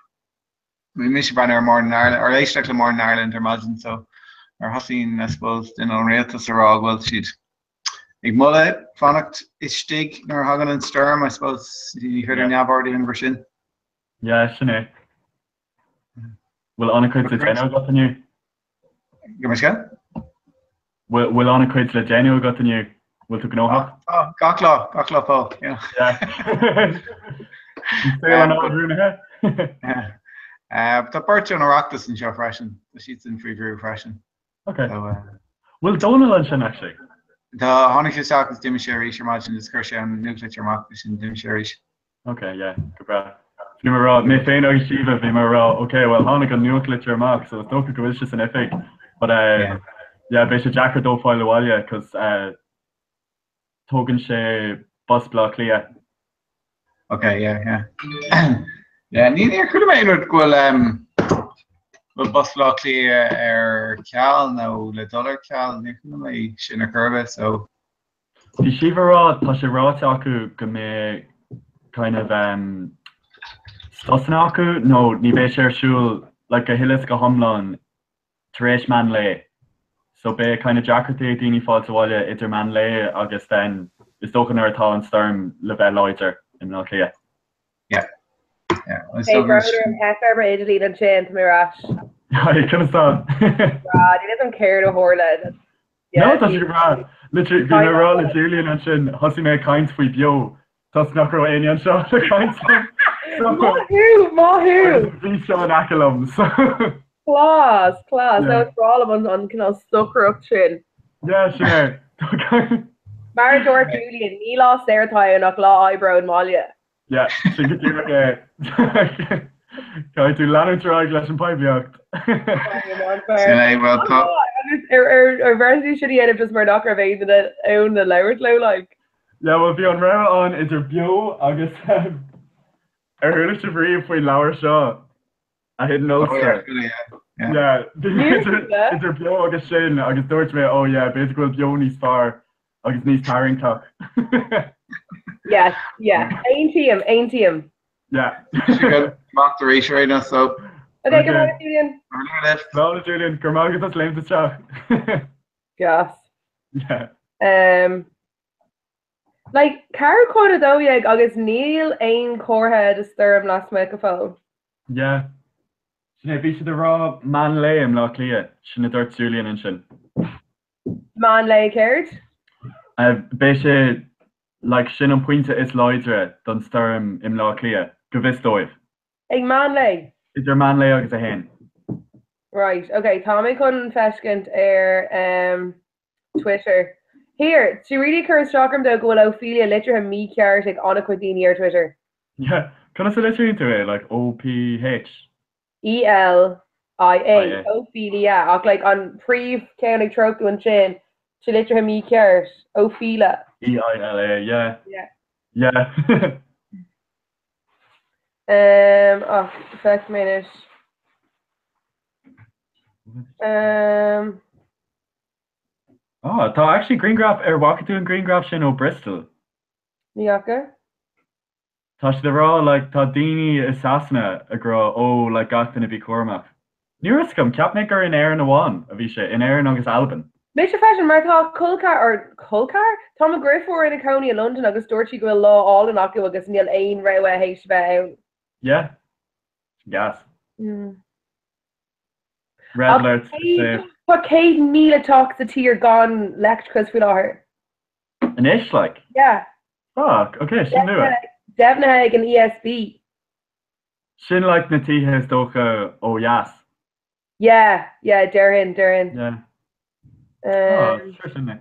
Bhí mise ag breathnú ar Morning Ireland, or éisteacht le Morning Ireland ar maidin so ar thosaíonn I suppose duine ón rialtas a rá go bhfuil siad ag moladh fanacht istigh nuair a thagann an stoirm, I suppose ní féidir neamhaird a dhéanamh ar sin. Yeah, sin é. Bhfuil an-chuid le déanamh agat inniu? Go mbeidh sé? Bhfuil an-chuid le déanamh agat inniu? Bhfuil tú gnóthach? Tá, gach lá, gach lá Paul, yeah. Saol an Ard-Rúnaithe? Tá beirt ón Oireachtas anseo freisin, tá siadsan faoi bhrú freisin. Ok. Bhfuil Dónal ansin actually? Tá, tháinig sé isteach agus d'imigh sé arís ar maidin agus chuir sé an nuachtlitir amach agus ansin d'imigh sé arís. Ok, yeah, go breá. Bhí mé ag rá, mé féin agus Síomha, bhí mé ag rá, ok, well tháinig an nuachtlitir amach, so is dócha go bhfuil sé san oifig, but eh, yeah, yeah beidh sé deacair dó fáil abhaile, cos eh, tógann sé bus Bleá Cliath. Ok, yeah, yeah. Yeah, ní níor chuala mé aon rud go bhfuil um, bhfuil bus Bleá Cliath ar ceal nó le dul ar ceal, níor chuala mé sin ar chor ar bith, so Bhí Síomha ag rá, tá sé ráite acu go mbeidh kind of um sosanna acu nó ní bheidh sé ar siúl like go huile is go hiomlán tar éis meán lae. So beidh kind of deacrachtaí ag daoine fáilt abhaile idir meán lae agus then is dócha nuair atá an stoirm le bheith láidir i mBleá Cliath. Yeah. Yeah. Hey, brother, an theip ar m'idirlíon ansin, tá mé ar ais. Hi, conas tá? Breá, níl a fhios agam céard a tharla. No, tá sé go breá. Literally, bhí mé ag rá le Julian ansin, thosaigh mé ag caint faoi Beo, toisc nach raibh éinne anseo le caint liom. So, Maith thú, maith thú! Bhí seo in aice liom, so. Class, class. No, is breá liom an an cineál stocaireacht sin. Yeah, sin é. Mar a dúirt Julian, ní lá saor atá ann ach lá oibre ón mbaile. Yeah, sin go díreach é. Caithfidh tú leanúint ar aghaidh leis an poiblíocht. Sin é, bhuel tá. Agus ar ar bheartaigh tú sin a dhéanamh just mar nach raibh aon duine ann le labhairt leo, like? Yeah, bhuel bhí an rogha ann idir Beo agus ar chuala sibh riamh faoin leabhar seo, A Hidden Ulster? Oh yeah, yeah. Yeah, bhí idir Beo agus sin agus dúirt mé, oh yeah, b'fhéidir go bhfuil Beo níos fearr agus níos tarraingteach. Yes, yeah. Aontaím, aontaím. Yeah. Amach arís ar aon nós, so. Okay, go raibh Julian. Slán Julian, go raibh maith agat as léimt isteach. Gas. Yeah. Um, like, 11:45 agus níl aon chomhartha de stoirm lasmuigh go fóill. Yeah. Sin é, bhí siad ag rá meán lae i mBleá Cliath, sin a dúirt Julian ansin. Meán lae céard? Beidh sé, like, sin an pointe is láidre don stoirm i mBleá Cliath, go bhfios dóibh. Ag meán lae? Idir meán lae agus a haon. Right, ok, tá mé chun feiscint ar em Twitter. Here, tá really ag cur isteach orm though go bhfuil Ophelia litrithe mícheart ag an-chuid daoine ar Twitter. Yeah, conas a litríonn tú é? Like O-P-H? E-L-I-A, Ophelia, ach like an príomh ceann ag treochtú ansin, tá litrithe mícheart, Ophela. E-I-L-A, yeah. Yeah. Yeah. Um, ach, feicfidh mé anois. Um. Oh, tá actually grianghraf ar bhfaca tú an grianghraf sin ó Bristol? Ní fhaca. Tá siad ag rá like tá daoine i Sasana ag rá oh like gach duine bí cúramach. Ní raibh fhios agam, cheap mé gur in Éirinn amháin a bhí sé, in Éirinn agus Albain. Mise freisin, mar tá col ceathar, or col ceathar? Tá mo dheirfiúr ina cónaí i Londain agus dúirt sí go bhfuil lá álainn acu agus níl aon rabhadh théis a bheith ann. Yeah. Gas. Red alert, safe. Tá 100,000 teach sa tír gan leictreachas faoi láthair. Anois, like? Yeah. Fuck, ok, sin nua. Deimhnithe ag an ESB. Sin like na tithe is dócha ó dheas. Yeah, yeah, déarfainn, déarfainn. Yeah. Oh, sure sin é.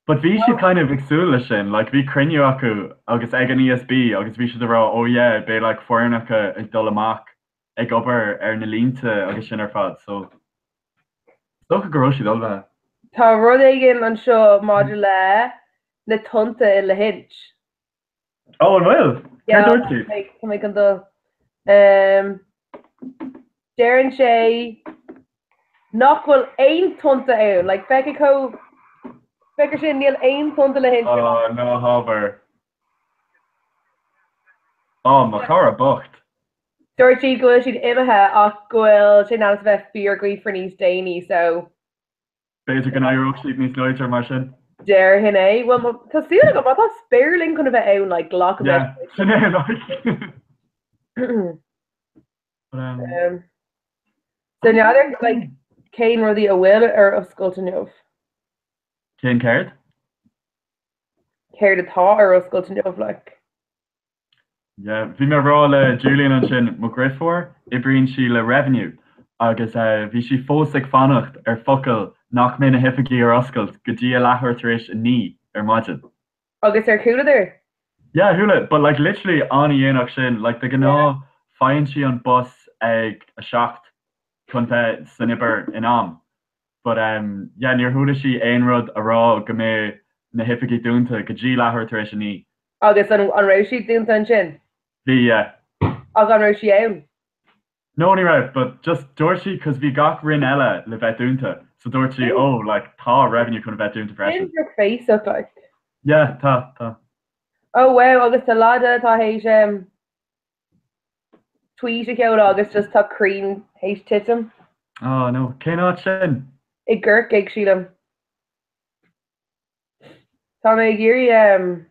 But bhí siad kind of ag súil leis sin, like bhí cruinniú acu agus ag an ESB agus bhí siad ag rá oh yeah beidh like foirneacha ag dul amach ag obair ar na línte agus sin ar fad so is dócha go raibh siad ullmhaithe. Tá rud éigin anseo maidir le na tonnta i Lahinch. Oh, an bhfuil? Céard dúirt siad? Tá mé chun dul. Deireann sé nach bhfuil aon tonnta ann. Like, feicfidh chomh... Feicfidh sin, níl aon tonnta le hInse. Oh, ná habair. Oh, mo chara bocht. Dúirt siad go bhfuil siad imithe ach go bhfuil sé in ainm is a bheith fíorghaofar níos déanaí, so... B'fhéidir go n-éireodh siad níos láidre mar sin. Déarfainn é. Bhuel, tá súil agam, má tá spéirling chun a bheith ann, like, glacfaidh mé. Yeah, sin é, like. Um, so n'fheadar, like, cén rudaí a bhfuil ar oscailt inniu? Cén céard? Céard atá ar oscailt inniu, like? Yeah, bhí mé ag rá le Julian ansin, mo dheirfiúr, oibríonn sí le Revenue agus bhí sí fós ag fanacht ar focal nach mbeidh na hoifigí ar oscailt go dtí a leathuair tar éis a 9 ar maidin. Agus ar chualadar? Yeah, chuala, but like literally an-dhéanach sin, like de ghnáth faigheann sí an bus ag a 7 chun bheith san obair in am. But um yeah níor chuala sí aon rud a rá go mbeidh na hoifigí dúnta go dtí leathuair tar éis a 9. Agus an an raibh siad dúnta ansin? Bhí yeah. Ach an raibh sí ann? No ní raibh but just dúirt sí cos bhí gach roinn eile le bheith dúnta so dúirt sí oh like tá Revenue chun a bheith dúnta freisin. Sin drochbhéasach like. Yeah tá tá. Oh wow agus tá leaid eile atá théis um tweet a sheoladh agus just tá crainn théis titim. Oh no, cén áit sin? I gCorcaigh, sílim. Tá mé ag iarraidh um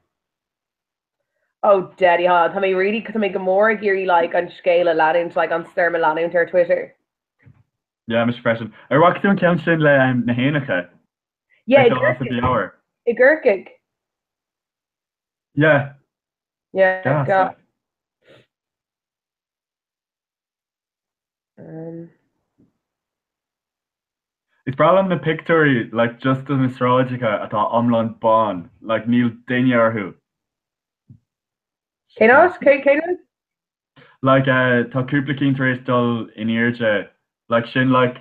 Oh daddy ha, tá mé really tá mé go mór ag iarraidh like an scéal a leanúint, like an stoirm a leanúint ar Twitter. Yeah, mise freisin. Ar bhfaca tú an ceann sin le um, na héanacha? Yeah, i Ag dul as a gCorcaigh. mheabhair. I gCorcaigh. Yeah. Yeah, Gas, gas. like. Um, Is breá liom na pictiúirí like just de na sráideacha atá iomlán bán, like níl duine orthu. Cén áit? Cé cén áit? Like uh, tá cúpla cinn tar éis dul in airde, like sin like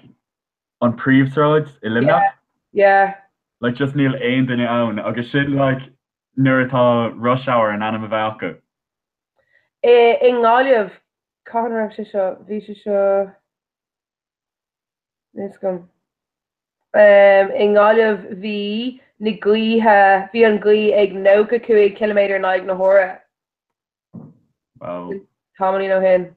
an príomhsráid i Luimneach. Yeah. Like just níl aon duine ann agus sin like nuair atá rush hour in ainm a bheith acu. I i nGaillimh, cathain a raibh sé seo? Bhí sé seo Níl 'fhios agam. Um, I nGaillimh bhí na gaoithe, bhí an ghaoth ag 95 ciliméadar in aghaidh na huaire. Wow. Tamaillín ó shin.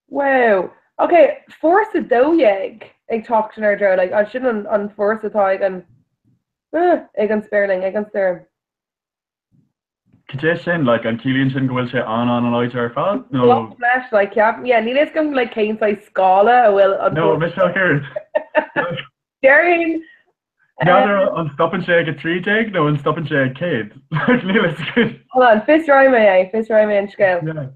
Wow. Ok, fórsa 12 ag teacht inár dtreo, like, an sin an, an fórsa atá ag an, uh, ag an spéirling, ag an stoirm. Cad é sin, like, an ciallaíonn sin go bhfuil sé an-an-láidir ar fad, nó? Glacaim leis, like, ceap, yeah, níl fhios agam, like, cén saghas scála a bhfuil an No, mise ach oiread. Déarfainn, N'fheadar an stopann sé ag 13 nó an stopann sé ag 100? Like, níl fhios agam. Hold on, fiosróidh mé é, fiosróidh mé an scéal. Yeah.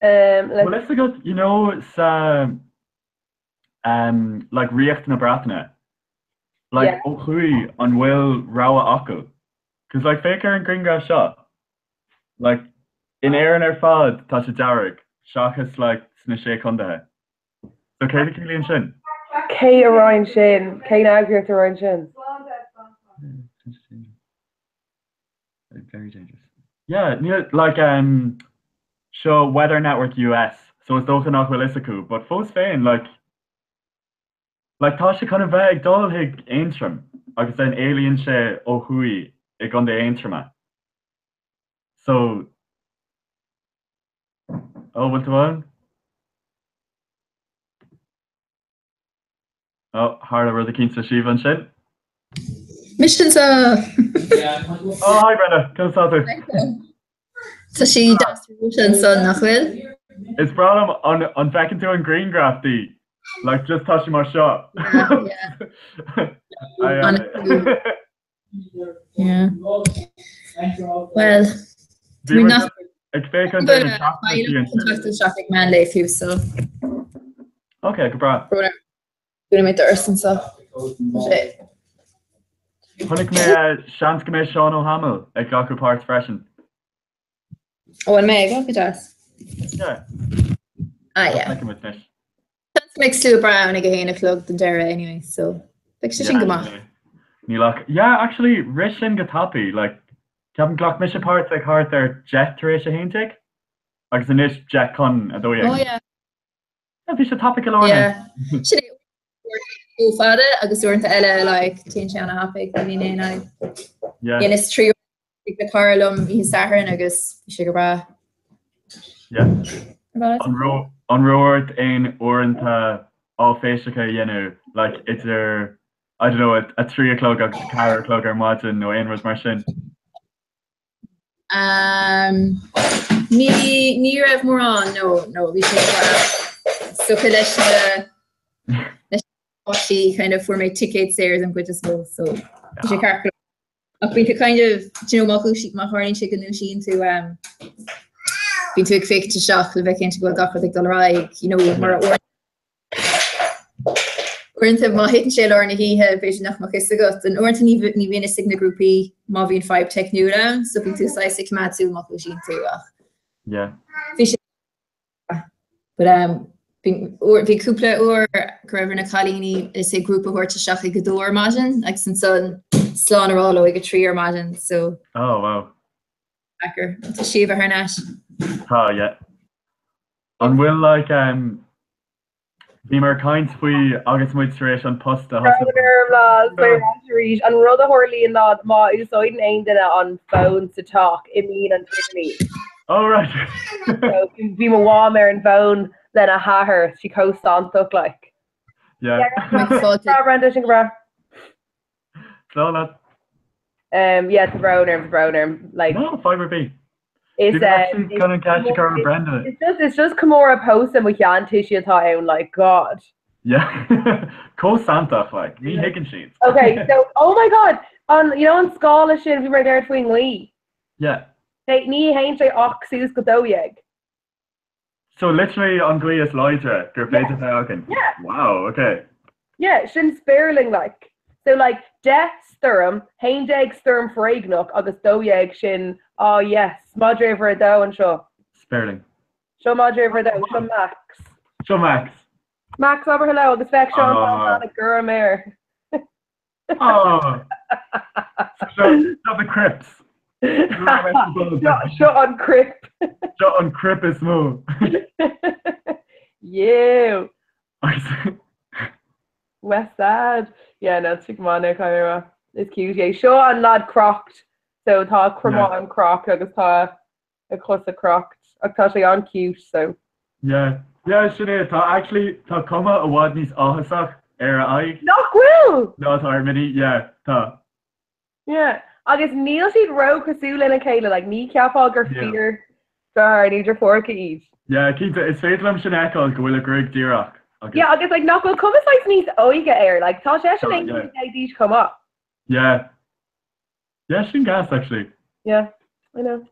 Um, Bhfuil fhios agat, you know, sa. Um, like Ríocht na Breataine. Like Yeah. ó thuaidh an bhfuil rogha acu? Cos like féach ar an grianghraf seo. Like in Éirinn ar fad tá sé dearg, seachas like sna Sé Chontaetha. So céard a chiallaíonn sin? Cé a roinn sin? Cén eagraíocht a roinn sin? Very dangerous. Yeah, níl like um seo Weather Network US, so is dócha nach bhfuil fhios acu, but fós féin like like tá sé chun a bheith ag dul chuig Aontroim agus then éalaíonn sé ó thuaidh i gContae Aontroma. So Oh, bhfuil tú ann? Oh, tharla rud eicínt le Síomha ansin. Mise anseo! Oh, hi Brenda, conas tá tú? Tá sí deas reoite ansan, nach bhfuil? Is breá liom an an bhfeiceann tú an grianghraf di? Like just tá sí mar seo. Yeah, yeah. Yeah. Well, Bhí muid ag féachaint ar na teachtaireachtaí ansin. An tseachtain ag meán lae fiú, so. Ok, go breá. Dúnfaidh mé doras anseo. Chonaic mé seans go mbeidh Seán Ó hAdhmaill ag glacadh páirt freisin. Ó, an mbeidh? Ó, go deas. Yeah. Ah, yeah. Feicfidh muid anois. Seans go mbeidh slua breá ann ag a haon a chlog don deireadh anyway, so beidh sé sin go maith. Níl ach, yeah, actually, rith sin go tapaidh, like, ceapaim ghlac mise páirt ag thart ar 11 tar éis a 11, agus anois 10 chun 12. Oh yeah. Yeah, bhí sé tapaidh go leor anois. Yeah. Sin é, uaireanta chomh fada agus uaireanta eile, like, téann sé ana-thapaidh, ní bhíonn aon fhadhb. Yeah. Dheineas 3 ag le cara liom oíche Sathairn agus bhí sé go breá. Yeah. An raibh an raibh ort aon uaireanta áiféiseacha a dhéanamh like idir I don't know a 3 a chlog agus 4 a chlog ar maidin nó aon rud mar sin? Um, ní ní raibh mórán no no bhí sé go breá. So leis na leis na páistí kind of fuair mé ticéad saor don gcuid is mó so bhí sé ceart go leor. Ach bíonn tú kind of, do you know, má dhúisí, má tharlaíonn sé go ndúisíonn tú, um, bíonn tú ag féachaint isteach le bheith cinnte go bhfuil gach rud ag dul ar aghaidh, you know, mar uaireanta má thiteann sé i lár na hoíche, b'fhéidir nach mbeadh fhios agat. And uaireanta ní, ní bhíonn fhios ag na grúpaí má bhíonn fadhb teicniúil ann, so bíonn tú saghas ag coimeád súil má dhúisíonn tú ach Yeah. bhí sé But um, bhí cúpla uair go raibh ar na cailíní is ag grúpa a thabhairt isteach ag a dó ar maidin agus ansan slán a rá leo ag a trí ar maidin so Oh wow. Deacair. Tá Síomha thar n-ais. Tá, yeah. An bhfuil like um, Bhíomar ag caint faoi agus muid tar éis an post a thosnú. Arís, an rud a tharlaíonn ná má úsáideann aon duine an fón sa teach, imíonn an t-idirlíon. Oh right. So bhí mo mham ar an bhfón lena hathair, sí chomh santach like. Yeah. Breá Brenda, sin go breá. Slán leat. Um, yeah, tá brón orm, tá brón orm. Like, No, fadhb ar bith. is, Bhí actually chun an ceist a chur ar Brenda. It's just, it's just comóradh pósadh mo sheantuistí atá ann, like, God. Yeah. Chomh santach, like, ní thuigeann siad. Okay, so, oh my God, an, you know, an scála sin bhí mé ag labhairt faoin ngaoth. Yeah. Ní théann sé ach suas go 12. So literally an ghaoth is láidre gur féidir bheith againn? Yeah. Wow, okay. Yeah, sin spéirling like. So like 10 stoirm, 11 stoirm foréigneach agus 12 sin, oh yes, madra uimhir a dó anseo. Spéirling. Seo madra uimhir a dó, seo Max. Seo Max. Max, abair hello agus féach seo an t-am ag gorm air. Oh. Seo the Crips. Seo an Crip. Seo an Crip is mó. You. West Side. Yeah, no, it's come on now, Kyra. It's cute. Yeah, seo an lad crocht. So tá cromán crocht agus tá a chosa crocht. Ach tá sé an-cute, so. Yeah. Yeah, sin é. Tá actually, tá cuma i bhfad níos áthasach ar a aghaidh. Nach bhfuil? Ná atá ar Minnie. Yeah, tá. Yeah. Agus níl siad ró-chosúil lena chéile, like ní cheapfá gur Yeah. fíor deartháir nó deirfiúracha iad. Yeah, cinnte, is féidir liom sin a fheiceáil go bhfuil a ghruaig díreach agus. Yeah, agus like nach bhfuil cuma saghas níos óige air, like tá seisean Tá, 11 yeah. d'aois chomh maith. Yeah. Yeah, sin gas actually. Yeah, I know.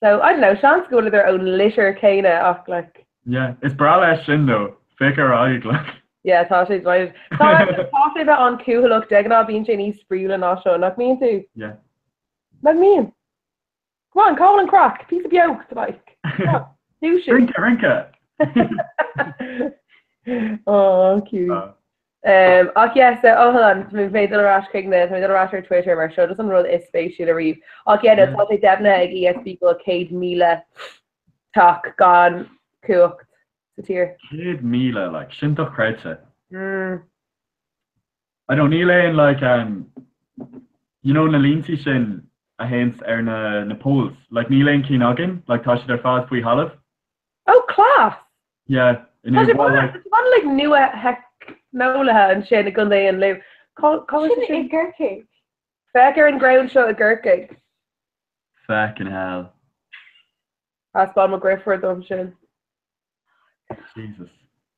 So, I don't know, seans go bhfuileadar ón litter céanna ach like. Yeah, is breá leis sin though, féach ar a aghaidh like. Yeah, tá sé divided. Tá tá sé bheith an-cúthaileach de ghnáth bíonn sé níos spraíúla ná seo, nach mbíonn tú? Yeah. Nach mbíonn? Come on, cá bhfuil an craic? Píosa beocht, like. Come on, dúisigh. Rince, rince! Oh, cute. Ah. Um, ach yeah, so, oh, hold on, tá mé dul ar ais chuig na, tá mé dul ar ais ar Twitter mar seo just an rud is spéisiúla riamh. Ach yeah, no, tá sé deimhnithe ag ESB go bhfuil 100,000 teach gan cumhacht sa tír. 100,000, like, sin dochreidte. Mm. I don't níl aon like um, you know na líntí sin a théanns ar na, na poles, like níl aon cinn againn, like tá siad ar fad faoi thalamh. Oh, class! Yeah, in Tá sé well, like, an like nua-theicneolaithe ansin i gContae an Lú. Cá cá bhfuil sé Sin i sin? gCorcaigh. Féach ar an gcrann seo i gCorcaigh. Fucking hell. Thaispeáin mo dheirfiúr dom sin. Jesus.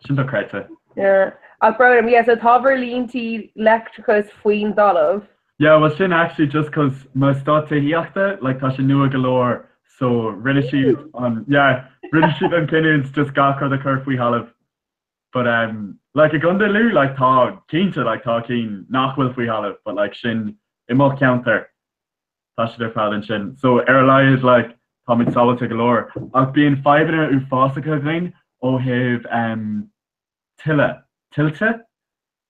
Sin dochreidte. Yeah. Ach brón orm, yeah, so tá bhur línte leictreachais faoin dtalamh. Yeah, well sin actually just cause mo eastát tithíochta, like tá sé nua go leor so rinne siad an, yeah, rinne siad an cinniúint just gach rud a chur faoi thalamh. But um, like i gContae Lú, like tá, cinnte, like tá cinn nach bhfuil faoi thalamh, but like sin i mo cheantar. Tá siad ar fad ansin. So ar a laghad like táimid sábháilte go leor. Ach bíonn fadhbanna uafásacha againn ó thaobh um, tuile, tuilte?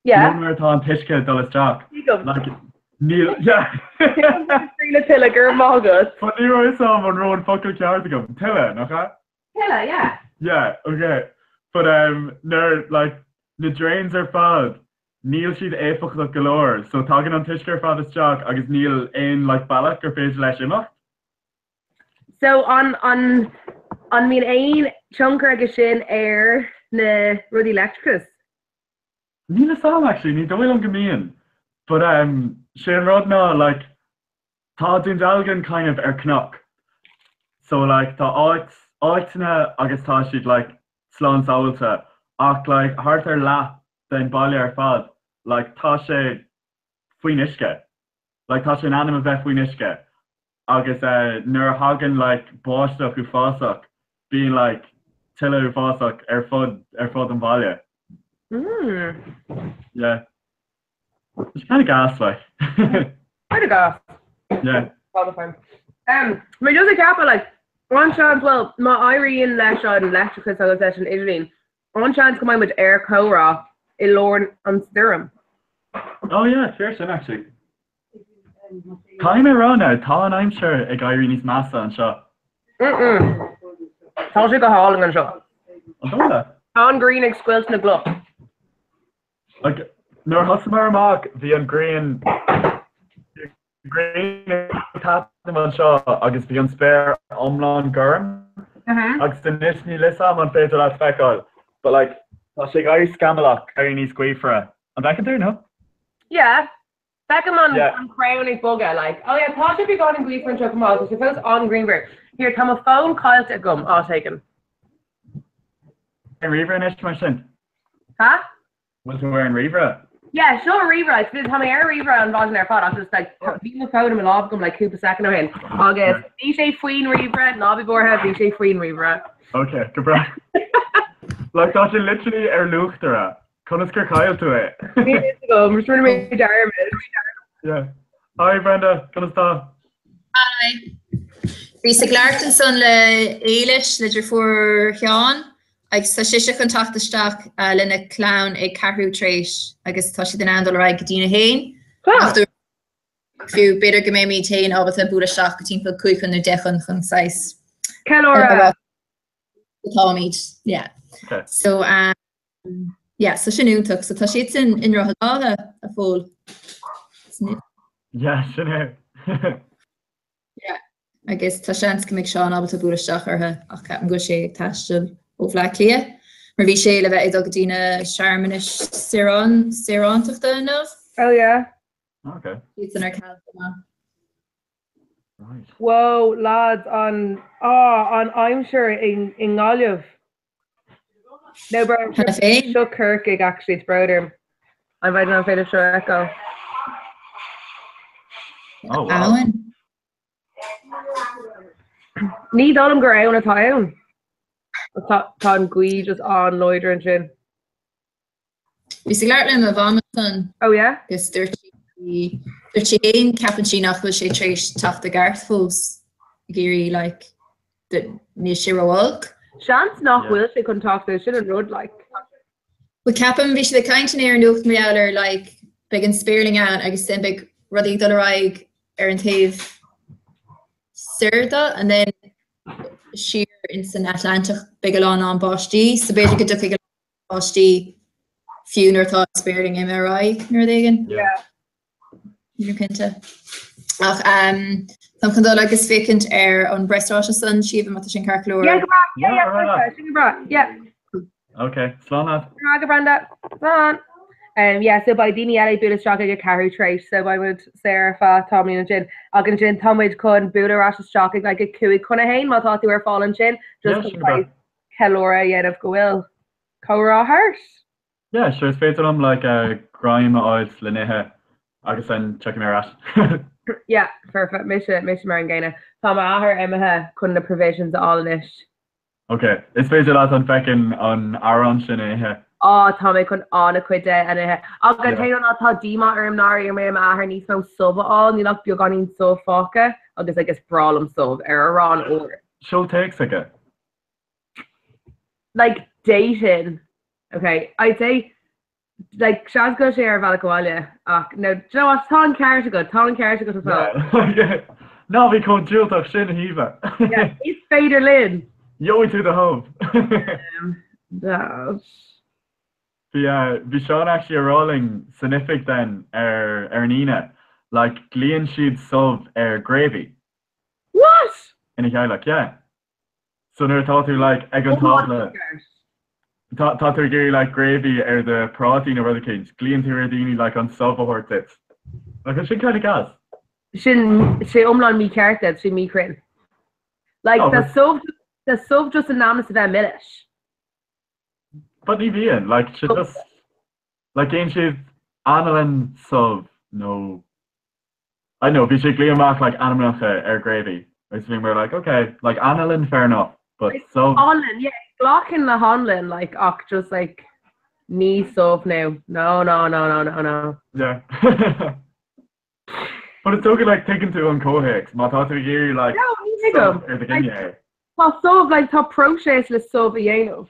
Yeah. You know nuair atá an t-uisce ag dul isteach. Tuigim. Like, níl, yeah. Tuigim le tuile, go raibh maith agat. But ní raibh fhios agam an raibh an focal ceart agam. Tuile, nach ea? Tuile, yeah. Yeah, okay. But um, nuair, like, na drains ar fad, níl siad éifeachtach go leor, so tagann an t-uisce ar fad isteach agus níl aon like bealach gur féidir leis imeacht. So an an an mbíonn aon tionchar aige sin ar na rudaí leictreachais? Níl fhios agam actually, ní dóigh liom go mbíonn. But um, sé an rud ná like tá Dún Dealgan kind of ar cnoc. So like tá áit áiteanna agus tá siad like slán sábháilte ach like thart ar leath den baile ar fad like tá sé faoin uisce. Like tá sé in ainm a bheith faoin uisce agus eh nuair a thagann like báisteach uafásach bíonn like tuile uafásach ar fud ar fud an bhaile. Mm. Yeah. It's kind of gas like. Kind of gas. Yeah. All the time. Um, mé just ag ceapadh like an-seans well má éiríonn leis an leictreachas agus leis an idirlíon an-seans go mbeidh muid ar comhrá i lár an stoirm. Oh yeah, fíor sin actually. Caithfidh mé a rá now, tá an aimsir ag éirí níos measa anseo. Mm-mm. Tá sé go hálainn anseo. An dóigh leat? Tá an ghrian ag scoilt na gcloch. Like, nuair a thosaíomar amach, bhí an ghrian ghrian ag taitneamh anseo agus bhí an spéir iomlán gorm. Agus anois níl fhios agam an féidir leat feiceáil, but like, tá sé ag éirí scamallach, éirí níos gaofaire. An bhfeiceann tú, no? Yeah. Feicim an Yeah. an crann ag bogadh, like, oh yeah, tá sé beagáinín gaofar anseo chomh maith, tá sé fós an-ghrianmhar. Here, tá mo fón caillte agam, áit éigin. Ar an ríomhaire anois mar sin? Ha? Bhfuil tú ar an ríomhaire? Yeah, seo an ríomhaire, like, tá mé ar an ríomhaire an mhaidin ar fad, ach just like, bhí mo fón i mo lámh agam like cúpla soicind ó shin, agus bhí sé faoin ríomhaire, ná bí buartha, bhí sé faoin ríomhaire. Ok, go breá. Like, tá sé literally ar luachtaire. Conas gur chaill tú é? Níl fhios agam, just rinne mé dearmad. Yeah. Hi Brenda, conas tá? Hi. Bhíos ag labhairt ansan le Éilis, le deirfiúr Sheáin, agus tá sise chun teacht isteach lena clann ag ceathrú tar éis agus tá siad in ann dul ar aghaidh go dtína haon. Class! Fiú, b'fhéidir go mbeimid féin ábalta bualadh isteach go timpeall cúig chun nó deich chun chun saghas Ceiliúradh! Táimid, yeah. Okay. So, um, Yeah, so sin iontach. So tá siadsan i nDroichead Átha, a Phóil. Yeah, sin é. Yeah, agus tá seans go mbeidh Seán ábalta bualadh isteach orthu ach ceapaim go bhfuil sé ag taisteal ó Bhleá Cliath mar bhí sé le bheith ag dul go dtí na searmanais saorán, saorántachta inniu. Oh yeah. Okay. Siadsan ar ceal chomh maith. Right. Whoa, lads, an, ah, an aimsir i, i nGaillimh. No brón Cheana féin? Seo Corcaigh actually, tá brón orm. I don't know an féidir seo a fheiceáil. Oh wow. Abhainn. Ní dóigh liom gur abhainn atá ann. Tá tá an ghaoth just an-láidir ansin. Bhíos ag labhairt le mo mham ansan. Oh yeah? Agus dúirt sí, dúirt sí féin ceapann sí nach bhfuil sé tar éis teacht i gceart fós ag iarraidh like níl sé ró-olc. Seans nach bhfuil sé chun teacht é sin an rud like. Well ceapaim bhí siad ag caint inné ar an nuacht mar gheall ar like beidh an spéirling ann agus then beidh rudaí ag dul ar aghaidh ar an taobh soir de and then siar ins an Atlantach beidh a lán am báistí so b'fhéidir go dtiocfaidh a lán báistí fiú nuair atá an spéirling imithe ar aghaidh nó rud éigin. Yeah. Nílim cinnte. Ach um, táim chun dul agus féachaint ar an bpreasráiteas san Síomha má tá sin ceart go leor. Yeah, go breá. Yeah, yeah, yeah, sin go breá. Yeah. Ok, slán leat. Go breá, Brenda. Slán. Um, yeah, so beidh daoine eile ag bualadh isteach ag a ceathrú tar éis, so beidh muid saor ar feadh tamaillín ansin. Ach ansin tá muid chun bualadh ar ais isteach ag like, a 12:55 má tá tú ar fáil ansin, Yeah, just sin chun go breá. ceiliúradh a dhéanamh go bhfuil comhrá thart. Yeah, sure, is féidir liom like greim a fháilt le n-ithe agus then tiocfaidh mé ar ais. Yeah, foirfe, mise, mise mar an gcéanna. Tá m'athair imithe chun na provisions a fháil anois. Ok, is féidir leat an feckin an arán sin a ithe. Á, tá mé chun an-chuid de a ithe. Ach an t-aon rud ná tá díomá orm nár iarr mé ar m'athair níos mó subh a fháil, níl ach beagáinín subh fágtha agus like is breá liom subh ar arán úr. Seol téacs chuige. Like dating. Ok, I'd say like seans go bhfuil sé ar a bhealach abhaile ach no, do you know what, tá an ceart agat, tá an ceart agat as well. Ná bí chomh diúltach sin, a Shíomha. Yeah, is féidir linn. Gheobhaidh tú do shub. Um, Bhí uh, bhí Seán actually ag rá linn san oifig then ar ar an Aoine, like glaonn siad subh ar gravy. What? Ina theaghlach, yeah. So nuair atá tú like ag an tábla tá tá tú ag iarraidh like gravy ar do prátaí nó rud eicínt, glaonn tú ar daoine like an subh a thabhairt duit. Like sin kind of gas. Sin sé iomlán mícheart é, sé míchruinn. Like Oh, tá but- subh tá subh just in ainm is a bheith milis. But ní bhíonn, like sé just like déanann siad anlann subh nó I know, bhí sé ag glaoch amach like ainmneacha ar gravy agus bhí mé like ok, like anlann fair enough but subh. Anlann, yeah, glacaim le hanlann like ach just like ní subh no. No, no, no, no, no, no. Yeah. But it's okay like tuigeann tú an comhthéacs má tá tú ag iarraidh like No, ní thuigim. subh ar do ghine é. Tá subh like tá próiseas le subh a dhéanamh.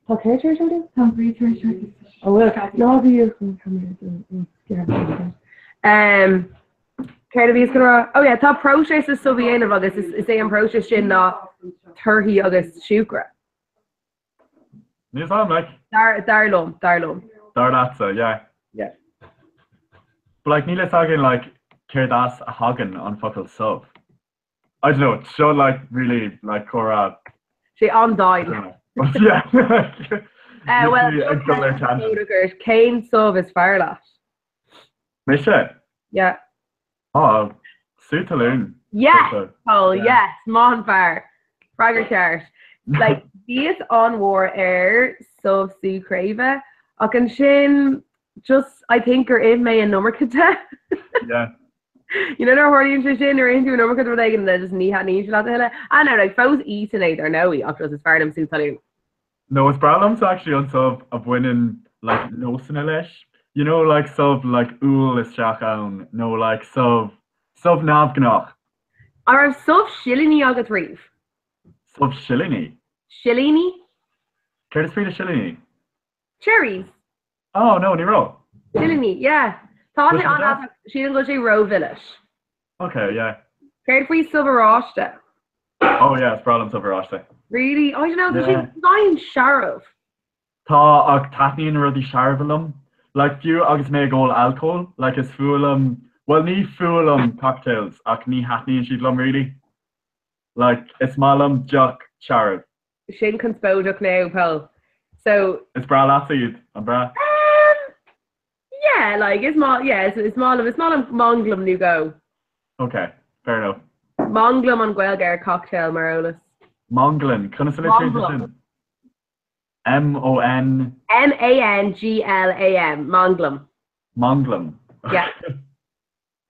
Tá cé tar éis ordú? Tá brí tar éis ordú. Ó bhfuil ná bí Um, Céard a bhíos chun rá? Oh yeah, tá próiseas le subh a dhéanamh agus is is é an próiseas sin ná torthaí agus siúcra. Níl 's a'm, like. Dar dar liom, dar liom. Dar leatsa, yeah. Yeah. But like níl fhios againn like céard as a thagann an focal subh. I don't know, seo like really like comhrá. Sé an-domhain. Yeah. Eh, well, Ag dul ar tangent. Cén subh is fearr leat? Mise? Yeah. Oh, sú talún. Yes, Paul, Yeah. yes, maith an fear. Freagra ceart. Like, bhíos an-mhór ar subh sú craoibhe ach ansin just I think gur ith mé an iomarca de. Yeah. You know nuair a tharlaíonn sé sin, nuair a itheann tú an iomarca de rud éigin and just ní thaitníonn sé leat a thuilleadh. Ah no, like fós ithim é dar ndóigh ach just is fearr liom sú talún. No, is breá liomsa actually an subh a bhaineann like nósanna leis. You know like subh like úll isteach ann nó like subh subh neamhghnách. An raibh subh silíní agat riamh? Subh silíní? Silíní? Céard is brí le silíní? Cherries. Oh no, ní raibh. Silíní, yeah. Tá sé Bhfuil sé an-deas ach sílim go bhfuil sé rómhilis. Ok, yeah. Céard faoi subh oráiste? Oh yeah, is breá liom subh oráiste. Really? I don't know, tá sé Yeah. beagáinín searbh. Tá, ach taitníonn rudaí searbha liom. Like fiú agus mé ag ól alcól, like is fuath liom, well ní fuath liom cocktails ach ní thaitníonn siad liom really. Like is maith liom deoch searbh. Sin conspóideach now, Paul. So. Is breá leatsa iad, an breá? Um, yeah, like is maith, yeah, is, is maith liom, is maith liom manglam nó dhó. Ok, fair enough. Manglam an Ghaeilge ar cocktail mar eolas. Manglann, conas a litríonn Manglam. sin? M-O-N... M-A-N-G-L-A-M, manglam. Manglam. Yeah.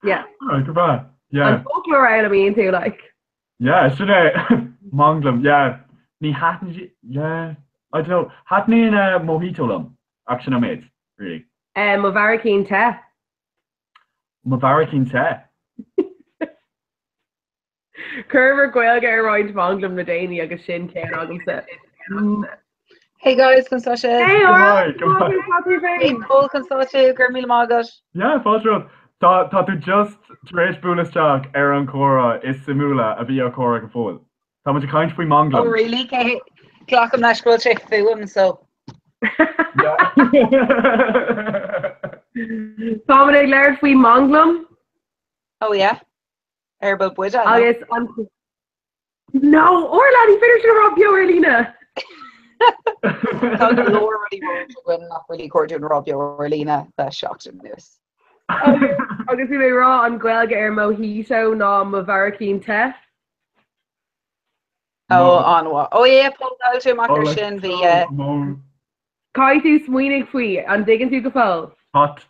Yeah. Alright, go breá. Yeah. An foclóir a fhoghlaimíonn tú, like. Yeah, sin é. Manglam, yeah. Ní thaitníonn sí, yeah. I don't know. Thaitníonn eh, mojito liom, ach sin an méid, really. Eh, mo bharraicín te. Mo bharraicín te. Chuireamar Gaeilge ar roinnt manglam le déanaí agus sin ceann agamsa. Hey guys, conas tá sibh? Hey, Go Orla, maith, go maith. Tá tú Hey féin? Pól, conas tá tú? Go raibh míle maith agat. Yeah, fáilte romhat. Tá, tá tú just tar éis bualadh isteach ar an chomhrá is suimiúla a bhí á chomhrá go fóill. Tá muid ag caint faoi Oh manglaim. really? Cé Glacaim leis go bhfuil sé fúm so. Yeah. Táimid ag labhairt faoi manglam Oh yeah? Eireaball buide, no? agus an No, Orla, ní féidir sin a rá beo ar líne! Tá go leor rudaí ráite againn nach really cóir dúinn a rá beo ar líne le seachtain anuas. Agus bhí mé ag rá an Ghaeilge ar mojito ná mo bharraicín te. Ó, an-mhaith. Ó yeah, Paul, gabh tú amach ar sin, bhí eh, Caithfidh tú smaoinigh faoi, an dtuigeann tú go fóill? Hot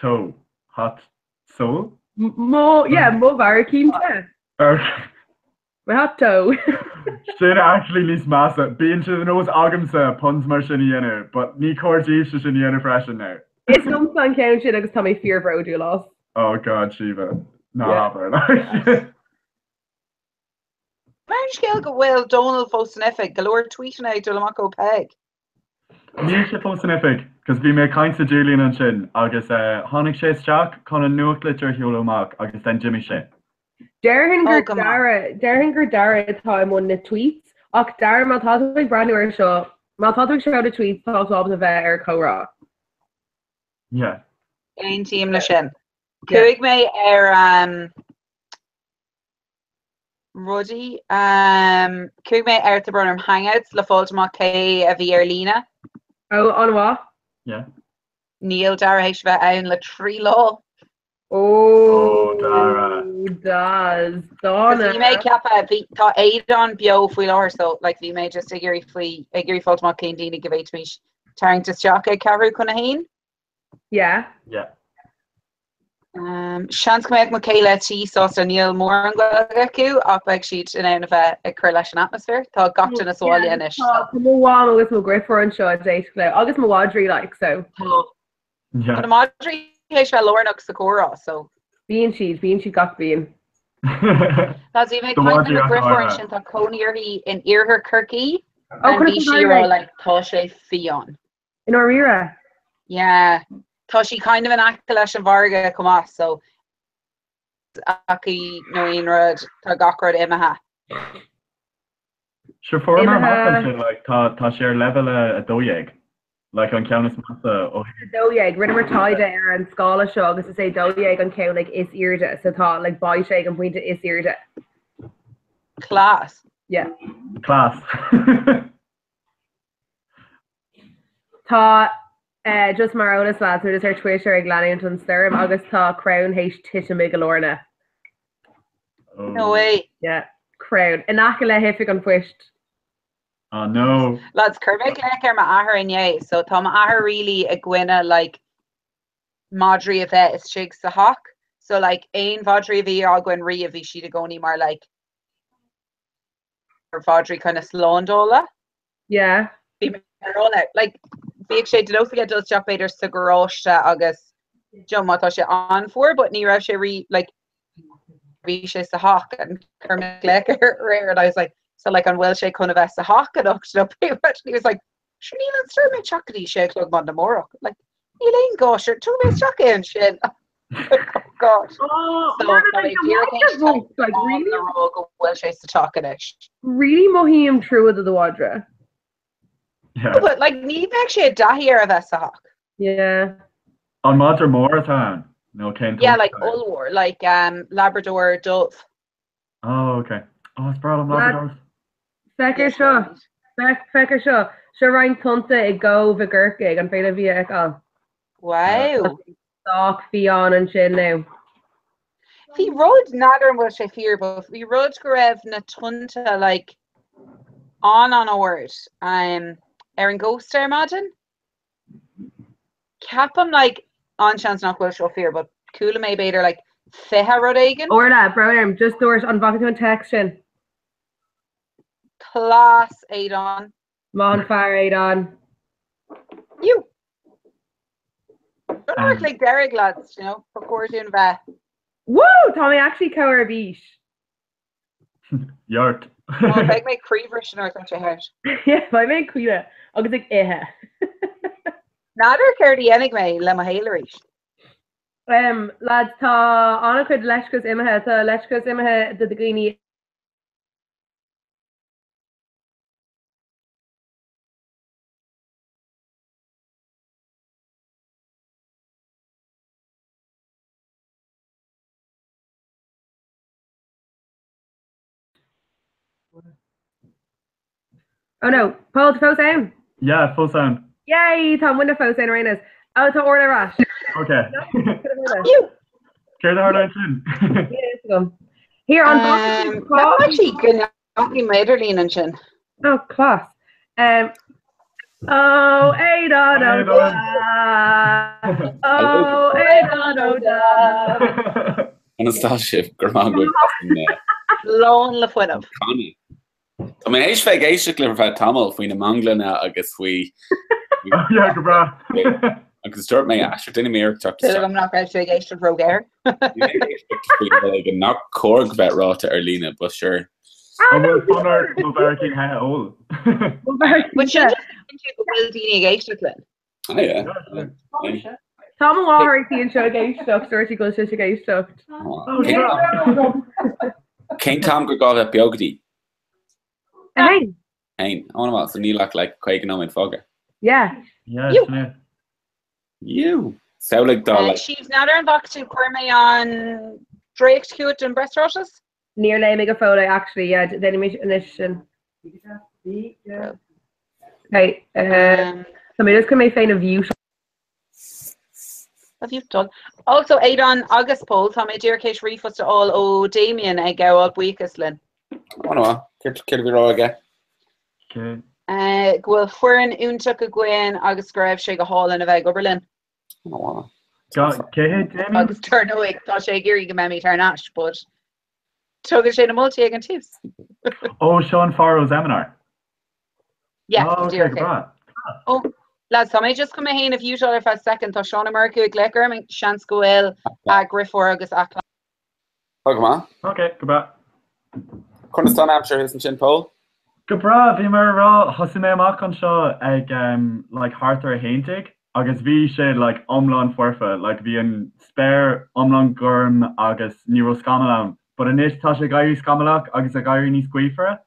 toe. Hot soul? Mo, yeah, mo bharraicín te. My hot toe. Sin actually níos measa. Bíonn sé de nós agamsa puns mar sin a dhéanamh, but ní cóir daoibhse sin a dhéanamh freisin now. Is liomsa an ceann sin agus tá mé fíorbhródúil as. Oh God, Síomha. Ná Yeah. habair, like. Mar an scéal go bhfuil Donal fós san oifig, go leor tweetanna ag dul amach ó Peig. Níl sé fós san oifig, cos bhí mé ag caint le Julian ansin agus tháinig sé isteach chun an nuachtlitir a sheoladh amach agus then d'imigh sé. Déarfainn Ó, gur go maith. Dara, déarfainn gur Dara atá i mbun na tweets, ach Dara má tá tú ag breathnú air seo, má tá tú ag seoladh tweets tá tú ábalta bheith ar comhrá. Yeah. Aontaím le sin. Yeah. Chuaigh mé ar um, rudaí. Chuaigh mé ar tá brón orm Hangouts le fáilt amach cé a bhí ar líne. Ó, an-mhaith. Yeah. Níl Dara théis bheith ann le 3 lá. Ó, Dara. Does. Dána. Bhí mé ag ceapadh, bhí, tá Aodán beo faoi láthair so like bhí mé just ag iarraidh faoi, ag iarraidh fáilt amach cén daoine go bhféadfaimis tarraingt isteach ag ceathrú chun a haon. Yeah. Yeah. Um, seans go mbeadh mo chéile tí sásta níl mórán Gaeilge acu ach beidh siad in ann a bheith ag cur leis an atmaisféar. Tá gach duine sa bhaile anois. Tá tá mo mham agus mo dheirfiúr anseo ag éisteacht leo agus mo mhadraí like so. Tá Yeah. na madraí théis bheith lárnach sa chomhrá so. Bíonn siad, bíonn siad gach bliain. Lads, bhí mé ag Do caint le mhadraí mo ach dheirfiúr áirithe. ansin tá cónaí uirthi in iarthar Chorcaí Ó, and conas bhí an sí ag rá éirigh? like tá sé fiáin. I ndáiríre? Yeah. Tá sí kind of in aice leis an bhfarraige chomh maith so aici nó aon rud, tá gach rud imithe. Sure fuaireamar amach Imithe. ansin like tá tá sé ar leibhéal a 12 like an ceann is measa ó 12, rinneamar taighde ar an scála seo agus is é 12 an ceann like is airde so tá like beidh sé ag an bpointe is airde. Class. Yeah. Class. Tá just mar eolas lads, muid ar Twitter ag leanúint an stoirm agus tá crann théis titim i gCill Airne. No way. Yeah, crann. In aice le hoifig an phoist. Oh no. Lads, chuir mé glaoch ar m'athair inné, so tá m'athair really i gcoinne like madraí a bheith istigh sa theach, so like aon mhadraí a bhí againn riamh bhí siad i gcónaí mar like ar mhadraí kind of slándála. Yeah. Bhí mé ar fháil é. Like, bhíodh sé de nós aige dul isteach b'fhéidir sa gharáiste agus you know, má tá sé an-fhuar, but ní raibh sé rí, like, bhí sé sa theach and chuir mé glaoch air aréir and I was like, so like an bhfuil sé chun a bheith sa theach anocht nó pé rud? And he was like, sure níl an stoirm ag teacht go dtí sé a chlog maidin amárach. Like, níl aon gá, sure, tóg mé isteach é ansin. Oh God. Oh, So, man, tá like, mé díreach the théis vote, like, teagmháil really, le rá go bhfuil sé sa teach anois. really mothaím trua do do mhadra. Yeah. But like ní bheadh sé i dtaithí ar a bheith sa theach. Yeah. An madra mór atá ann? Nó cén Yeah, tóg like atá air? ollmhór, like um, Labrador dubh. Oh, okay. Oh, is breá liom Lad- Labradors. Féach ar Yes, seo. right. Féach, féach ar seo. Seo roinnt tonnta i gCóbh i gCorcaigh, an féidir libh a fheiceáil? Wow. Sách fiáin ansin now. Bhí rud, n'fheadar an bhfuil sé fíor, but bhí rud go raibh na tonnta like an-an-ard um, ar an gcósta ar maidin. Ceapaim like an-seans nach bhfuil seo fíor, but chuala mé b'fhéidir like 20 rud éigin. Orla, brón orm, just dúirt, an bhfaca tú an text sin? Class, Aodán. Maith an fear, Aodán. You. An uair a chloig deiridh, lads, you know, ba chóir dúinn bheith. Woo! Tá mé actually chomh ar bís. Yart. Ó, beidh mé croíbhriste nuair atá sé thart. Yeah, beidh mé ag caoineadh agus ag ithe. N'fheadar céard a dhéanfaidh mé le mo shaol arís. Um, lads, tá an-chuid leictreachas imithe. Tá leictreachas imithe do dhaoine Oh no, Paul, tá fós ann? Yeah, fós ann. Yay, tá muidne fós ann ar aon nós. Oh, tá Orla ar ais. Ok. Céard a tharla ansin? Here on Actually, go ndeachaigh m'idirlíon ansin. Oh, class. Um, oh, Aodán Ó Daa. Oh, Aodán Ó Daa. Conas tá sibh go raibh maith agat Lán le fuinneamh. Tá mé théis bheith ag éisteacht libh ar feadh tamaill faoi na meanglanna agus faoi Yeah, go breá. agus dúirt mé sure déanfaidh mé iarracht teacht Súil agam nach raibh tú ag éisteacht róghéar. Faoi rud éigin nach cóir go bheith ráite ar líne, but sure. An bhfuil fonn ort mo bharraicín the a ól? But sin just cinntiú go bhfuil daoine ag éisteacht linn. Ah, yeah. Tá mo mháthair ag anseo ag éisteacht, dúirt sí go bhfuil sise ag éisteacht. Cén t-am gur gá bheith beo go dtí? A haon. Haon. Ó, an-mhaith, so níl ach like 50 nóiméad fágtha. Yeah. Yeah, sin é. Jú! Samhlaigh dá like. Síomh, n'fheadar an bhfaca tú, chuir mé an dréacht chugat den bpreasráiteas? Níor léigh mé go fóill é actually, yeah, déanaimid anois sin. Okay, uh, tá mé just chun mé féin a mute. A mhútáil. Also, Aodán agus Pól, tá mé díreach théis ríomhphost a fháil ó Damien ag gabháil buíochas linn. An-mhaith. Céard a bhí á rá aige? Okay. Uh, go bhfuil foireann iontach againn agus go raibh sé go hálainn a bheith ag obair linn. An-mhaith. Cé hé Damien? Agus dar ndóigh, tá sé ag iarraidh go mbeimid thar n-ais, but tugann sé na moltaí ag an tús. Ó, seo an fear ó Zeminar. Yeah, Oh, okay, díreach go é. breá. Ó, lads, tá mé just chun mé féin a mhútáil ar feadh second, tá Seán Ó Murchú ag glaoch orm, seans go bhfuil a dheirfiúr agus a chlann. Tá go maith. Ok, go breá. Conas tá an aimsir thuas ansin, Pól? Go breá, bhí mé a rá, thosaigh mé amach anseo ag um, like thart ar 11 agus bhí sé like iomlán foirfe, like bhí an spéir iomlán gorm agus ní raibh scamall ann, but anois tá sé ag éirí scamallach agus ag éirí níos gaofaire,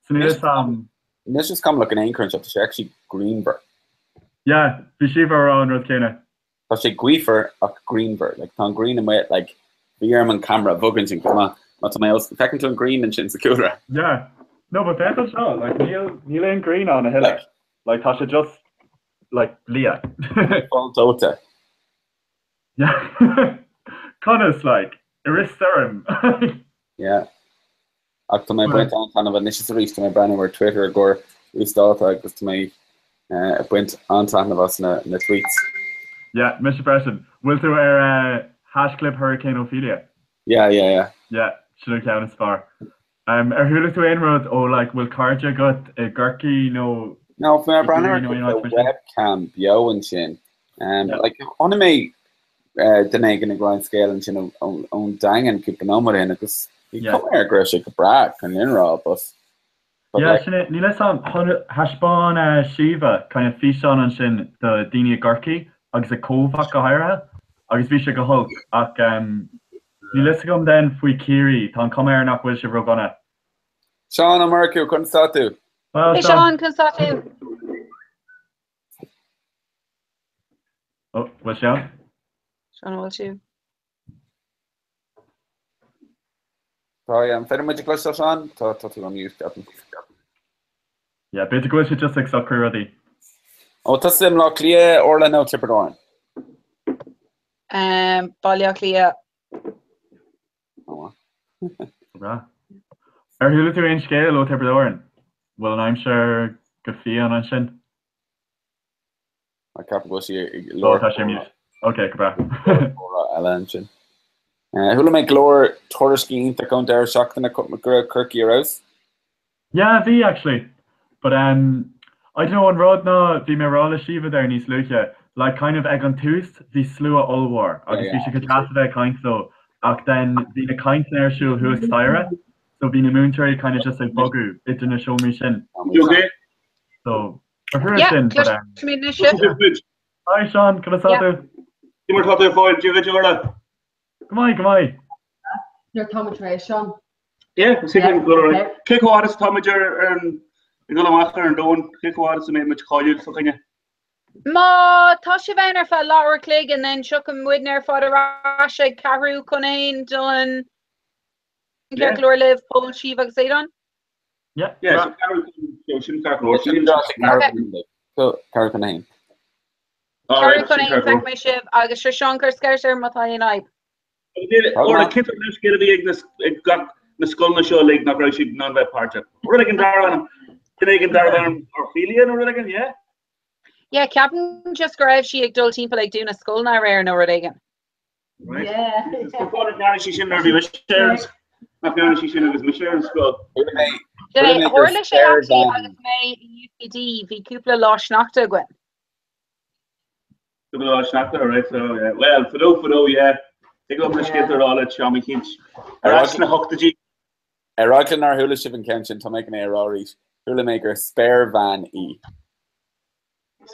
so níl fhios a'm. Níl sé scamallach in aon chor anseo, tá sé actually grianmhar. Yeah, bhí Síomha a rá an rud céanna. Tá sé gaofar ach grianmhar. Like, tá an ghrian amuigh, like, bhí orm an camera a bhogadh ansin, cos má, má tá mé os, feiceann tú an ghrian ansin sa chúlra? Yeah. No, but féach anseo, like, níl, níl aon ghrian ann a thuilleadh. Like, tá sé just, like, liath. Fál dóite. Yeah. Conas, like, i rith stoirm. Yeah. Ach tá mé ag baint an-taitneamh anois is arís, tá mé ag breathnú ar Twitter i gcomhair uasdáta agus tá mé ag baint an-taitneamh as na na tweets. Yeah, mise freisin. Bhfuil tú ar haischlib Hurricane Ophelia? Yeah, yeah, yeah. Yeah, sin an ceann is fearr. Um, ar chuala tú aon rud ó like bhfuil cairde agat i gCorcaigh nó No, bhí mé ag i breathnú ar gCiarraí nó aon áit mar sin? webcam beo ansin. Um, like, chonaic mé duine éigin ag roinnt scéal ansin ón Daingean cúpla nóiméad ó shin agus bhí cuma air go raibh sé go breá chun an fhírinne a rá but Yeah, sin é, níl fhios a'm, thaispeáin Síomha kind of físeán ansin do daoine i gCorcaigh agus i Cóbh ach go háirithe agus bhí sé go holc ach níl fhios agam then faoi Ciarraí, tá an cuma air nach bhfuil sibh ró-dhona. Seán Ó Murchú, conas tá tú? Well, Hey Seán, conas tá tú? Ó, bhfuil sé ann? Seán, an bhfuil tú? Tá, yeah, an féidir muid a chloisteáil, Seán? Tá, tá tú on mute, ceapaim. Yeah, b'fhéidir go bhfuil sé just ag socrú rudaí. Ó, tusa i mBleá Cliath, Orla nó Tiobraid Árann? Um, Baile Átha Cliath. Ó, Breá. Ar chuala tú aon scéal ó Tiobraid Árann? Bhfuil an aimsir go fiáin ansin? Tá ceapaim go bhfuil sí ag Ó, tá sé mute. Ok, go breá. Comhrá eile ansin. Chuala mé go leor tuairiscí iontach ón deireadh seachtaine go raibh Corcaigh ar fheabhas. Yeah, bhí actually. But um, I don't know, an rud ná, bhí mé ag rá le Síomha there níos luaithe, like kind of ag an tús bhí slua ollmhór agus bhí sé go deas a bheith ag caint leo ach then bhí na cainteanna ar siúl thuas staighre so bhí na múinteoirí kind of just ag bogadh idir na seomraí sin. So, ba thrua Yeah, sin, but um, cloisimid anois sibh. Hi Seán, conas tá Yeah. tú? Cé mar tá tú fáil, Dia duit Orla. Go maith, go maith. Nuair tá muid réidh, Seán. Yeah, is é go raibh. Cé chomh fada is atá muid ar ar an ag dul amach ar an domhan, cé chomh fada is a mbeidh muid cáiliúil fá choinne? Má tá sibh ann ar feadh leathuair a chloig and then tiocfaidh muidne ar fad ar ais ag ceathrú chun aon don ceart go leor libh, Pól, Síomha agus Aodán? Yeah. Yeah, so ceathrú chun, so sin ceart go leor. Sin ceathrú chun a haon. Ceathrú chun aon feicfidh mé sibh agus sure Seán cuir scairt orm má tá aon fhadhb. Orla, cén leithscéal a bhí ag na ag gach na scoileanna seo uilig nach raibh siad in ann bheith páirteach? Rud éigin darbh ainm duine éigin darbh ainm Ophelia nó rud éigin, yeah? Yeah, ceapaim just go raibh sí ag dul timpeall ag dúnadh scoileanna aréir nó rud éigin. Right. Cén fáth nach ndearna sí sin nuair a bhí mise ar an nach ndearna sí sin agus mise ar an scoil? Tharla sé actually agus mé i UCD, bhí cúpla lá sneachta againn. Cúpla lá sneachta, alright, so yeah. Well, fadó fadó, yeah. Tig liom na scéalta a rá leat, Seán eicínt. Ar ais sna hochtóidí. Ar eagla nár chuala sibh an ceann sin, tá mé chun é a rá arís. Chuala mé gur spéirbhean í.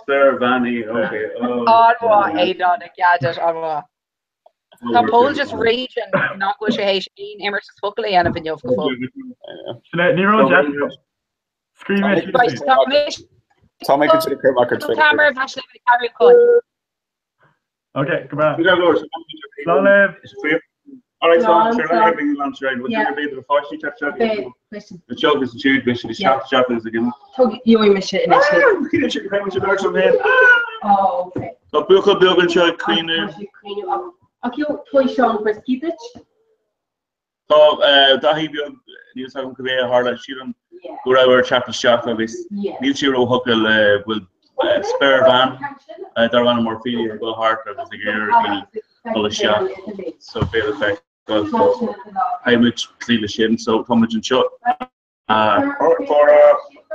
Spéirbhean í, ok. Oh. An-mhaith, Aodán, I get it, an-mhaith. Tá Pól just raging nach bhfuil sé théis aon imeartas focal a dhéanamh inniu go fóill. Ní raibh deis. Scríobh mé síos Right, tá mise Tá mé go dtí cur amach ar Twitter. Tá mar bheas libh ag ceathrú chun. Ok, go breá. Slán libh. All right, so sure, let me launch right. We'll do your bit of a fáistí chat chat. The joke is siúd bhí siad isteach isteach agus ag Tug gheobhaidh mise anois. Cíonn sé go raibh sé dar mé. Oh, okay. Tá buachaill beag anseo ag caoineadh. Tá sé ag caoineadh ach gheobhaidh Seán brioscaí duit. Tá Daithí beag, níl 's agam cibé a tharla, sílim go raibh air teacht isteach agus níl sé róthugtha le go bhfuil spéirbhean darb ainm Ophelia ag dul thart agus ag iarraidh ar dhaoine dul isteach so beidh le feiceáil. So caithfidh muid cloí leis sin so tá muid anseo.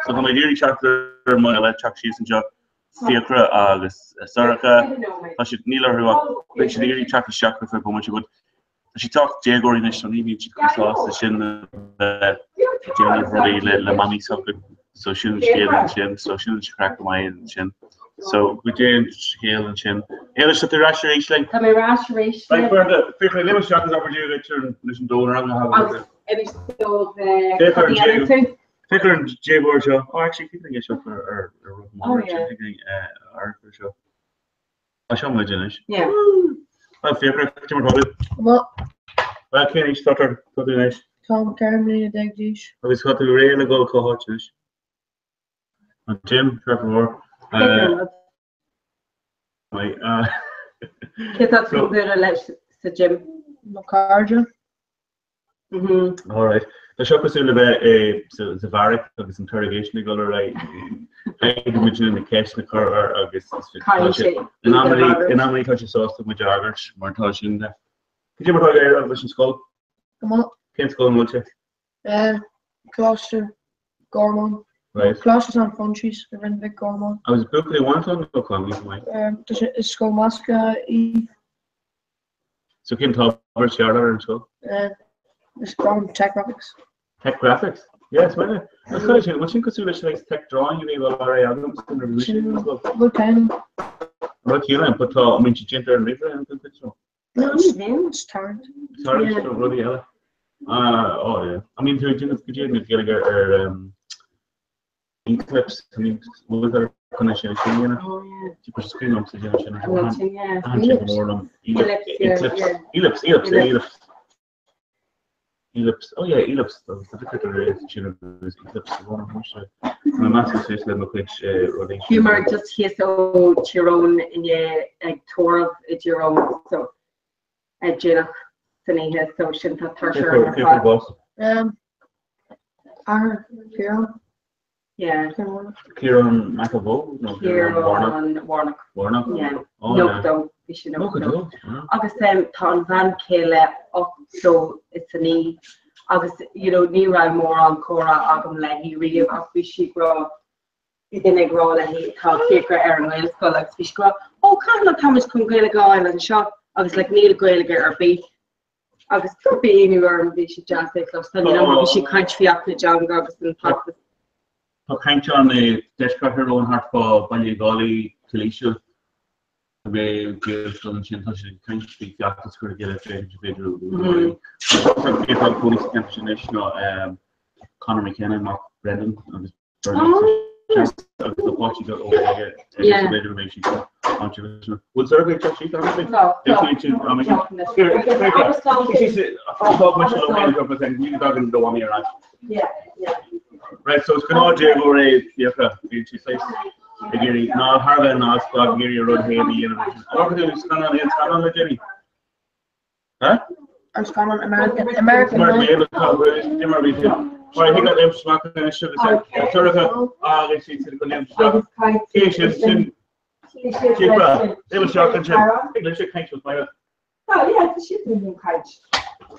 So tá mé ag iarraidh teacht ar mo eile teacht síos anseo Fiachra agus Sorcha. Tá siad níl orthu ach beidh siad ag iarraidh teacht isteach ar feadh bomaite but tá siad sách déagóirí anois so ní bhíonn siad chomh sásta sin le bheith ag déanamh rudaí le le mamaí s'acu. So sin an scéal ansin, so sin an chraic go maith ansin. So go dté an scéal ansin. Éilis, tá tú ar ais arís linn? Tá mé ar ais arís. Right, Fiachra, léim isteach agus abair Dia duit ar leis an domhan ar an Agus inis dóibh cad a dhéanann tú. Féach ar an déagóir seo. Oh, actually, cén é seo ar ar rud mór ar seo. Tá seo muid anois. Yeah. Well, Fiachra, cad é mar tá tú? Well, Well, cén aois tá tú anois? Táim 14 mbliana d'aois. Agus tá tú réidh le dul cá háit anois? An gym, ceart go leor. Cé tá tú ag bualadh leis sa gym? Mo chairde. All right. Tá seo cosúil le bheith sa bheairic agus interrogation ag dul ar aghaidh. Caithfidh muid na ceisteanna a chur air agus in amannaí tá sé sásta muid a fhreagairt mar tá sin. Cad é mar tá ag éirí leis an scoil? Go maith. Cén scoil an bhfuil sé? Coláiste Gormáin. Right. Coláiste San Phroinsias i Rinn Mhic Gormáin. Agus buachaillí amháin atá ann nó cailíní chomh maith? Tá sé is scoil measctha í. So cén t-ábhar is fearr leat ar an scoil? Is breá liom Tech Graphics. Tech Graphics? Yeah, is maith. Is cad é sin? Bhfuil sin cosúil leis an Tech Drawing a bhí ag dul ar aghaidh agam san ar Sin rud céanna. Rud céanna, but tá an mbíonn sé déanta ar an ríomhaire an chuid seo? It's tarraingt. Tarraingt nó rudaí eile. Ah, oh yeah. I mean, tú ag déanamh go dtí na Gaeilge ar Eclipse, I mean, bhfuil ar chun é sin a dhéanamh? Tá sé scrín liomsa déanamh sin. An sin go mór liom. Eclipse, Eclipse, Eclipse, Eclipse. Eclipse, oh yeah, Eclipse. Tá fiú sin agus Eclipse Tá meascadh suas le mo chuid rudaí. Bhíomar just thíos ó Tír Eoghain inné ag tórramh i dTír Eoghain so ag déanach san oíche so sin tá tuirse orainn ar fad. Athair Ciarán. Yeah. Ciarán McAvoe nó Ciarán Warnock. Warnock? Yeah. 80, bhí sé 80. Agus tá an bhean chéile 89 agus you know ní raibh mórán comhrá agam léi riamh ach bhí sí ag rá. Bhí duine ag rá léi tá Fiachra ar an nGaelscoil agus bhí sí ag rá ó cathain atá muid chun Gaeilge a fháil anseo agus like níl Gaeilge ar bith. Agus go b'ionadh orm bhí sé deas é a chloisteáil, you know, mar bhí sí ag caint faoi Acht na dTeanga agus an feachtas. Tá caint ann i deisceart Thír Eoghain thart fá Baile Uí Dhálaigh, Cill Íseal, go mbeidh Gaelscoil ansin, tá siad ag caint faoi feachtas a chur le chéile féachaint an féidir leo. Tá cé atá ag cónaí sa cheantar sin anois ná Conor McKenna, mac Brendan agus Right, so is gnáthdhéagóir é Fiachra, bíonn sé saghas ag iarraidh ná thar a bheith neamhspleách ag iarraidh a rud féin a dhéanamh. An bhfaca tú scannán aon scannán le déanaí? Huh? An scannán American American Mar mé tá mar bhí Mar thig leat smack anois agus Sorcha agus siad go léim Cé sin sin Síofra Léim isteach ansin. Thig leis ag caint with my Tá, yeah, tá siad in ann caint.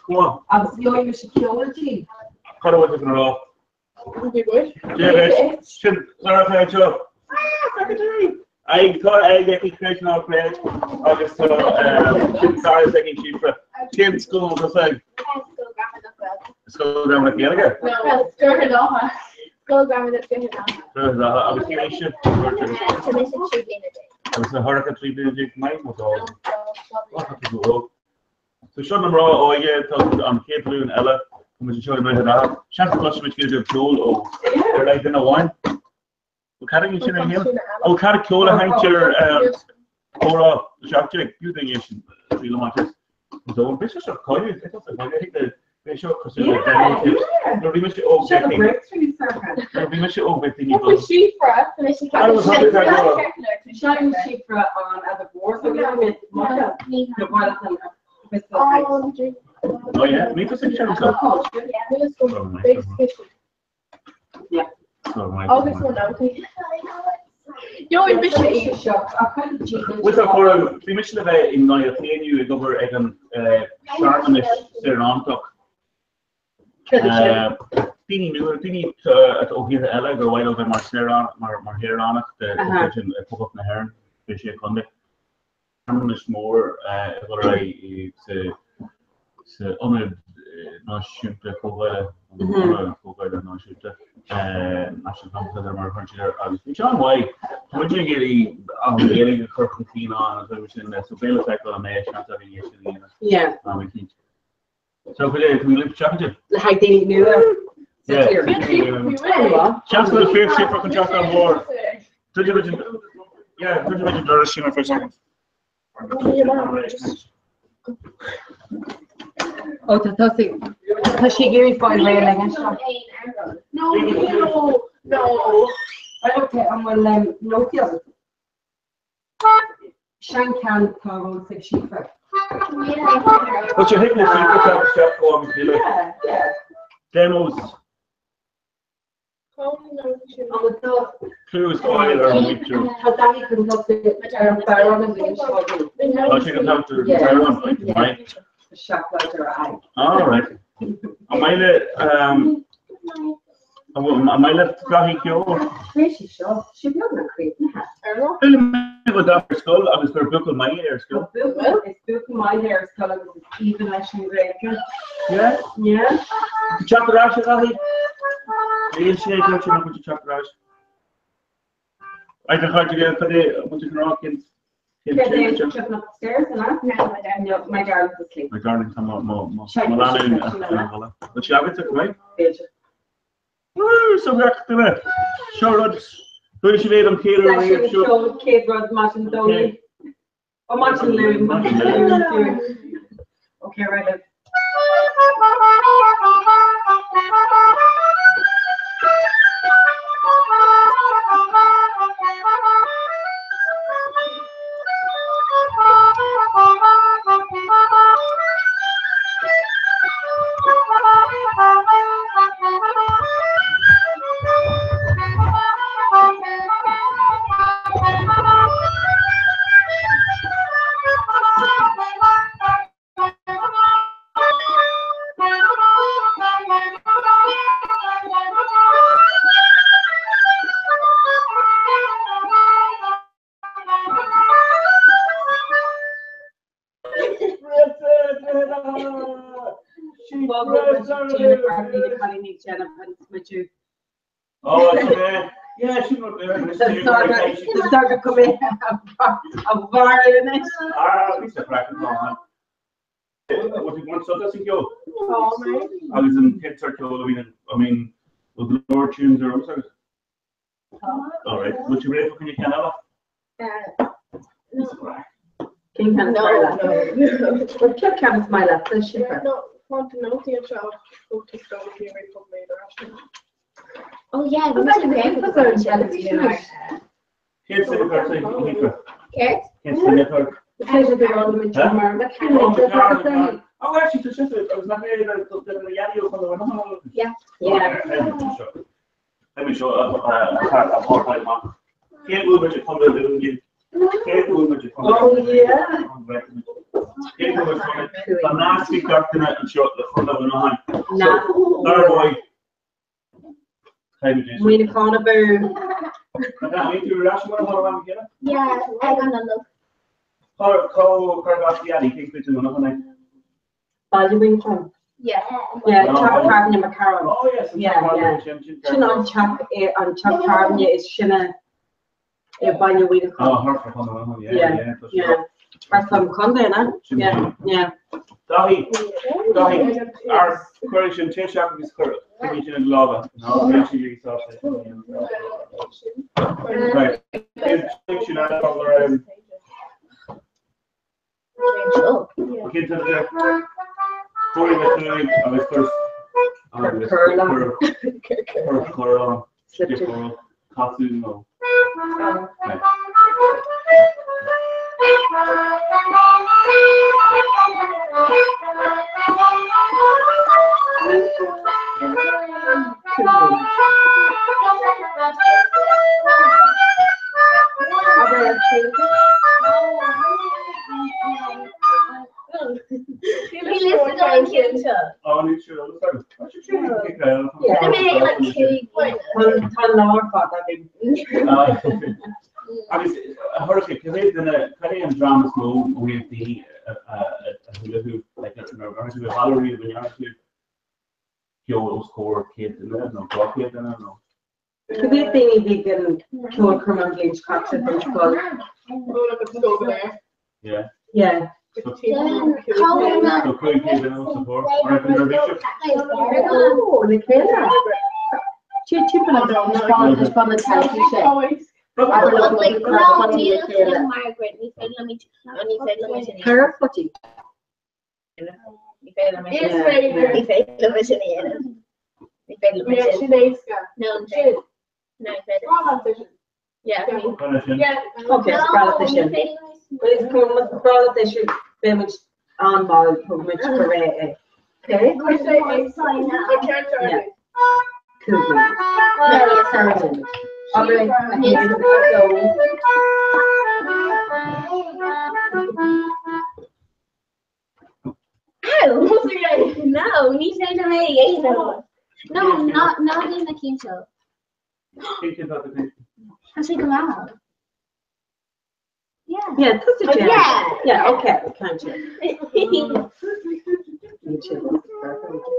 Go on. Agus gheobhaidh mise ceol di. Cad a bhfuil tú chun a rá? Sin Sorcha anseo. Aghaidh, tá aghaidh aici creid ná creid agus tá sin cara s'aici Síofra. Cén scoil atá tú ag? Scoil Ghramadach Gaeltacht. Scoil Ghramadach Gaeilge? No, Droichead Átha. Scoil Ghramadach Droichead Átha. Droichead Átha agus cén aois sibh? Tá mise 13 bliana. Agus na Sorcha 13 bliana maith nó dá? Tá tú óg. So seo na mná óige, tá an chéad ghlúin eile, tá muid anseo i nDroichead Átha. Seans go gcloisfimid giota beag ceoil ó ar leith duine amháin. Bhfuil cead againn sin a dhéanamh? Ó cead ceol a sheinnt ar comhrá 17, fiú duine é sin faoi lomántas. Dó, bhí sé seo cáiliúil, é tá cáiliúil, thig le bhí seo cosúil le demo tapes. Nuair a bhí mise óg Seo breakthrough Sorcha. Nuair a bhí mise óg bheadh daoine dul. Síofra, Seinneann Síofra an fheadóg mhór so Oh yeah, ní tusa sin so. Bhfuil chóir bhí mise le bheith i nDail Chéiniú ag obair ag an searmanas saoránach. Daoine nua, daoine ó thíortha eile gur mhaith leo bheith mar shaoránach de chuid Phoblacht na hÉireann, bhí sé chontae. Searmanas mór ag dul ar aghaidh sa Ionad Náisiúnta Comhdhála, Ionad Comhdhála Náisiúnta, National Conference Centre mar a chuireann siad air, agus bhí sé an-mhaith. Tá muid ag iarraidh an Ghaeilge a chur chun cinn ann agus mar sin de, so beidh le feiceáil an mbeidh seans againn é sin a dhéanamh. Am eicínt. So go dtí, tá mé ag isteach ansin. Le haghaidh daoine nua sa tír. Seans go bhfuil fíor síofra chun teacht ar bord. Tuigeann muid an yeah, tuigeann muid an doras sin ar feadh soicind. Ó tá tosaigh. Tá sí ag iarraidh fáil réidh le anseo. No, no, no. Ok, an bhfuil nótaí agat? Seancheann atá romhat ag Síofra. Tá sé thig le Síofra teacht isteach ó am go chéile. Demos. Cluas fáil ar an muintir. Tá Daithí chun tosaigh ar an bhfearán a bhíonn seo againn. Tá sé go teacht ar an bhfearán, right? Seacláid ar a aghaidh. All right. An mbeidh le An mbeidh le Daithí ceol? Cé sí seo? Sí beagnach críochnaithe. Chuala mé go bhfuil Daithí ar scoil agus gur buachaill maith é ar scoil. Buachaill, is buachaill maith é ar scoil agus is aoibhinn leis an Ghaeilge. Yeah? Yeah. Teacht ar ais a Dhaithí? Níl sé ag dul sin a chuid teacht ar ais. Right, a chairde, cad é a bhfuil tú chun a rá cén Cad é tripping up the stairs, an ea? No, my darling's asleep. My darling, tá mo lánúin a chodladh. Bhfuil sé agatsa, go maith? B'fhéidir. Woo, so gach duine. Seo rud, chuala sibh é don chéad uair riamh seo. Seo chéad rud maidin Domhnaigh. Ó maidin Luain. Maidin Luain. Okay, right. Agus an t-sórt ceoil a bhíonn, I mean, bhfuil go leor tunes ar eolas agat? All right, bhfuil tú réidh fá choinne ceann eile? Cén ceann is fearr leat? Bhuel, cén ceann is maith leat, Síofra? Oh yeah, Cén suim atá ort, Síofra? Céard? Cén suim atá ort? Oh, actually, tá sise agus nach é na dheadaí ó chun Yeah. Tá seo a chóir amach. Cén uair muid ag Contae Dún? Cén uair muid ag Contae Oh yeah. Cén uair muid Contae? Tá nasc ag gach duine anseo le Contae Mhuineacháin. Dar ndóigh, Muineachán abú. Ní tú ar ais i Muineachán am chéile? Yeah, ag an Nollaig. Cá cá gach cén cuid de Mhuineachán é? Baile Mhuineacháin. Yeah. Yeah, teach tábhairne McCarron. Oh yes, Yeah, yeah. Sin an teach an teach tábhairne is sine i Baile Mhuineacháin. Oh, thart fá Chontae Mhuineacháin, yeah, Yeah, yeah. tá sé. yeah. Thart fán chontae, na? Sin Yeah, yeah. Daithí, Daithí, ar cuir sin té seach agus chuir chuig sin an lámha. Ná níl sí ag sásta. Right. Cén sin ar fáil Cén t Cuir na cúig agus cuir agus Curl. cuir cur an difriúil casadh nó. Right. Oh, ní siúr Tá lár fada againn. Agus a Shorcha, cé mhéad duine, cad é an dream is mó ó thaobh daoine a chuala thú, like, nuair a tháinig tú i Valerie, an ndearna tú ceol os comhair 100 duine nó 200 duine nó? Cé mhéad daoine a bhí ag an ceolchoirm an bhliain seo caite den scoil? Yeah. Yeah. So 500 duine os a chomhair. All right, nuair a bhí sibh? Oh, le chéile. Timpeall an taispeáin na teilifíse. Ceithre photaí. Ní féidir liom sin a dhéanamh. Ní féidir liom sin. No, ní féidir. No, ní féidir. Yeah. Ok, is breá leat é sin. Is breá leat é sin. Beidh muid an-mhall, thug muid go réidh é. Ok? Yeah. Cúig nóiméad. Ceithre nóiméad. Abair 1, 2. Ow! No, ní féidir liom é a dhéanamh. No, ná déan na cinn seo. Tá sé go maith. Yeah. Yeah, tusa déan. Yeah. Yeah, okay, can't you?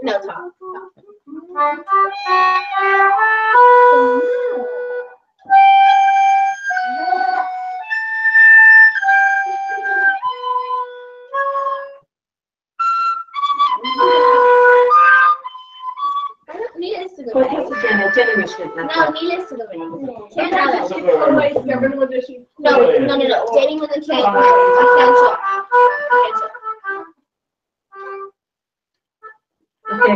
No, tá. No, níl fhios agam é. Cén eile? No, no, no, no. Déanfaidh muid an ceann an ceann seo. An ceann seo. Okay,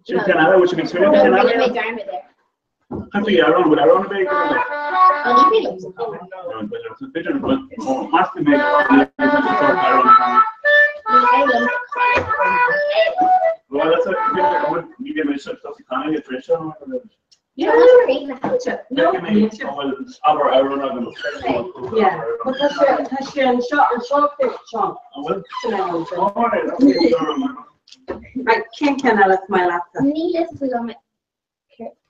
Sin ceann eile, bhfuil sibh ag súil le ceann eile? Rinne mé dearmad air. Cad faoi amhrán, bhfuil amhrán ar bith ag Ó, ní féidir liomsa. B'fhéidir go bhfuil, meas tú mé go bhfuil amhrán Ní féidir liomsa. Well, that's a, b'fhéidir, ní bhíonn mé sa canadh tar éis seo. Yeah. No, níl sé. Bhfuil abair amhrán agam. Yeah, but tá sé tá sé anseo anseo fé Seán. An bhfuil? Sin é an seo. All right, okay. Right, cén ceann eile is maith leatsa? Níl fhios agam.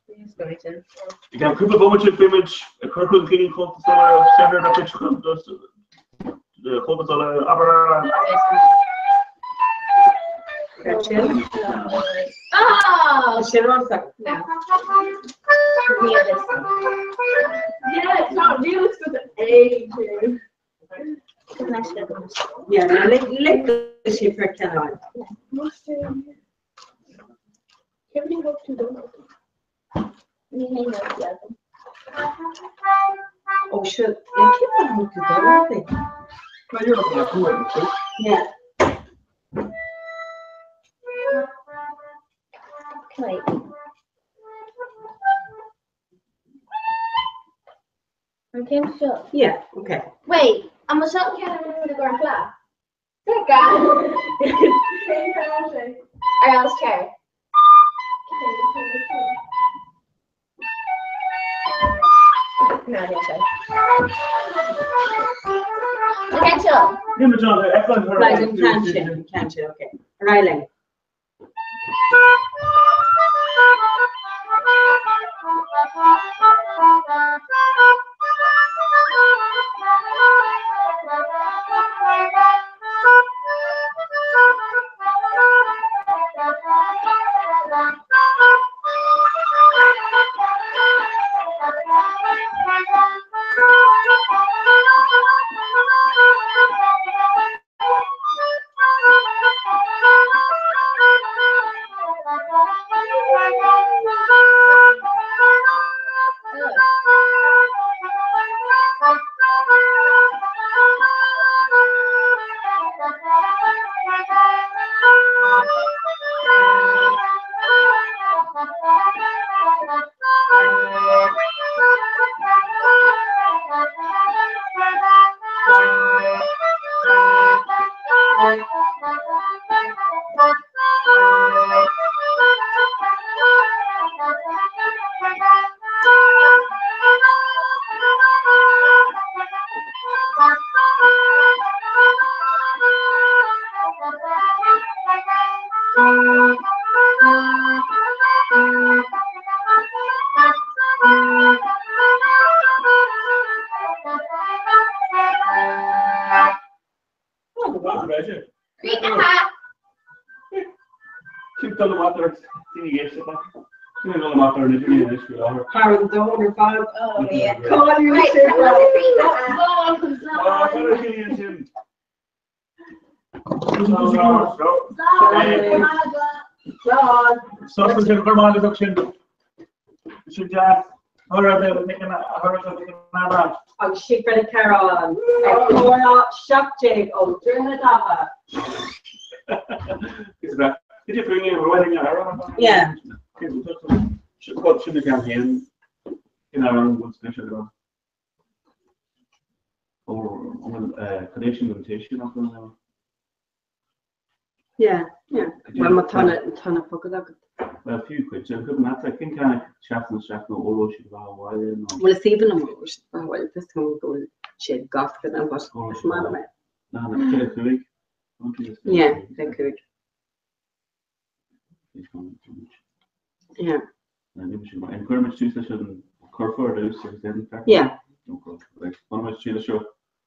I gceann cúpla bomaite beimid ag cur chun cinn Comhaltas Uladh, saothar de chuid Chomhaltas Uladh, abair! Oh! Sin rud agat. Yeah, it's not real, it's with A too. Yeah, no, lig lig sé fir ceann. Ó seo, yeah, cén fáth a thug tú dul é? Well, you're looking at who I Yeah. Wait. An cén seo? Yeah, okay. Wait, an bhfuil seo an ceann a rinne muid i gcomhair an fleadh? Ar else chair. No, níl sé. An cén seo? Right, an ceann sin, an ceann sin, okay. Ar aghaidh linn. Thar an domhan ar fad. Oh, yeah. Cáiliú Right, sin. Agus Síofra Nic Cearáin ag comhrá 17 ó Droichead Átha. Yeah. Yeah, yeah. Well, má tá na tá na focail agat. Well, fiú cuid, an cuimhin leatsa cén ceann a seasann isteach nó óró siad a bheith abhaile nó. Bhuel, is aoibhinn liom óró siad a bheith abhaile, is cuma go bhfuil siad gasta now, but is maith liom é. Ná, na 25. Yeah, 25. Yeah. Cuirfimid tús leis an curfá ar dtús agus then Yeah. Cuirfimid tús leis seo.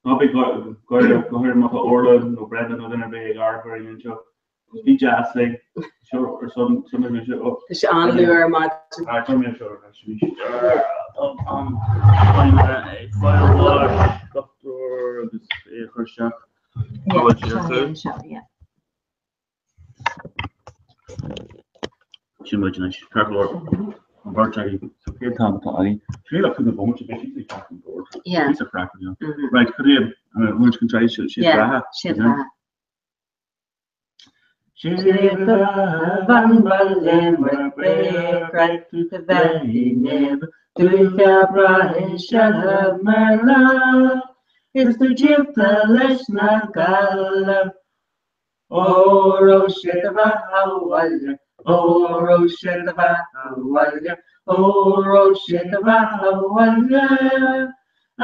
Ná bí gáire go háirithe má tá Orla nó Brendan nó duine ar bith ag amharc orainn anseo. Bí deas linn. Seo ar son son na mise. Tá sé an-luath ar maidin. Ah, tá mé seo ar ais arís. An file dochtúir agus é a chur isteach. Yeah, seo, yeah. Sin muid anois, ceart go leor. An bheirt agaibh. So cén t-am atá againn? Sin le cúpla bomaite beidh siad ag teacht on bord. Yeah. Píosa craic anseo. Right, cad é, muid chun try siad Yeah, reatha. siad reatha. Sé do bheatha bhaile mar bréag tú do bheith i néamh Dúiche breá i seilbh mar lá Is tú díolta leis na Gallaibh Óró sé do bheatha abhaile Óró sé do bheatha abhaile Óró sé do bheatha abhaile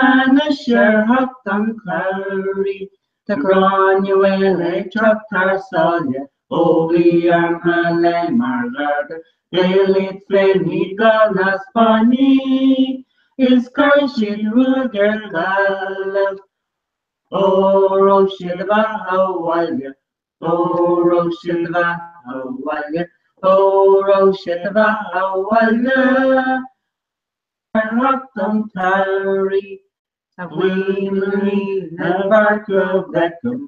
Anois ar theacht an tsamhraidh Tá Gráinne Mhaol ag teacht thar sáile, Óglaigh armtha léi mar gharda, Gaeil iad féin ní Gaill ná Spáinnigh, Is cuirfidh siad ruaig ar Ghallaibh. Óró sé do bheatha abhaile, Óró sé do bheatha abhaile, Óró sé do bheatha abhaile. Ar theacht an tsamhraidh. A bhuí na bhfear go bhfeicim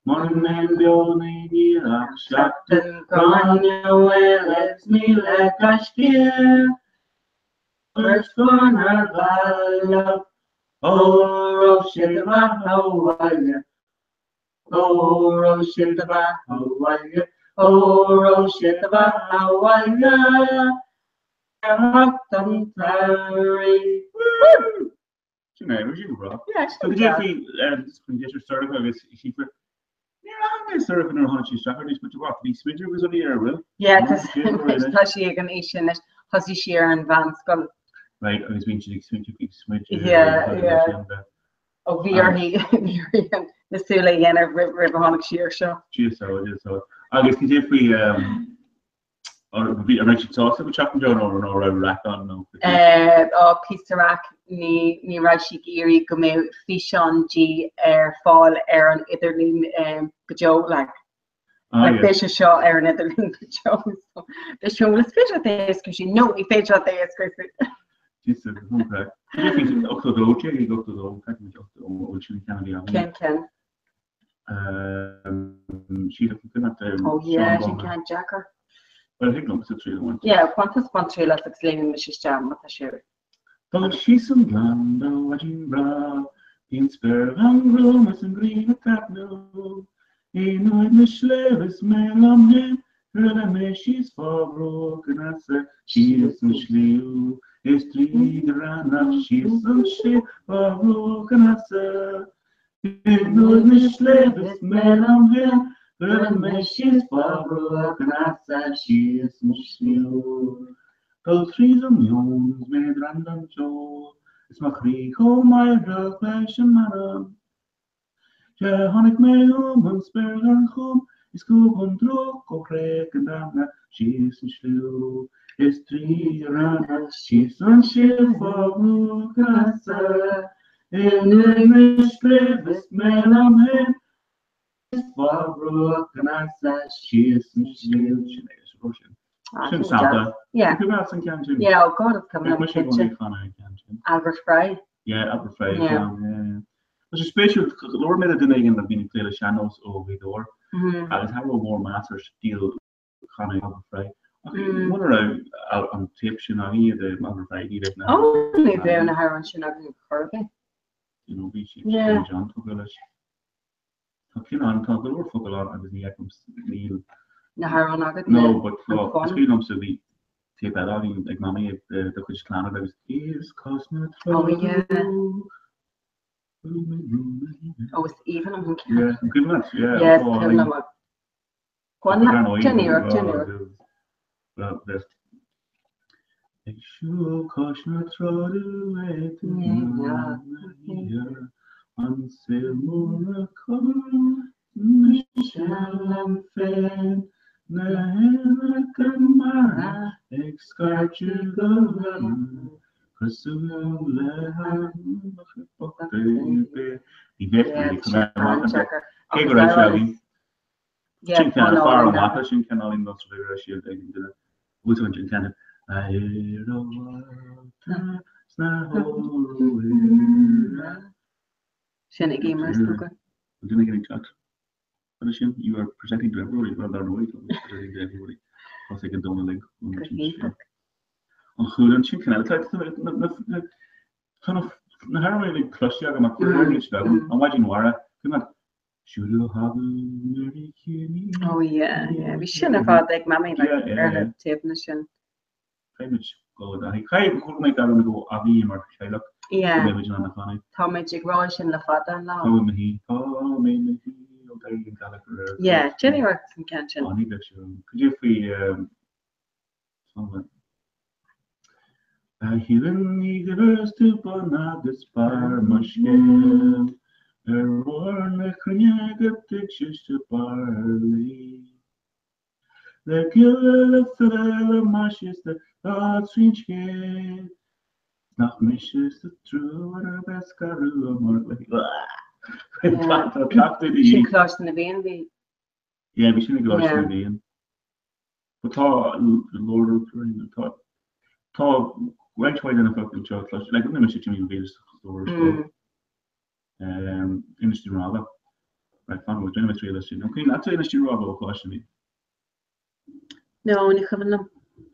Mura mbeinn beo ní níl ach seachtain Gráinne Mhaol is 1000 gaisce Chuir scorn ar Ghallaibh Óró sé do bheatha abhaile Óró sé do bheatha abhaile Óró sé do bheatha abhaile Ar theacht an tsamhraidh. Sin é, bhí sin go breá. Yeah, sin So go breá. dtí faoi chun deis ar Sorcha agus Síofra. Níor aithin mé Sorcha nuair a tháinig sí isteach ar dtús, but what, bhí smideadh agus rudaí air, bhfuil? Yeah, Tá tá tá sí ag an aois sin anois. Thosaigh sí ar an mheánscoil. Right, agus bíonn siad ag smideadh ag smideadh Yeah, agus yeah. sin de. Ó bhí uirthi bhí uirthi na súile a dhéanamh roimh roimh a tháinig sí ar seo. Dia sábháil, Dia sábháil. Agus cad é faoi An raibh siad sásta go teacht anseo nó nó raibh raic ann nó? Á píosa raic, ní ní raibh sí ag iarraidh go mbeadh físeán di ar fáil ar an idirlíon go deo like. Ah, Like yeah. beidh sé seo ar an idirlíon go deo so beidh sé bhfuil is féidir leat é a scriosadh? No, ní féidir leat é a scriosadh. Jesus, okay. 82 ag 82, feicimid 82 bhfuil sin an ceann a bhí agam. Cén ceann? Oh yeah, sin ceann deacair. Well, thig liom sa triail a bhaint. Yeah, bain tusa bain triail as agus léifidh mise isteach má tá sé. Dul síos an gleann do mhaidin bhreá, Bhí an spéir gan ghruaim is an ghrian ag taitneamh. In uaigh na sléibhe is mé liom fhéin, Thriaileadh mé síos fá bhruach an easa, Síos an sliabh is tríd an raithneach, Síos an sliabh fá bhruach an easa. In uaigh na sléibhe is mé liom féin, Thriaileadh mé síos fá bhruach an easa, Síos an sliabh. Dul tríd an meon is mé ag drannadh don tseol, Is mo chroí chomh meidhreach leis an meanman. Sea, tháinig mé um an spéir ghlan chugam, Is scuab an driuch ó chreach an damhna, Síos an sliabh is tríd an raithneach, Síos an sliabh fá bhruach an easa. In uaigh na sléibhe is mé liom féin, Síos fá bhruach an easa, síos an sliabh. Sin é, is sin. Ah, Sin sin sampla. deas. Yeah. Go raibh san ceann sin. Yeah, oh God, it's coming Bheadh up mise i gcónaí cinnte. ag canadh an ceann sin. Albert Fry. Yeah, Albert Fry. Yeah. Yeah, yeah. Tá sé spéisiúil, labhair mé le duine éigin a bhíonn ag plé le sean-nós ó Ghaoth Dobhair Mhm. agus cha raibh mór meas ar stíl chanadh Albert Fry. Ach Mm. mura raibh an téip sin againne de Albert Fry, ní bheadh na Oh, ní bheadh na hamhráin sin againn chor ar bith. You know, bhí siad Yeah. John tugtha leis. Tá cinn ann, tá go leor focal ann agus ní fheicim, níl. Na hamhráin agat? No, but an tá, fonn? is cuimhin liomsa bhí téip eile againn ag Mamaí de chuid Clannad agus Is cois na trá Oh yeah. Oh, is aoibhinn liom an ceann. Yeah, an cuimhin leat? Yeah, Yeah, is oh, cuimhin liom. Go on, déan iarracht, déan iarracht. Ag siúl cois na trá An saol mór a codladh mise liom féin Na héanlaithe mara ag scairteadh go dona Cosúil le hainmneacha bochta Ní bheadh mé ag cur amach anseo. Cé go raibh sé againn. Sin ceann fear an mhata, sin ceann álainn nó sa raibh siad ag an duine. Bhfuil tú an ceann a fhir a mhata sna hóra. Sin ag Emer is dócha. An duine ag teacht. What is sin? You are presenting to everybody. Well, dar ndóigh, presenting to everybody. Tá ag an Dónal ag. Go hiontach. An Chualann sin ceann eile. Tá na hamhráin uilig cloiste agam ach níl siad agam. An Mhaighdean Mhara. Siúd a thagadh Mary Kinney. Oh yeah, yeah. Bhí sin ar fad ag Mamaí like, ar na téipeanna sin. Caithfimid dul i dtaithí. Caithfidh go mbeidh gabhann go againn mar theaghlach. Yeah. Go mbeimid in ann a chanadh. Táimid ag rá sin le fada an lá. Tá mé i mo shuí. Tá mé i mo shuí ó d'éirigh an ghealach aréir. Yeah, déan iarracht an ceann sin. Á, ní bheadh sé orm. Cad é faoi Soma? A Shíle Ní Dhuibhir is tú bun agus barr mo scéil ar bharr na cruinne go dtig sise barr léi. Le gile, le file, le maise is le dá trín scéal 's nach mise sa trua ar bheith scaradh amárach léi. Tá cleachtadh de Sin dhíth. Coláiste na bhFiann, bhí. Yeah, bhí sin i gColáiste na bhFiann. But tá leor tá tá roinnt mhaith de na focail seo cloiste, like rinne mise Jimmy Mhic Stór ar scoil. Inis Dún Rámha. Right, fan bhfuil déanamh triail as sin. An cuimhin leatsa Inis Dún Rámha ó Choláiste na bhFiann? No, ní cuimhin liom.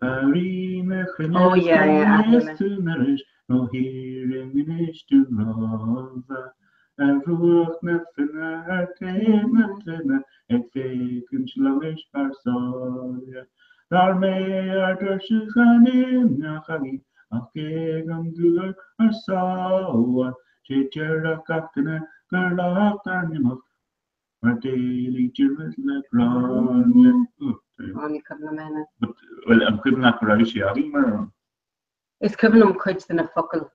A Rí na cruinne Oh, yeah, yeah, is tú anois ó thír in Inis Dún Rámha. Ar bhruach na Finne ar taobh na toinne ag féachaint leis thar sáile. Dar mé ar doirse chan imneach againn ach ag an gcúlár ár sábháil. Sé deireadh gach duine gur locht ár n-imeacht mar d'éalaigh Diarmuid le Gráinne. Ó, ní cuimhin liom é. Bhuel, an cuimhin leat go raibh sé againn mar amhrán? Is cuimhin liom cuid de na focail.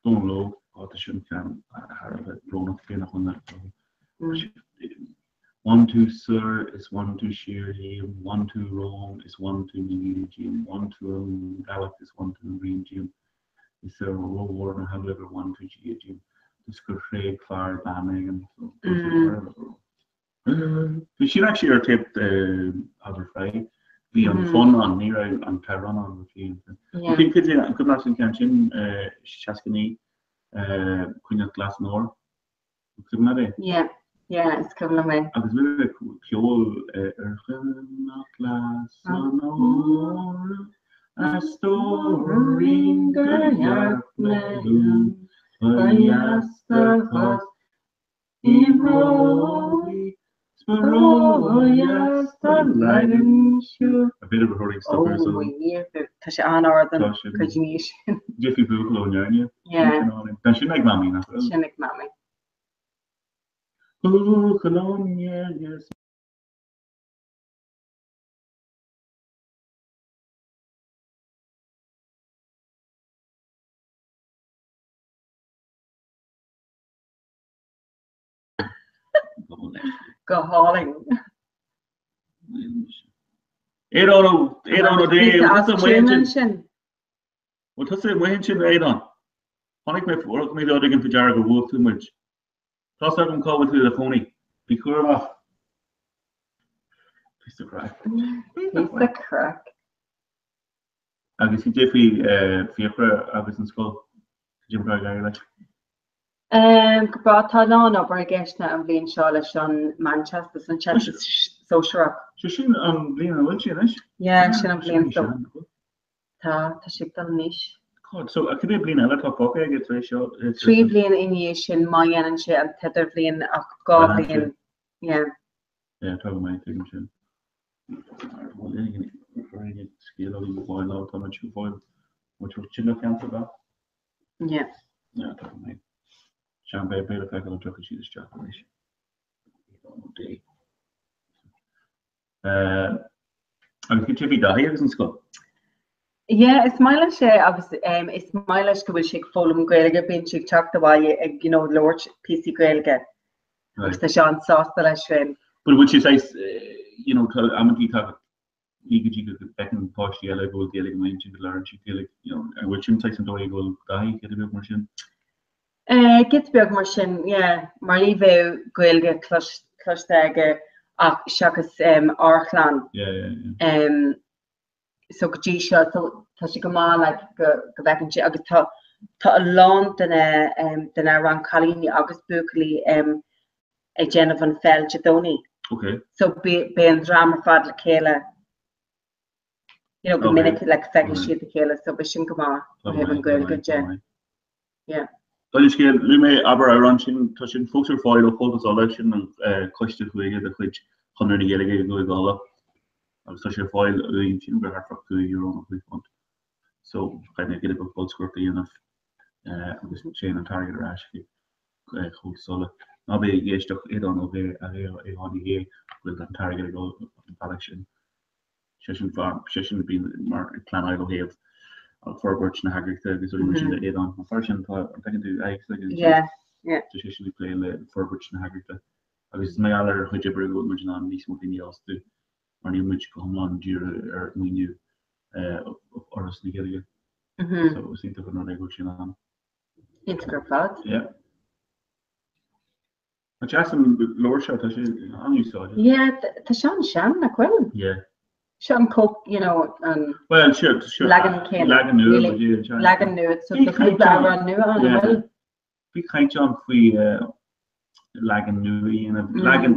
Dónal Óg, á tá sin ceann thar a bheith brónach cé nach bhfuil na One two soir is one two siar díom, one two romham is one two na dhiaidh díom, one two an ghealach is one two an ghrian díom. Is ar rómhór na heagla gur bhain tú Dia díom is gur thréig fear bean éigin. Bhí sin actually ar téip Albert Fry. Bhí an fonn ann, ní raibh an t-amhrán ann but bhí an fonn. Cén cuid an cuimhin leat an ceann sin 69 Coinneach Glas an Óir? An cuimhin leat é? Yeah, yeah, is cuimhin liom é. Agus bhí ceol ar choinneach ghlas an óir a stóirín gur dhearc mé thú ba dheas do chos i mbrógaí 's ba ródheas do leagan siúil. A bit of a hurling stop Oh, mo Dhia, tá sé an-ard an chuid níos sin. Jiffy Buachaill ó Neirne. Yeah. Tá sin ag Mamaí, nach bhfuil? Sin ag Mamaí. Buachaill ó Neirne. Go hálainn. Aodán Ó Aodán Ó Dé, Píosa as tune ansin. Bhfuil tusa amuigh ansin, a Aodáin? Chonaic mé thug mé rud éigin faoi deara gur bhuail tú muid. Tá's agam cá bhfuil tú i do chónaí. Bí cúramach. Píosa craic. Píosa craic. Agus cad é faoi Fiachra agus an scoil? Cad é mar atá ag éirí leis? Go breá, tá a lán obair i gceist an bhliain seo leis an Meánteastas, an Teastas Sóisearach. Sé sin an bhliain a bhfuil sé anois? Yeah, sin an bhliain so tá, tá sé ag dul in aois. God, so cibé bliain eile atá fágtha aige tar éis seo? 3 bhliain i ndiaidh sin má dhéanann sé an t-idirbhliain ach 2 bhliain, yeah. Yeah, tá go maith, tuigim sin. Bhuel, aon scéal againn go fóill, tá muid go fóill, muid sin le ceantar, ba? Yeah. Yeah, tá go maith. Sean beidh beidh le feiceáil an dtiocfaidh siad isteach arís. Dé. Agus cad é faoi Daithí agus an scoil? Yeah, is maith leis é agus um, is maith leis go bhfuil sé ag foghlaim Gaeilge, bíonn sé ag teacht abhaile ag you know, labhairt píosaí Gaeilge. Agus tá sé an-sásta leis féin. But bhfuil sé saghas, you know, tá amantaí tá ní go dtí go bhfeiceann páistí eile go bhfuil Gaeilge amuigh ansin go labhrann siad Gaeilge, you know, an bhfuil sin saghas an dóigh go bhfuil Daithí giota beag mar sin? Eh, giota beag mar sin, yeah, mar ní bheadh Gaeilge cloiste aige ach seachas um, ár chlann. Yeah, yeah, yeah. Um, so go dtí seo, so tá sé go maith like, go, go bhfeiceann sé agus tá tá a lán de na, um, de na rang cailíní agus buachaillí um, ag déanamh an pheil Dé Domhnaigh. Okay. So beidh an dream ar fad le chéile you know, go Okay. minic like feicfidh Okay. siad a chéile so beidh sin go maith ó Tá thaobh an maith, tá Gaeilge maith, de. tá maith. Yeah. Dála an scéil, luaigh mé Abair Amhrán sin, tá sin fós ar fáil ó Chomhaltas Uladh, sin an coiste chúige de chuid Chonradh na Gaeilge i gCúige Uladh, agus tá sé ar fáil uainn, sílim gur thart fá €5 nó £5. So, caithfidh mé giota beag bolscaireacht a dhéanamh agus téann an t-airgead ar ais chuig Comhaltas Uladh. Ná bí ag éisteacht Aodhán Ó Aodhán Ní Shé go bhfuil an t-airgead ag dul an bealach sin. Seisean seisean a bhíonn mar ag pleanáil ó thaobh forbairt na heagraíochta agus rudaí mar sin de Aodhán. An fear sin atá, an bhfeiceann tú aghaidh s'aige ansin? Yeah, yeah. Tá seisean ag plé le forbairt na heagraíochta agus is mar gheall ar a chuid oibre go bhfuil muid in ann níos mó daoine a fhostú mar níl muid go hiomlán dírithe ar mhaoiniú Fhoras na Gaeilge. So is iontach an rud é go bhfuil sé in ann. Iontach ar fad. Yeah. Tá deas an leabhar seo, tá sé an-úsáideach. Yeah, tá sé an-sean, nach bhfuil? Yeah. Seo an cóip, you know, an Well, sure, sure. leagan céanna. Leagan nua, but yeah, sure. Leagan nua, so tá cúpla amhrán nua ann, an bhfuil? Bhí caint ann faoi leagan nua a dhéanamh, leagan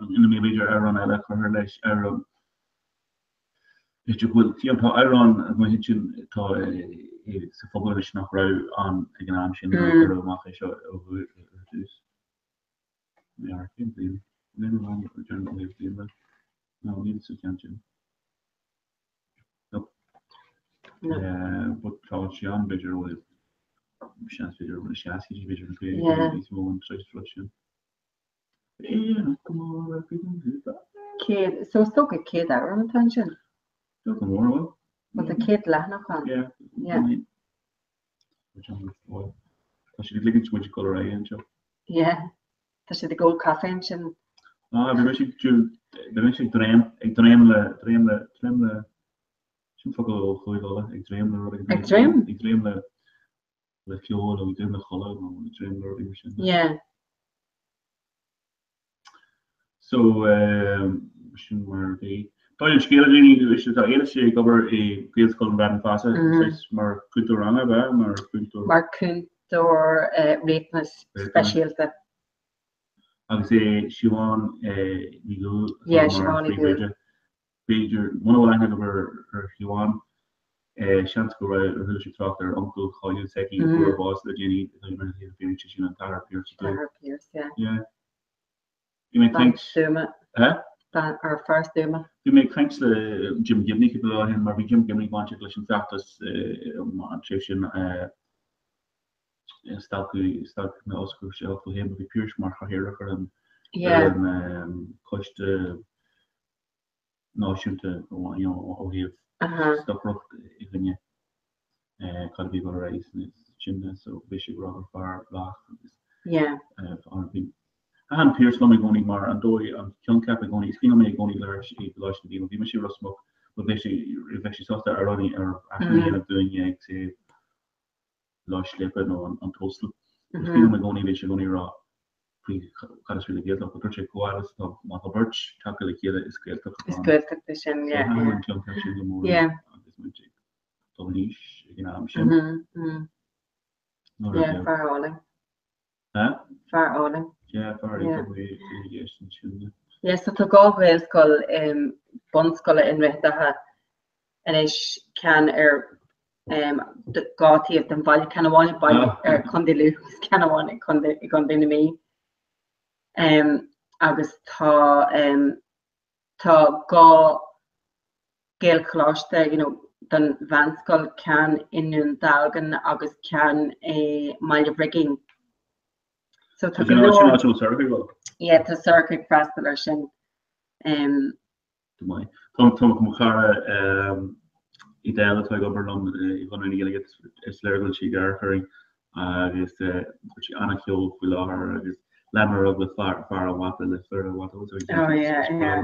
ina mbeadh b'fhéidir amhrán eile curtha leis ar an B'fhéidir go bhfuil, you know, tá amhráin amuigh ansin atá sa phobal anois nach raibh ann ag an am sin nuair a cuireadh amach é seo ó thús. Cén bhliain? Bliain amháin a deir an bhliain le? No, níl sa cheann sin. Nope. But tá sé ann b'fhéidir ó seans b'fhéidir ó na seascaidí b'fhéidir na caogaidí níos mó an saghas rud sin. Céad, so is dócha 100 amhrán atá ansin? Go mór, bhfuil? Bhuel tá 100 leathanach ann. Yeah. Yeah. Tá siad ag ligint muid ag dul ar aghaidh anseo. Yeah. Tá siad ag ól caife ansin. Ah, bhí mise ag bhí mise ag dréim, ag dréim le, dréim le, dréim le, sin focal ó Chúige Uladh, ag dréim le rud Ag dréim? Ag dréim le le ceol nó ag dréim le codladh nó ag dréim le rudaí mar sin. Yeah. So um, sin mar bhí. Tá an scéal daoine is tá Éilis ag obair i Gaelscoil an Bhradán Feasa mm. mar chúntóir ranga bheith mar chúntóir mar chúntóir uh, riachtanas speisialta. Agus é Siobhán eh, Ní Dhúill yeah, Siobhán Ní Dhúill. B'fhéidir, muna bhfuil aithne agaibh ar Shiobhán, seans go raibh, ar chuala sibh trácht ar uncail cáiliúil s'aici a fuair bás le déanaí, bhí sé sin an tAthair Pearse Ó Dúill. Athair Pearse, yeah. Yeah. Bhí mé ag caint. Bean stuama. Eh? Bean, or fear stuama. Bhí mé ag caint le Jim Gibney cúpla lá ó shin mar bhí Jim Gibney bainteach leis an bhfeachtas an tréimhse sin stailc stailc na ollscoile 81 bhí Pearse mar chathaoirleach ar an ar an coiste náisiúnta ó thaobh stocaireacht i gcoinne cad a bhí ag dul ar aghaidh sin so bhí sé ag rá gur fear lách agus bhí Thaitin Pearse liom i gcónaí mar an dóigh an coincheap i gcónaí is cuimhin liom é i gcónaí ag labhairt i gColáiste na bhFiann bhí mise i Ros Muc but bheadh sé bheadh sé sásta amhrán ar aifreann a dhéanamh dúinne ag say Lá Scléipe nó an Tóstal. Is cuimhin liom i gcónaí, bhí sé i gcónaí ag rá faoi cad is faoi le Gaeltacht, but dúirt sé chomh fhad is atá, má tá beirt tagtha le chéile is Gaeltacht atá ann. Is Gaeltacht é sin, yeah. So thaitin an coincheap sin go mór liom agus muid ag dul in aois ag an am sin. Yeah, fear álainn. Huh? Fear álainn. Yeah, fear iontach é i gceist ansin. Yeah, so tá dhá Ghaelscoil bunscoile i nDroichead Átha anois, ceann ar dhá taobh den bhaile, ceann amháin i baile ar Chontae Lú agus ceann amháin i Contae i gContae na Mí. Agus tá tá dhá Gaelcholáiste you know don mheánscoil, ceann i nDún Dealgan agus ceann i mBaile Brigín. So tá go leor. Sin áit a bhfuil Sorcha ag dul? Yeah, tá Sorcha ag freastal air sin. Um, Go maith. Tá tá mo chara um, Edel atá ag obair liom i gConradh na Gaeilge is léir go bhfuil sí ag amharc orainn agus tá sí an-cheol faoi láthair agus lean mar rud le fear fear an mhata le fear an mhata Oh yeah, yeah.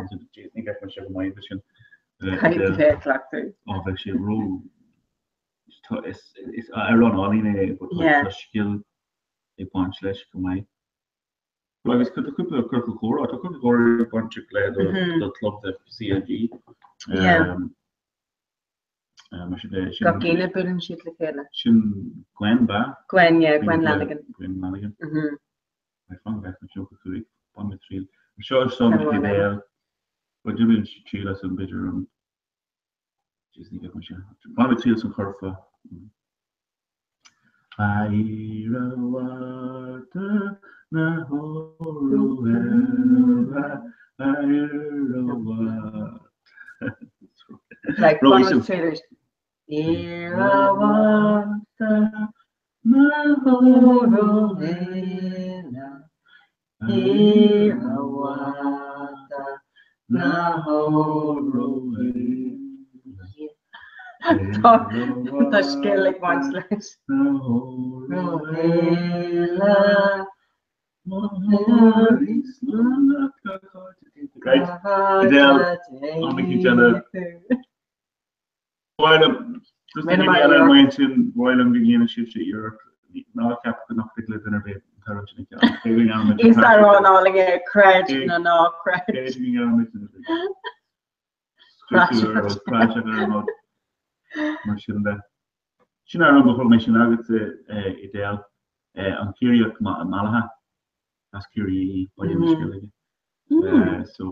Ní bheadh sé go maith sin. Caithfidh tú é a chleachtadh. Ó bheadh sé ró is is amhrán álainn é but tá scil ag baint leis go maith. Agus tá cúpla ciorcal comhrá, tá cúpla comhrá bainteach le do club de CLG. Yeah. Mar sin de, sin. Gach Aoine buaileann siad le chéile. Sin Gwen, ba? Gwen, yeah, Gwen Lanigan. Gwen Lanigan. Mhm. Mar fan bheith na 95, bain mé triail. Seo ar son Edel. Ba dúinn triail as an b'fhéidir an Jeez, ní bheadh mise. Bain mé triail as an churfá. A fhir amharta na h-óro-eile, a fhir amharta. Like Ró one íseal. trailers. Fhir amharta na h-óro-eile, fhir amharta na h-óro-eile. Tá tá scil ag baint leis. Ro-eile. Right, Edel, am ag déanamh. B'áil liom, just Rinne daoine mé eile iarracht. amuigh ansin, b'áil liom go ndéanadh sibhse iarracht ná ceap go nach dtig le duine ar bith an t-amhrán sin a cheann. Cé go ndearna muid Is an amhrán álainn é creid Cé- nó ná creid. Cé go ndearna muid an scriosú ar praiseach ar an rud mar sin de. Sin amhrán ba chóir mé sin agatsa Edel, an Ciarraíoch mallaithe as Ciarraí baile na Sceilge. So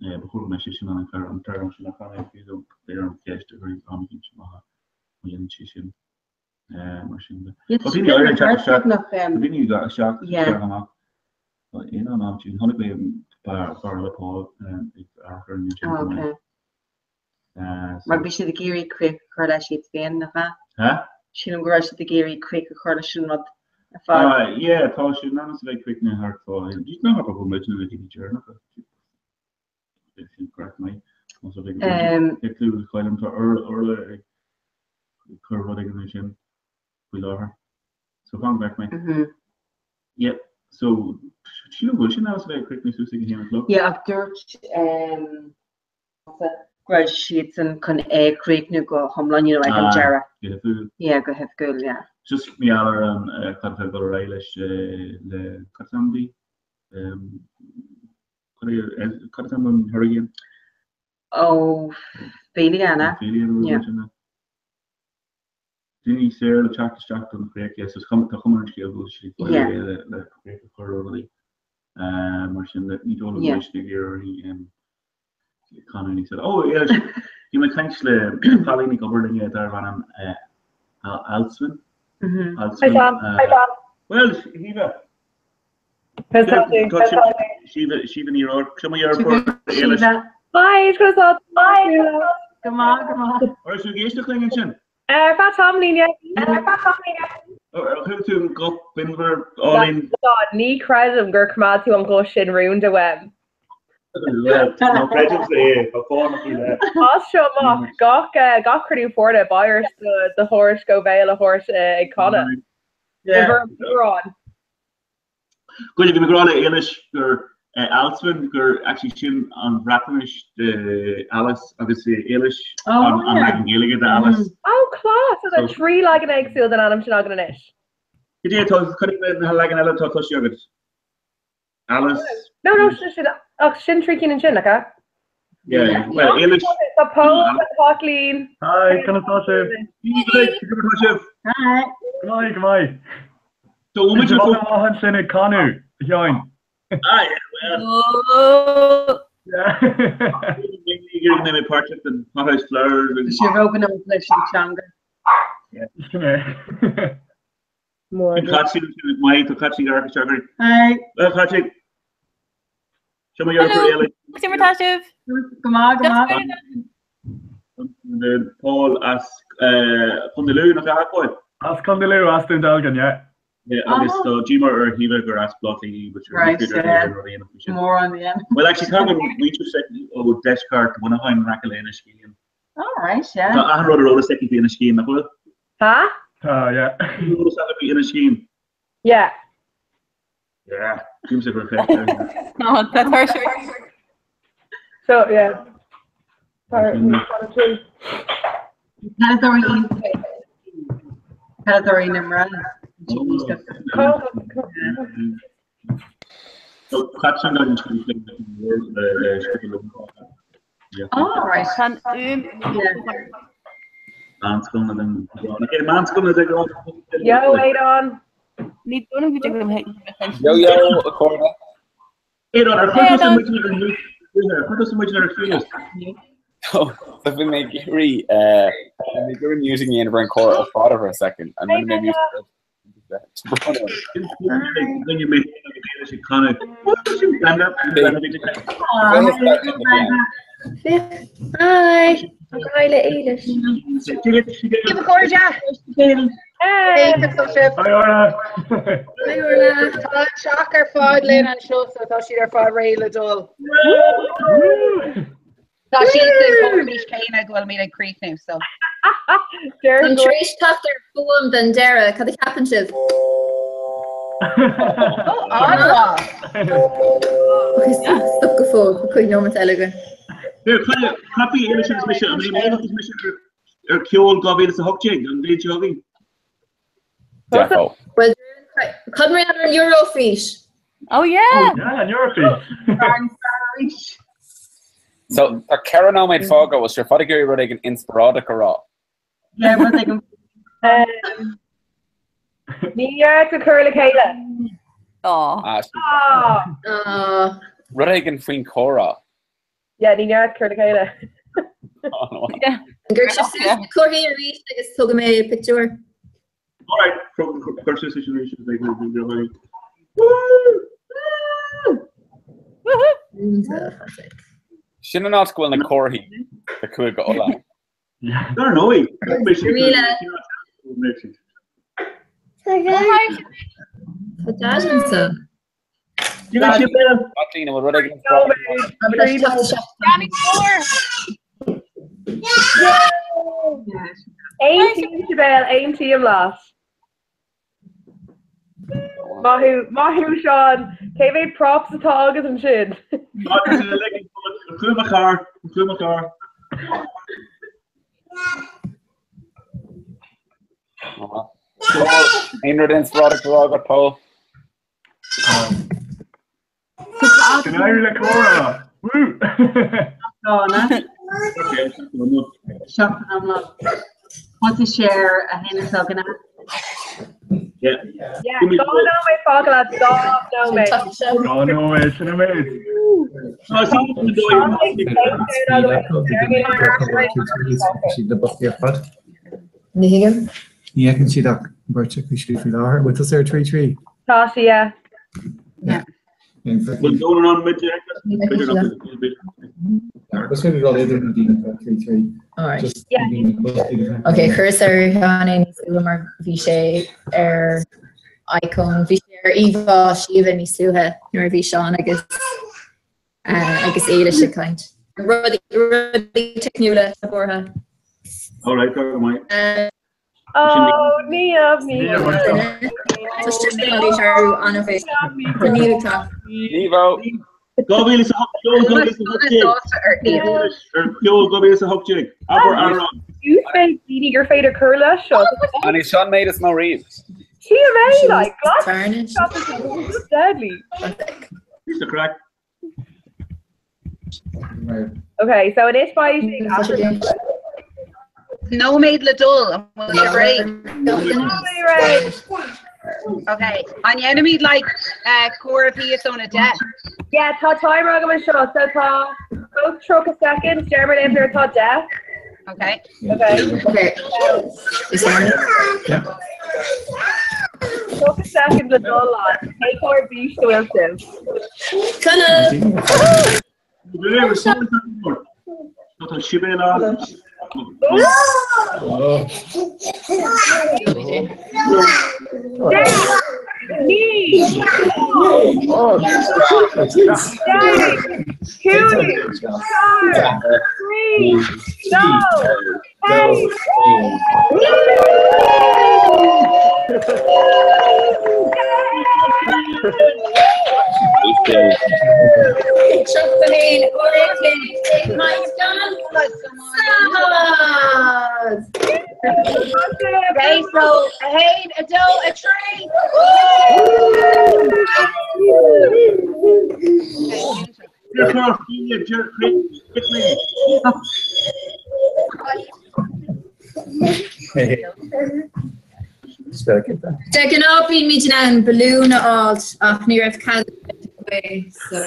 ba chóir go mbeadh sé sin ann an fear an fear sin a chanadh fiú dó beidh orm ceist a chur ar am éicint má dhéanann sé sin mar sin de. Tá daoine áirithe ag teacht isteach, tá daoine ag isteach isteach amach. Tá aon am am sin chonaic mé fear eile Paul ag amharc ar an sin chomh maith. Mar bhí siad ag iarraidh críoch a chur leis iad féin, nach ea? Ha? Sílim go raibh siad ag iarraidh críoch a chur leis an rud ar fad. Ah, yeah, tá sé in am a bheith críochnaithe thart fá Ní nach bhfuil muid na daoine deireanacha. Sin craic maith. Más rud é go bhfuil ag clú chaillim tá Orla ag cur rud éigin ansin faoi láthair. So fan go bhfeicfidh mé. Yeah, so sílim go bhfuil sé in am a bheith ag críochnú suas ag a haon a chlog. Yeah, ach dúirt go raibh siadsan chun é a chríochnú go hiomlán, you know, ag an deireadh. Go hoifigiúil. Yeah, go hoifigiúil, yeah. Just mar gheall ar an cad atá ag dul ar aghaidh leis le cad is ainm di? Cad is ainm don hurricane? Ó, Ophelia, an ea? Ophelia nó rud mar sin. Daoine saor le teacht isteach don chríoch, yes, is cuma, tá cuma ar an scéal go bhfuil siad ag fáil réidh le le críoch a chur ar rudaí. Mar sin de, ní dóigh liom go bhfuil siad ag iarraidh orainn canadh níos eile. Ó, yeah, bhí mé ag caint le cailín ag obair linne darbh ainm Alswyn. Hi Sam. Hi Sam. Bhuel, Shíomha. Síomha, Síomha Ní Ruairc, seo mo dheirfiúr, Éilis. Hi, is go Hi. Go maith, go maith. Raibh tú ag éisteacht linn ansin? Ar feadh tamaillín, yeah. Ar feadh tamaillín, yeah. Ar chuala tú an guth binmhar álainn? God, ní chreidim gur choimeád tú an guth sin rúnda uaim. Well, ná creidimse é, tá fána faoi leith. As seo amach, gach gach cruinniú foirne, beidh ort do thuairisc ó bhéal a thabhairt ag canadh. I bhfoirm amhráin. Goile, bhí mé ag rá le Éilis gur Alswyn, gur actually sin an Bhreatnais de Alice agus Éilis an leagan Gaeilge de Alice. Oh, class! So tá 3 leagan éagsúil den ainm sin againn anois. Cad é atá, cad é na leagan eile atá cloiste agat? Alice? No, no, sin, ach sin 3 cinn ansin, nach ea? Yeah, well, Éilis. Tá Pól, tá Caitlín. Hi, conas tá sibh? Conas tá sibh? Hi. Go maith, go maith. So, bhfuil muid Bhí maith ansin ag canadh, a Sheáin. Ah, yeah, well. Ag mé páirteach den Hothouse Flowers. Tá sé róghnóthach leis an teanga. Sin é. Bhí Caitlín ansin maith, tá Caitlín gar isteach. Hi. Well, Caitlín. Seo mo dheirfiúr Éilis. Cad é mar tá sibh? Go maith, go maith. Paul as Contae Lú, nach ea, Paul? As Contae Lú, as Dún Dealgan, yeah. Agus tá díomá ar Shíomha gur as Baile Átha Cliath í, but sure, Right, ní féidir yeah. aon rud a dhéanamh faoi sin. Mórán, yeah. Well, actually, tagann muintir s'aici ó deisceart Mhuineacháin, in aice le Inis Sciatháin. All right, yeah. Tá achan rud ar eolas aici faoi Inis Sciatháin, nach bhfuil? Ha? Tá, yeah. Eolas agat faoi Inis Sciatháin? Yeah. Yeah, seems like we're No, tá tuirseach. So, yeah. Sorry, Peileadóirí Peileadóirí na mban. So, cad sin gan Oh, right. Tá an Meánscoil na Meánscoil na Yo, Aidan. Ní dóigh liom go dtig liom Yo yo, a chairde. Aidan, ar chuir tusa muid ar chuir tusa muid ar ciúnas? So bhí mé ag iarraidh bhí mé ag iarraidh muting a dhéanamh ar an comhrá ar fad for a second and rinne mé mute Hi, Hi le Éilis. Give a chairde! Hey, Hi Orla! Hi Orla! Tá an teach ar fad linn anseo so tá siad ar fad réidh le dul. Tá siad san chomhaois céanna go bhfuilimid ag críochnú so. Táim tar éis teacht ar fuaim don deireadh, cad a cheapann sibh? An-mhaith! Ok, stop stop go fóill, tá 5 nóiméad eile againn. Here, cnaipí Éilis agus mise, an bhliain agus mise ar ceol 2018, an bhliain seo againn. Defo. Well, cad mar gheall ar an Eurofís? Oh yeah! Yeah, an Eurofís! So, tá 4 nóiméad fágtha, bhfuil sibh ar fad ag iarraidh rud éigin inspioráideach a rá? Yeah, rud éigin. Ní neart a chur le chéile. Aw. Ah. Rud éigin faoin chomhrá. Yeah, ní neart cur le chéile. Gur suas na comharthaí arís agus tógfaidh mé pictiúr. Alright, cuir suas leis arís agus beidh mé ag dul. Sin an áit go bhfuil na comharthaí do Chúige Uladh. Dar ndóigh. Míle. Tá Dad anseo. Caitlín, an bhfuil rud éigin Aontaím Sibéal, aontaím leat. Maith thú, maith thú Seán, cé mhéad props atá agat ansin? Clú mo charr, clú mo charr. Aon rud inspioráideach a rá agat, Pól? Go n-éirí le comhrá! Woo! Seachtain iomlán. Thosaigh sé ar a haon a chlog inné. Yeah, dhá nóiméad fágtha leat, dhá nóiméad. Dhá nóiméad, sin an méid. Ní thuigim. Ní fheiceann siad ach beirt acu siúd faoi láthair. Bhfuil tusa ar 3 3? Tá sí, yeah. Bhfuil dul an muid B'fhéidir nach bhfuil. Is féidir dul idir na daoine atá 3 3. Alright. Just na daoine close. Ok, chuireas ar Sheán é níos luaithe mar bhí sé ar icon, bhí sé ar íomhá Síomha níos luaithe nuair a bhí Seán agus agus Éilis ag caint. Rudaí rudaí teicniúla buartha. Alright, go maith. Oh, Niamh, Niamh. Tá sé sin ag athrú an-mhaith. Tá Niamh ag teacht. Niamh. 2018 Ceol 2018 Abair amhrán. Úsáid daoine gur féidir cur leis seo. An é seo an méid is mó riamh? TMA like glac deadly. Here's the crack. Okay, so anois beidh sé ag Nóiméad le dul, an bhfuil sibh réidh? Okay, an ndéanfaimid like uh, comhaireamh thíos óna 10? Yeah, tá timer agam anseo, so tá both 30 seconds, deir mé libh nuair atá 10. Okay. Okay. Okay. Yeah. 30 seconds le dul leat. Cé chomh ar bís a bhfuil sibh? Tá Sibéal ann. Okay, so a haon, a dó, a trí. De ghnáth bímid in ann balún a fháilt ach ní raibh cead againn so.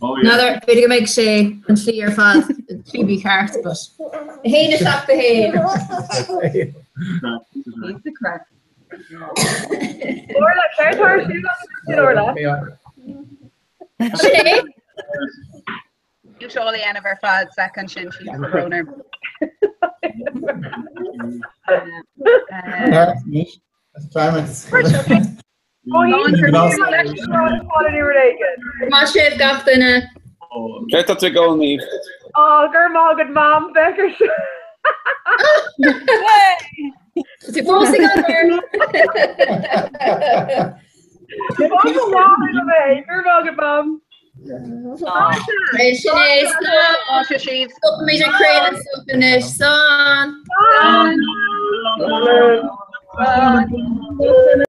N'fheadar, b'fhéidir go mbeidh sé an tslí ar fad an tslí ceart, but 1 7 1. It's the craic. Orla, céard atá ar siúl agat ansin, Orla? Sin é. Níl seo a dhéanamh ar fad soicind sin sí brón orm. Maith sibh gach duine. Céard tá tú ag gabháil Niamh? Ó, go raibh maith agat, Mam, bheadh ar siúl. Tá fós ag obair. Fós go maith liom é, go raibh maith agat, Mam. Sin é slán. Stopfaimid ag craoladh suas anois. Slán. Slán. Slán.